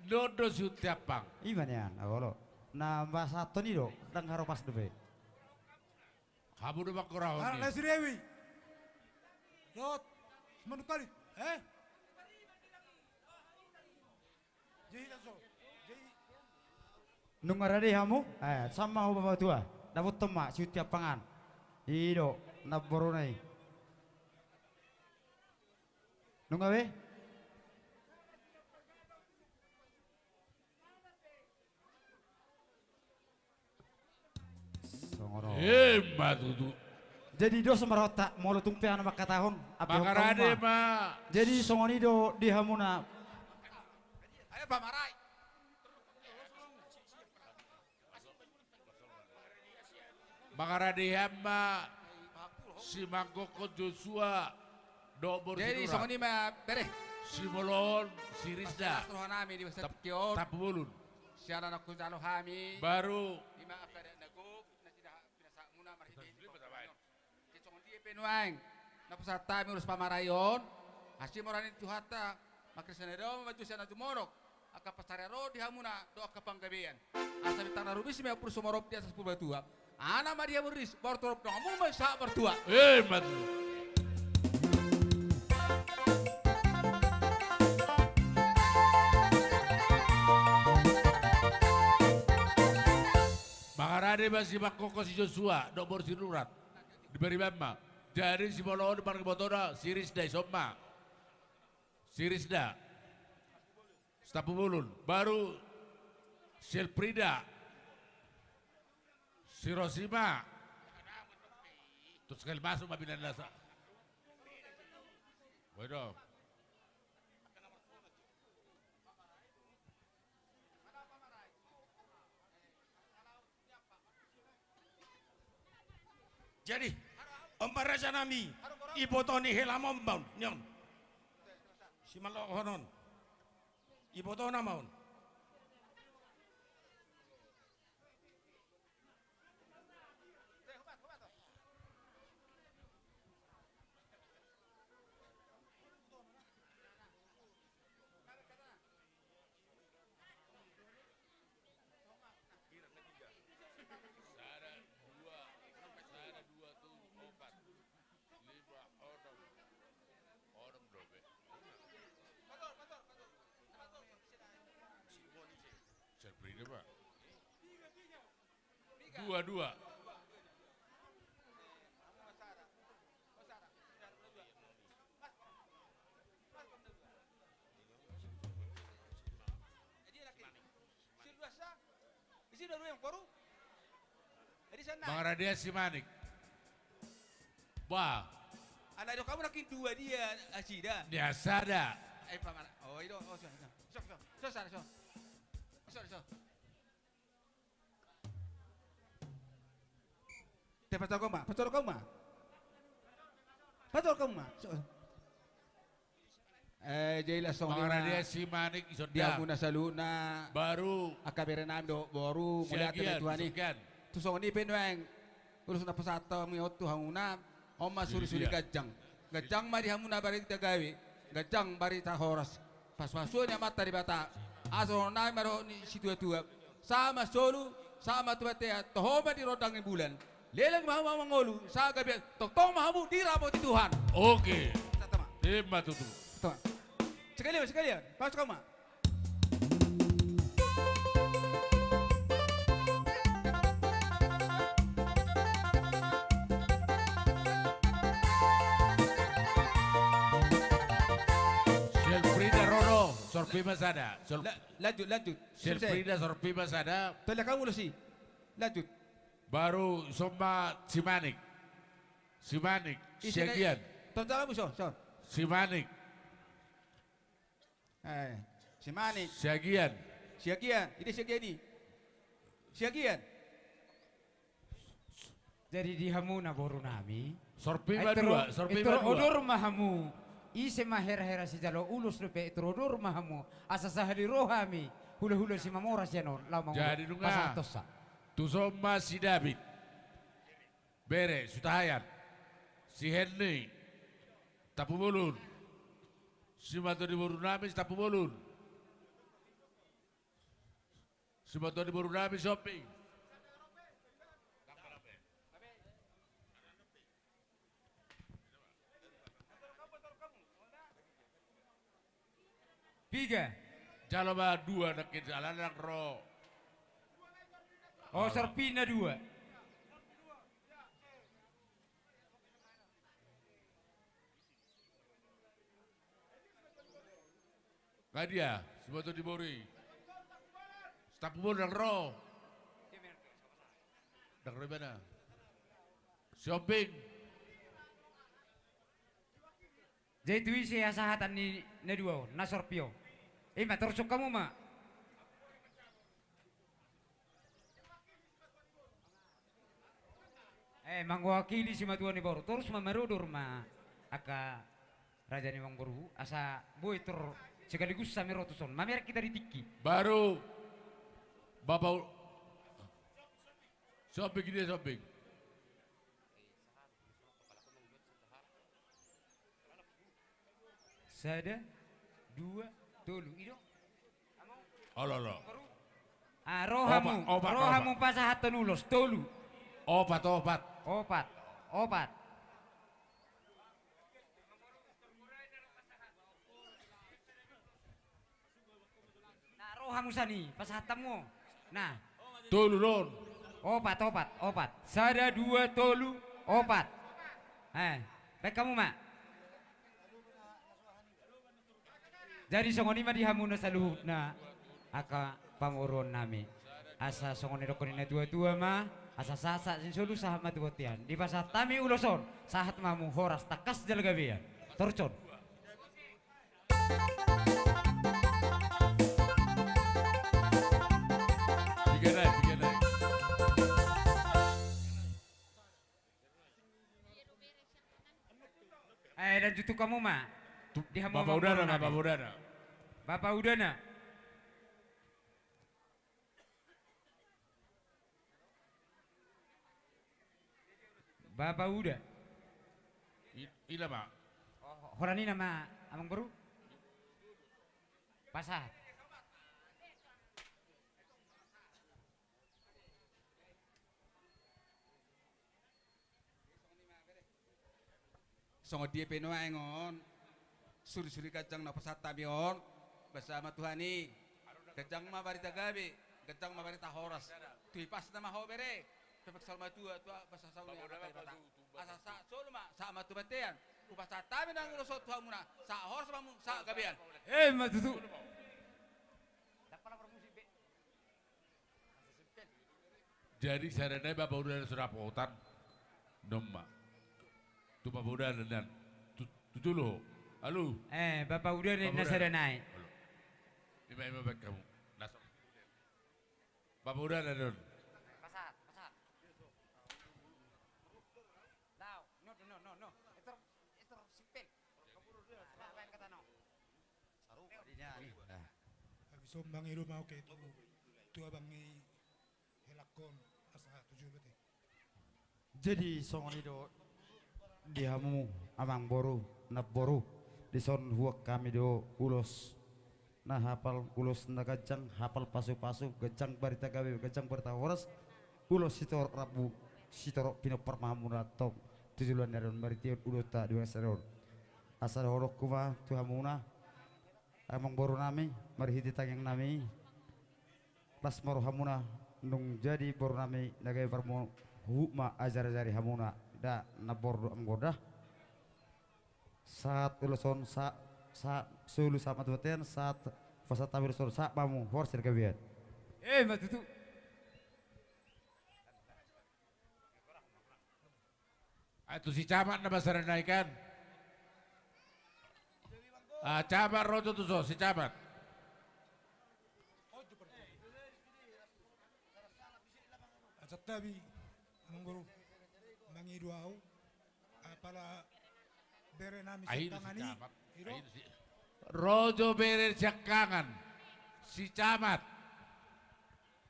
Nondo si Untiampang. Ima nian, olo. Na pasahathon i do, ndang haropas dope. Hamu do manghorahon i. Anak Nasi Dewi. Dot. Semanuk kali. Eh? Nunga rade hamu? Eh, sama ho bapatua. Dapothon ma si Untiampang an. I do, namboruna i. Nunga be? Songon on. Ima tutu. Jadi dos ma rohanta, molo tung pe ahu na mangkatahon, ape ho hamu ma. Jadi songon i do di hamuna. Ayo, pamarai. Mangarade hamu ma si Mangkoko Joshua. Dohot boru Sinurat. Jadi songon i ma bere. Simoloan si Risda. Pas roha nami di basa Tap-, tingki on. Tampubolon. Sian anak hujalo hami. Baru. Ima angka adat na gok, na sida pinasahat muna marhite. Jadi songon dia pe nuaeng na pasahat hami ulos pamarai on. Asi ma roha ni Tuhanta. Mangkirsa na dao ma manjou sian na tumorop. Angka pansarian ro di hamuna dohot angka panggabean. Asa bintang na rumiris ma i ombur sumorop di atas Purbatua. Anak ma di hamu riris, bortorop donganmu ma sahat martua. Ima tutu. Mangarade ma si Mangkoko si Joshua, dohot boru Sinurat. Di bariba ma. Jadi simoloan di marga ibotona, si Risda i son ma. Si Risda. Stampu bulun, baru si Elfrida. Si Rosima. Terus sekali masuk ma binanda sa. Waduh. Jadi, on ma raja nami, iboto ni hela ma on, nion. Simallohon on. Ibotona ma on. Sada, dua, sada, dua, tolu, opat, lima, onom. Onom dope. Serpri de, Pak. Dua, dua. Mangarade si Manik. Bah. Ala do kamu nangkin dua dia, asida. Dia sada. Eh, paman. Oh, ido. Oh, so, so. So, so. So, so, so. So, so. Te, pator kau ma, pator kau ma. Pator kau ma. So. Eh, jadi laos songon i ma. Mangarade si Manik, ison da. Di hamuna saluhutna. Baru. Angka bere nami dohot boru, mauliate ma di Tuhan i. Tu songon i pe nuaeng. Ulos na pasahat hami on tu hamuna. On ma suri-suri ganjang. Ganjang ma di hamuna barita gabe. Ganjang barita horas. Pasupasu ni Amanta Debata. Asa dohonon nami ma dohot ni situa-tua. Sahat ma solu, sahat ma tu bontean, toho ma di rondang ni bulan. Leleng ma hamu mangolu, sahat gabe, tongtong ma hamu dirapoti Tuhan. Oke. Santama. Ima tutu. Tama. Sekalian, sekalian. Pas kau ma. Selfrida ro do, sorpi ma sada. Sol- La-, lanjut, lanjut. Selfrida sorpi ma sada. Tolak kamu lo si. Lanjut. Baru son ma si Manik. Si Manik. Isi na-, siagian. Tonton kamu, son, son. Si Manik. Eh, si Manik. Siagian. Siagian. Ide siagian i. Siagian. Jadi di hamuna boru nami. Sorpi ma dua, sorpi ma dua. Ai tor-, ai tor odor ma hamu. Ise ma hera-hera sijalo ulos dope, ai tor odor ma hamu. Asa sahali ro hami. Hula-hula Simamora sian on, laho mangolu. Jadi nunga. Pasahat tonsa. Tuson ma si David. Bere, Sutahayan. Si Henni. Sitapu bolon. Simatua ni boru nami, sitapu bolon. Simatua ni boru nami, Siombing. Piga. Jalo ma dua, nangkin alana ndang ro. Oh, sorpi na dua. Nga dia, simatua ni boru i. Sitapu bolon ndang ro. Ndang ro ibana. Siombing. Jadi tu ise hasahatan ni na dua on, na sorpi on. Ima, torus hamu ma. Eh, mangwakili simatua ni boru. Torus ma marudut ma angka raja ni amangboru, asa boi tor sekaligus hami ro tuson. Mamereng hita di tingki. Baru Bapak U-, Siombing, dia Siombing. Sada, dua, tolu. I do. Olo, olo. Ah, ro hamu, opat, ro hamu pasahathon ulos, tolu. Opat, opat. Opat, opat. Na ro hamu sian i, pasahat hamu. Nah. Tolu do on. Opat, opat, opat. Sada, dua, tolu, opat. Eh, baen hamu ma. Jadi songon i ma di hamuna saluhutna angka pamoruon nami. Asa songon na didok ni na tua-tua ma, asa sahat-sahat sian solu sahat ma tu bontean. Dipasahat hami ulos on, sahat ma hamu horas tangkas jala gabean. Torus on. Piga nai, piga nai. Eh, dan jutuk hamu ma. Di hamu Bapak Udana, Bapak Udana. Bapak Udana. Bapa Uda. I-, ina ma. Oh, holan ina ma, amang boru. Pasahat. Songon dia pe nuaeng on, suri-suri ganjang na pasahat hami on, basa ma Tuhan i, ganjang ma barita gabe, ganjang ma barita horas. Tu hipasna ma ho bere, pepek saur matua, tua basa saur ni angka Debata. Asa sahat solu ma, sahat ma tu bontean. Hupasahat hami nang ulos on tu hamuna, sahat horas ma hamu, sahat gabean. Emma tutu. Jadi sada nai Bapa Uda na so dapotan. Noma. Tu Bapa Uda na nian. Tu, tu jolo ho. Halo. Eh, Bapa Uda na sada nai. Ima, ima baen hamu. Bapa Uda na nian. Pasahat, pasahat. Lao, no, no, no, no. Etor, etor sipel. Nah, baen kata no. Sarupa di nian. Habis on mangido ma oke tu, tu abang i. Helak on asa tu jolo te. Jadi songon i do di hamu amang boru, namboru, dison huboan hami do ulos na hapal, ulos na ganjang, hapal pasu-pasu, ganjang barita gabe, ganjang barita horas, ulos sitorop rambu, sitorop pinompar ma hamu na tong tu joloan ni ari on marhite on ulos ta di bagasan on. Asa dohononku ma tu hamuna, amang boru nami, marhite tangiang nami, las ma rohamuna, nunga jadi boru nami na gabe parmahuhut ma ajar-ajari hamuna, da namboru dohot amang boru da. Sahat ulos on, sa-, sa-, solu sahat ma tu bontean, sahat pasahat hami ulos on, sahat ma hamu horas jala gabean. Emma tutu. Ai tu si camat nama sada nai kan. Ah, camat ro jo tuson, si camat. Asa tabi, amang boru, mangido au, apala bere nami siangkangan i. Ro jo bere siangkangan, si camat.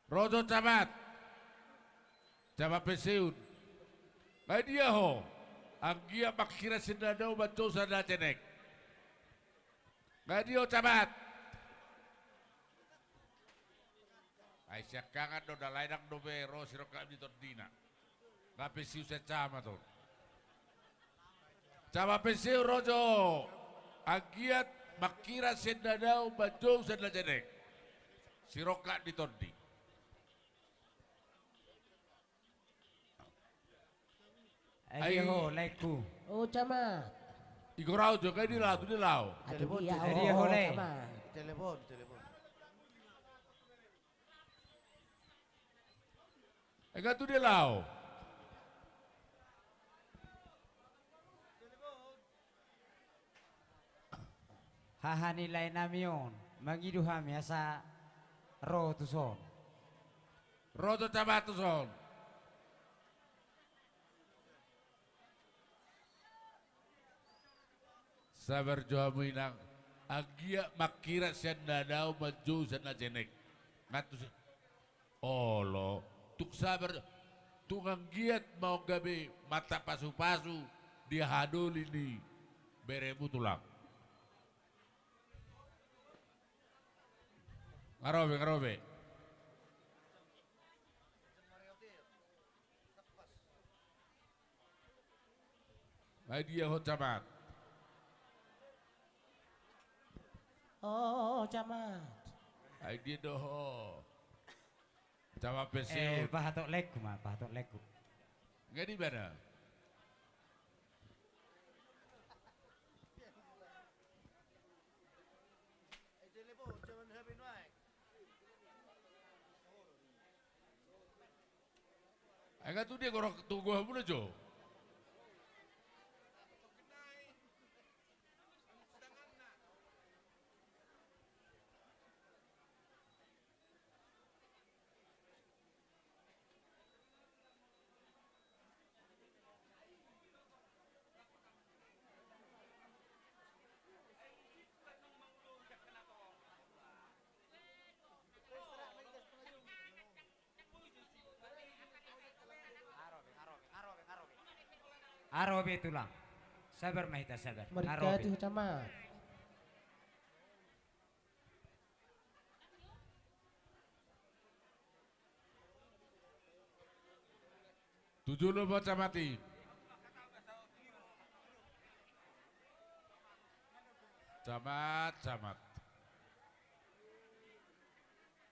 Ro jo camat. Camat pensiun. Ai dia ho. Anggiat mangkirap sian na dao, manjou sian na jenek. Nga dia ho camat? Ai siangkangan do, ndang lae, ndang dope ro sirongkap ni tondina. Nga pensiun sian camat on. Camat pensiun ro jo. Anggiat mangkirap sian na dao, manjou sian na jenek. Sirongkap ni tondi. Ai dia ho, laengku. O camat. Igor au jo, nga dia laho, tu dia laho? Ai dia ho, lae. Telepon, telepon. Ai nga tu dia laho? Haha ni lae nami on, mangido hami asa ro tuson. Ro jo camat tuson. Sabar jo hamu inang. Anggiat mangkirap sian na dao, manjou sian na jenek. Nga tu si- Olo, tung sabar, tung anggiat ma on gabe mata pasupasu di haha doli ni beremu tulang. Nga ro be, nga ro be. Ai dia ho camat? O camat. Ai dia do ho? Camat pensiun. Eh, pahatop laengku ma, pahatop laengku. Nga di mana? Ai nga tu dia, gorok tu goa muna jo. Nga ro be tulang. Sabar ma hita, sabar. Nga ro be. Marikati ho camat. Tu jolo ma camat i. Camat, camat.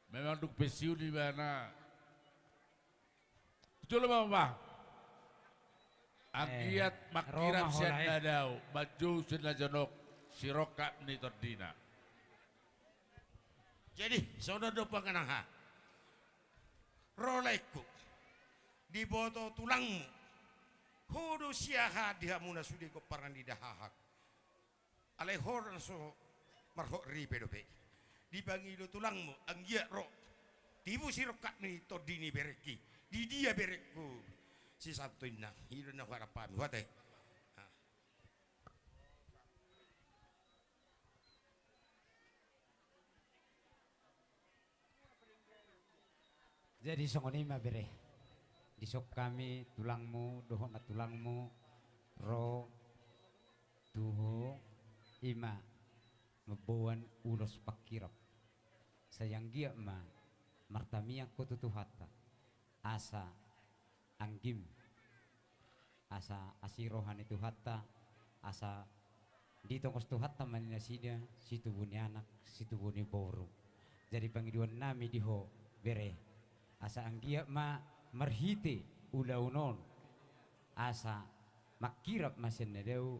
Memang dung pensiun ibana. Tu jolo ma, bah. Anggiat mangkirap sian na dao, manjou sian na jenek, sirongkap ni tondina. Jadi songon on do panganangha. Ro laengku, diboto tulangmu, ho do siahaan di hamu na sude gomparan ni dahahang. Alai ho do na so marhot ripe dope. Dipangido tulangmu anggiat ro tibu sirongkap ni tondi ni berengki. Di dia berengku si Santo inna? I do na huharap hami, huat e. Jadi songon i ma bere, dison hami tulangmu dohot nantulangmu ro tu ho, i ma mamboan ulos pangkirap. Sai anggiat ma martamiang ho tu Tuhanta, asa anggim, asa asi roha ni Tuhanta, asa ditongos Tuhanta ma nasida situbu ni anak, situbu ni boru. Jadi pangidoan nami di ho bere, asa anggiat ma marhite ulaon on, asa mangkirap ma sian na dao,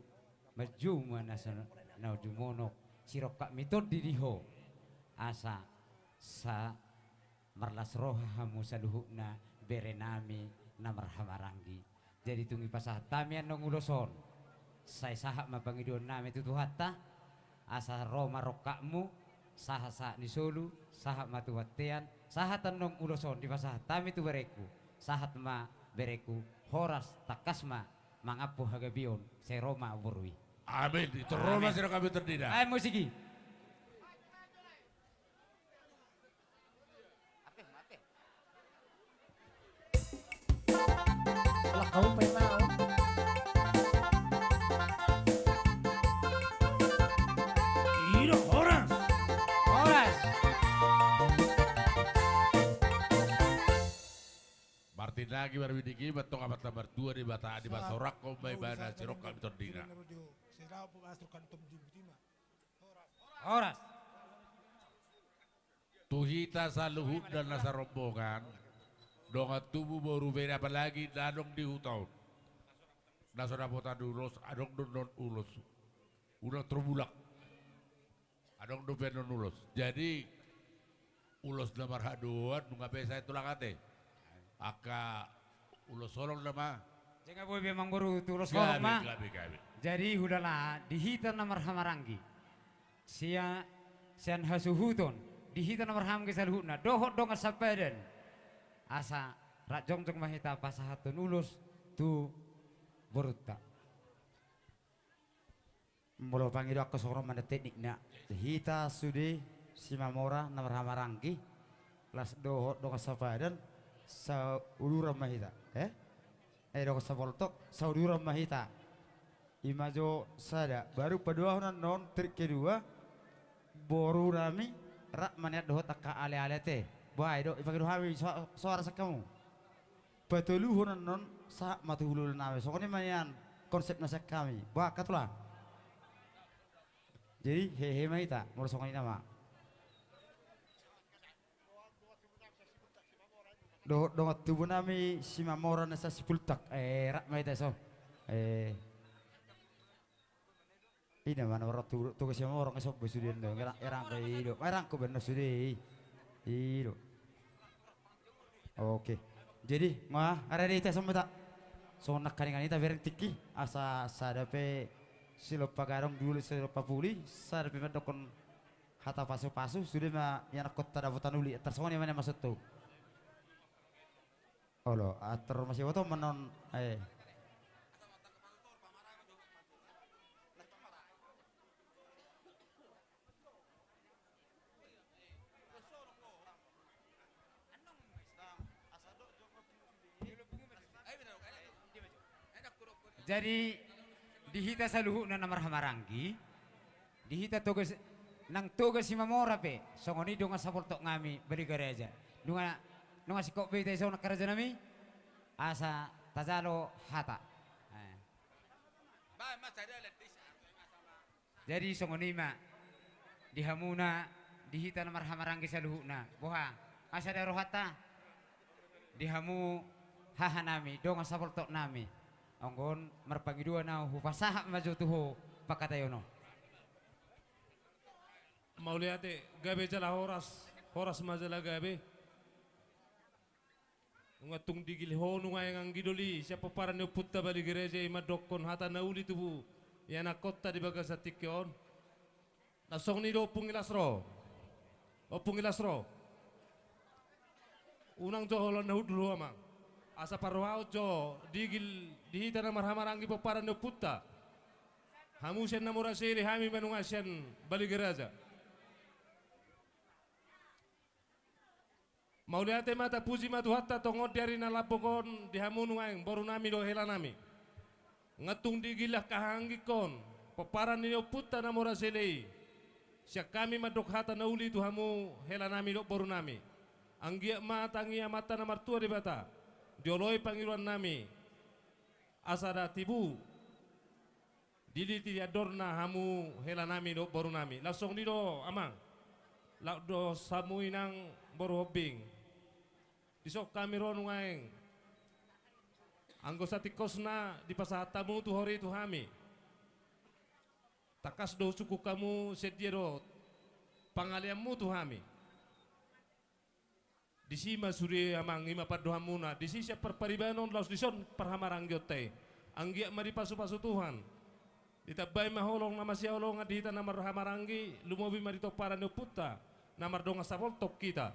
manjou ma na so na jumonok, sirongkap ni tondi di ho, asa sa marlas roha hamu saluhutna bere nami na marhahamaranggi. Jadi tung dipasahat hami annon ulos on, sai sahat ma pangidoan nami tu Tuhanta, asa ro ma rongkapmu, sahat-sahat ni solu, sahat ma tu bontean, sahat annon ulos on dipasahat hami tu berengku, sahat ma berengku, horas tangkas ma mangampu hagabeon, sai ro ma boru i. Amin. Tor ro ma sirongkap ni tondina. Amin. Ai musik i. Lah, kau pe mau. Lagi marbidik i ma antong Amanta Martua Debata, dipasorangkon ma ibana sirongkap ni tondina. Horas. Tu hita saluhutna na sarombongan, dongan tubu boru bere apalagi na adong di huta on, na so dapotan ulos, adong do annon ulos, ulos tarbulak. Adong dope annon ulos. Jadi ulos na marhadoan nunga pe sae tulang ate. Angka ulos holong nama. Jala boi be amangboru tu ulos holong ma. Gabe, gabe, gabe. Jadi hulala di hita na marhahamaranggi, sia, sian hasuhuton di hita na marhahamaranggi saluhutna dohot dongan sapadan, asa rap jongjong ma hita pasahathon ulos tu borunta. Molo pangidoan songon on ma na teknikna, hita sude Simamora na marhahamaranggi, laos dohot dongan sapadan, sauduran ma hita, eh? Eh, dongan sapoltok, sauduran ma hita. I ma jo sada, baru paduahon annon trik kedua, boru nami rap ma nian dohot angka aleale ate. Bah, i do, i pangido hami, so, so arsak hamu. Patoluhon annon sahat ma tu hulahula nami. Songon i ma nian konsep na sian hami. Bah, angka tulang. Jadi hehe ma hita molo songon i nama. Dohot dongan tubu nami Simamora na Sipultak. Eh, rap ma hita so. Eh. Ina ma na marrok tu, tu ke siama orang ke sobo sude ndo, erang, erang ke i do, erang ko benno sude i. I do. Oke. Jadi, nga, are di tes sama ta. Songon nangkaningan i tabereng tingki, asa sada pe silompa gadong dulu silompa puli, sada pe mandokkon hata pasu-pasu, sude ma ianakhonta dapotan uli, tarsongon i ma na maksudhu. Olo, atur masiboto ma annon, eh. Jadi di hita saluhutna na marhahamaranggi, di hita Toga, nang Toga Simamora pe, songon i dongan sapoltok nami Baligaraja. Nunga, nunga singkop be hita i songon angka raja nami, asa tajalo hata. Eh. Jadi songon i ma di hamuna, di hita na marhahamaranggi saluhutna. Boha, asa da rohanta di hamu haha nami, dongan sapoltok nami. Anggo on marpangidoan ahu, hupasahat ma jo tu ho pangkataion on. Mauliate, gabe jala horas, horas ma jala gabe. Nunga tung digil ho nuaeng anggi doli sian pomparan ni ompunta Baligaraja i mandokkon hata na uli tubu ianakhonta di bagasan tingki on. Na songon i do Ompung i las ro. Ompung i las ro. Unang jo holan na hundul ho amang. Asa parrohaon jo digil di hita na marhahamaranggi pomparan ni ompunta. Hamu sian na mora sele, hami ma nunga sian Baligaraja. Mauliate ma, tapuji ma Tuhanta tongon di ari na lambok on di hamu nuaeng boru nami dohot hela nami. Nunga tung digil angka hahaanggingkon pomparan ni ompunta na mora sele i sian hami mandok hata na uli tu hamu hela nami dohot boru nami. Anggiat ma tangi Amanta na martua Debata, dioloi pangidoan nami, asa da tibu diliti andorna hamu hela nami dohot boru nami. Laos songon i do amang. Laos dos hamu inang boru Hombing. Dison hami ro nuaeng. Anggo satingkosna dipasahat hamu tu hori tu hami. Tangkas do husungkun hamu sian dia do pangaleanmu tu hami. Disi ma sude amang, i ma pandohanmuna, disi sian parparibanon laos dison parhahamaranggi on ta i. Anggiat ma dipasupasu Tuhan, ditambai ma holong na masihaholongan di hita na marhahamaranggi, lumobi ma di pomparan ni ompunta na mardongan sapoltok hita,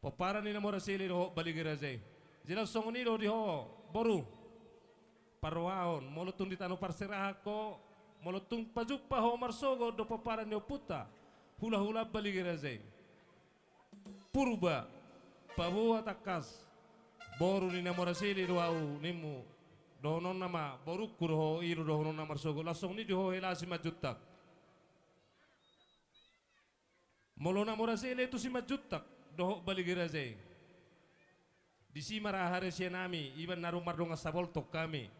pomparan ni na mora sele dohot Baligaraja i. Jala songon i do di ho boru. Parrohahon, molo tung di tano parserahan ho, molo tung pajumpa ho marsogot dohot pomparan ni ompunta, hulahulaan Baligaraja i. Purba, paboa tangkas boru ni na mora sele do ahu nimmu. Dohononna ma borungku do ho, i do dohononna marsogot. Laos songon i di ho hela Simanjuntak. Molo na mora sele tu Simanjuntak dohot Baligaraja i, Disi ma raharesianami, iba na ro mardongan saboltok hami.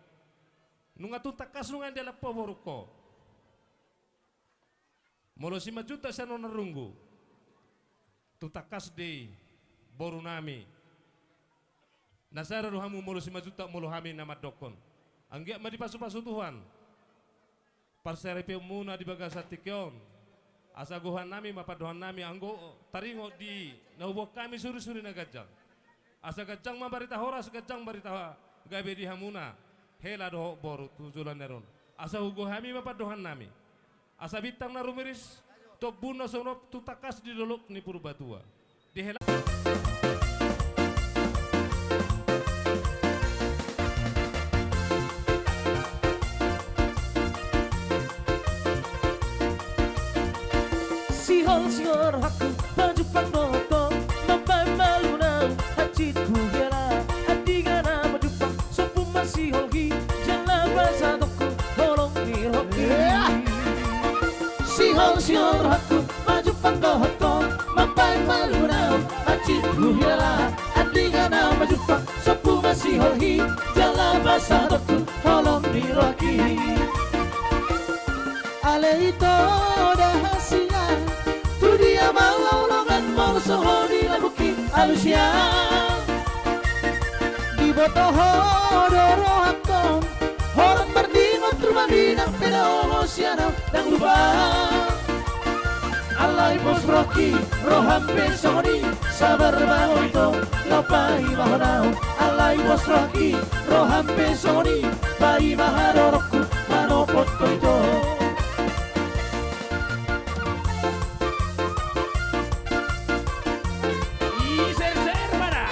Nunga tung tangkas nunga dialap ho borungkon. Molo Simanjuntak sian on na runggu, tung tangkas do i borunami. Na sada do hamu molo Simanjuntak, molo hami na mandokkon. Anggiat ma dipasupasu Tuhan parsaripeonmuna di bagasan tingki on. Asa gohannami ma pandohannami anggo taringot di na huboan hami surisuri na ganjang. Asa ganjang ma barita horas, ganjang barita gabe di hamuna, hela dohot boru tu joloan ni ari on. Asa hugohi hami ma pandohannami. Asa bintang na rumiris, tombuna songon tung tangkas di dolok ni Purbatua. Dihela. Sihol, sihol rohangku, pajumpang dohot ho, mambahen malum ahu, hansit huhilala, andigan na pajumpang, sombu ma sihol i, jala pasahatku, holong ni rohangki. Sihol, sihol rohangku, pajumpang dohot ho, mambahen malum ahu, hansit huhilala, andigan na pajumpang, sombu ma sihol i, jala pasahatku, holong ni rohangki. Ale ito da hasian, tu dia ma ahu longan, molo songon i labuki alusian. Diboto ho do rohangkon, holan mardingot rumami, nang pe dao ho sian ahu ndang lupa. Alai pos rohangki, roham pe songon i, sabar ma ho ito, laho paima ho ahu. Alai pos rohangki, roham pe songon i, paima haroroku, manopot ho ito. Iserser ma da.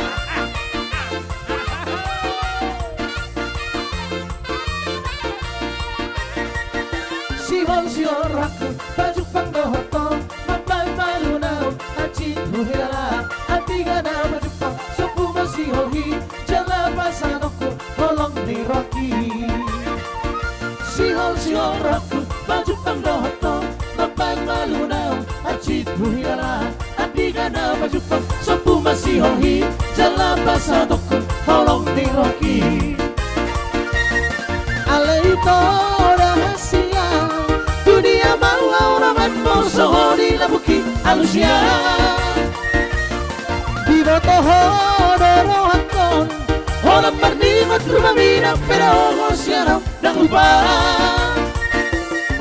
Sihol, sihol rohangku, pajumpang dohot ho, mambahen malum ahu, hansit huhilala, andigan na pajumpang, sombu ma sihol i, jala pasahatku, holong ni rohangki. Sihol, sihol rohangku, pajumpang dohot ho, mambahen malum ahu, hansit huhilala, andigan na pajumpang, sombu ma sihol i, jala pasahatku, holong ni rohangki. Ale ito da hasian, tu dia ma ahu longan, molo songon i labuki alusian. Diboto ho do rohangkon, holan mardingot rumami, nang pe dao ho sian ahu ndang lupa.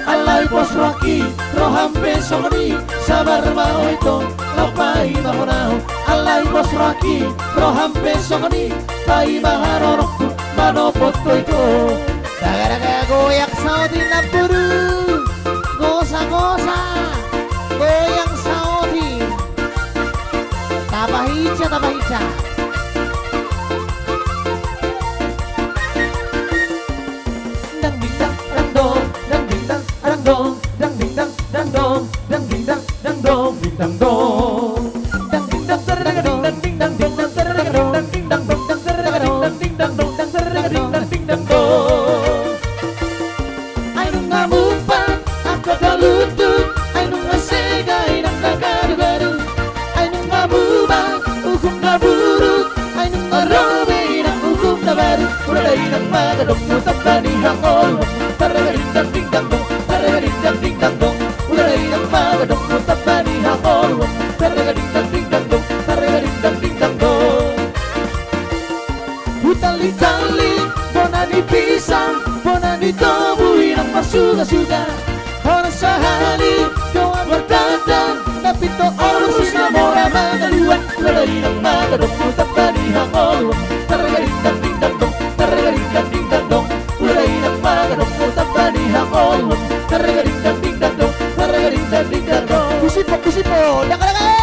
Alai pos rohangki, roham pe songon i, sabar ma ho ito, laho paima ho ahu. Alai pos rohangki, roham pe songon i, paima haroroku, manopot ho ito. Daga, daga, goyang saotik namboru. Gosa, gosa. Goyang saotik. Tapahinsa, tapahinsa. Dang ding dang dang dong, dang ding dang dang dong, dang ding dang dang dong, dang ding dang dang dong, ding dang dong. Dang ding dang dang dong, dang ding dang dong, dang ding dang dong, dang ding dang dong, dang ding dang dong, dang ding dang dong. Ai nunga mumpat angka na lutut, ai nunga sega inang na garu-garu, ai nunga muba uhum na burut, ai nunga ro be inang uhum na baru. Mula da inang ma gadongmu tamba ni hangoluanmu, tarrega ding dang ding dang dong, tarrega ding dang ding dang dong. Mula da inang ma gadongmu tamba ni hangoluanmu, tarrega ding dang ding dang dong, tarrega ding dang ding dang dong. Hutali-tali bona ni pisang, bona ni tobu inang marsuga-suga. Holan sahali dohot mardandan, na pinto ombus na mora mangaluan. Mula da inang ma gadongmu tamba ni hangoluanmu, tarrega ding dang ding dang dong, tarrega ding dang ding dang dong. Mula da inang ma gadongmu tamba ni hangoluanmu, tarrega ding dang ding dang dong, tarrega ding dang ding dang dong. Kusipok, kusipok, daka-daka, eh!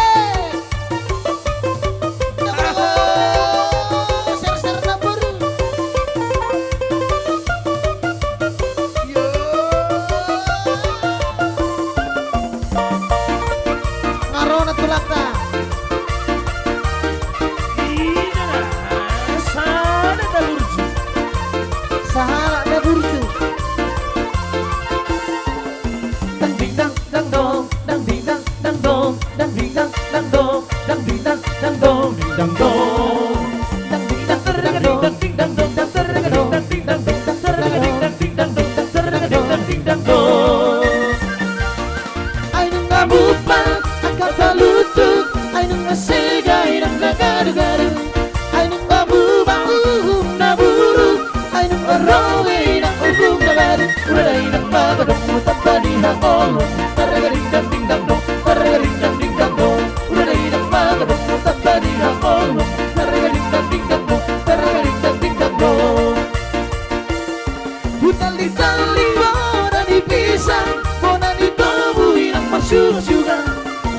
Tali bona ni pisang, bona ni tobu inang marsuga-suga.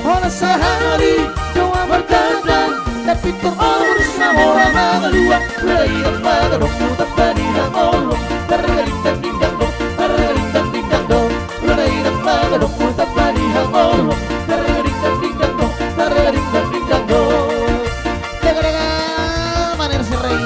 Holan sahali do au mardandan, na pintor orus na mora mangalua. Ula inang mangalua, tamba ni hangoluan. Targading dang ding dang dong, targading dang ding dang dong. Ula inang mangalua, tamba ni hangoluan. Targading dang ding dang dong, targading dang ding dang dong. Daga, daga, maner sirai.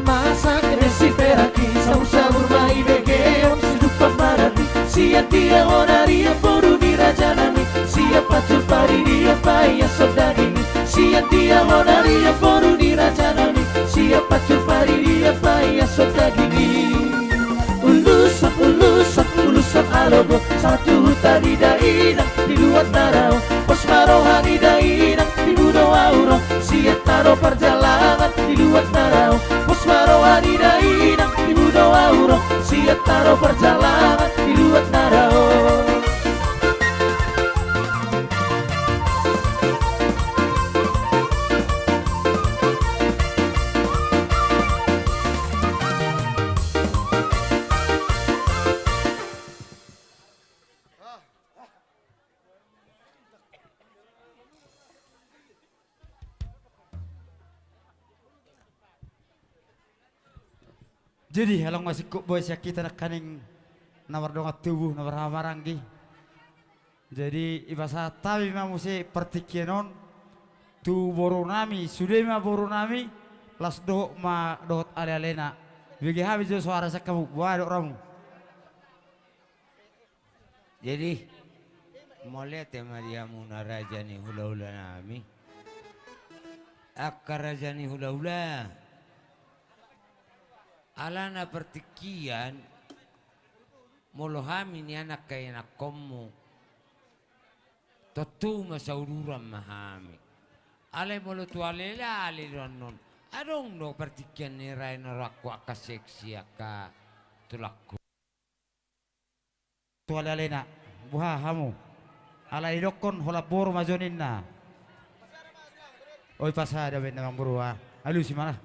Masak nasi perak i, saur-saur ma i begeon, sidupa marati. Sian dia ho na dia boru ni raja nami, sian pansur paridia paiason daging i. Sian dia ho na dia boru ni raja nami, sian pansur paridia paiason daging i. Ulusok, ulusok, ulusok alogo, sahat tu huta ni dainang di luat na dao. Pos ma roha ni dainang di budo auro, sian tano parjalangan di luat na dao. Pos ma roha ni dainang di budo auro, sian tano parjalangan di luat na dao. Jadi, along masingkop boi sian hita nangkaning na mardongan tubu, na marhahamaranggi. Jadi, ipasahat hami ma muse partingkian on tu boru nami, sude ma boru nami, las dohot ma dohot ale-alena. Bege hami jo soara sian hamu, boha dok rohamu. Jadi, mauliate ma di hamuna raja ni hula-hula nami. Angka raja ni hula-hula. Alana partingkian, molo hami nian angka ianakhonmu, tontu ma sauduran ma hami. Alai molo tu ale-ale do annon, adong do partingkian ni raja na rohangku angka seksi angka tulangku. Tu ale-alena, boha hamu? Alai didokkon holan boru ma jo ninna. Oi, pasada baen amangboru, ah. Alusi ma lah.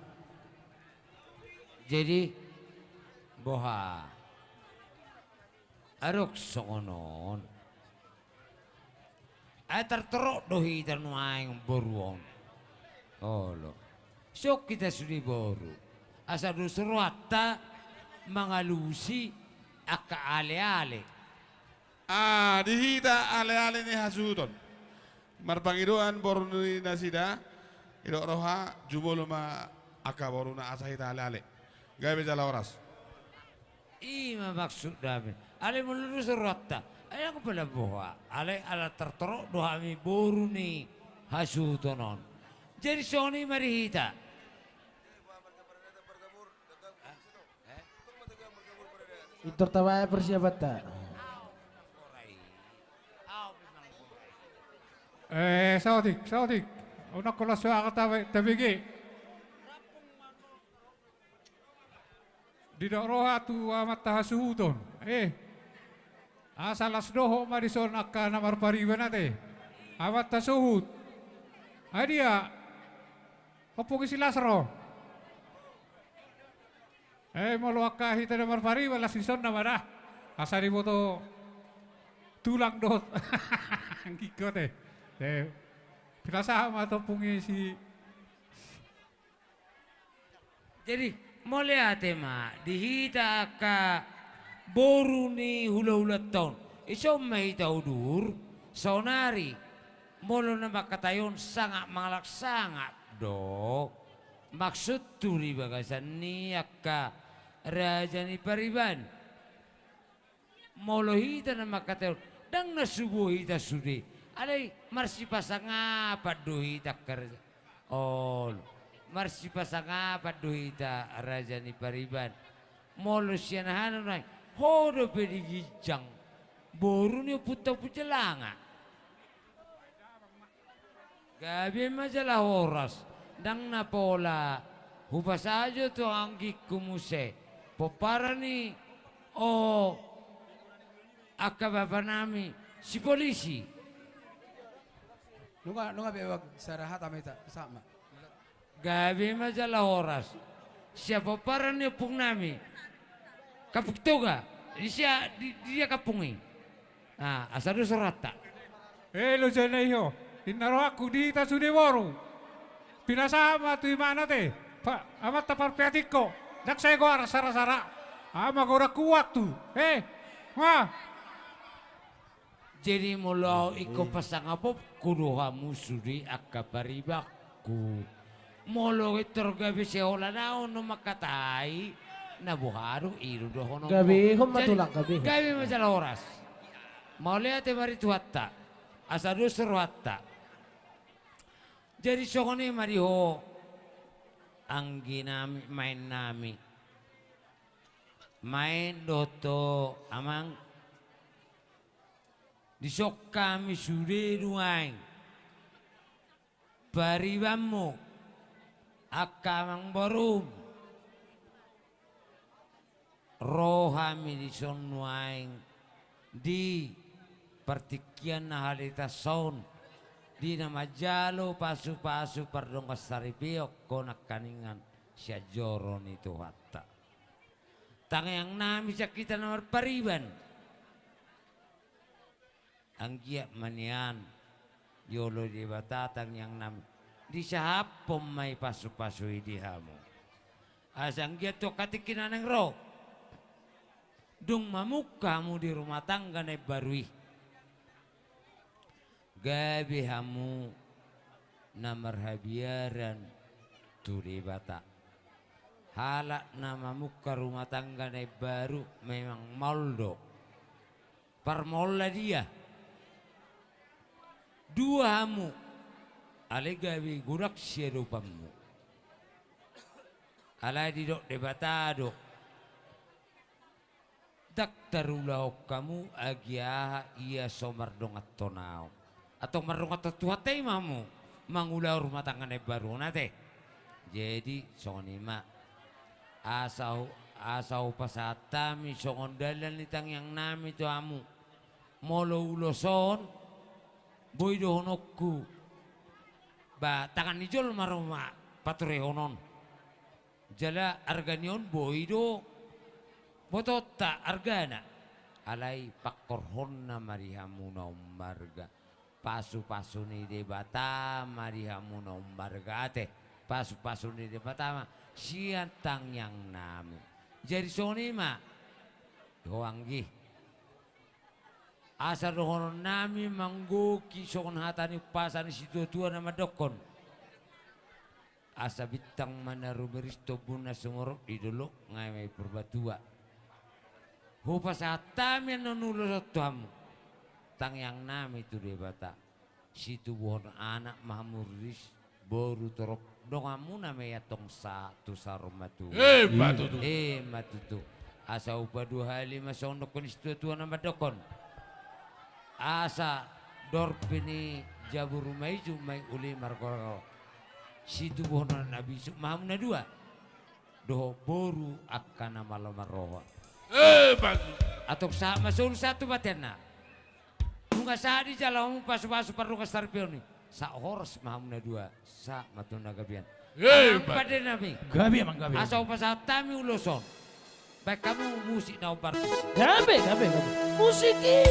Jadi, boha? Adong songon on. Ai tartorop do hita nuaeng boru on. Olo. Songon hita sude boru. Asa dos rohanta mangalusi angka ale-ale. Ah, di hita ale-ale ni hasuhuton. Marpangidoan boru ni nasida, didok roha, jumolo ma angka boruna asa hita ale-ale. Gabe jala horas. I ma maksud nami. Alai molo dos rohanta, ai ndang pola boha. Alai ala tartorop do hami boru ni hasuhuton on. Jadi songon i ma di hita. Pintor tabaen persiapanta. Eh, saotik, saotik. Unang holan so angka tabe-, tabege. Didok roha tu amanta hasuhuton. Eh. Asa las dohot ma dison angka na marpariban ate. Amanta suhut. Ai dia. Ompung i si las ro. Eh, molo angka hita na marpariban las dison nama da. Asa diboto tulang dohot. Anggikot eh. Eh. Pinasahat ma tompung i si Jadi, mauliate ma di hita angka boru ni hula-hulanta on. Dison ma hita udur, saonari, molo na mangkatai on sangap mangalap sangap do. Maksudhu di bagasan ni angka raja ni pariban. Molo hita na mangkatai on, ndang na subo hita sude. Alai marsipasangapan do hita angka raja. Olo. Marsipasangapan do hita raja ni pariban. Molo sian aha nuaeng, ho dope di ginjang boru ni ompunta Ompu Jelanga. Gabe ma jala horas, ndang na pola hupasahat jo tu anggingku muse. Pomparan i, o, angka bapanami, si polisi. Nunga, nunga be, Bang, sada hata ma hita, sama. Gabe ma jala horas. Sian pomparan ni ompungnami. Kampung Toga. Di sia, di, di dia kampung i. Ah, asa dos rohanta. Eh, lo jana iho. Inna rohangku di hita sude boru. Pinasahat ma tu imana te. Pa, amanta parpeatingko. Ndang sai goar sara-sara. Ama goar kuat tu. Eh, ma. Jadi molo au ingkon pasangapon, kudo hamu sude angka paribanku. Molo intor gabe seholan au na mangkatai, na boha do i do dohononku. Gabe, hon ma tulang, gabe. Gabe ma jala horas. Mauliate ma di Tuhanta. Asa dos rohanta. Jadi songon i ma di ho, angginami, maennami. Maen dohot amang. Dison hami sude nuaeng. Paribanmu, angka amangborum. Ro hami dison nuaeng di partingkian na halitas on, di na manjalo pasu-pasu pardongansaripeon, ho nangkaningan sian joro ni Tuhanta. Tangiangnami sian hita na marpariban. Anggiat ma nian dioloi Debata tangiangnami, disahaphon ma i pasu-pasu i di hamu. Asa anggiat tu angka tingki na naeng ro, dung mamungka hamu di rumah tangga na imbaru i, gabe hamu na marhabiaran tu Debata. Halak na mamungka rumah tangga na imbaru memang maol do. Parmaolna dia? Dua hamu, alai gabe godang siadopanmu. Alai didok Debata do, ndang tarulahon hamu agia aha ia so mardonganhon au. Antong mardonganhon Tuhanta i ma hamu mangulahon rumah tangga na imbaru on ate. Jadi songon i ma. Asa hu-, asa hupasahat hami songon dalan ni tangiangnami tu hamu. Molo ulos on, boi dohononku, ba tangan ni jolma do ma paturehon on. Jala arga ni on boi do botoonta argana. Alai pangkorhonna ma di hamu na ummarga. Pasu-pasu ni Debata ma di hamu na ummarga ate. Pasu-pasu ni Debata ma sian tangiangnami. Jadi songon i ma. Ho anggi. Asa dohononnami manggohi songon hata ni umpasa ni situa-tua na mandokkon. Asa bintang ma na rumiris, tombun na sumorop di dolok, ngai ma i Purbatua. Hupasahat hami annon ulos on tu hamu. Tangiangnami tu Debata. Situbuhon anak ma hamu riris, boru torop, donganmuna ma i antong sa-, tu saur matua. Emma tutu. Emma tutu. Asa upa dua hali ma songon dokkon ni situa-tua na mandokkon. Asa dorpi ni jabu ruma ijuk ma i uli margorgor. Situbuhon anak na bisuk ma hamu na dua. Dohot boru angka na malo marroha. Emma tutu. Antong sahat ma solu sahat tu batenna. Nunga sahat dijalo hamu pasu-pasu pardongansaripeon i. Sahat horas ma hamu na dua. Sahat ma tu na gabean. Emma tutu. Amang pandenami. Gabe, amang, gabe. Asa hupasahat hami ulos on. Baen hamu musik na hombar tusi. Gabe, gabe, gabe. Musik i.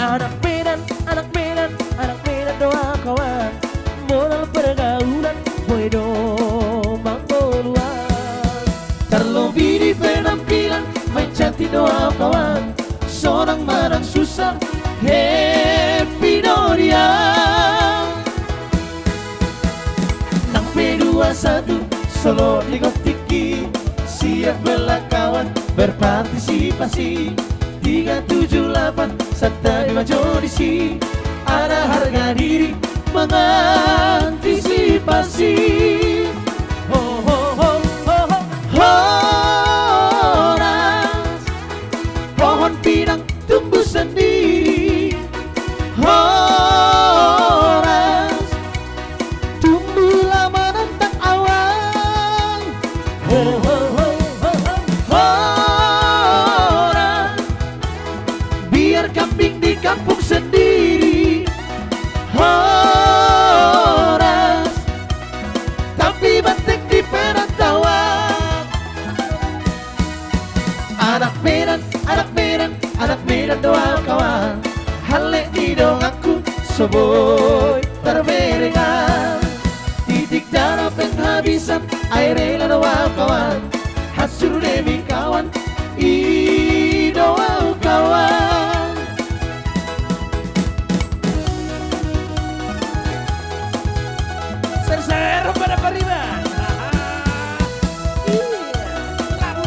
Anak Medan, anak Medan, anak Medan do au kawan. Modal pergaulan boi do mangolu au. Tarlobi di penampilan, main cantik do au kawan. Sonang manang susah, happy do dia. Nang P dua satu, solo di tingki, siap bela kawan, berpartisipasi. Tiga tujuh lapan, santabi ma jo disi. Ada Harga diri mengantisipasi. Ho, ho, ho, ho, ho. Horas. Pohon pinang tumbuh sendiri. Horas. Tumbuhlah menantang awan. Ho, ho, ho, ho, ho. Horas. Biar kambing di kampung sendiri. Horas. Tapi banteng di perantauan. Anak Medan, anak Medan, anak Medan do au kawan. Halle ni donganku so boi tarberengan. Titik darah penghabisan, ai rela do au kawan. Hancur demi kawan, i do au kawan. Ser, ser, pada pariban. Aha. Iya. Labu.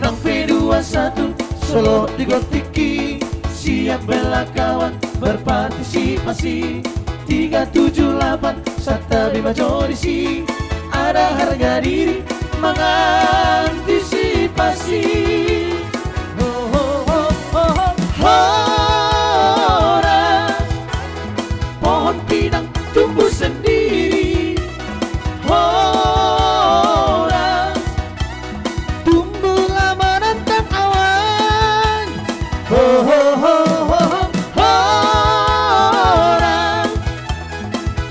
Nang P dua satu, Solo di Gotiki, siap bela kawan, berpartisipasi. Tiga tujuh delapan, Santabi ma jo disi. Ada harga diri, mengantisipasi. Ho, ho, ho, ho, ho. Horas. Pohon pinang tumbuh sendiri. Horas. Tumbuhlah menantang awan. Ho, ho, ho, ho, ho, horas.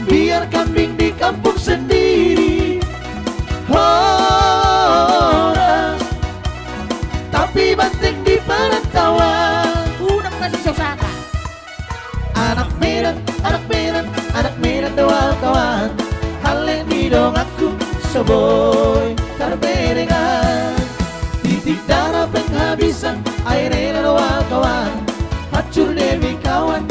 Biar kambing di kampung sendiri. Horas. Tapi banteng di perantauan. Unang masisosaka. Anak Medan, anak Medan, anak Medan do au kawan. Halle ni donganku so boi tarberengan. Titik darah penghabisan, ai rela do au kawan. Hancur demi kawan,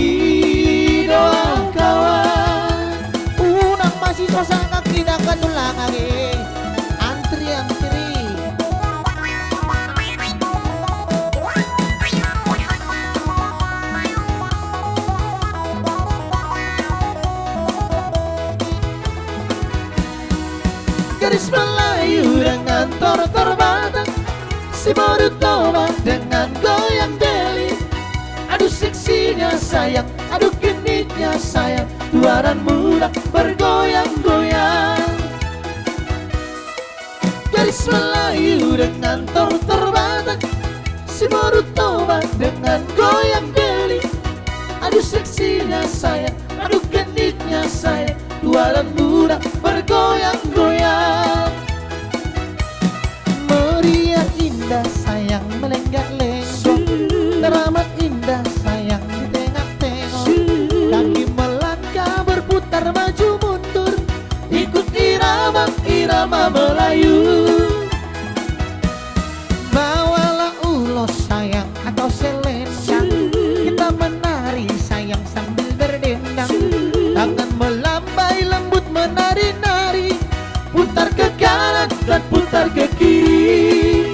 i do au kawan. Unang masisosaka, kita akan ulang lagi. Antri, antri. Gadis Melayu dengan tortor Batak, si Boru Toba dengan goyang deli. Aduh seksinya sayang, aduh genitnya sayang, tua dan muda bergoyang-goyang. Gadis Melayu dengan tortor Batak, si Boru Toba dengan goyang deli. Aduh seksinya sayang, aduh genitnya sayang, tua dan muda bergoyang-goyang. Meriah indah sayang, melenggang-lenggong, teramat indah sayang, ditengok-tengok. Kaki melangkah berputar maju mundur, ikut irama, irama Melayu. Bawalah ulos sayang atau selendang, kita menari sayang sambil berdendang. Tangan melambai lembut menari-nari, putar ke kanan dan putar ke kiri.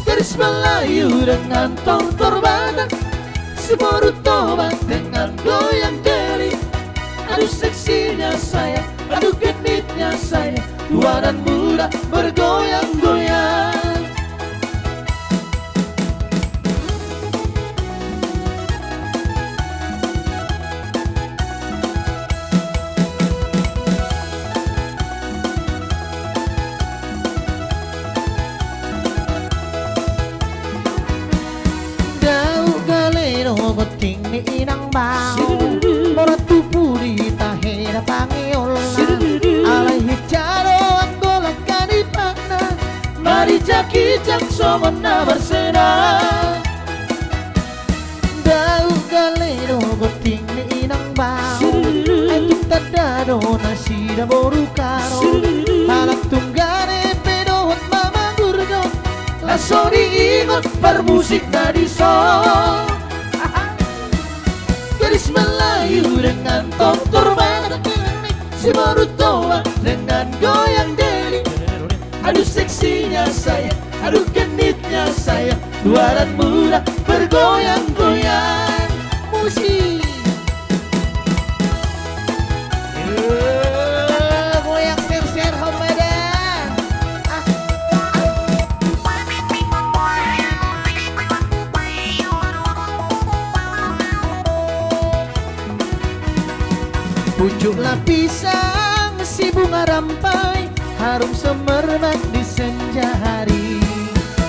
Gadis Melayu dengan tortor Batak, si Boru Toba dengan goyang deli. Aduh seksinya sayang, aduh genitnya sayang, tua dan muda bergoyang-goyang. Daun gale do gonting ni inang bao, mora tu pudi tahe na pangeolna. Alai hinsa do anggo langka ni patna, marinjak-injak songon na marsena. Daun gale do gonting ni inang bao, ai tung tanda do nasida boru Karo. Halak Tunggane pe dohot Mamangurgot, laos so diingot parmusik na dison. Gadis Melayu dengan tortor Batak, si Boru Toba dengan goyang deli. Aduh seksinya sayang, aduh genitnya sayang, dua anak muda bergoyang-goyang. Musik. Eh, goyang ser-ser, homada. Ah, ah. Pucuk lapisang si bunga rampai, harum semerbak di senja hari.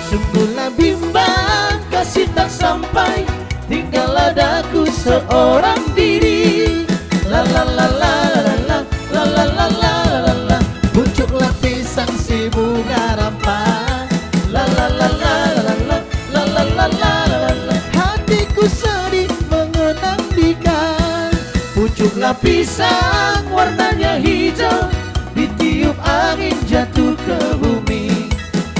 Sungguhlah bimbang kasih tak sampai, tinggal ladaku seorang diri. La la la la la la la. Pucuk lapisang si bunga rampai. La la la la la la la. La la la la la la. Hatiku sedih mengenang dika. Pucuk lapisang warnanya hijau, ditiup angin jatuh ke bumi.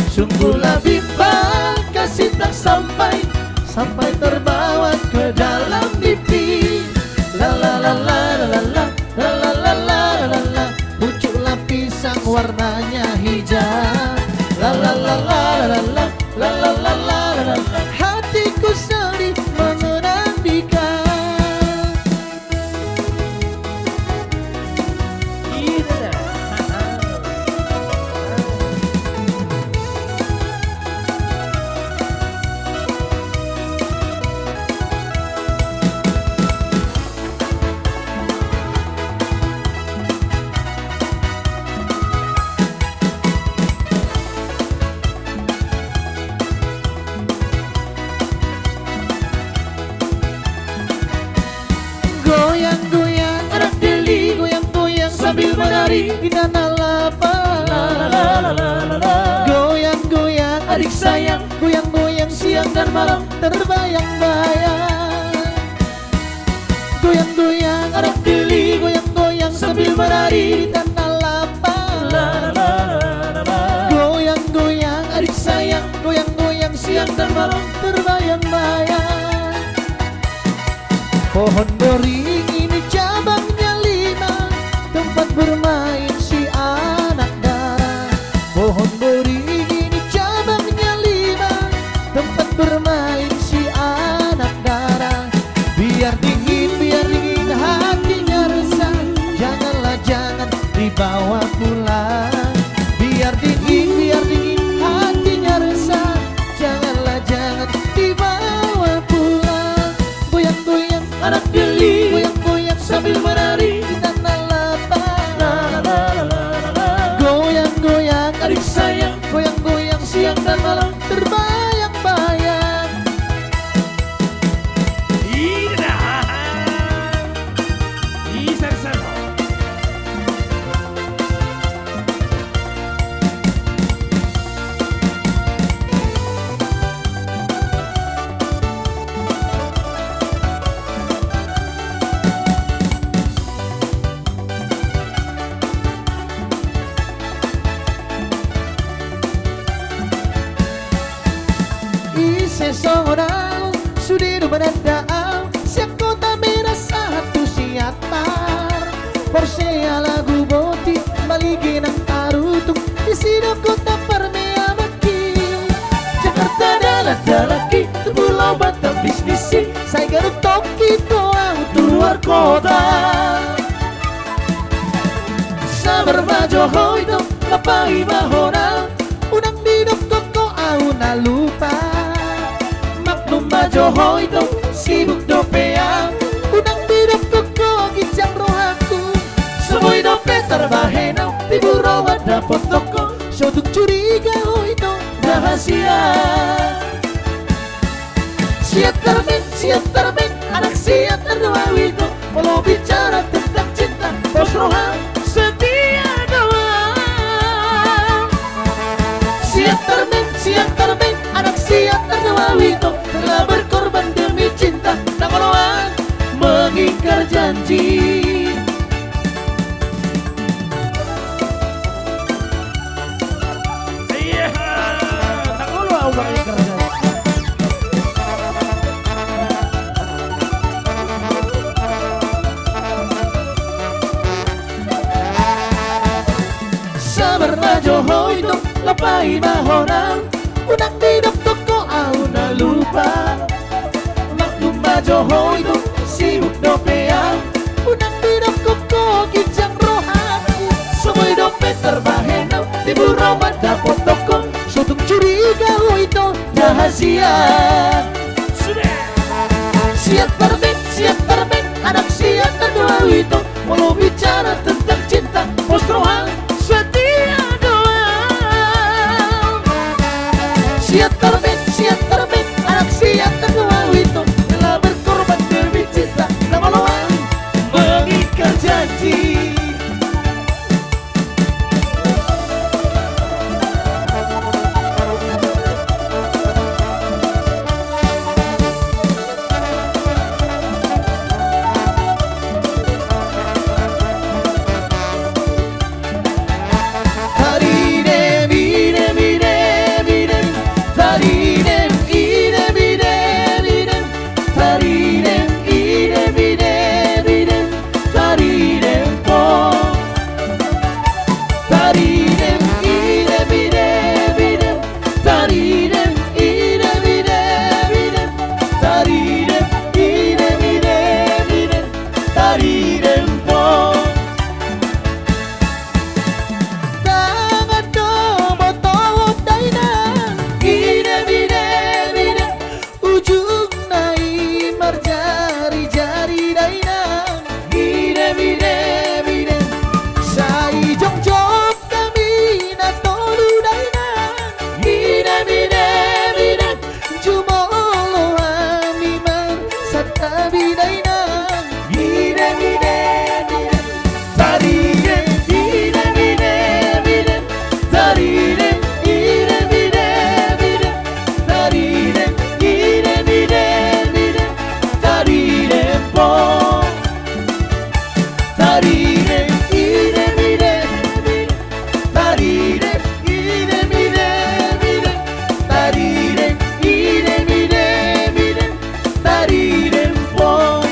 Sungguhlah bimbang kasih tak sampai, sampai terbawa ke dalam mimpi. La la la la la la la. La la la la la la. Pucuk lapisang warnanya hijau. La la la la la la. La la la la la la. Hatiku sedih mengenang dika. Goyang-goyang anak deli, goyang-goyang sambil menari di tanah lapang. Goyang-goyang adik sayang, goyang-goyang siang dan malam terbayang-bayang. Goyang-goyang anak deli, goyang-goyang sambil menari di tanah lapang. Goyang-goyang adik sayang, goyang-goyang siang dan malam terbayang-bayang. Pohon beringin ini cabangnya lima, tempat bermain si anak dara. Pohon beringin ini cabangnya lima, tempat bermain si anak dara. Biar dingin, biar dingin hatinya resah, janganlah, jangan dibawa pulang. Biar dingin, biar dingin hatinya resah, janganlah, jangan dibawa pulang. Goyang-goyang anak deli, goyang-goyang sambil menari di tanah lapang. Goyang-goyang adik sayang, goyang-goyang siang dan malam terbayang-bayang. Ida. Isa, isa. Ise songon au, sude do mananda au, sian Kota Medan sahat tu Siantar. Porsea lagu boti, malige nang tarutung, disi do kota parmeamanki. Jakarta dalan-dalanki, tu Pulo Batam bisnissi, sai ganup tongki do au tu luar kota. Sabar ma jo ho ito, paimahon au, unang didok ho au na lupa. Maklum ma jo ho ito, sibuk dope au, unang didok ho ginjang rohangku. So boi dope tarbahen au, tibu roha dapothon ho, so tung curiga ho ito, rahasia. Siantar men, Siantar men, anak Siantar do au ito. Molo bicara tentang cinta, pos roha setia do au. Siantar men, Siantar men, anak Siantar do au ito. Rela berkorban demi cinta, tak oloan mengingkar janji. Iya, tak olo au mengingkar janji. Sabar ma jo ho ito, Paima hona, unang didok ho ahu na lupa. Maklum ma jo ho ito, sihut dope ahu. Unang didok ho ginjang rohangku. So boi dope tarbahen ahu, tibu ro mandapothon ho. So tung curiga ho ito, rahasia. Sian Parmen, sian Parmen, anak sian na do ahu ito. Molo bicara tentang cinta, pos roha, setia do ahu. Sian Parmen, sian Parmen, anak sian na do ahu ito. Rela berkorban demi cinta, na molo ahu mengikat janji. Taridem, idem, idem, idem. Taridem, idem, idem, idem. Taridem, idem, idem, idem. Taridem pom. Taridem, idem, idem, idem. Taridem, idem, idem, idem. Taridem, idem, idem, idem. Taridem pom. Tangan do motop dainang. Idem, idem, idem. Ujungna i marjari-jari dainang. Idem, idem, idem. Sai jongjong hami na tolu dainang. Idem, idem, idem. Jumolo hami marsantabi dainang. Idem, idem, idem. Taridem, idem, idem, idem. Taridem, idem, idem, idem. Taridem, idem, idem, idem. Taridem pom. Taridem, idem, idem, idem. Taridem, idem, idem, idem. Taridem, idem, idem, idem. Taridem pom.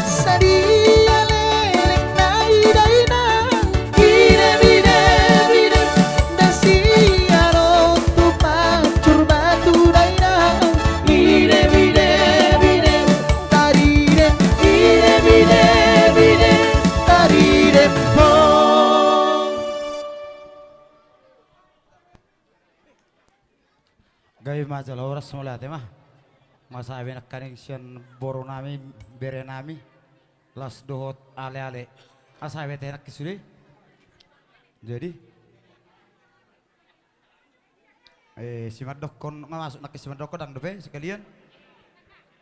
Sadia leleng nai dainang. Idem, idem, idem. Nda sian on tu pancur batu dainang. Idem, idem, idem. Taridem, idem, idem, idem. Taridem pom. Gabe ma jala horas, mauliate ma. Nga sae be nangkaning sian boru nami, bere nami, las dohot ale-ale. Nga sae be tahe nangkin sude. Jadi, eh, simandokkon, nga masuk nangkin simandokkon, ndang dope sekalian.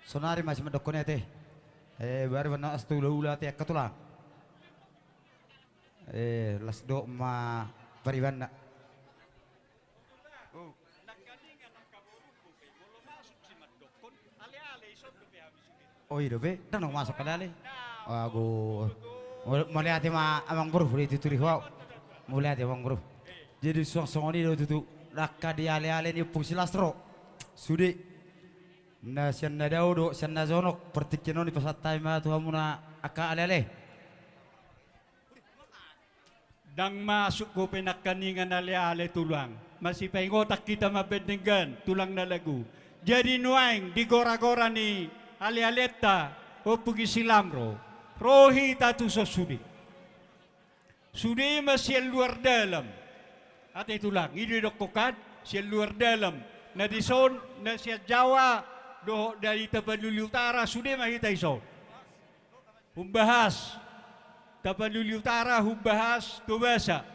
Sonari ma simandokkon i ate. Eh, bari ma na astu ula-ula ate, angka tulang. Eh, las dohot ma paribanna. O, i dope, ndang masuk ale-ale. Ago. Mauliate ma amangboru, di tuturi ho. Mauliate amangboru. Jadi suang songon i do tutu, angka di ale-ale ni Ompung Silas ro. Sude. Na sian na dao dohot sian na jonok, partingkian on dipasahat hami ma tu hamuna angka ale-ale. Ndang masuk dope nangkaningan ale-ale tulang. Masipaingotan hita ma bahen denggan tulang na lagu. Jadi nuaeng di gora-gora ni ale-alenta, Ompung i si Lamro, ro hita tu son sude. Sude ma sian luar dalam. Ate tulang, i do didokkon kan, sian luar dalam. Na dison, na sian Jawa, dohot dari Tapanuli Utara, sude ma hita dison. Humbahas Tapanuli Utara, humbahas Tobasa.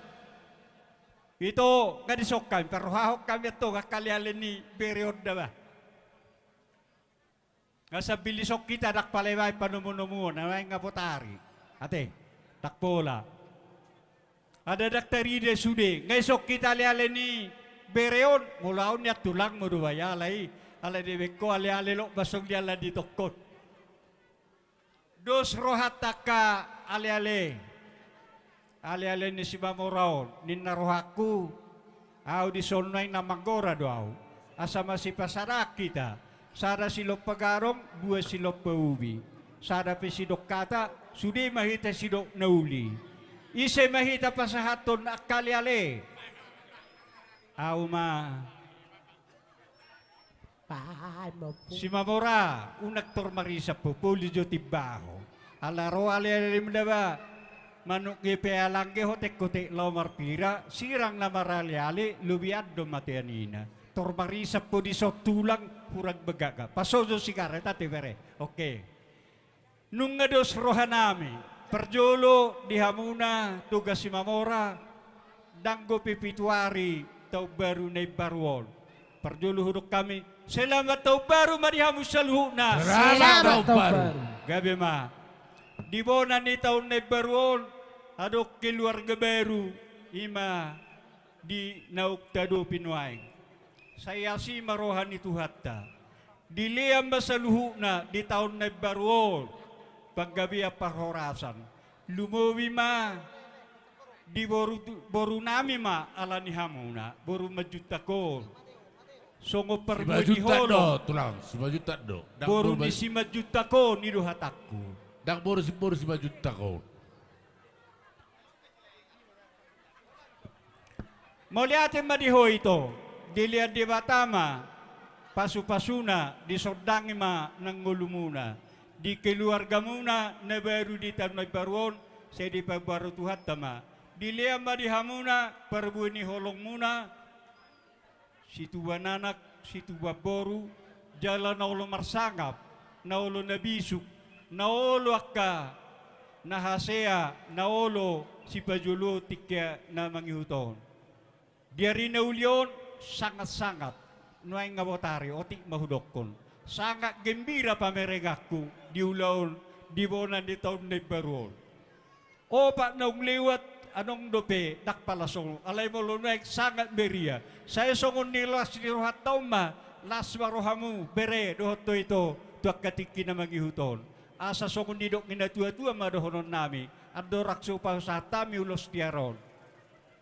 Ito, nga dison hami, parrohahon hami antong angka ale-ale ni bere on da bah. Nga sambil dison hita ndang pala baen panomu-nomuon, na naeng nga botari. Ate, ndang pola. Ada ndang tarida sude, nga ison hita aleale ni bere on, molo au nian tulangmu do ba i alai, alai dibaen ho aleale lok ba songon dia ala ni tongkon. Dos rohanta angka aleale. Aleale ni Simamora on, ninna rohangku, au dison nuaeng na manggora do au. Asa masipasahat hita, sada silompa gadong, dua silompa ubi. Sada pe sidok hata, sude ma hita sidok na uli. Ise ma hita pasahathon angka aleale? Au ma. Simamora, unang tor marisap ho, poli jo timba ho. Ala ro aleale muna ba, manuk nge pe alangge hotek-hotek laho marpira, sirang na maraleale, lobian do mate anina. Tor marisap ho dison tulang, hurang begaga. Pasojo sigaret ate bere. Oke. Nunga dos rohanami, parjolo di hamuna Toga Simamora, dang dope pitu ari taon baru na imbaru on. Parjolo hudok hami, selamat taon baru ma di hamu saluhutna. Selamat taon baru. Gabe ma. Di bona ni taon na imbaru on, adong keluarga baru, ima di naung tadopi nuaeng. Sai asi ma roha ni Tuhanta. Dilean ma saluhutna di taon na imbaru on, panggabean parhorasan. Lumobi ma di boru, borunami ma ala ni hamuna, boru Manjuntak on. Songon parbue ni holong. Simanjuntak do, tulang, Simanjuntak do. Boru ni Simanjuntak on, i do hatangku. Ndang boru si, boru Simanjuntak on. Mauliate ma di ho ito, dilean Debata ma pasupasuna, disondangi ma nang ngolumuna, di keluargamuna na baru di taon na imbaru on, sai dipaimbaru Tuhanta ma. Dilean ma di hamuna parbue ni holongmuna, situan anak, situan boru, jala na olo marsangap, na olo na bisuk, na olo angka na hasea, na olo sipajolo tingki na mangihut on. Di ari na uli on, sangat-sangat nuaeng nga botari, otik ma hudokkon, sangat gembira pamerenganku di ulaon, di bona ni taon na imbaru on. Opat naung lewat, adong dope ndang pala songon, alai molo nuaeng sangat meriah. Sai songon ni las ni rohanta on ma, las ma rohamu bere dohot ho ito tu angka tingki na mangihut on. Asa songon nidok ni natuatua ma dohononnami, andorang so pasahat hami ulos tiar on.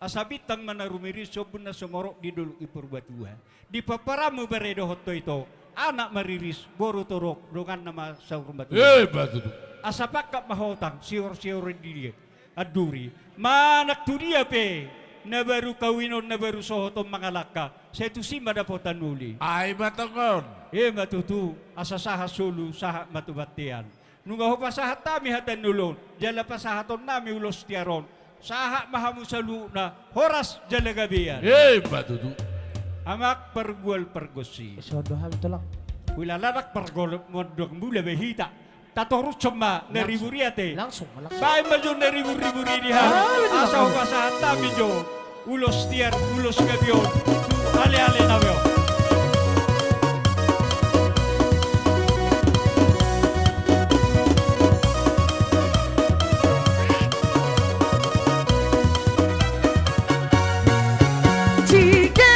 Asa bintang ma na rumiris, sombun na sumorop di dolok ni Purbatua. Di pomparanmu bere dohot ho ito, anak ma riris, boru torop, donganna ma saur matua. Emma tutu. Asa pangkat ma hotang, sior-sioran di dia anduri. Manang tu dia pe na baru kawinon, na baru sohot on mangalangka, sai tusi ma dapotan uli. Ai ma tongon. Emma tutu, asa sahat solu, sahat ma tu bontean. Nunga hupasahat hami hata ni ulaon, jala pasahatonnami ulos tiar on, sahat ma hamu saluhutna horas jala gabean. Emma tutu. Amang pargual pargonsi. Songon do hami tulang. Hulala ndang pargolop mondang mula be hita. Tatorushon ma na ribur i ate. Langsung, langsung. Baen ma jo na ribur-ribur i di hami. Ah, betul. Asa hupasahat hami jo ulos tiar, ulos gabe on tu aleale nami on. Jika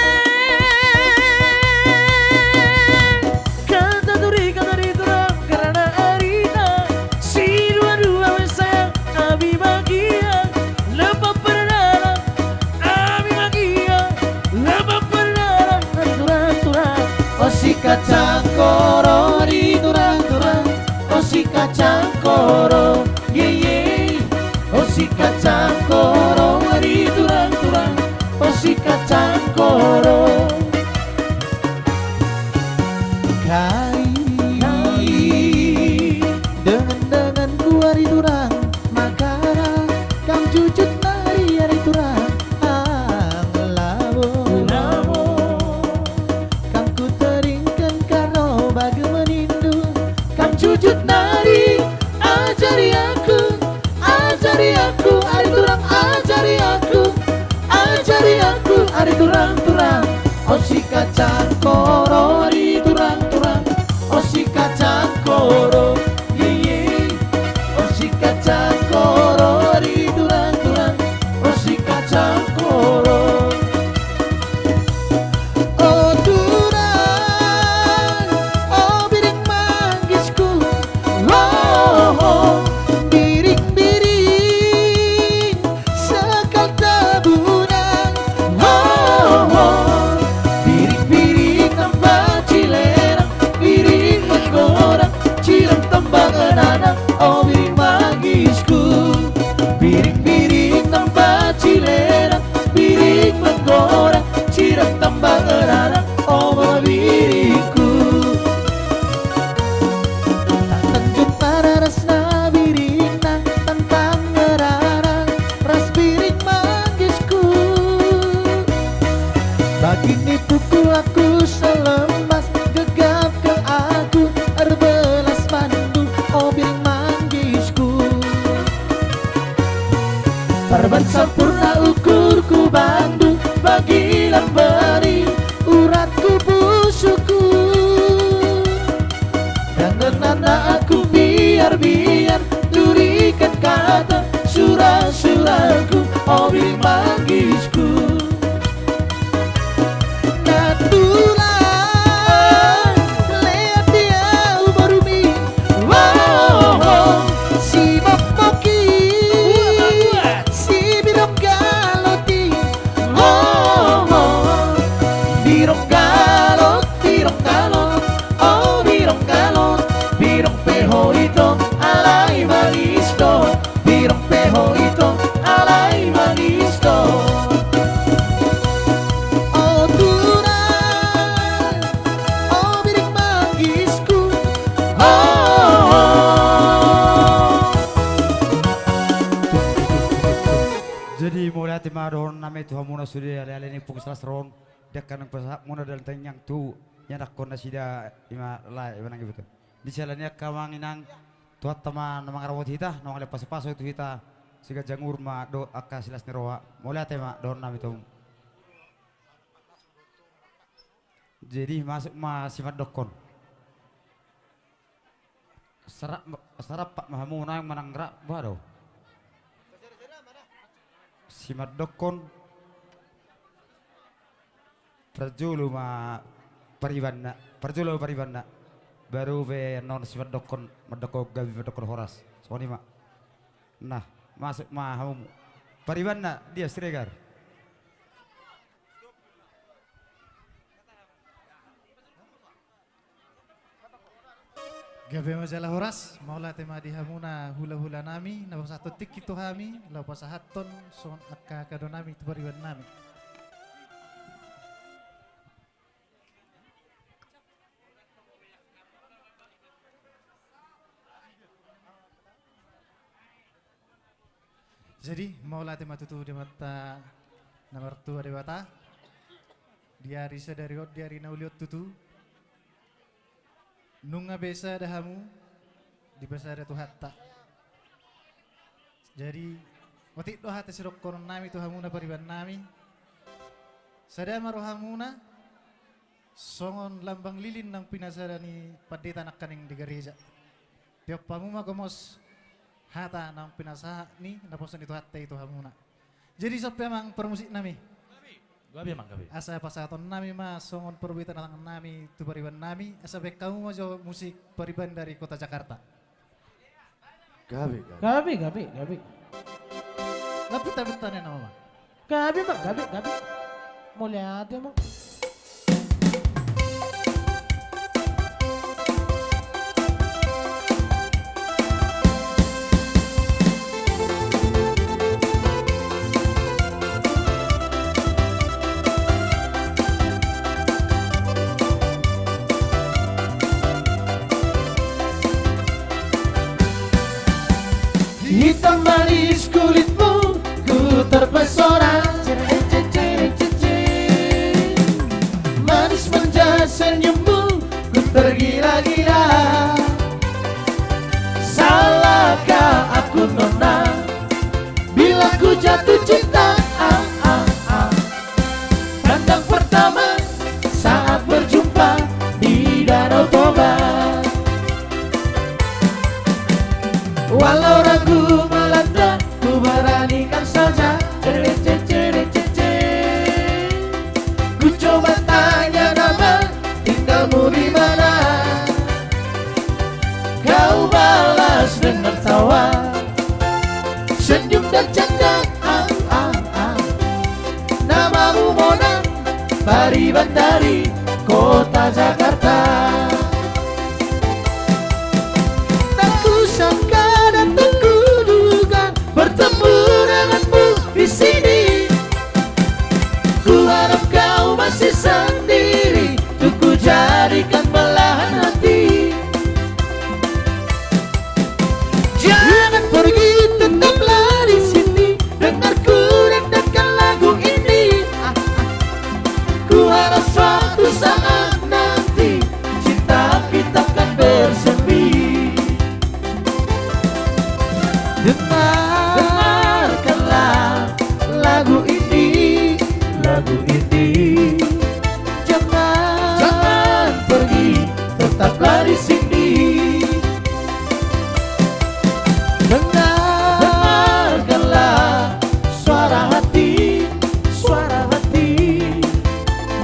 kata turi kata di turang karena arina si dua-dua wesa ami bagia. Lepas berdalam ami bagia, lepas berdalam turang-turang. O si kacang koro di turang-turang, o si kacang koro, ye, ye. O si kacang koro di turang-turang, o si kacang koro. Kari, kari. Dengan-dengan ku ari turang, makanan kam jujut nari ari turang, ang labo. Labo. Kam kuteringkan karo bagu menindu, kam jujut nari, ajari aku, ajari aku, ari turang, ajari aku, ajari aku, ari turang-turang. O si kacang koro di turang-turang, o si kacang koro, ye, ye. O si kacang koro di turang-turang, o si kacang tu hamuna sude ale-ale ni pung salas ro on, di angka naung pasahatmuna dalan tangiang tu ianakhon nasida, ima lae, ima nang iboto. Di siala ni i angka amang inang, Tuhanta ma na mangaramoti hita, na mangalean pasu-pasu tu hita, siganjang umur ma dohot angka silas ni roha. Mauliate ma dohononnami tu hamu. Jadi masuk ma simandokkon. Sarap, sarapat ma hamu naeng manang rap, boha do? Simandokkon. Parjolo ma paribanna, parjolo ma paribanna. Baru pe annon simandokkon, mandokkon gabe, mandokkon horas. Songon i ma. Nah, masuk ma hamu. Paribanna dia Siregar. Gabe ma jala horas, mauliate ma di hamuna hula-hulanami, na pasahathon tingki tu hami, laho pasahathon songon angka kadonami tu paribannami. Jadi, mauliate ma tutu di Amanta na martua Debata, di ari sadari on, di ari na uli on tutu, nunga be sada hamu dipasada Tuhanta. Jadi, otik do hata sidohononnami tu hamuna paribannami. Sada ma rohamuna, songon lambang lilin naung pinasada ni pandita nangkaning di gareja. Tiop hamu ma gomos hata naung pinasahat ni naposo ni Tuhanta i tu hamuna. Jadi, songon i amang parmusiknami. Gabe, amang, gabe. Asa pasahatonnami ma songon parbue ni tangannami tu paribannami, asa baen hamu ma jo musik pariban dari kota Jakarta. Gabe, gabe. Gabe, gabe, gabe. Lampit, lampit tangan nama, amang. Gabe, amang, gabe, gabe. Mauliate, amang. Hitam manis kulitmu, ku terpesona. Manis manja senyummu, ku tergila-gila. Salahkah aku, nona, bila ku jatuh cinta? Ah, ah, ah. Pandang pertama saat berjumpa di Danau Toba. Walau ragu melanda, ku beranikan saja. Cere, cere, cere, cere. Ku coba tanya nama, tinggalmu di mana? Kau balas dengan tawa, senyum dan canda. Ah, ah, ah. Namamu Mona, pariban dari kota Jakarta. Tak kusangka dan tak kuduga bertemu denganmu di sini. Ku harap kau masih sendiri, untuk ku jadikan belahan hati. Jangan pergi, tetaplah di sini. Dengar ku dangdankan lagu ini. Ah, ah. Ku harap suatu saat nanti cinta kita akan bersemi. Dengar, dengarkanlah lagu ini, lagu ini. Jangan, jangan pergi, tetaplah di sini. Dengar, dengarkanlah suara hati, suara hati.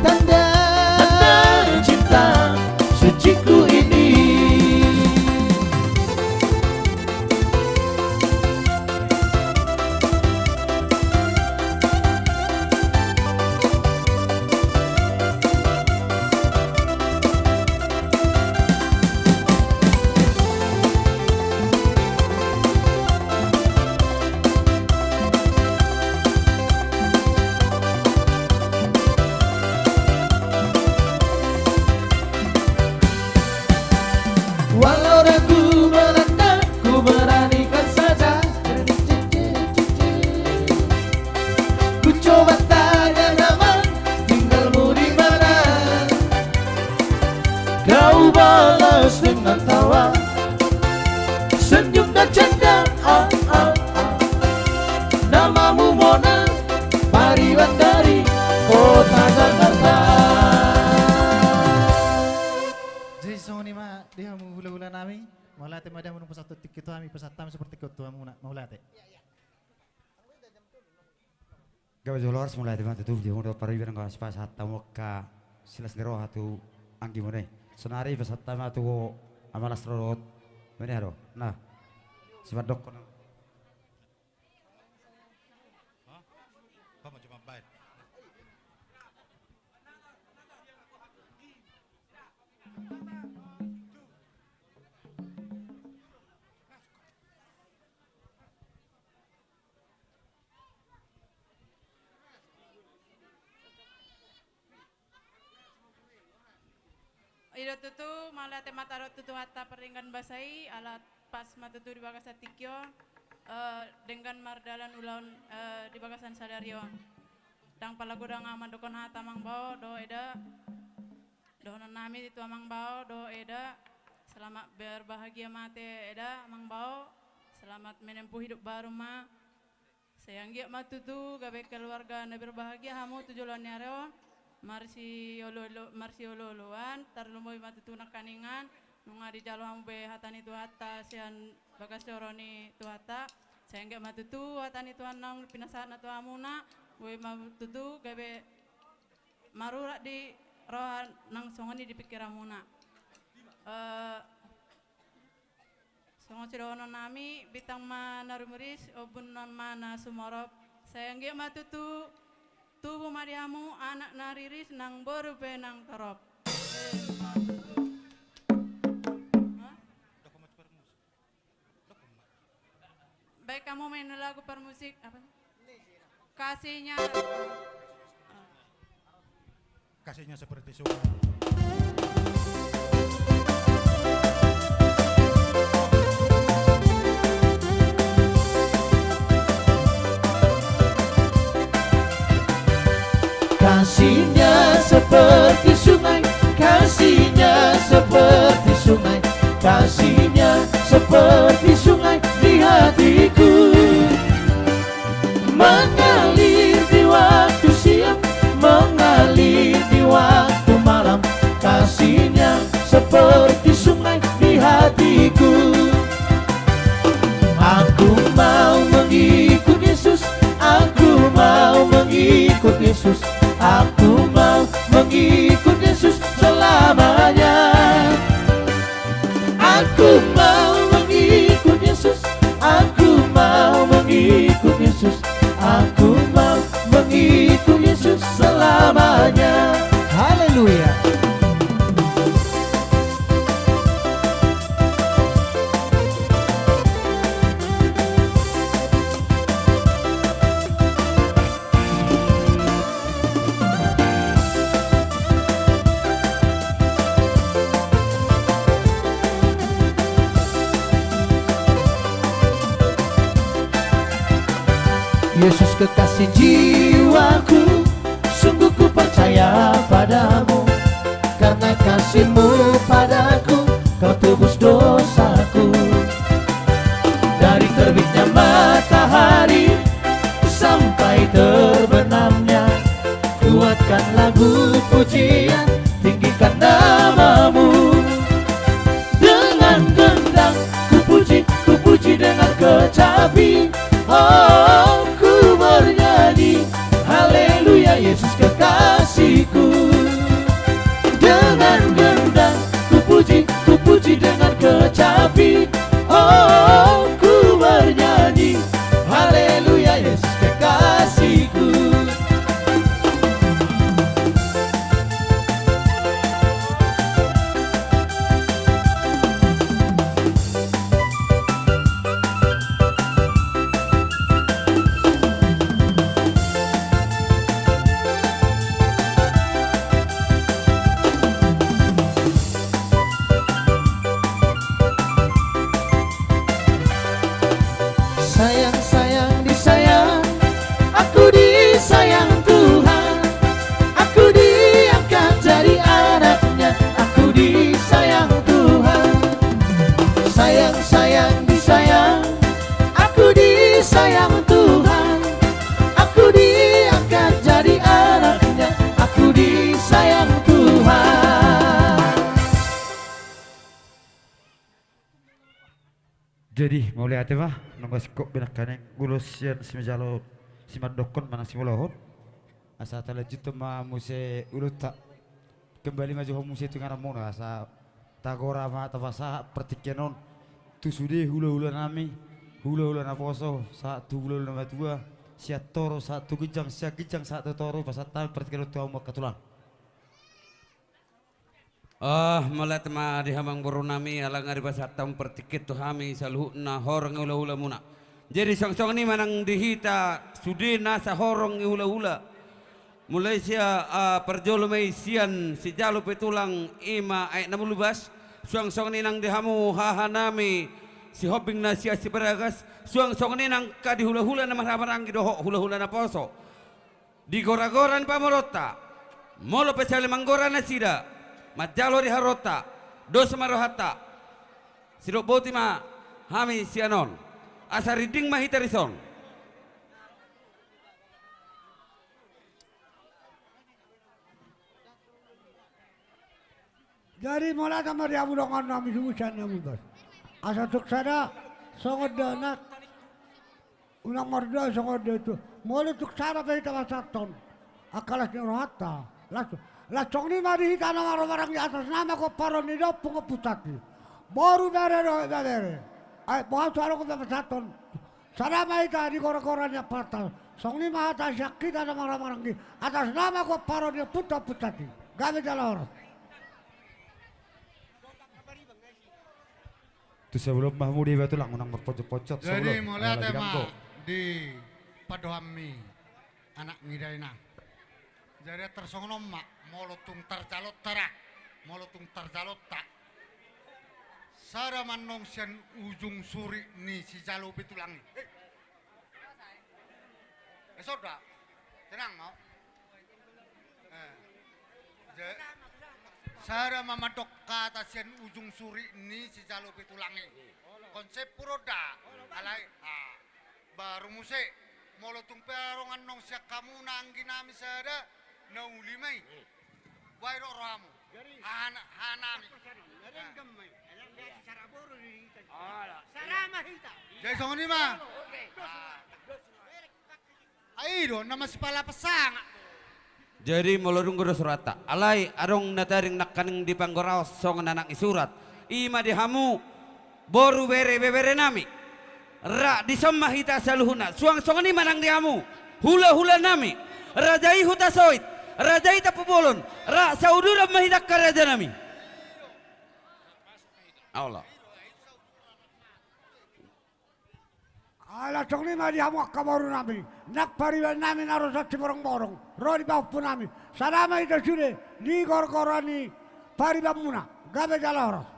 Tanda, tanda cinta suciku ini. Hami, mauliate ma di hamu nunga pasahathon tingki tu hami, pasahat hami saportingki on tu hamuna, mauliate. Gabe jolo horas, mauliate ma tutu di hamu dohot paribana, nunga pasahat hamu angka silas ni roha tu anggimuna i. Saonari pasahat hami ma tu ho, Ama Las dohot, mene ado. Nah, sipandokkon. Hah? Apa cuma baik? I do tutu, mauliate ma taruhon tu Tuhanta pardenggan basa i, ala pas ma tutu di bagasan tingki on, eh, denggan mardalan ulaon, eh, di bagasan sadari on. Ndang pala godang ahu mandokkon hata, amang bao dohot eda. Dohonon nami tu amang bao dohot eda, selamat berbahagia ma ate eda, amang bao, selamat menempuh hidup baru ma. Sai anggiat ma tutu gabe keluarga na berbahagia hamu tu joloan ni ari on. Marsiolo-, marsiolo-oloan, tarlumobi ma tutu nangkiningan, nunga dijalo hamu be hata ni Tuhanta sian bagas joro ni Tuhanta. Sai anggiat ma tutu hata ni Tuhan naung pinasahatna tu hamuna, boi ma tutu gabe marurat di roha nang songon i di pingkiranmuna. Eh, Songon sidohonon nami, bintang ma na rumiris, ombun ma na sumorop. Sai anggiat ma tutu, tubu ma di hamu anak na riris, nang boru pe nang torop. Hah? Baik, kamu main lagu parmusik apa? Kasihnya. Kasihnya seperti sungai. Kasihnya seperti sungai, kasihnya seperti sungai, kasihnya seperti sungai di hatiku. Mengalir di waktu siang, mengalir di waktu malam, kasihnya seperti sungai di hatiku. Aku mau mengikut Yesus, aku mau mengikut Yesus, aku mau mengikut Yesus selamanya. Aku mau mengikut Yesus, aku mau mengikut Yesus, aku mau mengikut Yesus selamanya. Haleluya. Yesus kekasih jiwaku, sungguh ku percaya padamu. Karena kasihmu padaku, kau tebus dosaku. Dari terbitnya matahari sampai terbenamnya, kuatkan lagu pujian, tinggikan namamu. Dengan gendang ku puji, ku puji dengan kecapi. Oh, ku bernyanyi, haleluya, Yesus kekasihku. Dengan gendang ku puji, ku puji dengan kecapi. Oh, ku bernyanyi, haleluya, Yesus kekasihku. Jadi mauliate ma, nunga singkop be nangkaning ulos sian simajalo, simandokkon manang simolahon. Asa talanjuthon ma muse ulosta. Kembali ma jo hamu muse tu ingananmuna, asa tagora ma tapasahat partingkian on tu sude hulahulanami, hulahula naposo sahat tu hulahula namatua, sian toru sahat tu ginjang, sian ginjang sahat tu toru, pasahat hami partingkian on tu hamu angka tulang. Ah, mauliate ma di hamu amangborunami, ala nga dipasahat hamu partingkian tu hami saluhutna horong ni hulahulamuna. Jadi suang songon i ma nang di hita sude nasa horong ni hulahula. Mulai sian, ah, parjolo ma i sian sijalo pe tulang i ma Aek Namulbas, suang songon i nang di hamu hahanami Sihombing na sian Sibaragas, suang songon i nang angka di hulahula na marhahamaranggi dohot hulahula naposo. Di goragora ni pamoruonta, molo pe sahali manggora nasida manjalo di haroranta, dos ma rohanta. Sidok boti ma hami sian on, asa rinding ma hita dison. Jadi mauliate ma di hamu dongannami suhut sian Namulbas. Asa tung sada songon dia nang, unang mardalan songon dia tu. Molo tung sada pe hita pasahathon angka las ni rohanta, las, las songon i ma di hita na marhahamaranggi, atas nama gomparon ni da ompung ompunta i, boru, bere dohot ibebere. Ai boha tu adong pe pasahathon. Sada ma hita di goragora ni amparta. Songon i ma hata sian hita na marhahamaranggi, atas nama gomparon ni ompunta, ompunta i. Gabe jala horas. Tu sebelum ma hamu di batu lang, unang marponjot-ponjot. Jadi sebelum mauliate ma di pandohanmi, anak ni dainang. Jadi tarsongon on ma, molo tung tarjalonta ra, molo tung tarjalonta, sada ma annon sian ujung surik ni sijalo pe tulang i. Eh, sonda. Tenang ma. Eh. Ja-, sada ma mandok hata sian ujung surik ni sijalo pe tulang i. Konsep pur on da. Alai, ah, baru muse. Molo tung pe adong annon sian hamuna angginami sada, na uli ma i. Boha do rohamu? Jadi, hana-, hanami. Jadi, nah. Gammai. Jadi, biasa sara boru di hita. Ala. Sara ma hita. Jadi, songon i ma. Oke. Ah. Ai do, na masipala pasanga. Jadi, molo dung dos rohanta. Alai, adong na taring nangkaning di panggoraon songon anak ni surat. I ma di hamu, boru, bere, beberenami. Ra dison ma hita saluhutna. Suang songon i ma nang di hamu, hulahulanami. Raja i Hutasoit, raja i Tampubolon, ra sauduran ma hita angka rajanami. Allah. Ala songon i ma di hamu angka borunami, nang paribanami na ro sian Siborongborong, ro di pahompunami. Sada ma hita sude di gorgora ni paribanmuna. Gabe jala horas.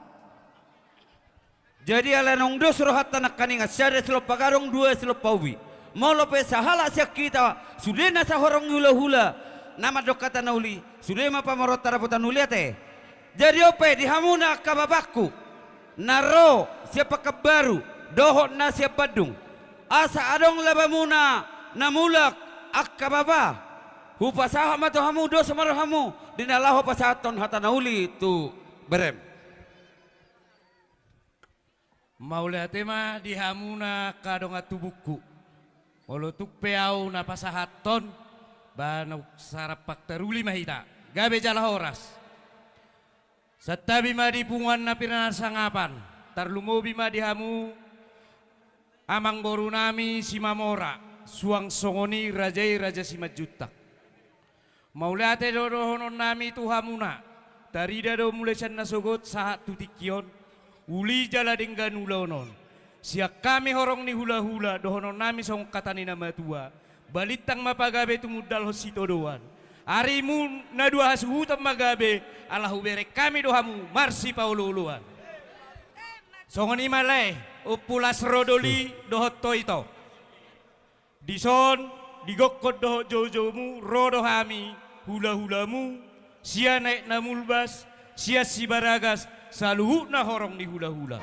Jadi ala naung dos rohanta nangkaningan, sada silompa gadong, dua silompa ubi. Molo pe sahalak sian hita sude nasa horong ni hulahula na mandok hata na uli, sude ma pamoruonta dapotan uli, ate. Jadi on pe di hamuna angka bapangku na ro sian Pekanbaru dohot na sian Bandung, asa adong labamuna na mulak angka bapa, hupasahat ma tu hamu, dos ma rohamu di na laho pasahathon hata na uli tu berem. Mauliate ma di hamuna angka dongan tubungku. Molo tung pe ahu na pasahathon, ba na sarampak taruli ma hita. Gabe jala horas. Santabi ma di punguan na pinasangapan, tarlumobi ma di hamu amangborunami Simamora, suang songon i raja i Raja Simanjuntak. Mauliate do dohononnami tu hamuna, tarida do mulai sian nasogot sahat tu tingki on, uli jala denggan ulaon on. Sian hami horong ni hulahula, dohononnami songon hata ni na matua, balintang ma pagabe tumundalhon sitodoan. Arimu na dua hasuhuton ma gabe, ala hubereng hami do hamu marsipaolooloan. Songon i ma lae, Ompu Las Rodoli dohot Toito. Dison, di gokhon dohot joujoumu, ro do hami, hulahulamu, sian Aek Namulbas, sian Sibaragas, saluhutna horong ni hulahula.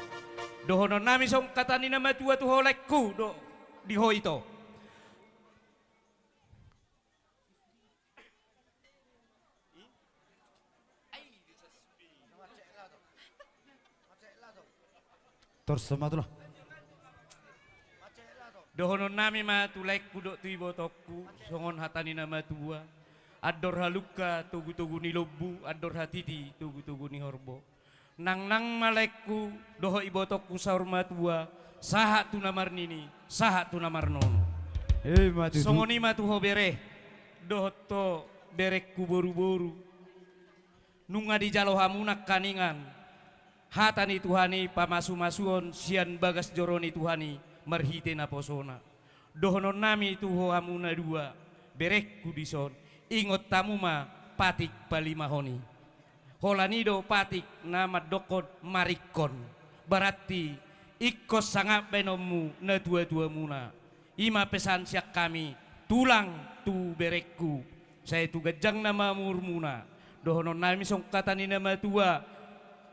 Dohononnami songon hata ni na matua tu ho laengku do, di ho ito. Tor sama tu lah. Dohononnami ma tu laengku dohot tu ibotongku, songon hata ni na matua: Andor halungka togu-togu ni lombu, andor hatiti togu-togu ni horbo. Nangnang ma laengku dohot ibotongku saur matua, sahat tu na marnini, sahat tu na marnono. Ima tutu. Songon i ma tu ho bere, dohot ho berengku boru-boru. Nunga dijalo hamu nangkaningan hata ni Tuhan i, pamasu-masuon sian bagas joro ni Tuhan i marhite naposona. Dohononnami tu ho hamu na dua, berengku dison, ingot hamu ma patik palimahon i. Holan i do patik na mandokkon maringkon. Berarti ingkon sangap baenonmu natua-tuamuna. Ima pesan sian hami, tulang tu berengku. Sai tu ganjang na ma umurmuna. Dohononnami songon hata ni na matua: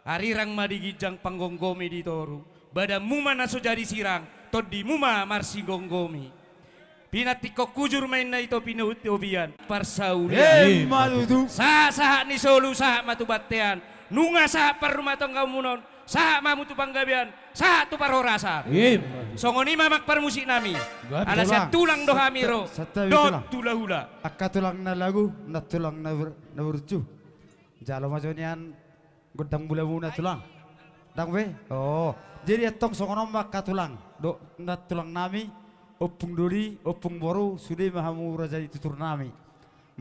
Arirang ma di ginjang, panggomgomi di toru. Badanmu ma na so jadi sirang, tondimu ma marsigomgomi. Pinantikhon hujur ma inna i topi ni topian, parsaulian. Ima tutu. Sahat-sahat ni solu, sahat ma tu bontean. Nunga sahat parrumatanggaonmuna on, sahat ma hamu tu panggabean, sahat tu parhorasan. Ima tutu. Songon i ma amang parmusiknami. Gabe. Ala sian tulang do hami ro, santabi, dohot tulang, hulahula. Angka tulang na lagu, nantulang na ber-, na burju. Jalo ma jo nian gondang mulamuna, tulang. Ndang be? Oh. Jadi antong songon on ma angka tulang. Do, nantulangnami, ompung doli, ompung boru, sude ma hamu raja ni tuturnami.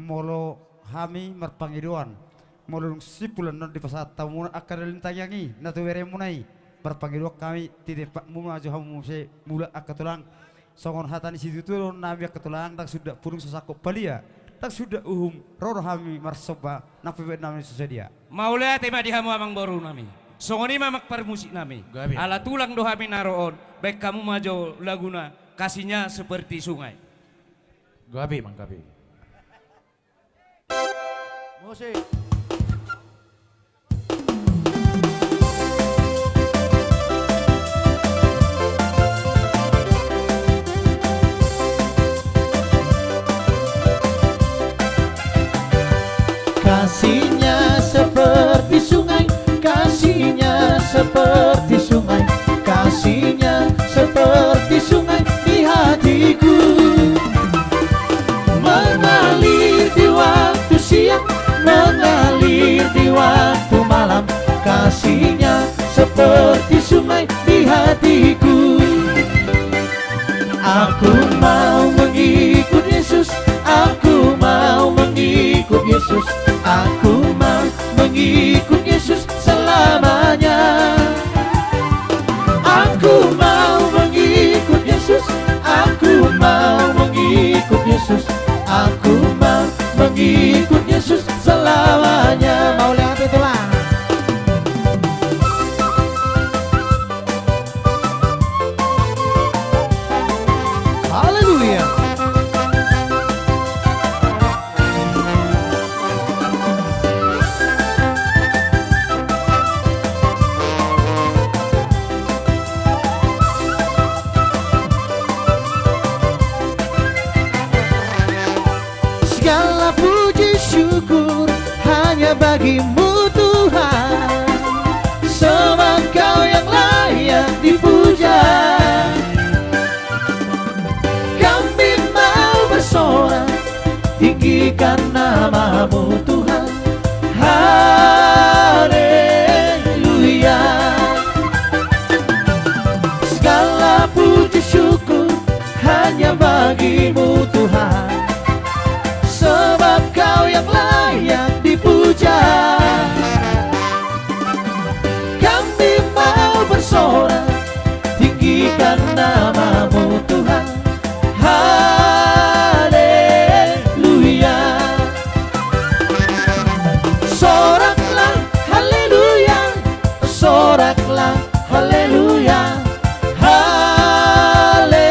Molo hami marpangidoan, molo dung simpul annon dipasahat hamuna angka doli tangiang i, na tu beremuna i, marpangidoan hami, titipmu ma jo hamu muse mulak angka tulang. Songon hata ni situtu do nami angka tulang: Ndang suda pudung sasangkop palia, ndang suda uhum ro do hami marsomba, nang pe baen nami so sadia. Mauliate ma di hamu amang borunami. Songon i ma amang parmusiknami. Gabe. Ala tulang do hami na ro on, baen hamu ma jo laguna Kasihnya Seperti Sungai. Gabe, amang, gabe. Musik. Kasihnya seperti sungai, kasihnya seperti sungai, kasihnya seperti sungai di hatiku. Mengalir di waktu siang, mengalir di waktu malam, kasihnya seperti sungai di hatiku. Aku mau mengikut Yesus, aku mau mengikut Yesus, aku mau mengikut Yesus selamanya. Aku mau mengikut Yesus, aku mau mengikut Yesus, aku mau mengikut Yesus selamanya. Mauliate, tulang. Haleluya. Segala puji syukur hanya bagi-Mu, Tuhan, sebab Kau yang layak dipuja. Kami mau bersorak, tinggikan nama-Mu, Tuhan. Haleluya. Segala puji syukur hanya bagi-Mu, Tuhan, sebab Kau yang layak dipuja. Kami mau bersorak, tinggikan nama-Mu, Tuhan. Haleluya. Soraklah, haleluya. Soraklah, haleluya. Haleluya.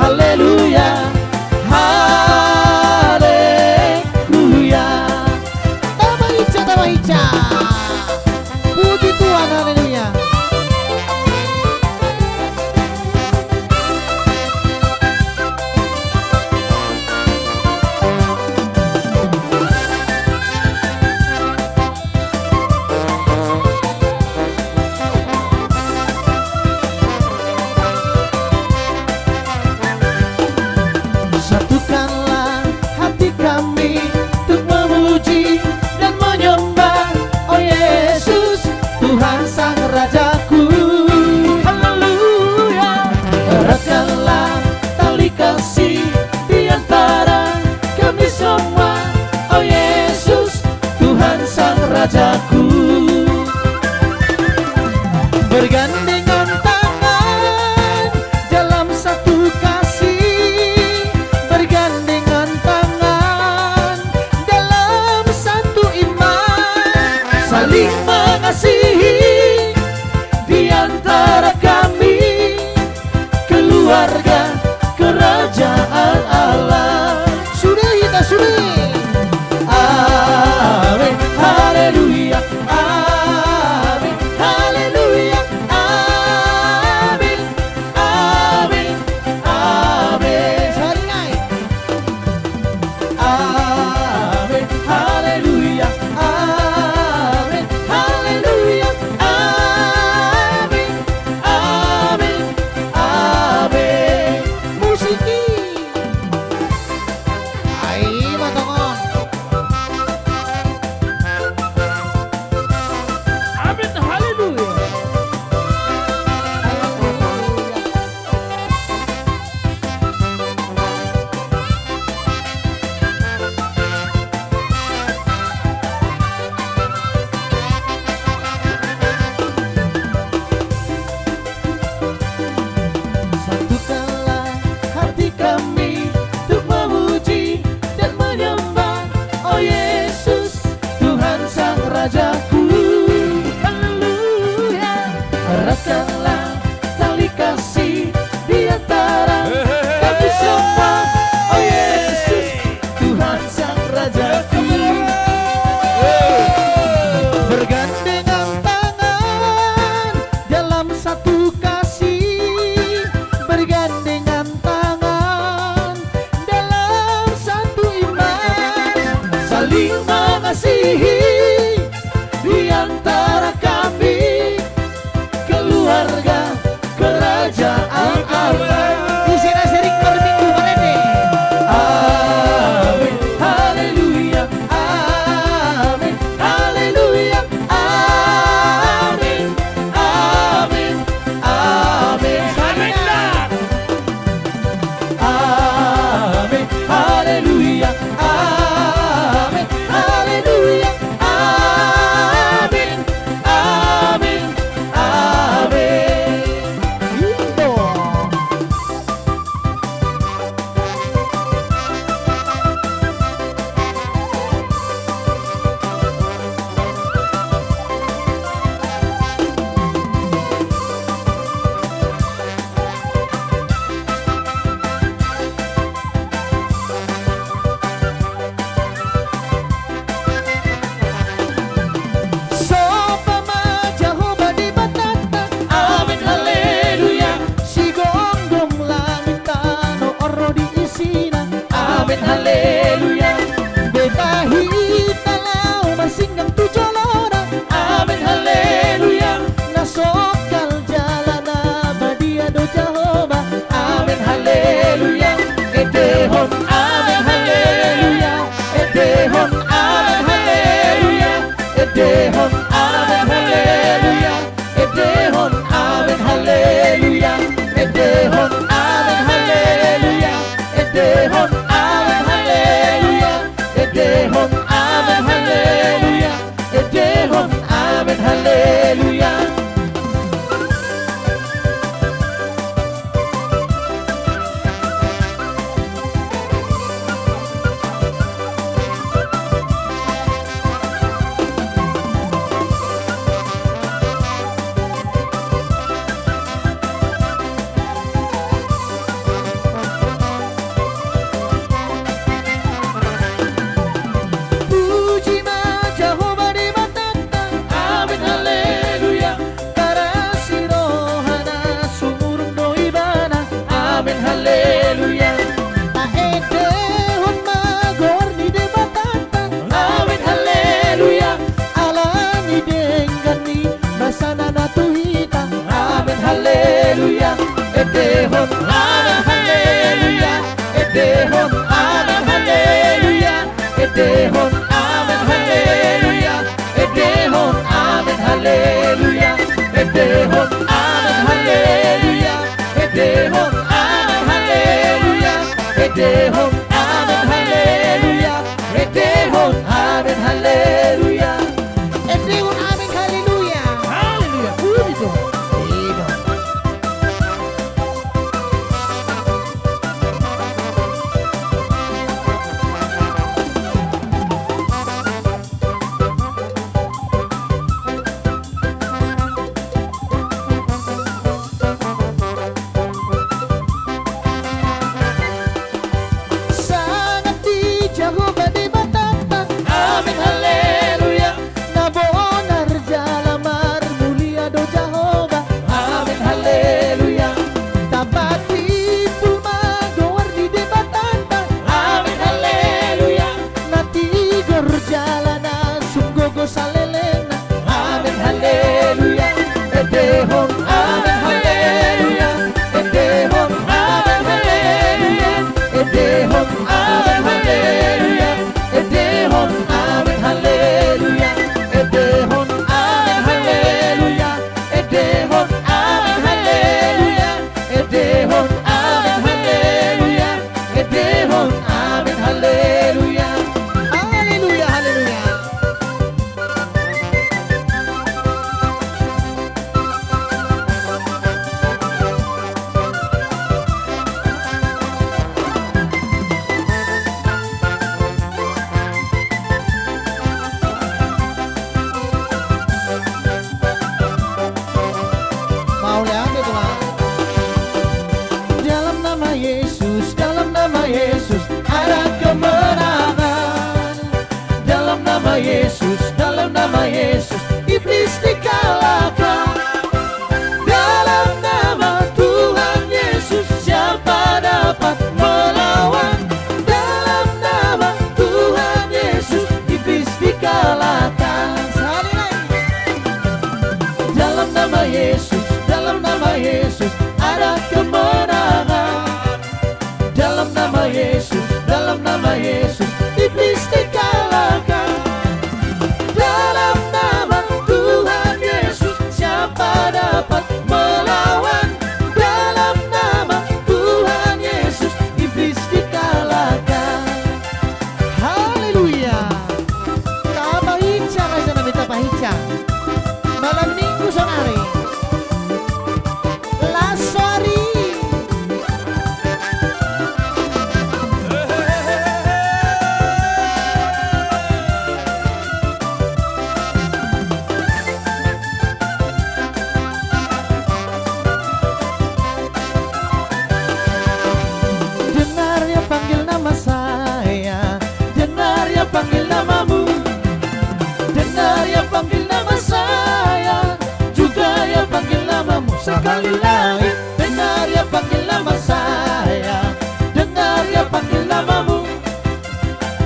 Haleluya, haleluya. Tama hinsa, tama hinsa. Puji Tuhan, haleluya. Satukanlah hati kami untuk memuji dan menyembah, oh Yesus, Tuhan Sang Rajaku. Haleluya. Eratkanlah tali kasih di antara kami semua, oh Yesus, Tuhan Sang Rajaku. Bergandengan tangan dalam satu kasih, bergandengan tangan dalam satu iman, saling mengasihi di antara kami, keluarga kerajaan Allah. Sude hita, sude. Amin, haleluya. Amin, haleluya. Amin, amin, amin. Sahali nai. Amin, haleluya. Amin, haleluya. Amin, amin, amin. Musik i. Ai, ima tongon. Amin, haleluya. Satukanlah hati kami untuk memuji dan menyembah, oh Yesus, Tuhan Sang Rajaku. Haleluya. Eratkanlah tali kasih di antara kami semua, oh Yesus, Tuhan Sang Rajaku. Bergandengan tangan dalam satu kasih, bergandengan tangan dalam satu iman, saling mengasihi di antara kami, keluarga kerajaan Allah. Isi nasi ring per minggu marende. Amin, haleluya. Amin, haleluya. Amin, amin, amin. Amin. Amin, haleluya. Amin, haleluya. Amin, amin, amin. Indo. Haleluya. Taendehon ma goar ni Debatanta. Amen, haleluya. Ala ni denggan ni basana na tu hita. Amen, haleluya. Endehon, amen, haleluya. Endehon, amen, haleluya. Endehon, amen, haleluya. Endehon, amen, haleluya. Endehon, amen, haleluya. Endehon, amen, haleluya. Endehon, amen, haleluya. Endehon, amen, haleluya. Endehon, amen, haleluya. Haleluya. Puji Tuhan. Amen. Sangap di Jahowa Debatanta. Amen, haleluya. Na bonar jala marmulia do Jahowa. Amen, haleluya. Tamba timbul ma goar ni Debatanta. Amen, haleluya. Na tigor jala na sunggogo salelengna. Amen, haleluya. Endehon, amen, haleluya. Endehon, amen, haleluya. Endehon, amen, haleluya. Endehon, amen, haleluya. Endehon, amen, haleluya. Endehon, amen, haleluya. Endehon, amen, haleluya. Endehon, amen, haleluya. Haleluya, haleluya. Mauliate, Tuhan. Dalam nama Yesus, dalam nama Yesus, ada kemenangan. Dalam nama Yesus, dalam nama Yesus, iblis dikalahkan. Dalam nama Tuhan Yesus, siapa dapat melawan? Dalam nama Tuhan Yesus, iblis dikalahkan. Sekali lagi. Dalam nama Yesus, dalam nama Yesus, ada kemenangan. Dalam nama Yesus, dalam nama Yesus, iblis dikalahkan. Dalam nama Tuhan Yesus, siapa dapat melawan? Dalam nama Tuhan Yesus, iblis dikalahkan. Haleluya. Tapahinsa ma, isa nami tapahinsa. Malam Minggu sonari. Las ari. Dengar ia panggil nama saya, dengar ia panggil namamu. Dengar ia panggil nama saya, juga ia panggil namamu. Sekali lagi, dengar ia panggil nama saya, dengar ia panggil namamu.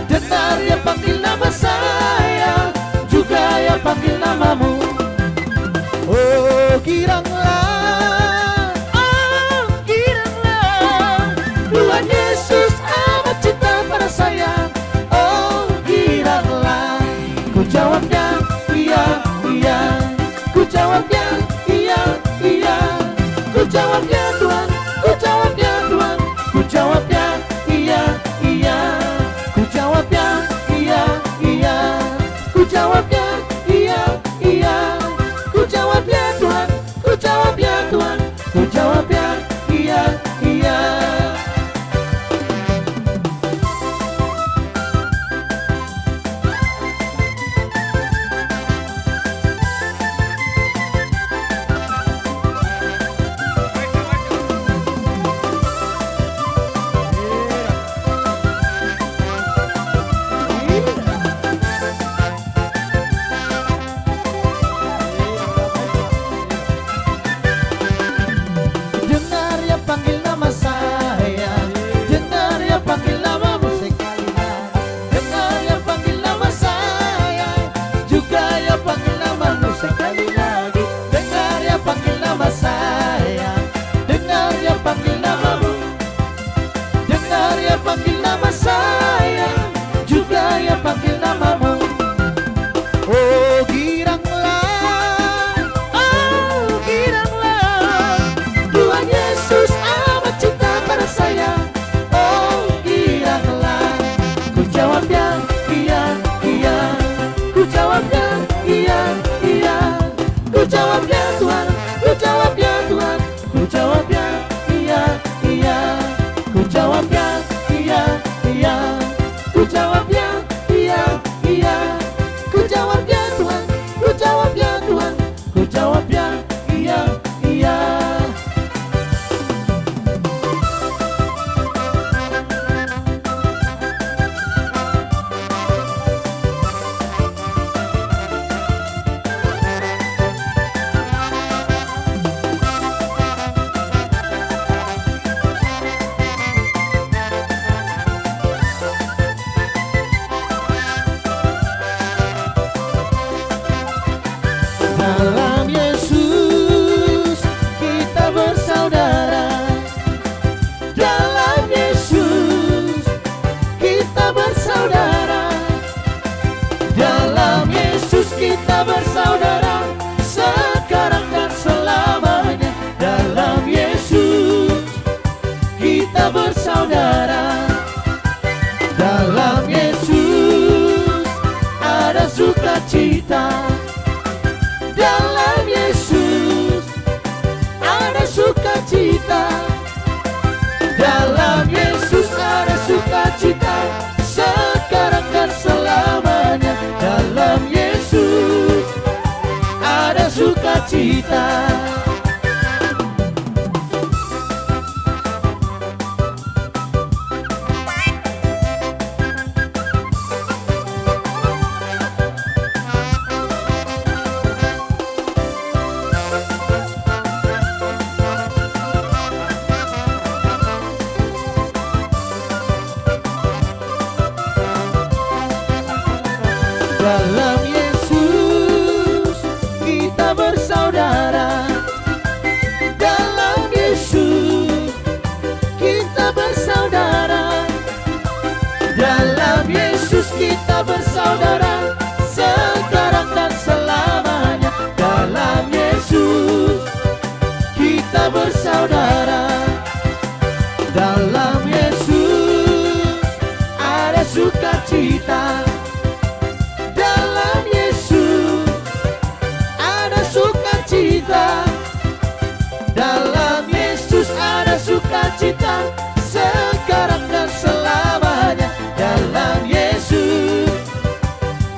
Dengar ia panggil nama saya, juga ia panggil namamu. Oh, giranglah, oh, giranglah, Tuhan Yesus amat cinta pada saya. Oh, giranglah. Ku jawabnya, iya, iya. Ku jawabnya, iya, iya. Ku jawabnya, Tuhan, ku jawabnya, Tuhan, Ia panggil nama saya, juga Ia panggil namamu. Oh giranglah, oh giranglah, Tuhan Yesus amat cinta pada saya. Oh giranglah, ku jawab ya, iya, iya. Ku jawab ya, iya, iya. Ku jawab ya Tuhan, ku jawab ya Tuhan. Ku jawab ya, iya, iya. Ku jawab ya, iya, iya. Ku jawab ya, iya, iya. Ku jawab ya Tuhan, ku jawab ya Tuhan. Ku jawab ya, iya, iya. Dalam Yesus kita bersaudara. Dalam Yesus kita bersaudara. Dalam Yesus kita bersaudara, sekarang dan selamanya. Dalam Yesus kita bersaudara. Dalam Yesus ada sukacita. Dalam Yesus ada sukacita. Dalam Yesus ada sukacita, sekarang dan selamanya. Dalam Yesus ada sukacita. Dalam Yesus kita bersaudara. Dalam Yesus kita bersaudara. Dalam Yesus kita bersaudara, sekarang dan selamanya. Dalam Yesus kita bersaudara. Dalam Yesus ada sukacita. Dalam Yesus ada sukacita. Dalam Yesus ada sukacita, sekarang dan selamanya. Dalam Yesus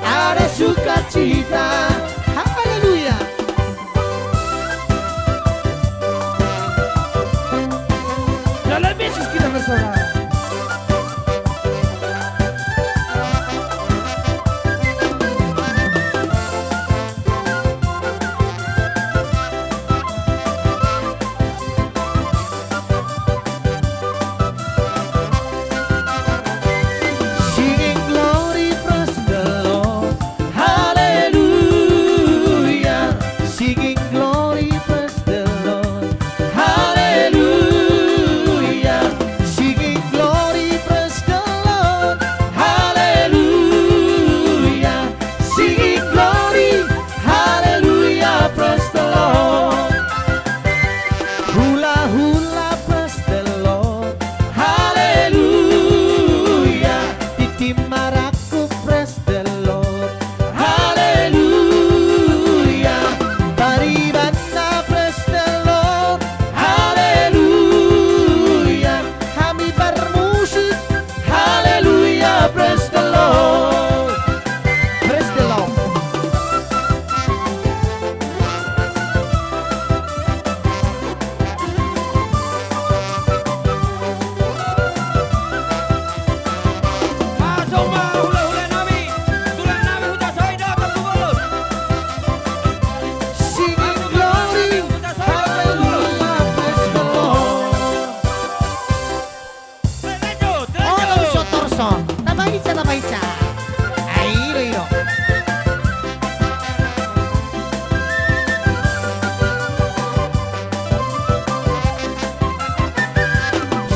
ada sukacita. Haleluya. Dalam Yesus kita bersorak. Singing glory, praise the Lord. Hallelujah. Singing glory, praise the Lord. Hallelujah. Singing glory, praise the Lord. Hallelujah. Singing glory, hallelujah, praise the Lord. Hula hula, praise the Lord. Hallelujah. Titi maraku, praise the Lord. Hallelujah. Paribanna, praise the Lord. Hallelujah. Hami bermusik. Hallelujah, praise the Lord. Praise the Lord. Masuk ma hula-hula nami, tulang nami Huta Sohido, Tampubolon. Singing glory, hallelujah, praise the Lord. Lanjut, lanjut. Torso, torso. Tamba ica, tamba ica. Ai, iro, iro.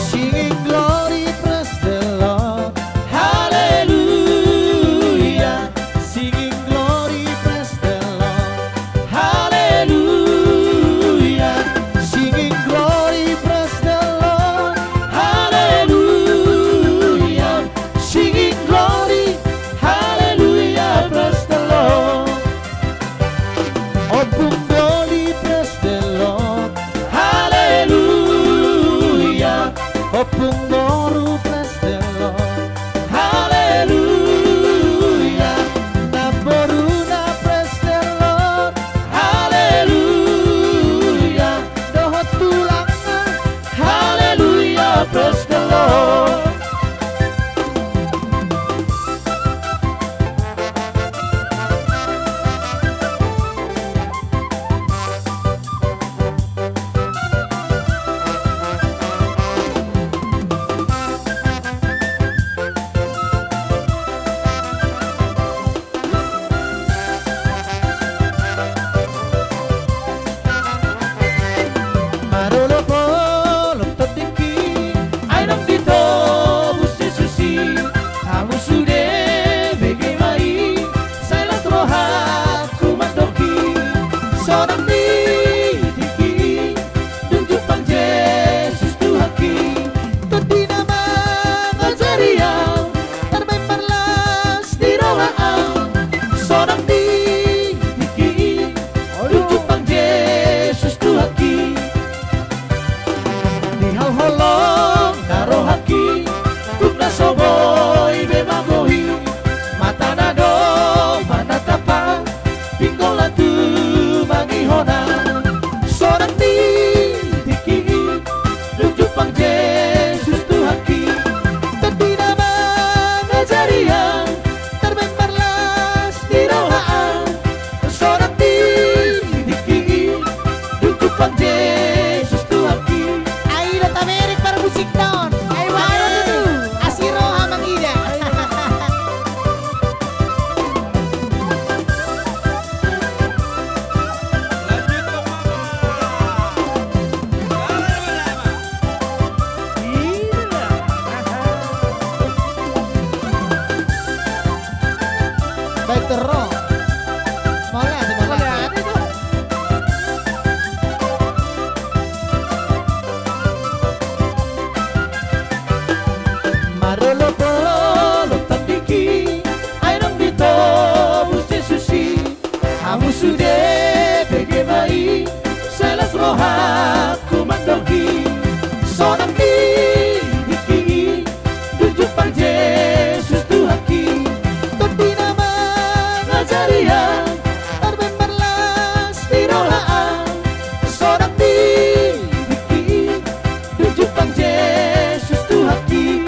Singing glory, Namboruna, praise the Lord. Haleluya. Namboruna, praise the Lord. Haleluya. Dohot tulangna. Haleluya, praise the Lord. Marolopolop tondingki, ai naung ditobus Jesus i. Hamu sude bege ma i, sai las rohangku mandok i. Sonang di tingki i, dung jumpang Jesus Tuhanki. Tondi na mangajari au, tarbaen marlas di roha au. Sonang di tingki i, dung jumpang Jesus Tuhanki. Di hau holong na rohangki, tung na so boi be mago i. Mata na do manatap au, pinggol na tumangihon au. Sonang di tingki i, dung jumpang Jesus Tuhanki. Tondi na mangajari au, tarbaen marlas di roha au. Sonang di tingki i, dung jumpang Jesus Tuhanki. Ai do taberek parmusikta on. Ai, ai, ai, ai. Asi roha mangida. Baik, terro. Mauliate, mauliate. Mauliate, tu. Marolopolop tondingki, ai naung ditobus Jesus i. Hamu sude bege ma i, sai las rohangku mandok i. Sonang di tingki i, dung jumpang Jesus Tuhanki. Tondi na mangajari au, tarbaen marlas di roha au. Sonang di tingki i, dung jumpang Jesus Tuhanki.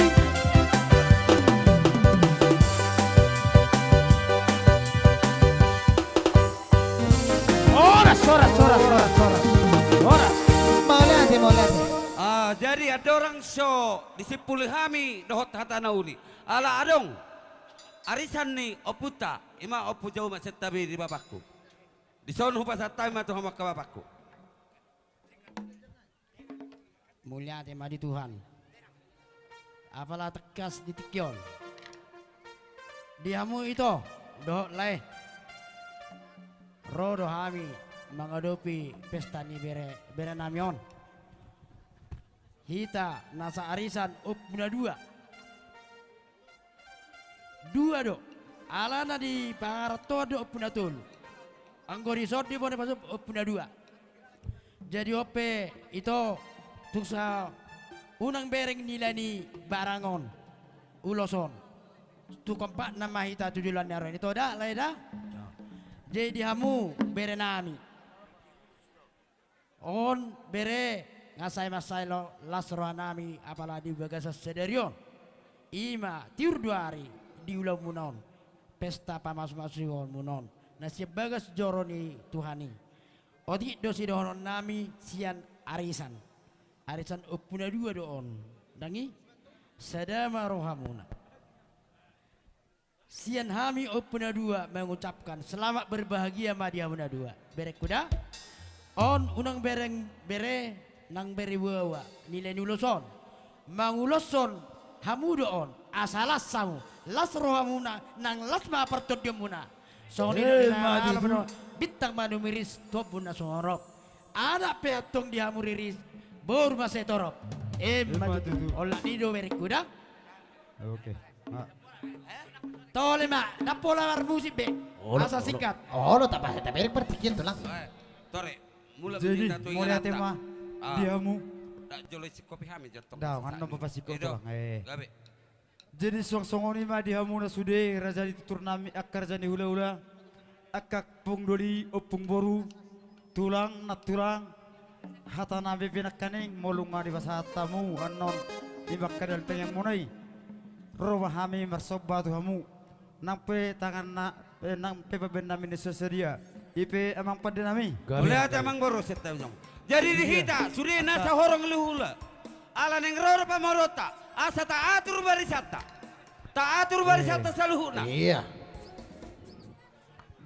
Horas, horas, horas, horas, horas. Horas. Mauliate, mauliate. Ah, jadi andorang so disimpuli hami dohot hata na uli. Ala adong arisan ni ompunta, ima Ompu Jaume Santabi di bapakku. Dison hupasahat hami ma tu hamu angka bapakku. Mauliate ma di Tuhan. Apala tangkas di tingki on, di hamu ito dohot lae, ro do hami mangadopi pesta ni bere, bere nami on. Hita nasa arisan Ompu na dua. Dua do, alana di pangarantoan do Ompu na tolu. Anggo dison di bona pasu Ompu na dua. Jadi on pe ito, tung sa unang bereng nilai ni barang on, ulos on. Tu kompakna ma hita tu joloan ni ari on ito da, lae da. Jadi di hamu bere nami. On bere, nga sai mansai las roha nami apala di bagasan sadari on. Ima tiur dua ari di ulaonmuna on, pesta pamasumasuonmuna on na sian bagas joro ni Tuhan i. Otik do sidohonon nami sian arisan. Arisan Ompu na dua do on. Ndang i? Sada ma rohamuna. Sian hami Ompu na dua mengucapkan selamat berbahagia ma di hamu na dua. Berengku da. On unang bereng bere nang bere baoa nilai ni ulos on. Manguloshon hamu do on asa las hamu. Las rohamuna nang las ma partondionmuna. Songon i do. Ima tutu. Bintang ma na umiris tu ombun na sumorop. Anak pe antong di hamu riris, boru ma sai torop. Ima tutu. Olat ni do berengku da. Oke. Tole ma, ndang pola marmusik be. Asa singkat. Olo, tapa, tapa, bereng partingkian tulang. Tore. Jadi mauliate ma di hamu. Jolo isi kopi hami jontong. Daong, annon papasikop. Jadi suang songon i ma di hamu na sude, raja ni tutur nami, angka raja ni hulahula, angka ompung doli, ompung boru, tulang nantulang, hata nami pe nangkaning, molo nunga dipasahat hamu annon di bangka dalan tangiang muna i, ro ma hami marsomba tu hamu. Nang pe tangan na, eh, nang pe pambahen nami na so sadia. I pe amang pande nami. Mauliate amang boru, setta ujung. Jadi di hita sude na sahorong luhula, ala naeng ro do pamoruonta, asa taatur barisanta. Taatur barisanta saluhutna. Iya.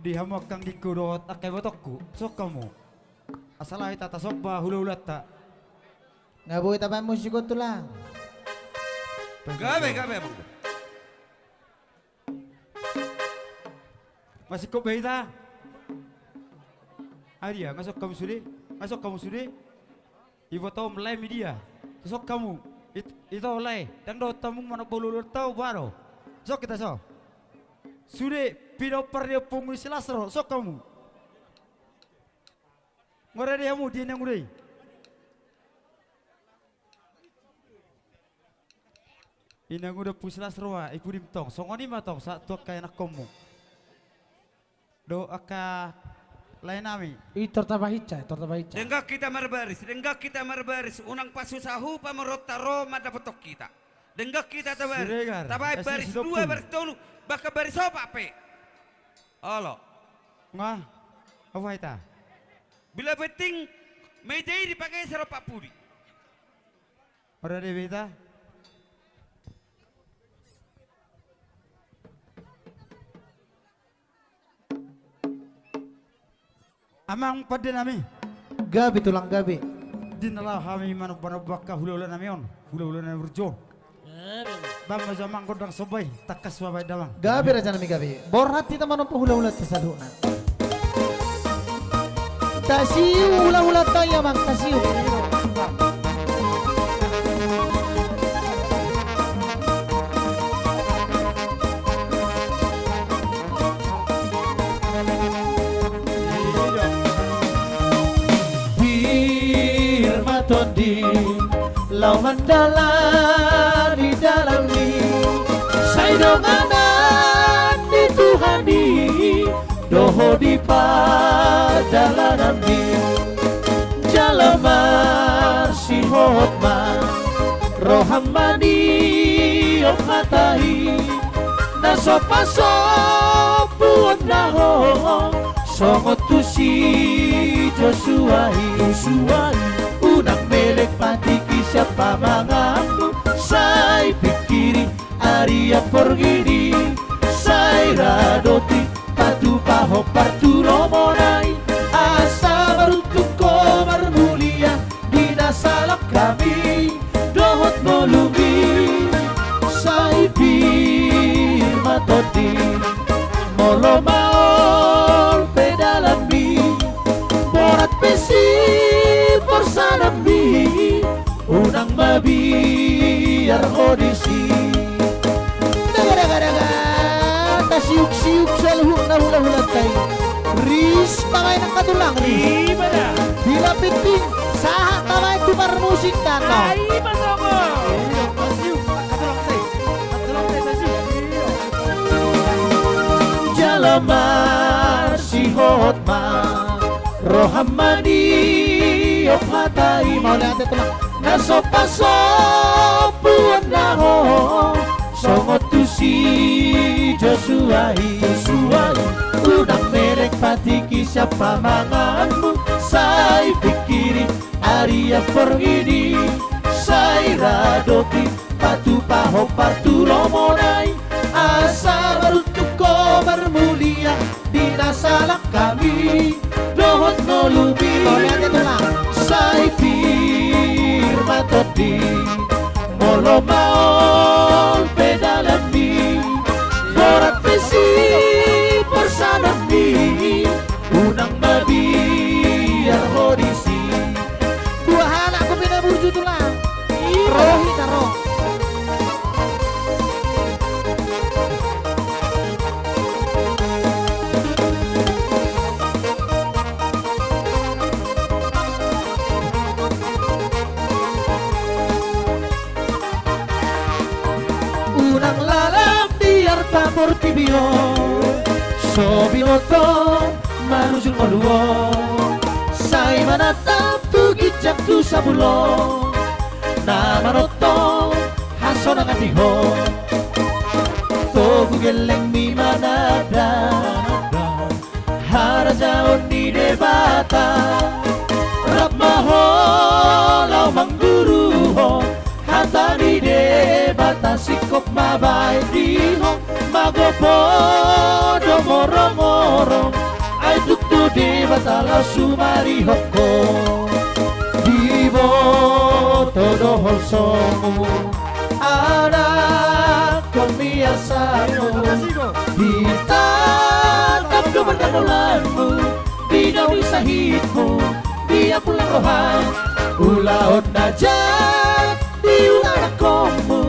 Di hamu angka anggingku dohot angka ibotongku, songon hamu. Asa laho hita tasomba hulahulanta. Nga boi tabaen musik on tulang. Gabe, gabe amang. Masingkop be hita. Adia, nga songon hamu sude? Nga songon hamu sude? Ibotom lae media. Songon hamu. It-, ito lae. Ndang dohot hamu manomba hulahulanta, boha do? Songon hita so. Sude, pinompar ni ompungmu si Lasro, songon hamu. Nga rade hamu di inanguda i. Inanguda, ompung si Lasro, i pudim tong. Songon i ma tong sahat tu angka ianakhonmu dohot angka lae nami. I tor tabaen hita, i tor tabaen hita. Denggan hita marbaris, denggan hita marbaris, unang pasusa hamu pamoruonta, ro ma dapothon hita. Denggan hita tabaris. Siregar. Tabaen baris dua, baris tolu, bahkan baris opat pe. Olo. Nga, apa hita? Bila penting meja i dipageser opat pudi. Ora de beta. Amang pande nami. Gabe tulang, gabe. Di na laho hami manomba-nomba angka hulahula nami on, hulahula nami burju on. Bang, ma jo amang gondang somba i, tangkas ma baen damang. Gabe raja nami, gabe. Borhat hita manomba hulahulanta saluhutna. Tasiu hulahulanta i amang, tasiu. Pir ma tondi laho mandalani dalanmi, sai donganan ni Tuhan i do ho di padalananmi. Jala marsihot ma roham maniop hata i, na so pasombuonna ho songon tu si Josua i. Josua i. Unang melek patikki sian pamanganmu, sai pingkiri ari amporngin i, sai ra do ti patupahon partudomuna i, asa maruntung ho marmulia di na salak hami dohot ngolumi. Sai pir ma tondi, molo maol pe dalanmi, borat pe siporsananmi, unang mabiar ho disi. Daga, daga, daga. Tasiuk-siuk saluhutna hulahulanta i. Ris, tabaen angka tulang, ris. Ima da. Bila penting sahat tabaen tu parmusik, tano. Ai, ima songon. Tasiuk angka tulangta i. Angka tulangta i tasiuk. Jala marsihot ma roham maniop hata i. Mauliate tulang. Na so pasombuonna ho songon tu si Josua i. Josua i. Unang melek patikki sian pamanganmu, sai pingkiri ari amporngin i, sai ra do ti patupahon partudomuna i, asa maruntung ho marmulia di na salak hami dohot ngolumi. Sai pir ma tondi, molo maol pe dalanmi, borat pe siporsananmi, unang mabiar ho disi. Dua halak kopi na burju tulang. Rohi na ro. arta portibi on, so binoto marujung ngolu on, sai manatap tu ginjang tu sabulon, na manongtong hasonangan di ho. Togu gellengmi mananda harajaon ni Debata, rap ma ho laho mangguruhon hata ni Debata, singkop ma baen di ho, magopo do morongorong, ai tuk do Debata laho sumarihon ho. Diboto do holsomu, anakkon ni asangmu, ditatap do pardamolanmu, di naung ni sahitmu, diampulhon roham, ulaon na jat diula anakkonmu,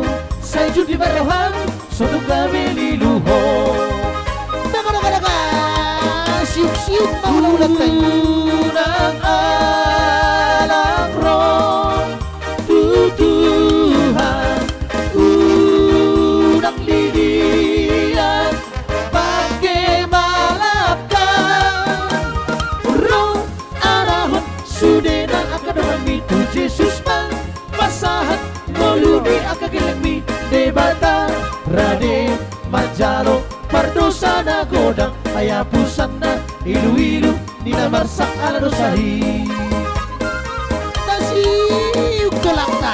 sai jut dibahen roham, so tung gabe lilu ho. Daga, daga, daga. Siuk, siuk ma ulaulanta i. Unang alang ro tu Tuhan, unang lilian pangke malangka. Ro arahon sudena angka donganmi tu Jesus ma, pasahat ngolu ni angka gellengmi. Debata rade manjalo pardosa na godang, ai hapusanna iluilu ni na marsak ala dosa i. Tasi ungkolakta.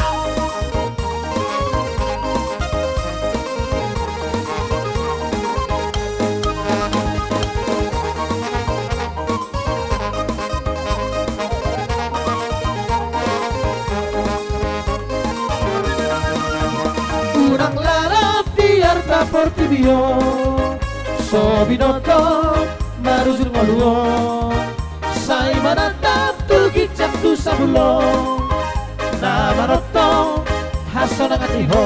Unang lalap di arta portibi on, so binoto marujung ngolu on, sai manatap tu ginjang tu sabulon, na manongtong hasonangan di ho.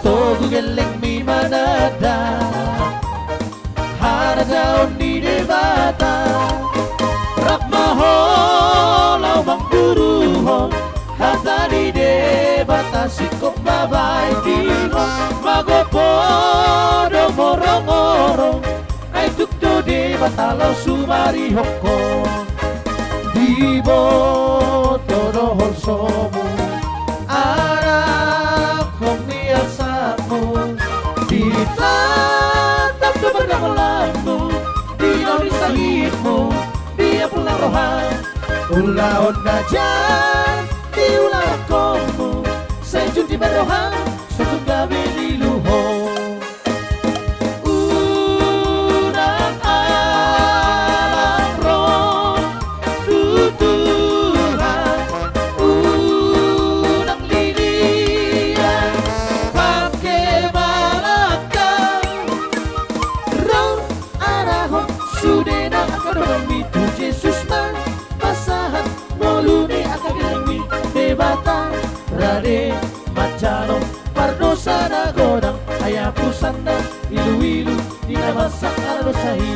Togu gellengmi mananda harajaon ni Debata, rap ma ho laho mangguruhon hata ni Debata, singkop ma baen di ho, magopo do morongorong, ai tuk do Debata laho sumarihon ho. Diboto do holsomu, anakkon ni asangmu, ditatap do pardamolanmu, di naung ni sahitmu, diampulhon roham, ulaon na jat diula anakkonmu, sai jut dibahen roham, so tung gabe lilu ho. Unang alang ro tu Tuhan, unang lilian pangke malangka. Ro arahon sudena angka donganmi tu Jesus ma, pasahat ngolu ni angka gellengmi. Debata rade manjalo pardosa na godang, ai hapusanna iluilu ni na marsak ala dosa i.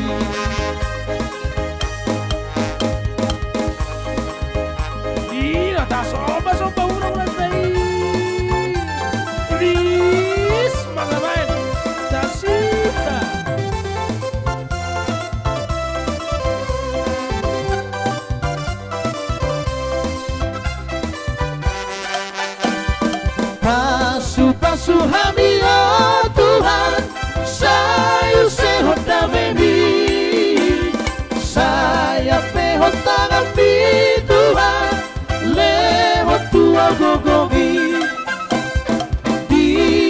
Ina tasomba somba unang lantai. Lis mangabaen tasita. Pasupasu hami, o Tuhan, sai usehon damemi, sai ampehon tanganmi, Tuhan, lehon tu au gogomi. Di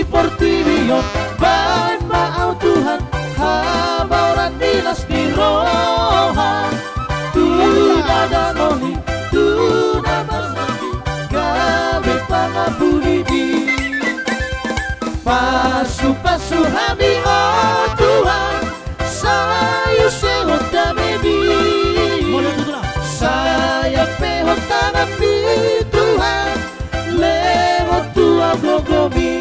portibi on baen ma au, Tuhan, habaoran ni las ni roha, tu na dano i, tu na marsak i, gabe pangampuni di. Pasupasu hami, o Tuhan, sai usehon damemi, sai ampehon tanganmi, Tuhan, lehon tu au gogomi.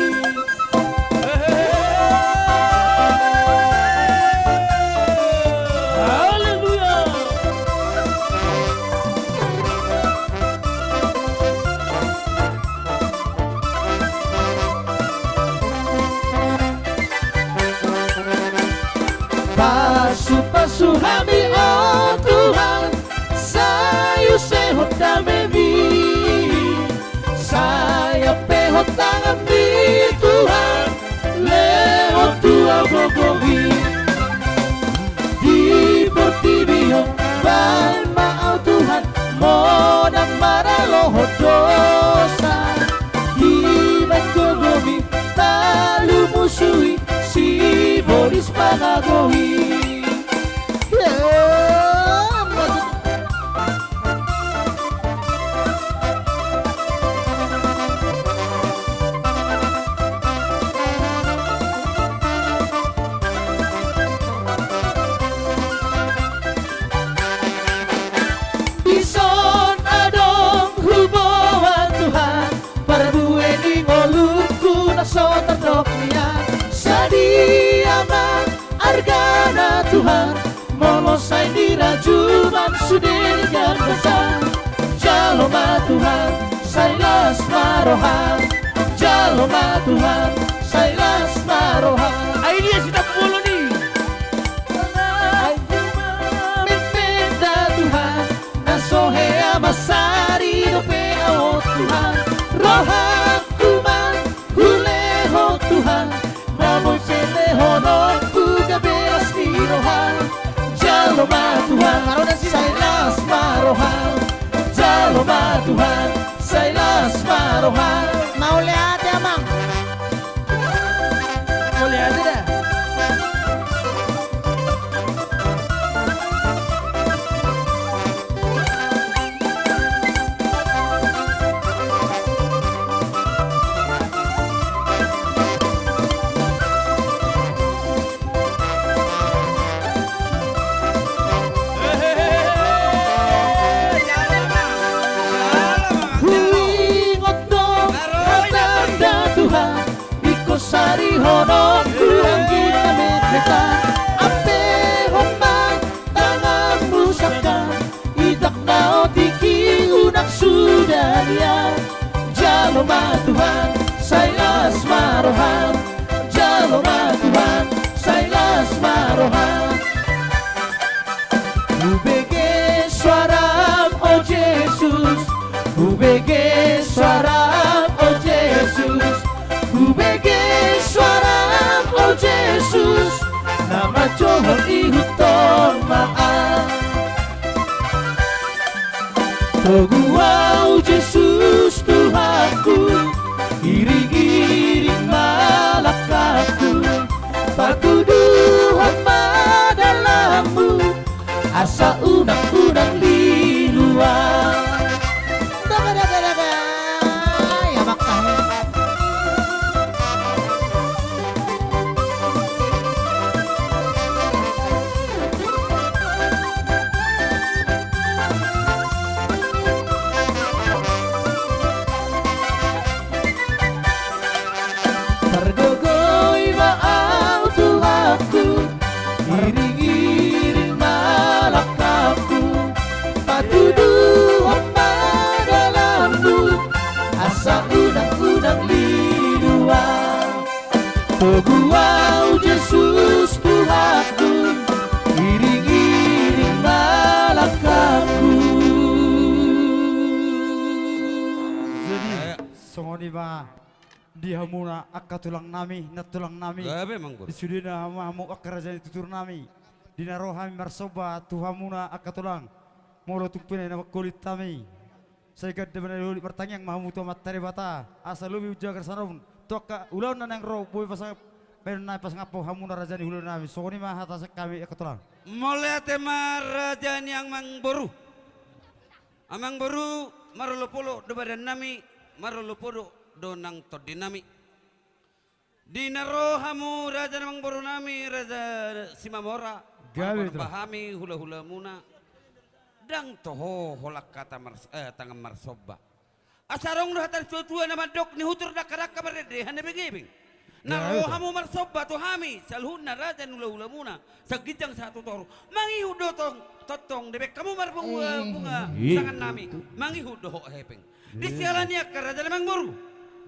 Haleluya. Pasu-pasu hami, o Tuhan, sai usehon damemi, sai ampehon tanganmi, Tuhan, lehon tu au gogomi. Di portibi on, baen ma au, Tuhan, modang maralohon dosa. Dibaen gogomi, talu musu i, sibolis pangago i. Dison adong huboan, Tuhan, parbue ni ngolungku na so tardok nian. Sadia ma argana, Tuhan, molo sai nirajuman sude di gangasan. Jalo ma, Tuhan, sai las ma roham. Jalo ma, Tuhan, sai las ma roham. Ai dia si tapu bolon i. Ai dia ma memenda, Tuhan, na so hea mansari dope au, Tuhan. Rohangku ma hulehon, Tuhan, na boi lehononku gabe las ni roha. Jalo ma, Tuhan, sai las ma roha. Jalo ma, Tuhan, sai las ma roha. Mauliate, Amang. Mauliate da. Huingot do hatana, Tuhan, ingkon sarihononku anggi na memetan. Ampehon ma tanganmu sangkan, idak na otik i unang suda nian. Jalo ma, Tuhan, sai las ma roham. Jalo ma, Tuhan, sai las ma roham. Hubege suaram, o Jesus, hubege suaram, o Jesus, hubege suaram, o Jesus, na manjohon ihuthon ma au. Togu au, Jesus Tuhanku, iring-iring ma langkangku, patuduhon ma dalanmu, asa unang, unang lilu au. Daga, daga, daga. Ya, maka. Targogoi ma au, Tuhanku, iring-iring ma langkangku, patuduhon ma dalanmu, asa unang, unang lilu au. Togu au, Jesus Tuhanku, iring-iring ma langkangku. Jadi, songon i ma di hamuna angka tulang nami, nantulang nami. Gabe, Amang Boru. Di sudena hamu, hamu angka raja ni tutur nami. Di na ro hami marsomba tu hamuna angka tulang. Molo tung pe na mangholit hami, sai ganda ma na holit, martangiang ma hamu tu Amanta Debata, asa lobi hujagar sian on tu angka ulaon na naeng ro, boi pasangap, baenon nami pasangaphon hamuna raja ni hulahula nami. Songon i ma hata sian hami angka tulang. Mauliate ma raja ni Amang Boru. Amang Boru, marolopolop do badan nami, marolopolop do nang tondi nami. Di na ro hamu raja ni Amang Boru nami, Raja Simamora, gabe, marhompa hami hulahulamuna. Ndang toho holan hata mars-, eh, tangan marsomba. Asa adong do hata ni situatua na mandok, nihutur dangkadangka marende hana begebeg. Na ro hamu marsomba tu hami, saluhutna raja ni hulahulamuna, sian ginjang sahat tu toru. Mangihut do tong, tongtong, debek hamu marbungabunga, eh, tangan nami. Mangihut do ho hepeng. Di siala ni i angka raja ni Amang Boru,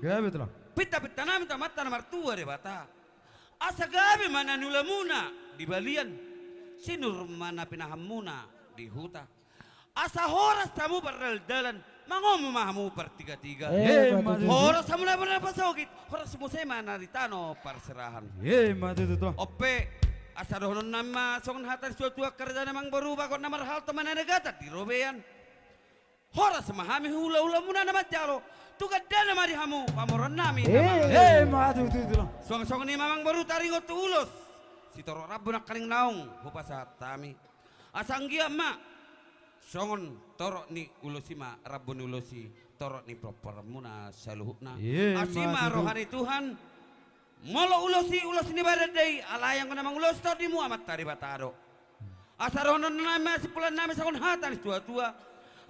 gabe, tulang, pintapinta nami tu Amanta na martua Debata, asa gabe ma na niulamuna di balian. sinur ma na pinahanmuna di huta. Asa horas hamu pardaldalan, mangomo ma hamu partigatiga. Eh, ima tutu. Horas hamu na bona pasogit, horas muse ma na di tano parserahan. Eh, ima tutu. On pe, asa dohononnami ma songon hata ni situatua, angka raja nami, amangboru, bagot na marhalto ma na nagatan di robean. Horas ma hami hulahulamuna na manjalo, tu gandana ma di hamu pamoruonnami na mangalului. Eh, ima tutu, tulang. Suang songon i ma, amangboru, taringot tu ulos sitorop rambu nangkaning naung hupasahat hami. Asa anggiat ma songon torop ni ulos i ma rambu ni ulos i, torop ni pomparanmuna saluhutna. Eh, ima tutu. Asi ma roha ni Tuhan. Molo ulos i ulos ni badan do i, alai anggo na mangulosi Tondi muna Amanta Debata do. Asa dohononnami ma simpulannami songon hata ni situatua: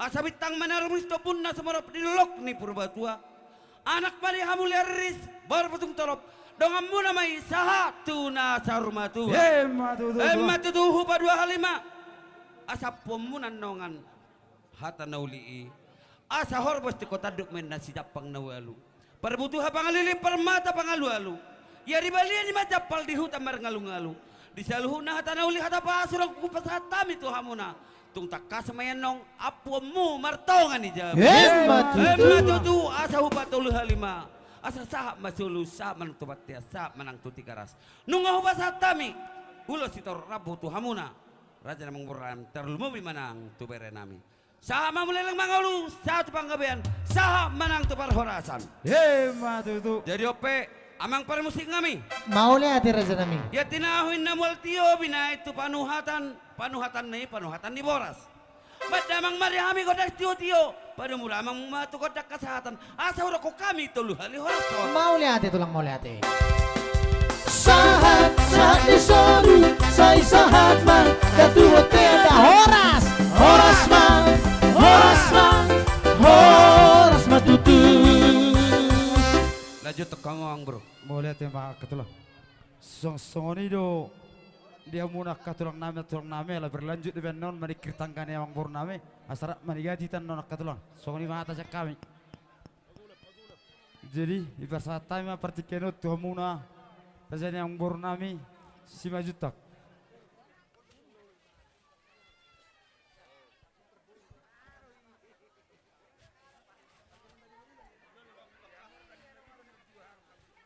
Asa bintang ma na rumiris tombunna sumorop di dolok ni Purbatua. Anak ma di hamu Lianriris, boru Botongtolop, donganmuna ma i sahat tu na saur matua. Eh, ima tutu, tulang. Eh, ima tutu, hupadua hali ma. Asa ampuonmuna annon hata na uli i. Asa horbo sitio tanduk ma inna sijampang na ualu, parbutuha pangaliling, parmata pangalualu. Ia di balian i ma jampal, di huta marngalungalu. Di saluhutna hata na uli, hata pasu do hupasahat hami tu hamuna. Tung tangkas ma i annon ampuonmu martonga ni jabu. Eh, ima tutu. Eh, ima tutu, asa hupatolu hali ma. Asa sahat ma solu, sahat ma nang tu bontean, sahat ma nang tu Tigaras. Nunga hupasahat hami ulos sitorop rambu tu hamuna, raja nami, amangboru nami, tarlumobi ma nang tu bere nami. Sahat ma hamu leleng mangolu, sahat tu panggabean, sahat ma nang tu parhorasan. Eh, ima tutu. Jadi on pe, amang parmusik nami. Mauliate, raja nami. Ia tinahu inna mual tio, binahen tu panuhatan, panuhatanna i panuhatan ni boras. Ma damang ma di hami gondang tiotio, padomu damang ma tu gondang hasahatan. Asa hudokkon hami tolu hali horas on. Mauliate, tulang, mauliate. Sahat, sahat ni solu, sai sahat ma, datu bontean da horas. Horas ma, horas ma, horas ma tutu. Lanjut tu hamu, amangboru. Mauliate ma, angka tulang. Song-, songon i do di hamuna angka tulang nami, tulang nami, ala berlanjut do baenon maningkir tangga ni amangboru nami, asa rap manigati hita annon, angka tulang. Songon i ma hata sian hami. Jadi, hupasahat hami ma partingkian on tu hamuna, raja ni amangboru nami, Simanjuntak.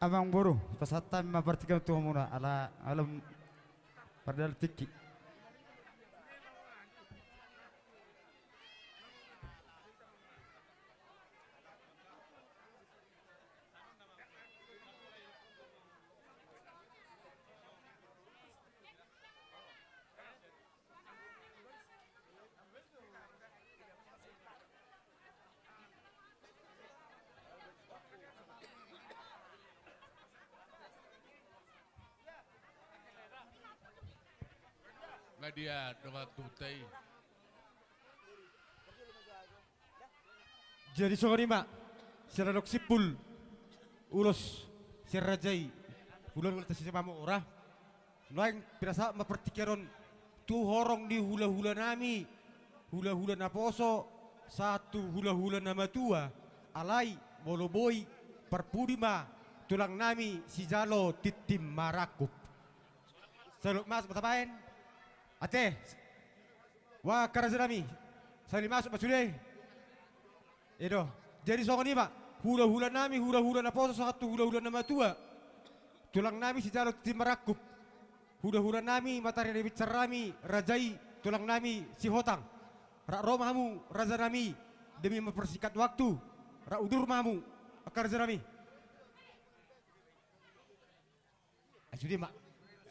Amangboru, hupasahat hami ma partingkian on tu hamuna, ala, ala pardalan tingki. Nga dia dongan tuta i. Jadi songon i ma, sian na dok simpul ulos sian raja i, ulos ulos tasi mamora. Nuaeng pinasahat ma partingkian on tu horong ni hulahula nami, hulahula naposo, sahat tu hulahula namatua. Alai molo boi, parpudi ma tulang nami sijalo tintin marangkup. Salut mas, matabaen. Ate. Wah, angka raja nami, sahali masuk ma sude. I do. Jadi songon i ma, hulahula nami, hulahula naposo sahat tu hulahula namatua. Tulang nami sijalo tintin marangkup. Hulahula nami, matari ni bincar nami, raja i, tulang nami Sihotang. Rap ro ma hamu, raja nami, demi mempersingkat waktu. Rap udur ma hamu, angka raja nami. Eh, sude ma,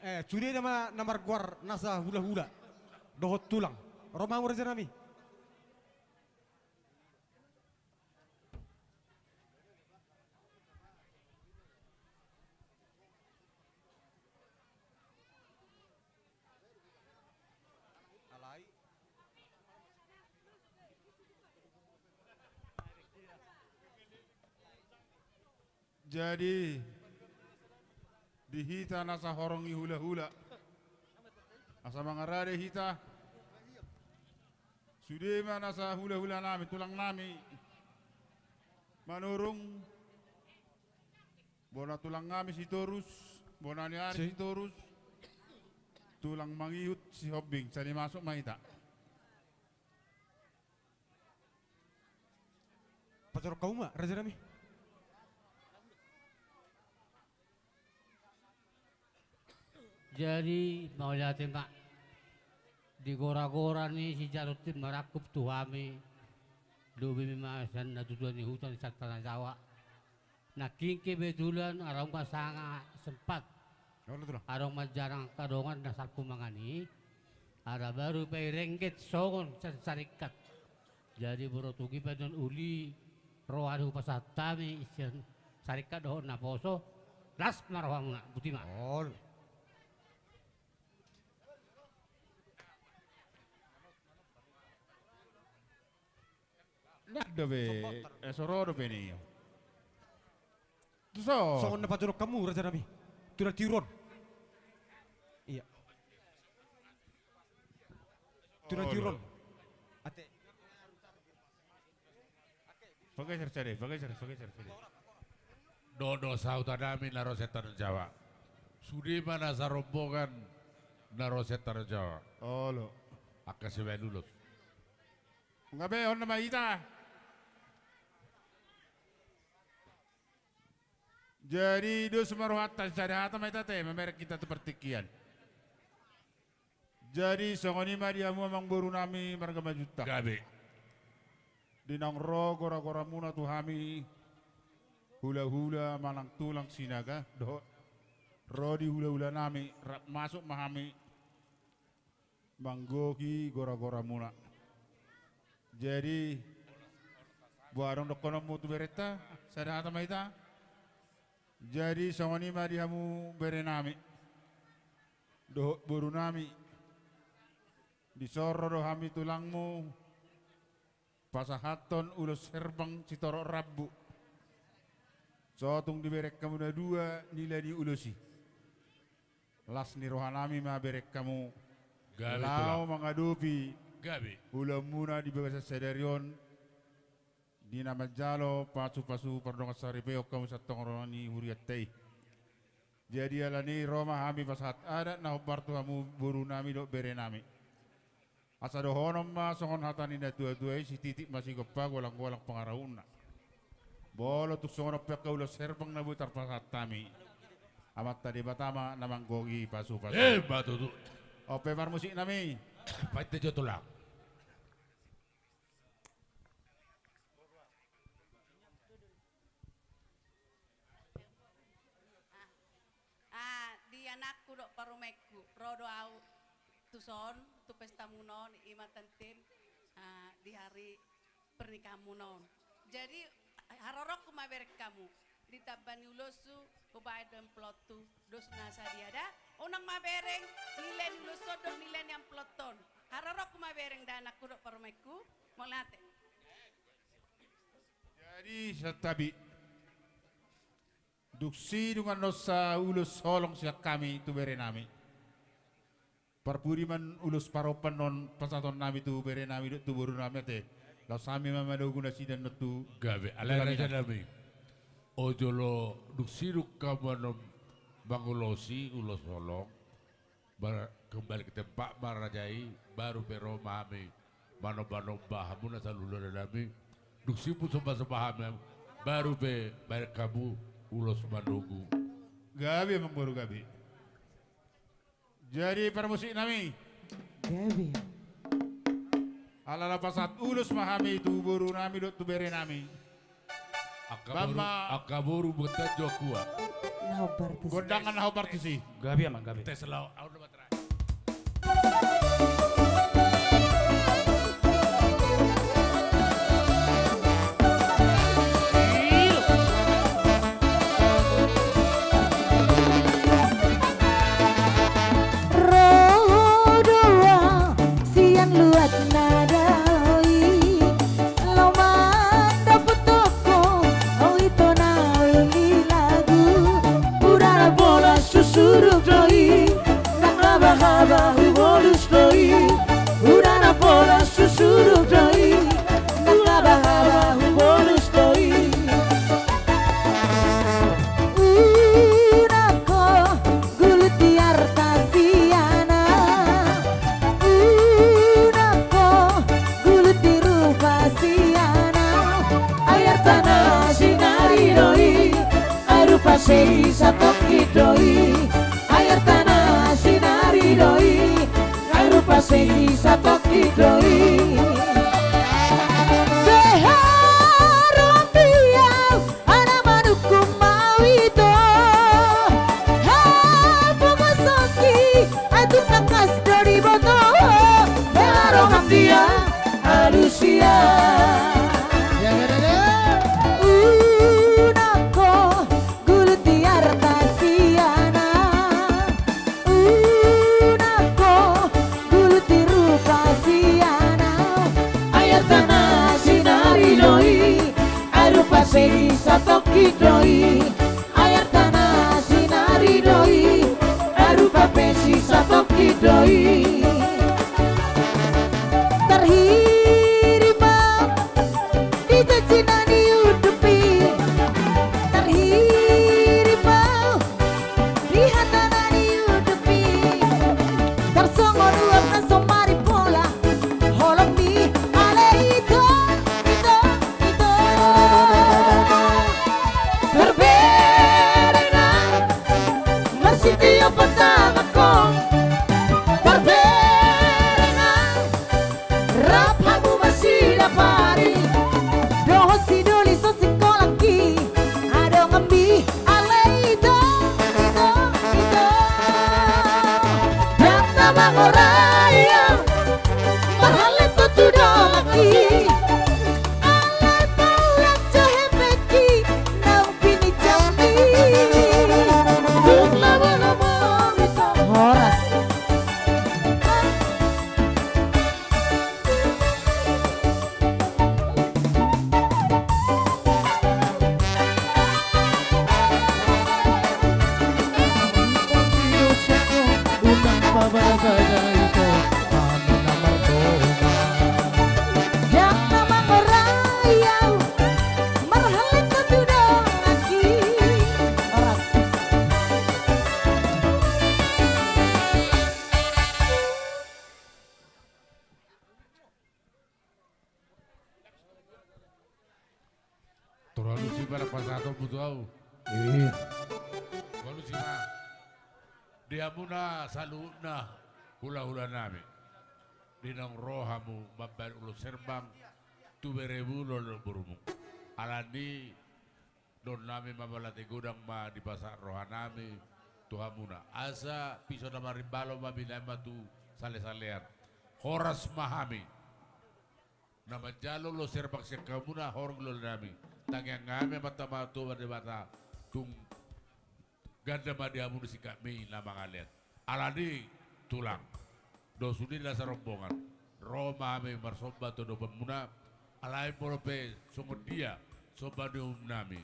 eh, sude nama na margoar nasa hulahula dohot tulang. Ro ma hamu, raja nami. Alai. Jadi, di hita nasa horong ni hulahula, asa mangarade hita, sude ma nasa hulahula nami, tulang nami Manurung, bona tulang nami Sitorus, bona ni ari Sitorus. Tulang mangihut Sihombing, jadi masuk ma hita. Patorop hamu ma, raja nami. Jadi, mauliate ma. Di gora-gora ni sijalo ti marangkup tu hami. Dohot ma sian natuatua ni huta ni Santana Jawa. Nangkin kebetulan adong ma sanga sempat. Adong manjalang angka dongan na salpu mangan i. Ala baru pe i rengget songon sian saringkat. Jadi boru Tugi pe annon uli roha ni hupasahat hami sian saringkat dohot naposo. Las ma rohamuna, boti ma. Ndang dope, eh, so ro dope ninna. Tuson. Songon na patorop hamu, raja nami. Tu na tiur on. Ia. Tu na tiur on. Ate. Pageser sade, pageser, pageser sade. Dohot sahuta nami na ro sian Tanah Jawa. Sude ma na sarombongan na ro sian Tanah Jawa. Olo. Angka sibaen ulos. Gabe, on ma hita. Jadi, dos ma rohanta, sada hata ma hita te, mamereng hita tu partingkian. Jadi, songon i ma di hamu amangboru nami marga Manjuntak. Gabe. Di naung ro gora-goramuna tu hami, hula-hula manang tulang Sinaga, dohot ro di hula-hula nami, rap masuk ma hami. Manggohi gora-goramuna. Jadi, boha adong dohononmu tu berenta, sada hata ma hita. Jadi, songon i ma di hamu bere nami. Dohot boru nami. Dison ro do hami tulangmu. Pasahathon ulos herbang sitorop rambu. So tung dibereng hamu na dua nilai ni ulos i. Las ni roha nami ma bereng hamu. Gabe, laho mangadopi. Gabe. Ulaonmuna di bagasan sadari on. Di na manjalo pasu-pasu pardongan saripeon hamu sian tonga ni hurianta i. Jadi alani i ro ma hami pasahat adat na hombar tu hamu boru nami dohot bere nami. Asa dohonon ma songon hata ni na tua-tua i, sititik ma sigompa, golang-golang pangarahutna. Molo tung songon on pe angka ulos herbang na boi tarpasahat hami. Amanta Debata ma na manggohi pasu-pasu. Eh, ma tutu. On pe parmusik nami. Painte jo tulang. Ah, di anakku dohot parumaenku, ro do au tuson, tu pestamuna on, i ma tanten, ah, di hari pernikahanmuna on. Jadi, haroroku ma bereng hamu, di tamba ni uloshu, hubaen do amplophu, dos na sadia da, unang ma bereng, nilai ni ulos on dohot nilai ni amplop on. Haroroku ma bereng da anakku dohot parumaenku, mauliate. Jadi, santabi. Dung sidung annon sa ulos holong sian hami tu bere nami. Parpudi ma ulos parompa annon pasahaton nami tu bere nami dohot tu boru nami ate. Laos hami ma manogu nasida annon tu. Gabe, alai raja nami. O jolo dung sidung hamu annon mangulosi ulos holong. Bar-, kembali ke tempat ma raja i, baru pe ro ma hami manomba-nomba hamuna saluhutna nami. Dung simpul somba-somba hami, baru pe baen hamu ulos manogu. Gabe, amangboru, gabe. Jadi parmusik nami. Gabe. Ala na pasahat ulos ma hami tu boru nami dohot tu bere nami. Angka boru, angka boru bontan jo kua. Na hombar tusi. Gondang na hombar tusi. Gabe, amang, gabe. Tes lao, au na matra. Ro do au sian luat na dao i, laho mandapot ho, au ito na uli lagu. Mura na bolas husuruk do i, nang haba-haba hubolus do i. do i, ai artana sinari do i, ai rupa pe sisatongkin do i. Beharoan dia, ala manungkun ma au ito. Hapogoson i, ai tung tangkas do diboto. Beharoan dia, alusia. Unang ho gulut di arta sian au. Unang ho gulut di rupa sian au. Ai artana sinari do i, ai rupa pe sisatongkin do i. Ai artana sinari do i, ai rupa pe sisatongkin do i. Tarhirim au di janji na niunduk i. Tarhirim au di hata na niunduk i. Tarsongon uap na so maripola, holong ni ale ito, ito, ito. Tarbereng au marsitio pantangan ho. Tarbereng au rap hamu marsidapari. Dohot sidoli so singkolangki, adong ambi ale ito, ito, ito. Ndang na mangorai au marhalento tu donganki. Alai paulak jo hepengki naung pinijamki. Tung lama-lama mita. Horas. Ndang na mangorai au marhalento tu donganki. Horas. Tor alusi ma na pasahatonmu tu au. Iya. Alusi ma di hamuna saluhutna hula-hula nami. Di naung ro hamu mambahen ulos herbang tu beremu dohot borumu. Alani dohonon nami ma mauliate godang ma dipasahat roha nami tu hamuna. Asa piso na marimbalo ma binahen ma tu sale-salean. Horas ma hami na manjalo ulos herbang sian hamuna horong hula-hula nami. Tangiang hami amanta martua Debata tung ganda ma di hamu singkat ni na mangalean. Alani tulang dohot sude nasa rombongan, ro ma hami marsomba tu adopanmuna. Alai molo pe songon dia somba ni uhum nami,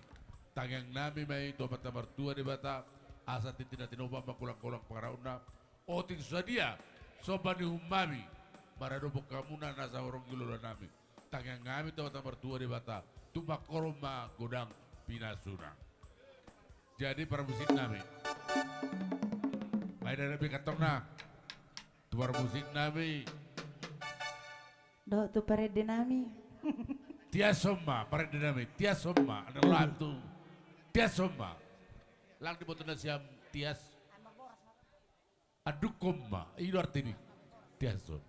tangiang nami ma i tu amanta martua Debata asa tintin na tinopa mangkolang-kolang pangarahutna. Otik so sadia somba ni uhum nami maradophon hamuna nasa horong hula-hula nami. Tangiang hami tu amanta martua Debata tung mangkorhon ma godang pinasuna. Jadi parmusik nami, baen na be kantongna tu parmusik nami dohot tu parende nami. Tiashon ma parende nami, tiashon ma. Andang lam tu tiashon ma. Lang diboto nasiam tias. Andungkon ma, i do arti ni tiashon.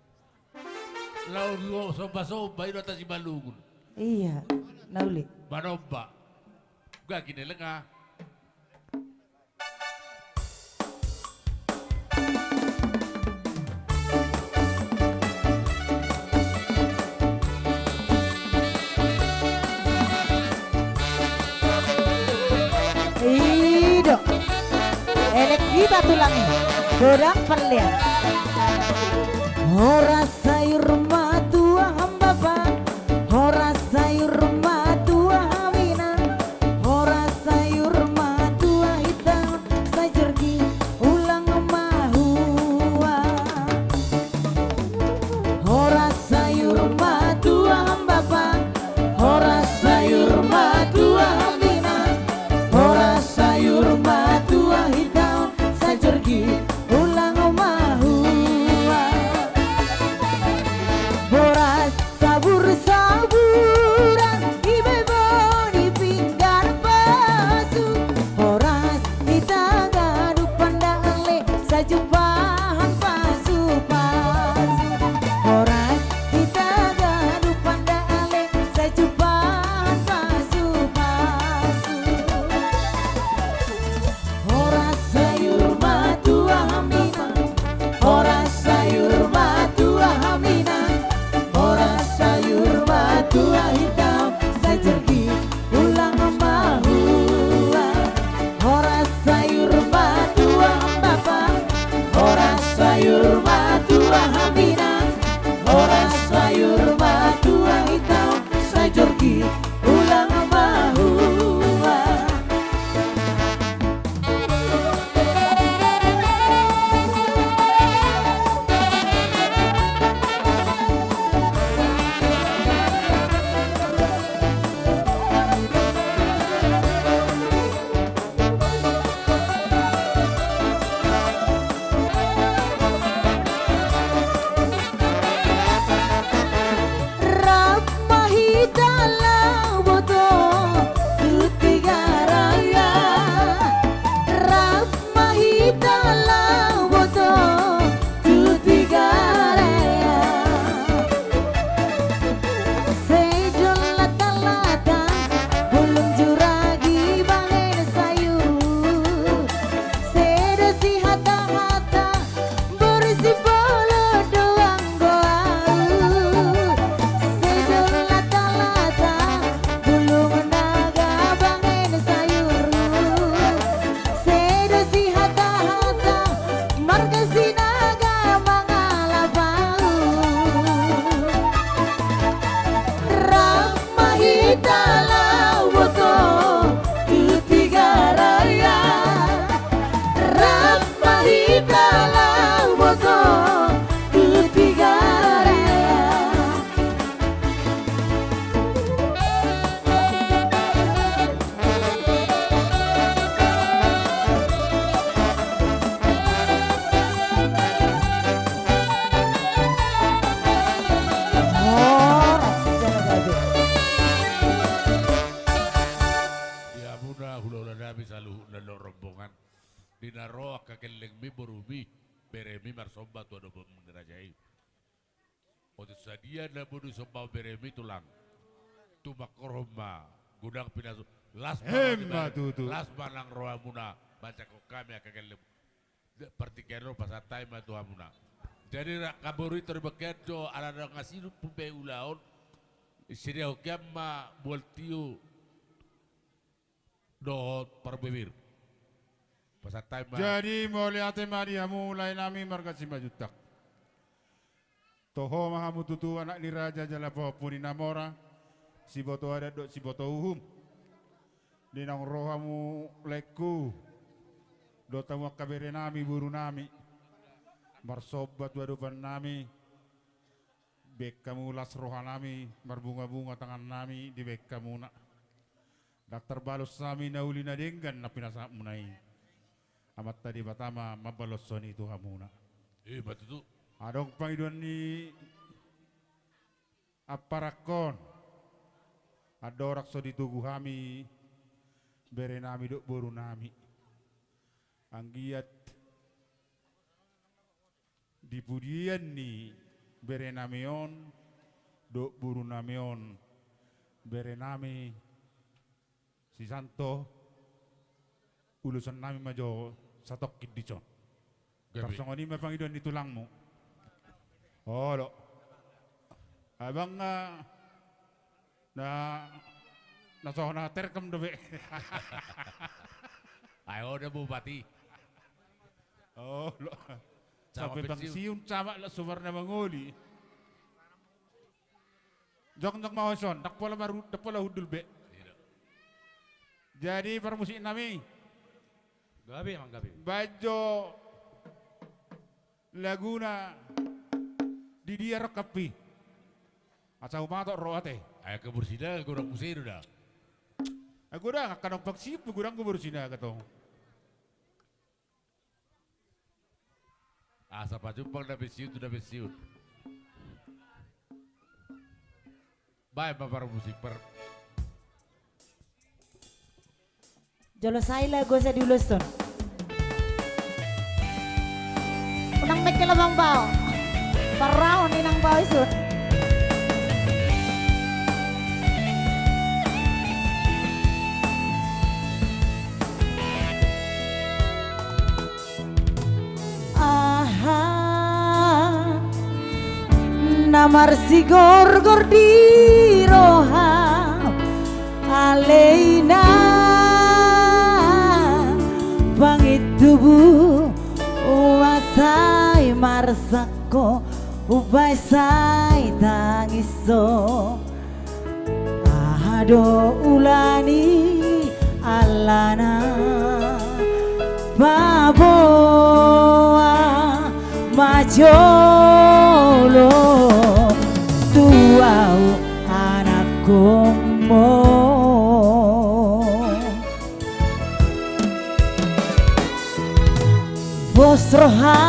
Laho somba-somba, i do arta Simalungun. Iya, na uli. Manomba. Gagi na lenga. I do. Elek hita tulang i. Godang parlean. Horas sayur matua hambapa. Horas sayur matua haminan. Horas sayur matua hita. Sai jorgi ulang mahua. Horas sayur matua hambapa. Horas sayur matua haminan. Horas sayur matua hita. Sai jorgi ulang mahua. Ro angka gellengmi, borumi, beremi marsomba tu adopan ni raja i. Otik sadia na boi disomba beremi, tulang. Tumangkorhon ma godang pinasu. Las ma roha ni bere. Emma tutu. Las ma nang rohamuna manjangkon hami angka gelleng. Partingkian on pasahat hami ma tu hamuna. Jadi, angka boru i, tor bagian do ala na nga sidung pun be ulaon. Sidea hokian ma mual tio dohot parbibir. Pasahat hami ma. Jadi mauliate ma di hamu lae nami marga Simanjuntak. Toho ma hamu tutu anak ni raja jala pahompu ni na mora, siboto adat dohot siboto uhum. Di naung ro hamu laengku dohot hamu angka bere nami, boru nami, marsomba tu adopan nami. Baen hamu las roha nami, marbunga-bunga tangan nami dibaen hamuna. Ndang tarbalos hami na uli na denggan na pinasahatmuna i. Amanta Debata ma mambaloshon i tu hamuna. Emma tutu. Adong pangidoan ni amparanghon. Andorang so ditogu hami bere nami dohot boru nami, anggiat di pudian ni bere nami on dohot boru nami on, bere nami si Santo, ulosan nami ma jo satongkin dison. Gabe. Tarsongon i ma pangidoan ni tulangmu. Olo. Abang, ah, na, na so na terkam dope. Ai, olo, bupati. Olo. Sampe pensiun. Bang Siun, sama lah subar na mangoli. Jongjong ma ho dison, ndang pola maru-, ndang pola hundul be. Iya. Jadi parmusik nami. Gabe, Amang, gabe. Baen jo laguna Di Dia Rongkappi. Asa humatok ro ate. Ai, angka boru Sinaga godang muse do da. Ai, godang angka na umpansiup godang do boru Sinaga tong. Asa pajumpang na pensiun tu na pensiun. Baen ma parmusik par. Jolo sai lagu asa diuloshon. Unang mengkel Amang Bao. Parraon inang Bao i sun. Aha na marsigorgor di roha ale inang, pangintubu uasai marsangko upai sai tangiso. Aha do ula ni alana, paboa ma jolo tu ahu anakkonmu. Pos roha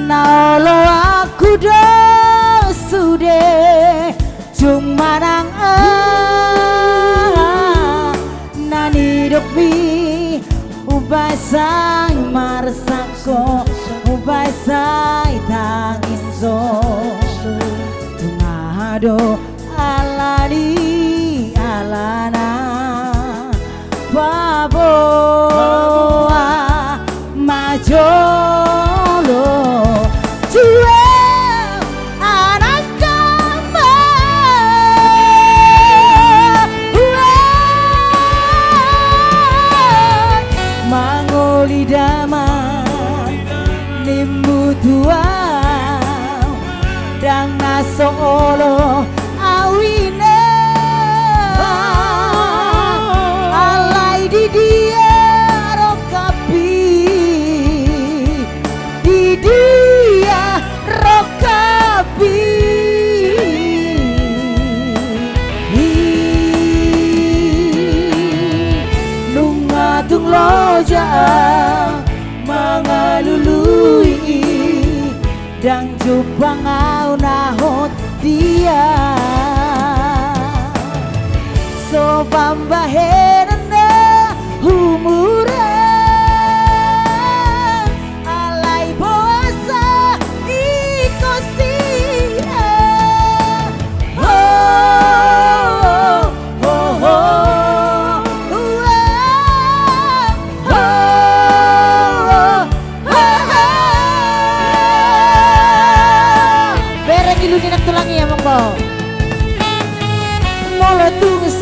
na oloanku do sude, tung manang aha na nidokmi, upai sai marsangko, upai sai tangiso. Tung aha do ula ni alana, paboa ma jolo tu ahu anakkonmu. Mangoli damang nimmu tu ahu, ndang na so olo ahu inang. Alai di dia rongkappi, di dia rongkappi. Nunga tung loja ahu mangalului, ndang jumpang ahu na hot dia. So pambahenan na humur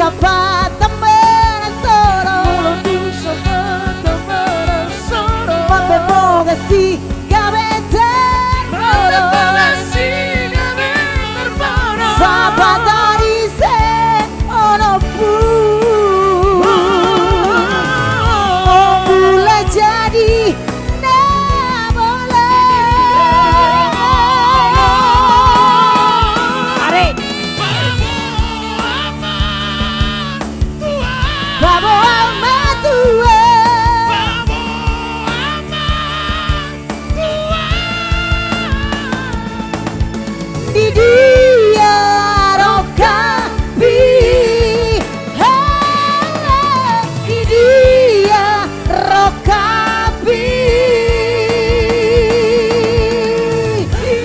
Sabat Tambanan Soro. Molo tung Sabat Tambanan Soro. Mambahen bogas i gabe tarboros. Mambahen bogas i gabe tarboros. Sabat ari se onom pulu. O mula jadi na bolon. Are. Babo ama tua. Di dia rongkapmi, di dia rongkapmi.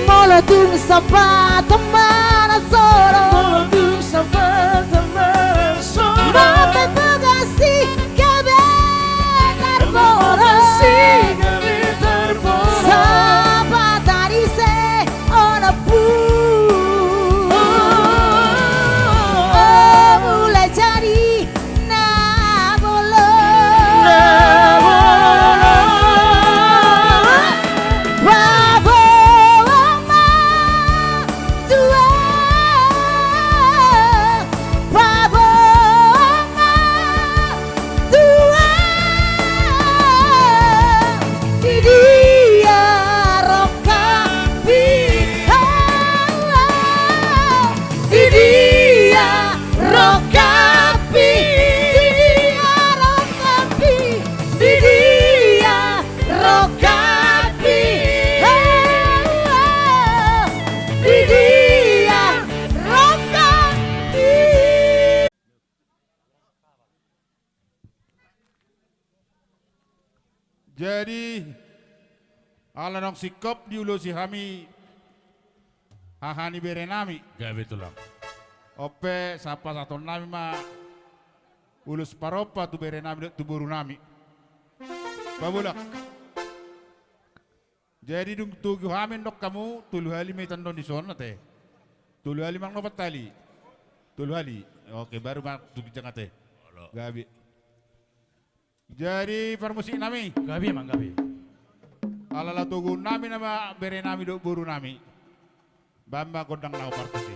Molo tung Sabat Tambanan Soro. Molo tung Sabat Tambanan Soro. Mambahen bogas i gabe tarboros. Mambahen bogas i gabe tarboros. Sabat ari se onom pulu. O mula jadi na bolon. Na bolon. Babo ama tua. Babo ama tua. Di dia rongkapmi. Di dia rongkapmi. Di dia rongkapmi. Di dia rongkapmi. Di dia rongkapmi. Jadi, ala naung singkop diulosi hami haha ni berenami. Gabe tulang. On pe, sahat pasahatonnami ma ulos parompa tu berenami dohot tu borunami. Pabolak. Jadi dung togu hami mandok hamu, tolu hali ma i tandon dison ate. Tolu hali ma, opat hali. Tolu hali. Oke, baru ma tu ginjang ate. Gabe. Jadi parmusiknami. Gabe ma, gabe. Ala laho toguonnami nama berenami dohot borunami. Bahen ma gondang na hombar tusi.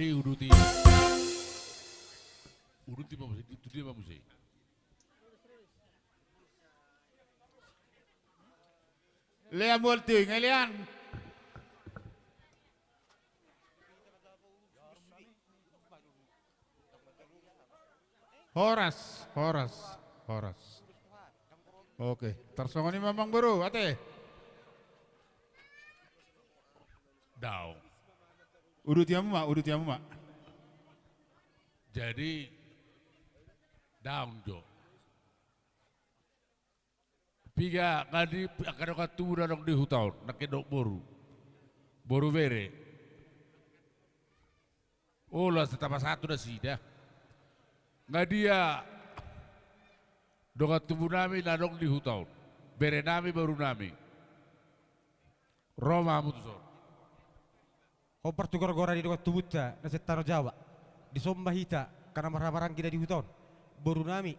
Uduti. Uduti ma muse, tu dia ma muse. Lean mual tu, nga lean. Horas, horas, horas. Oke, tarsongon i ma amang boru, ate. Daong. Uduti hamu ma, uduti hamu ma. Jadi, daong jo. Piga nga di angka dongan tubu na adong di huta on, nangkin dohot boru. Boru bere. Olo, asa tapasahat tu nasida. Nga dia dongan tubu nami na adong di huta on. Bere nami, boru nami. Ro ma hamu tu son. Hombar tu gorgora ni dongan tubunta na sian Tano Jawa. Dison ma hita, angka na marhahamaranggi na di huta on. Boru nami.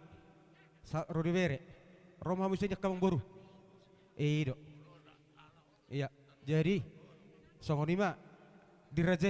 Sa-, ro di bere. Ro ma hamu sian i angka amang boru. I do. Ia. Jadi, songon i ma. Di raja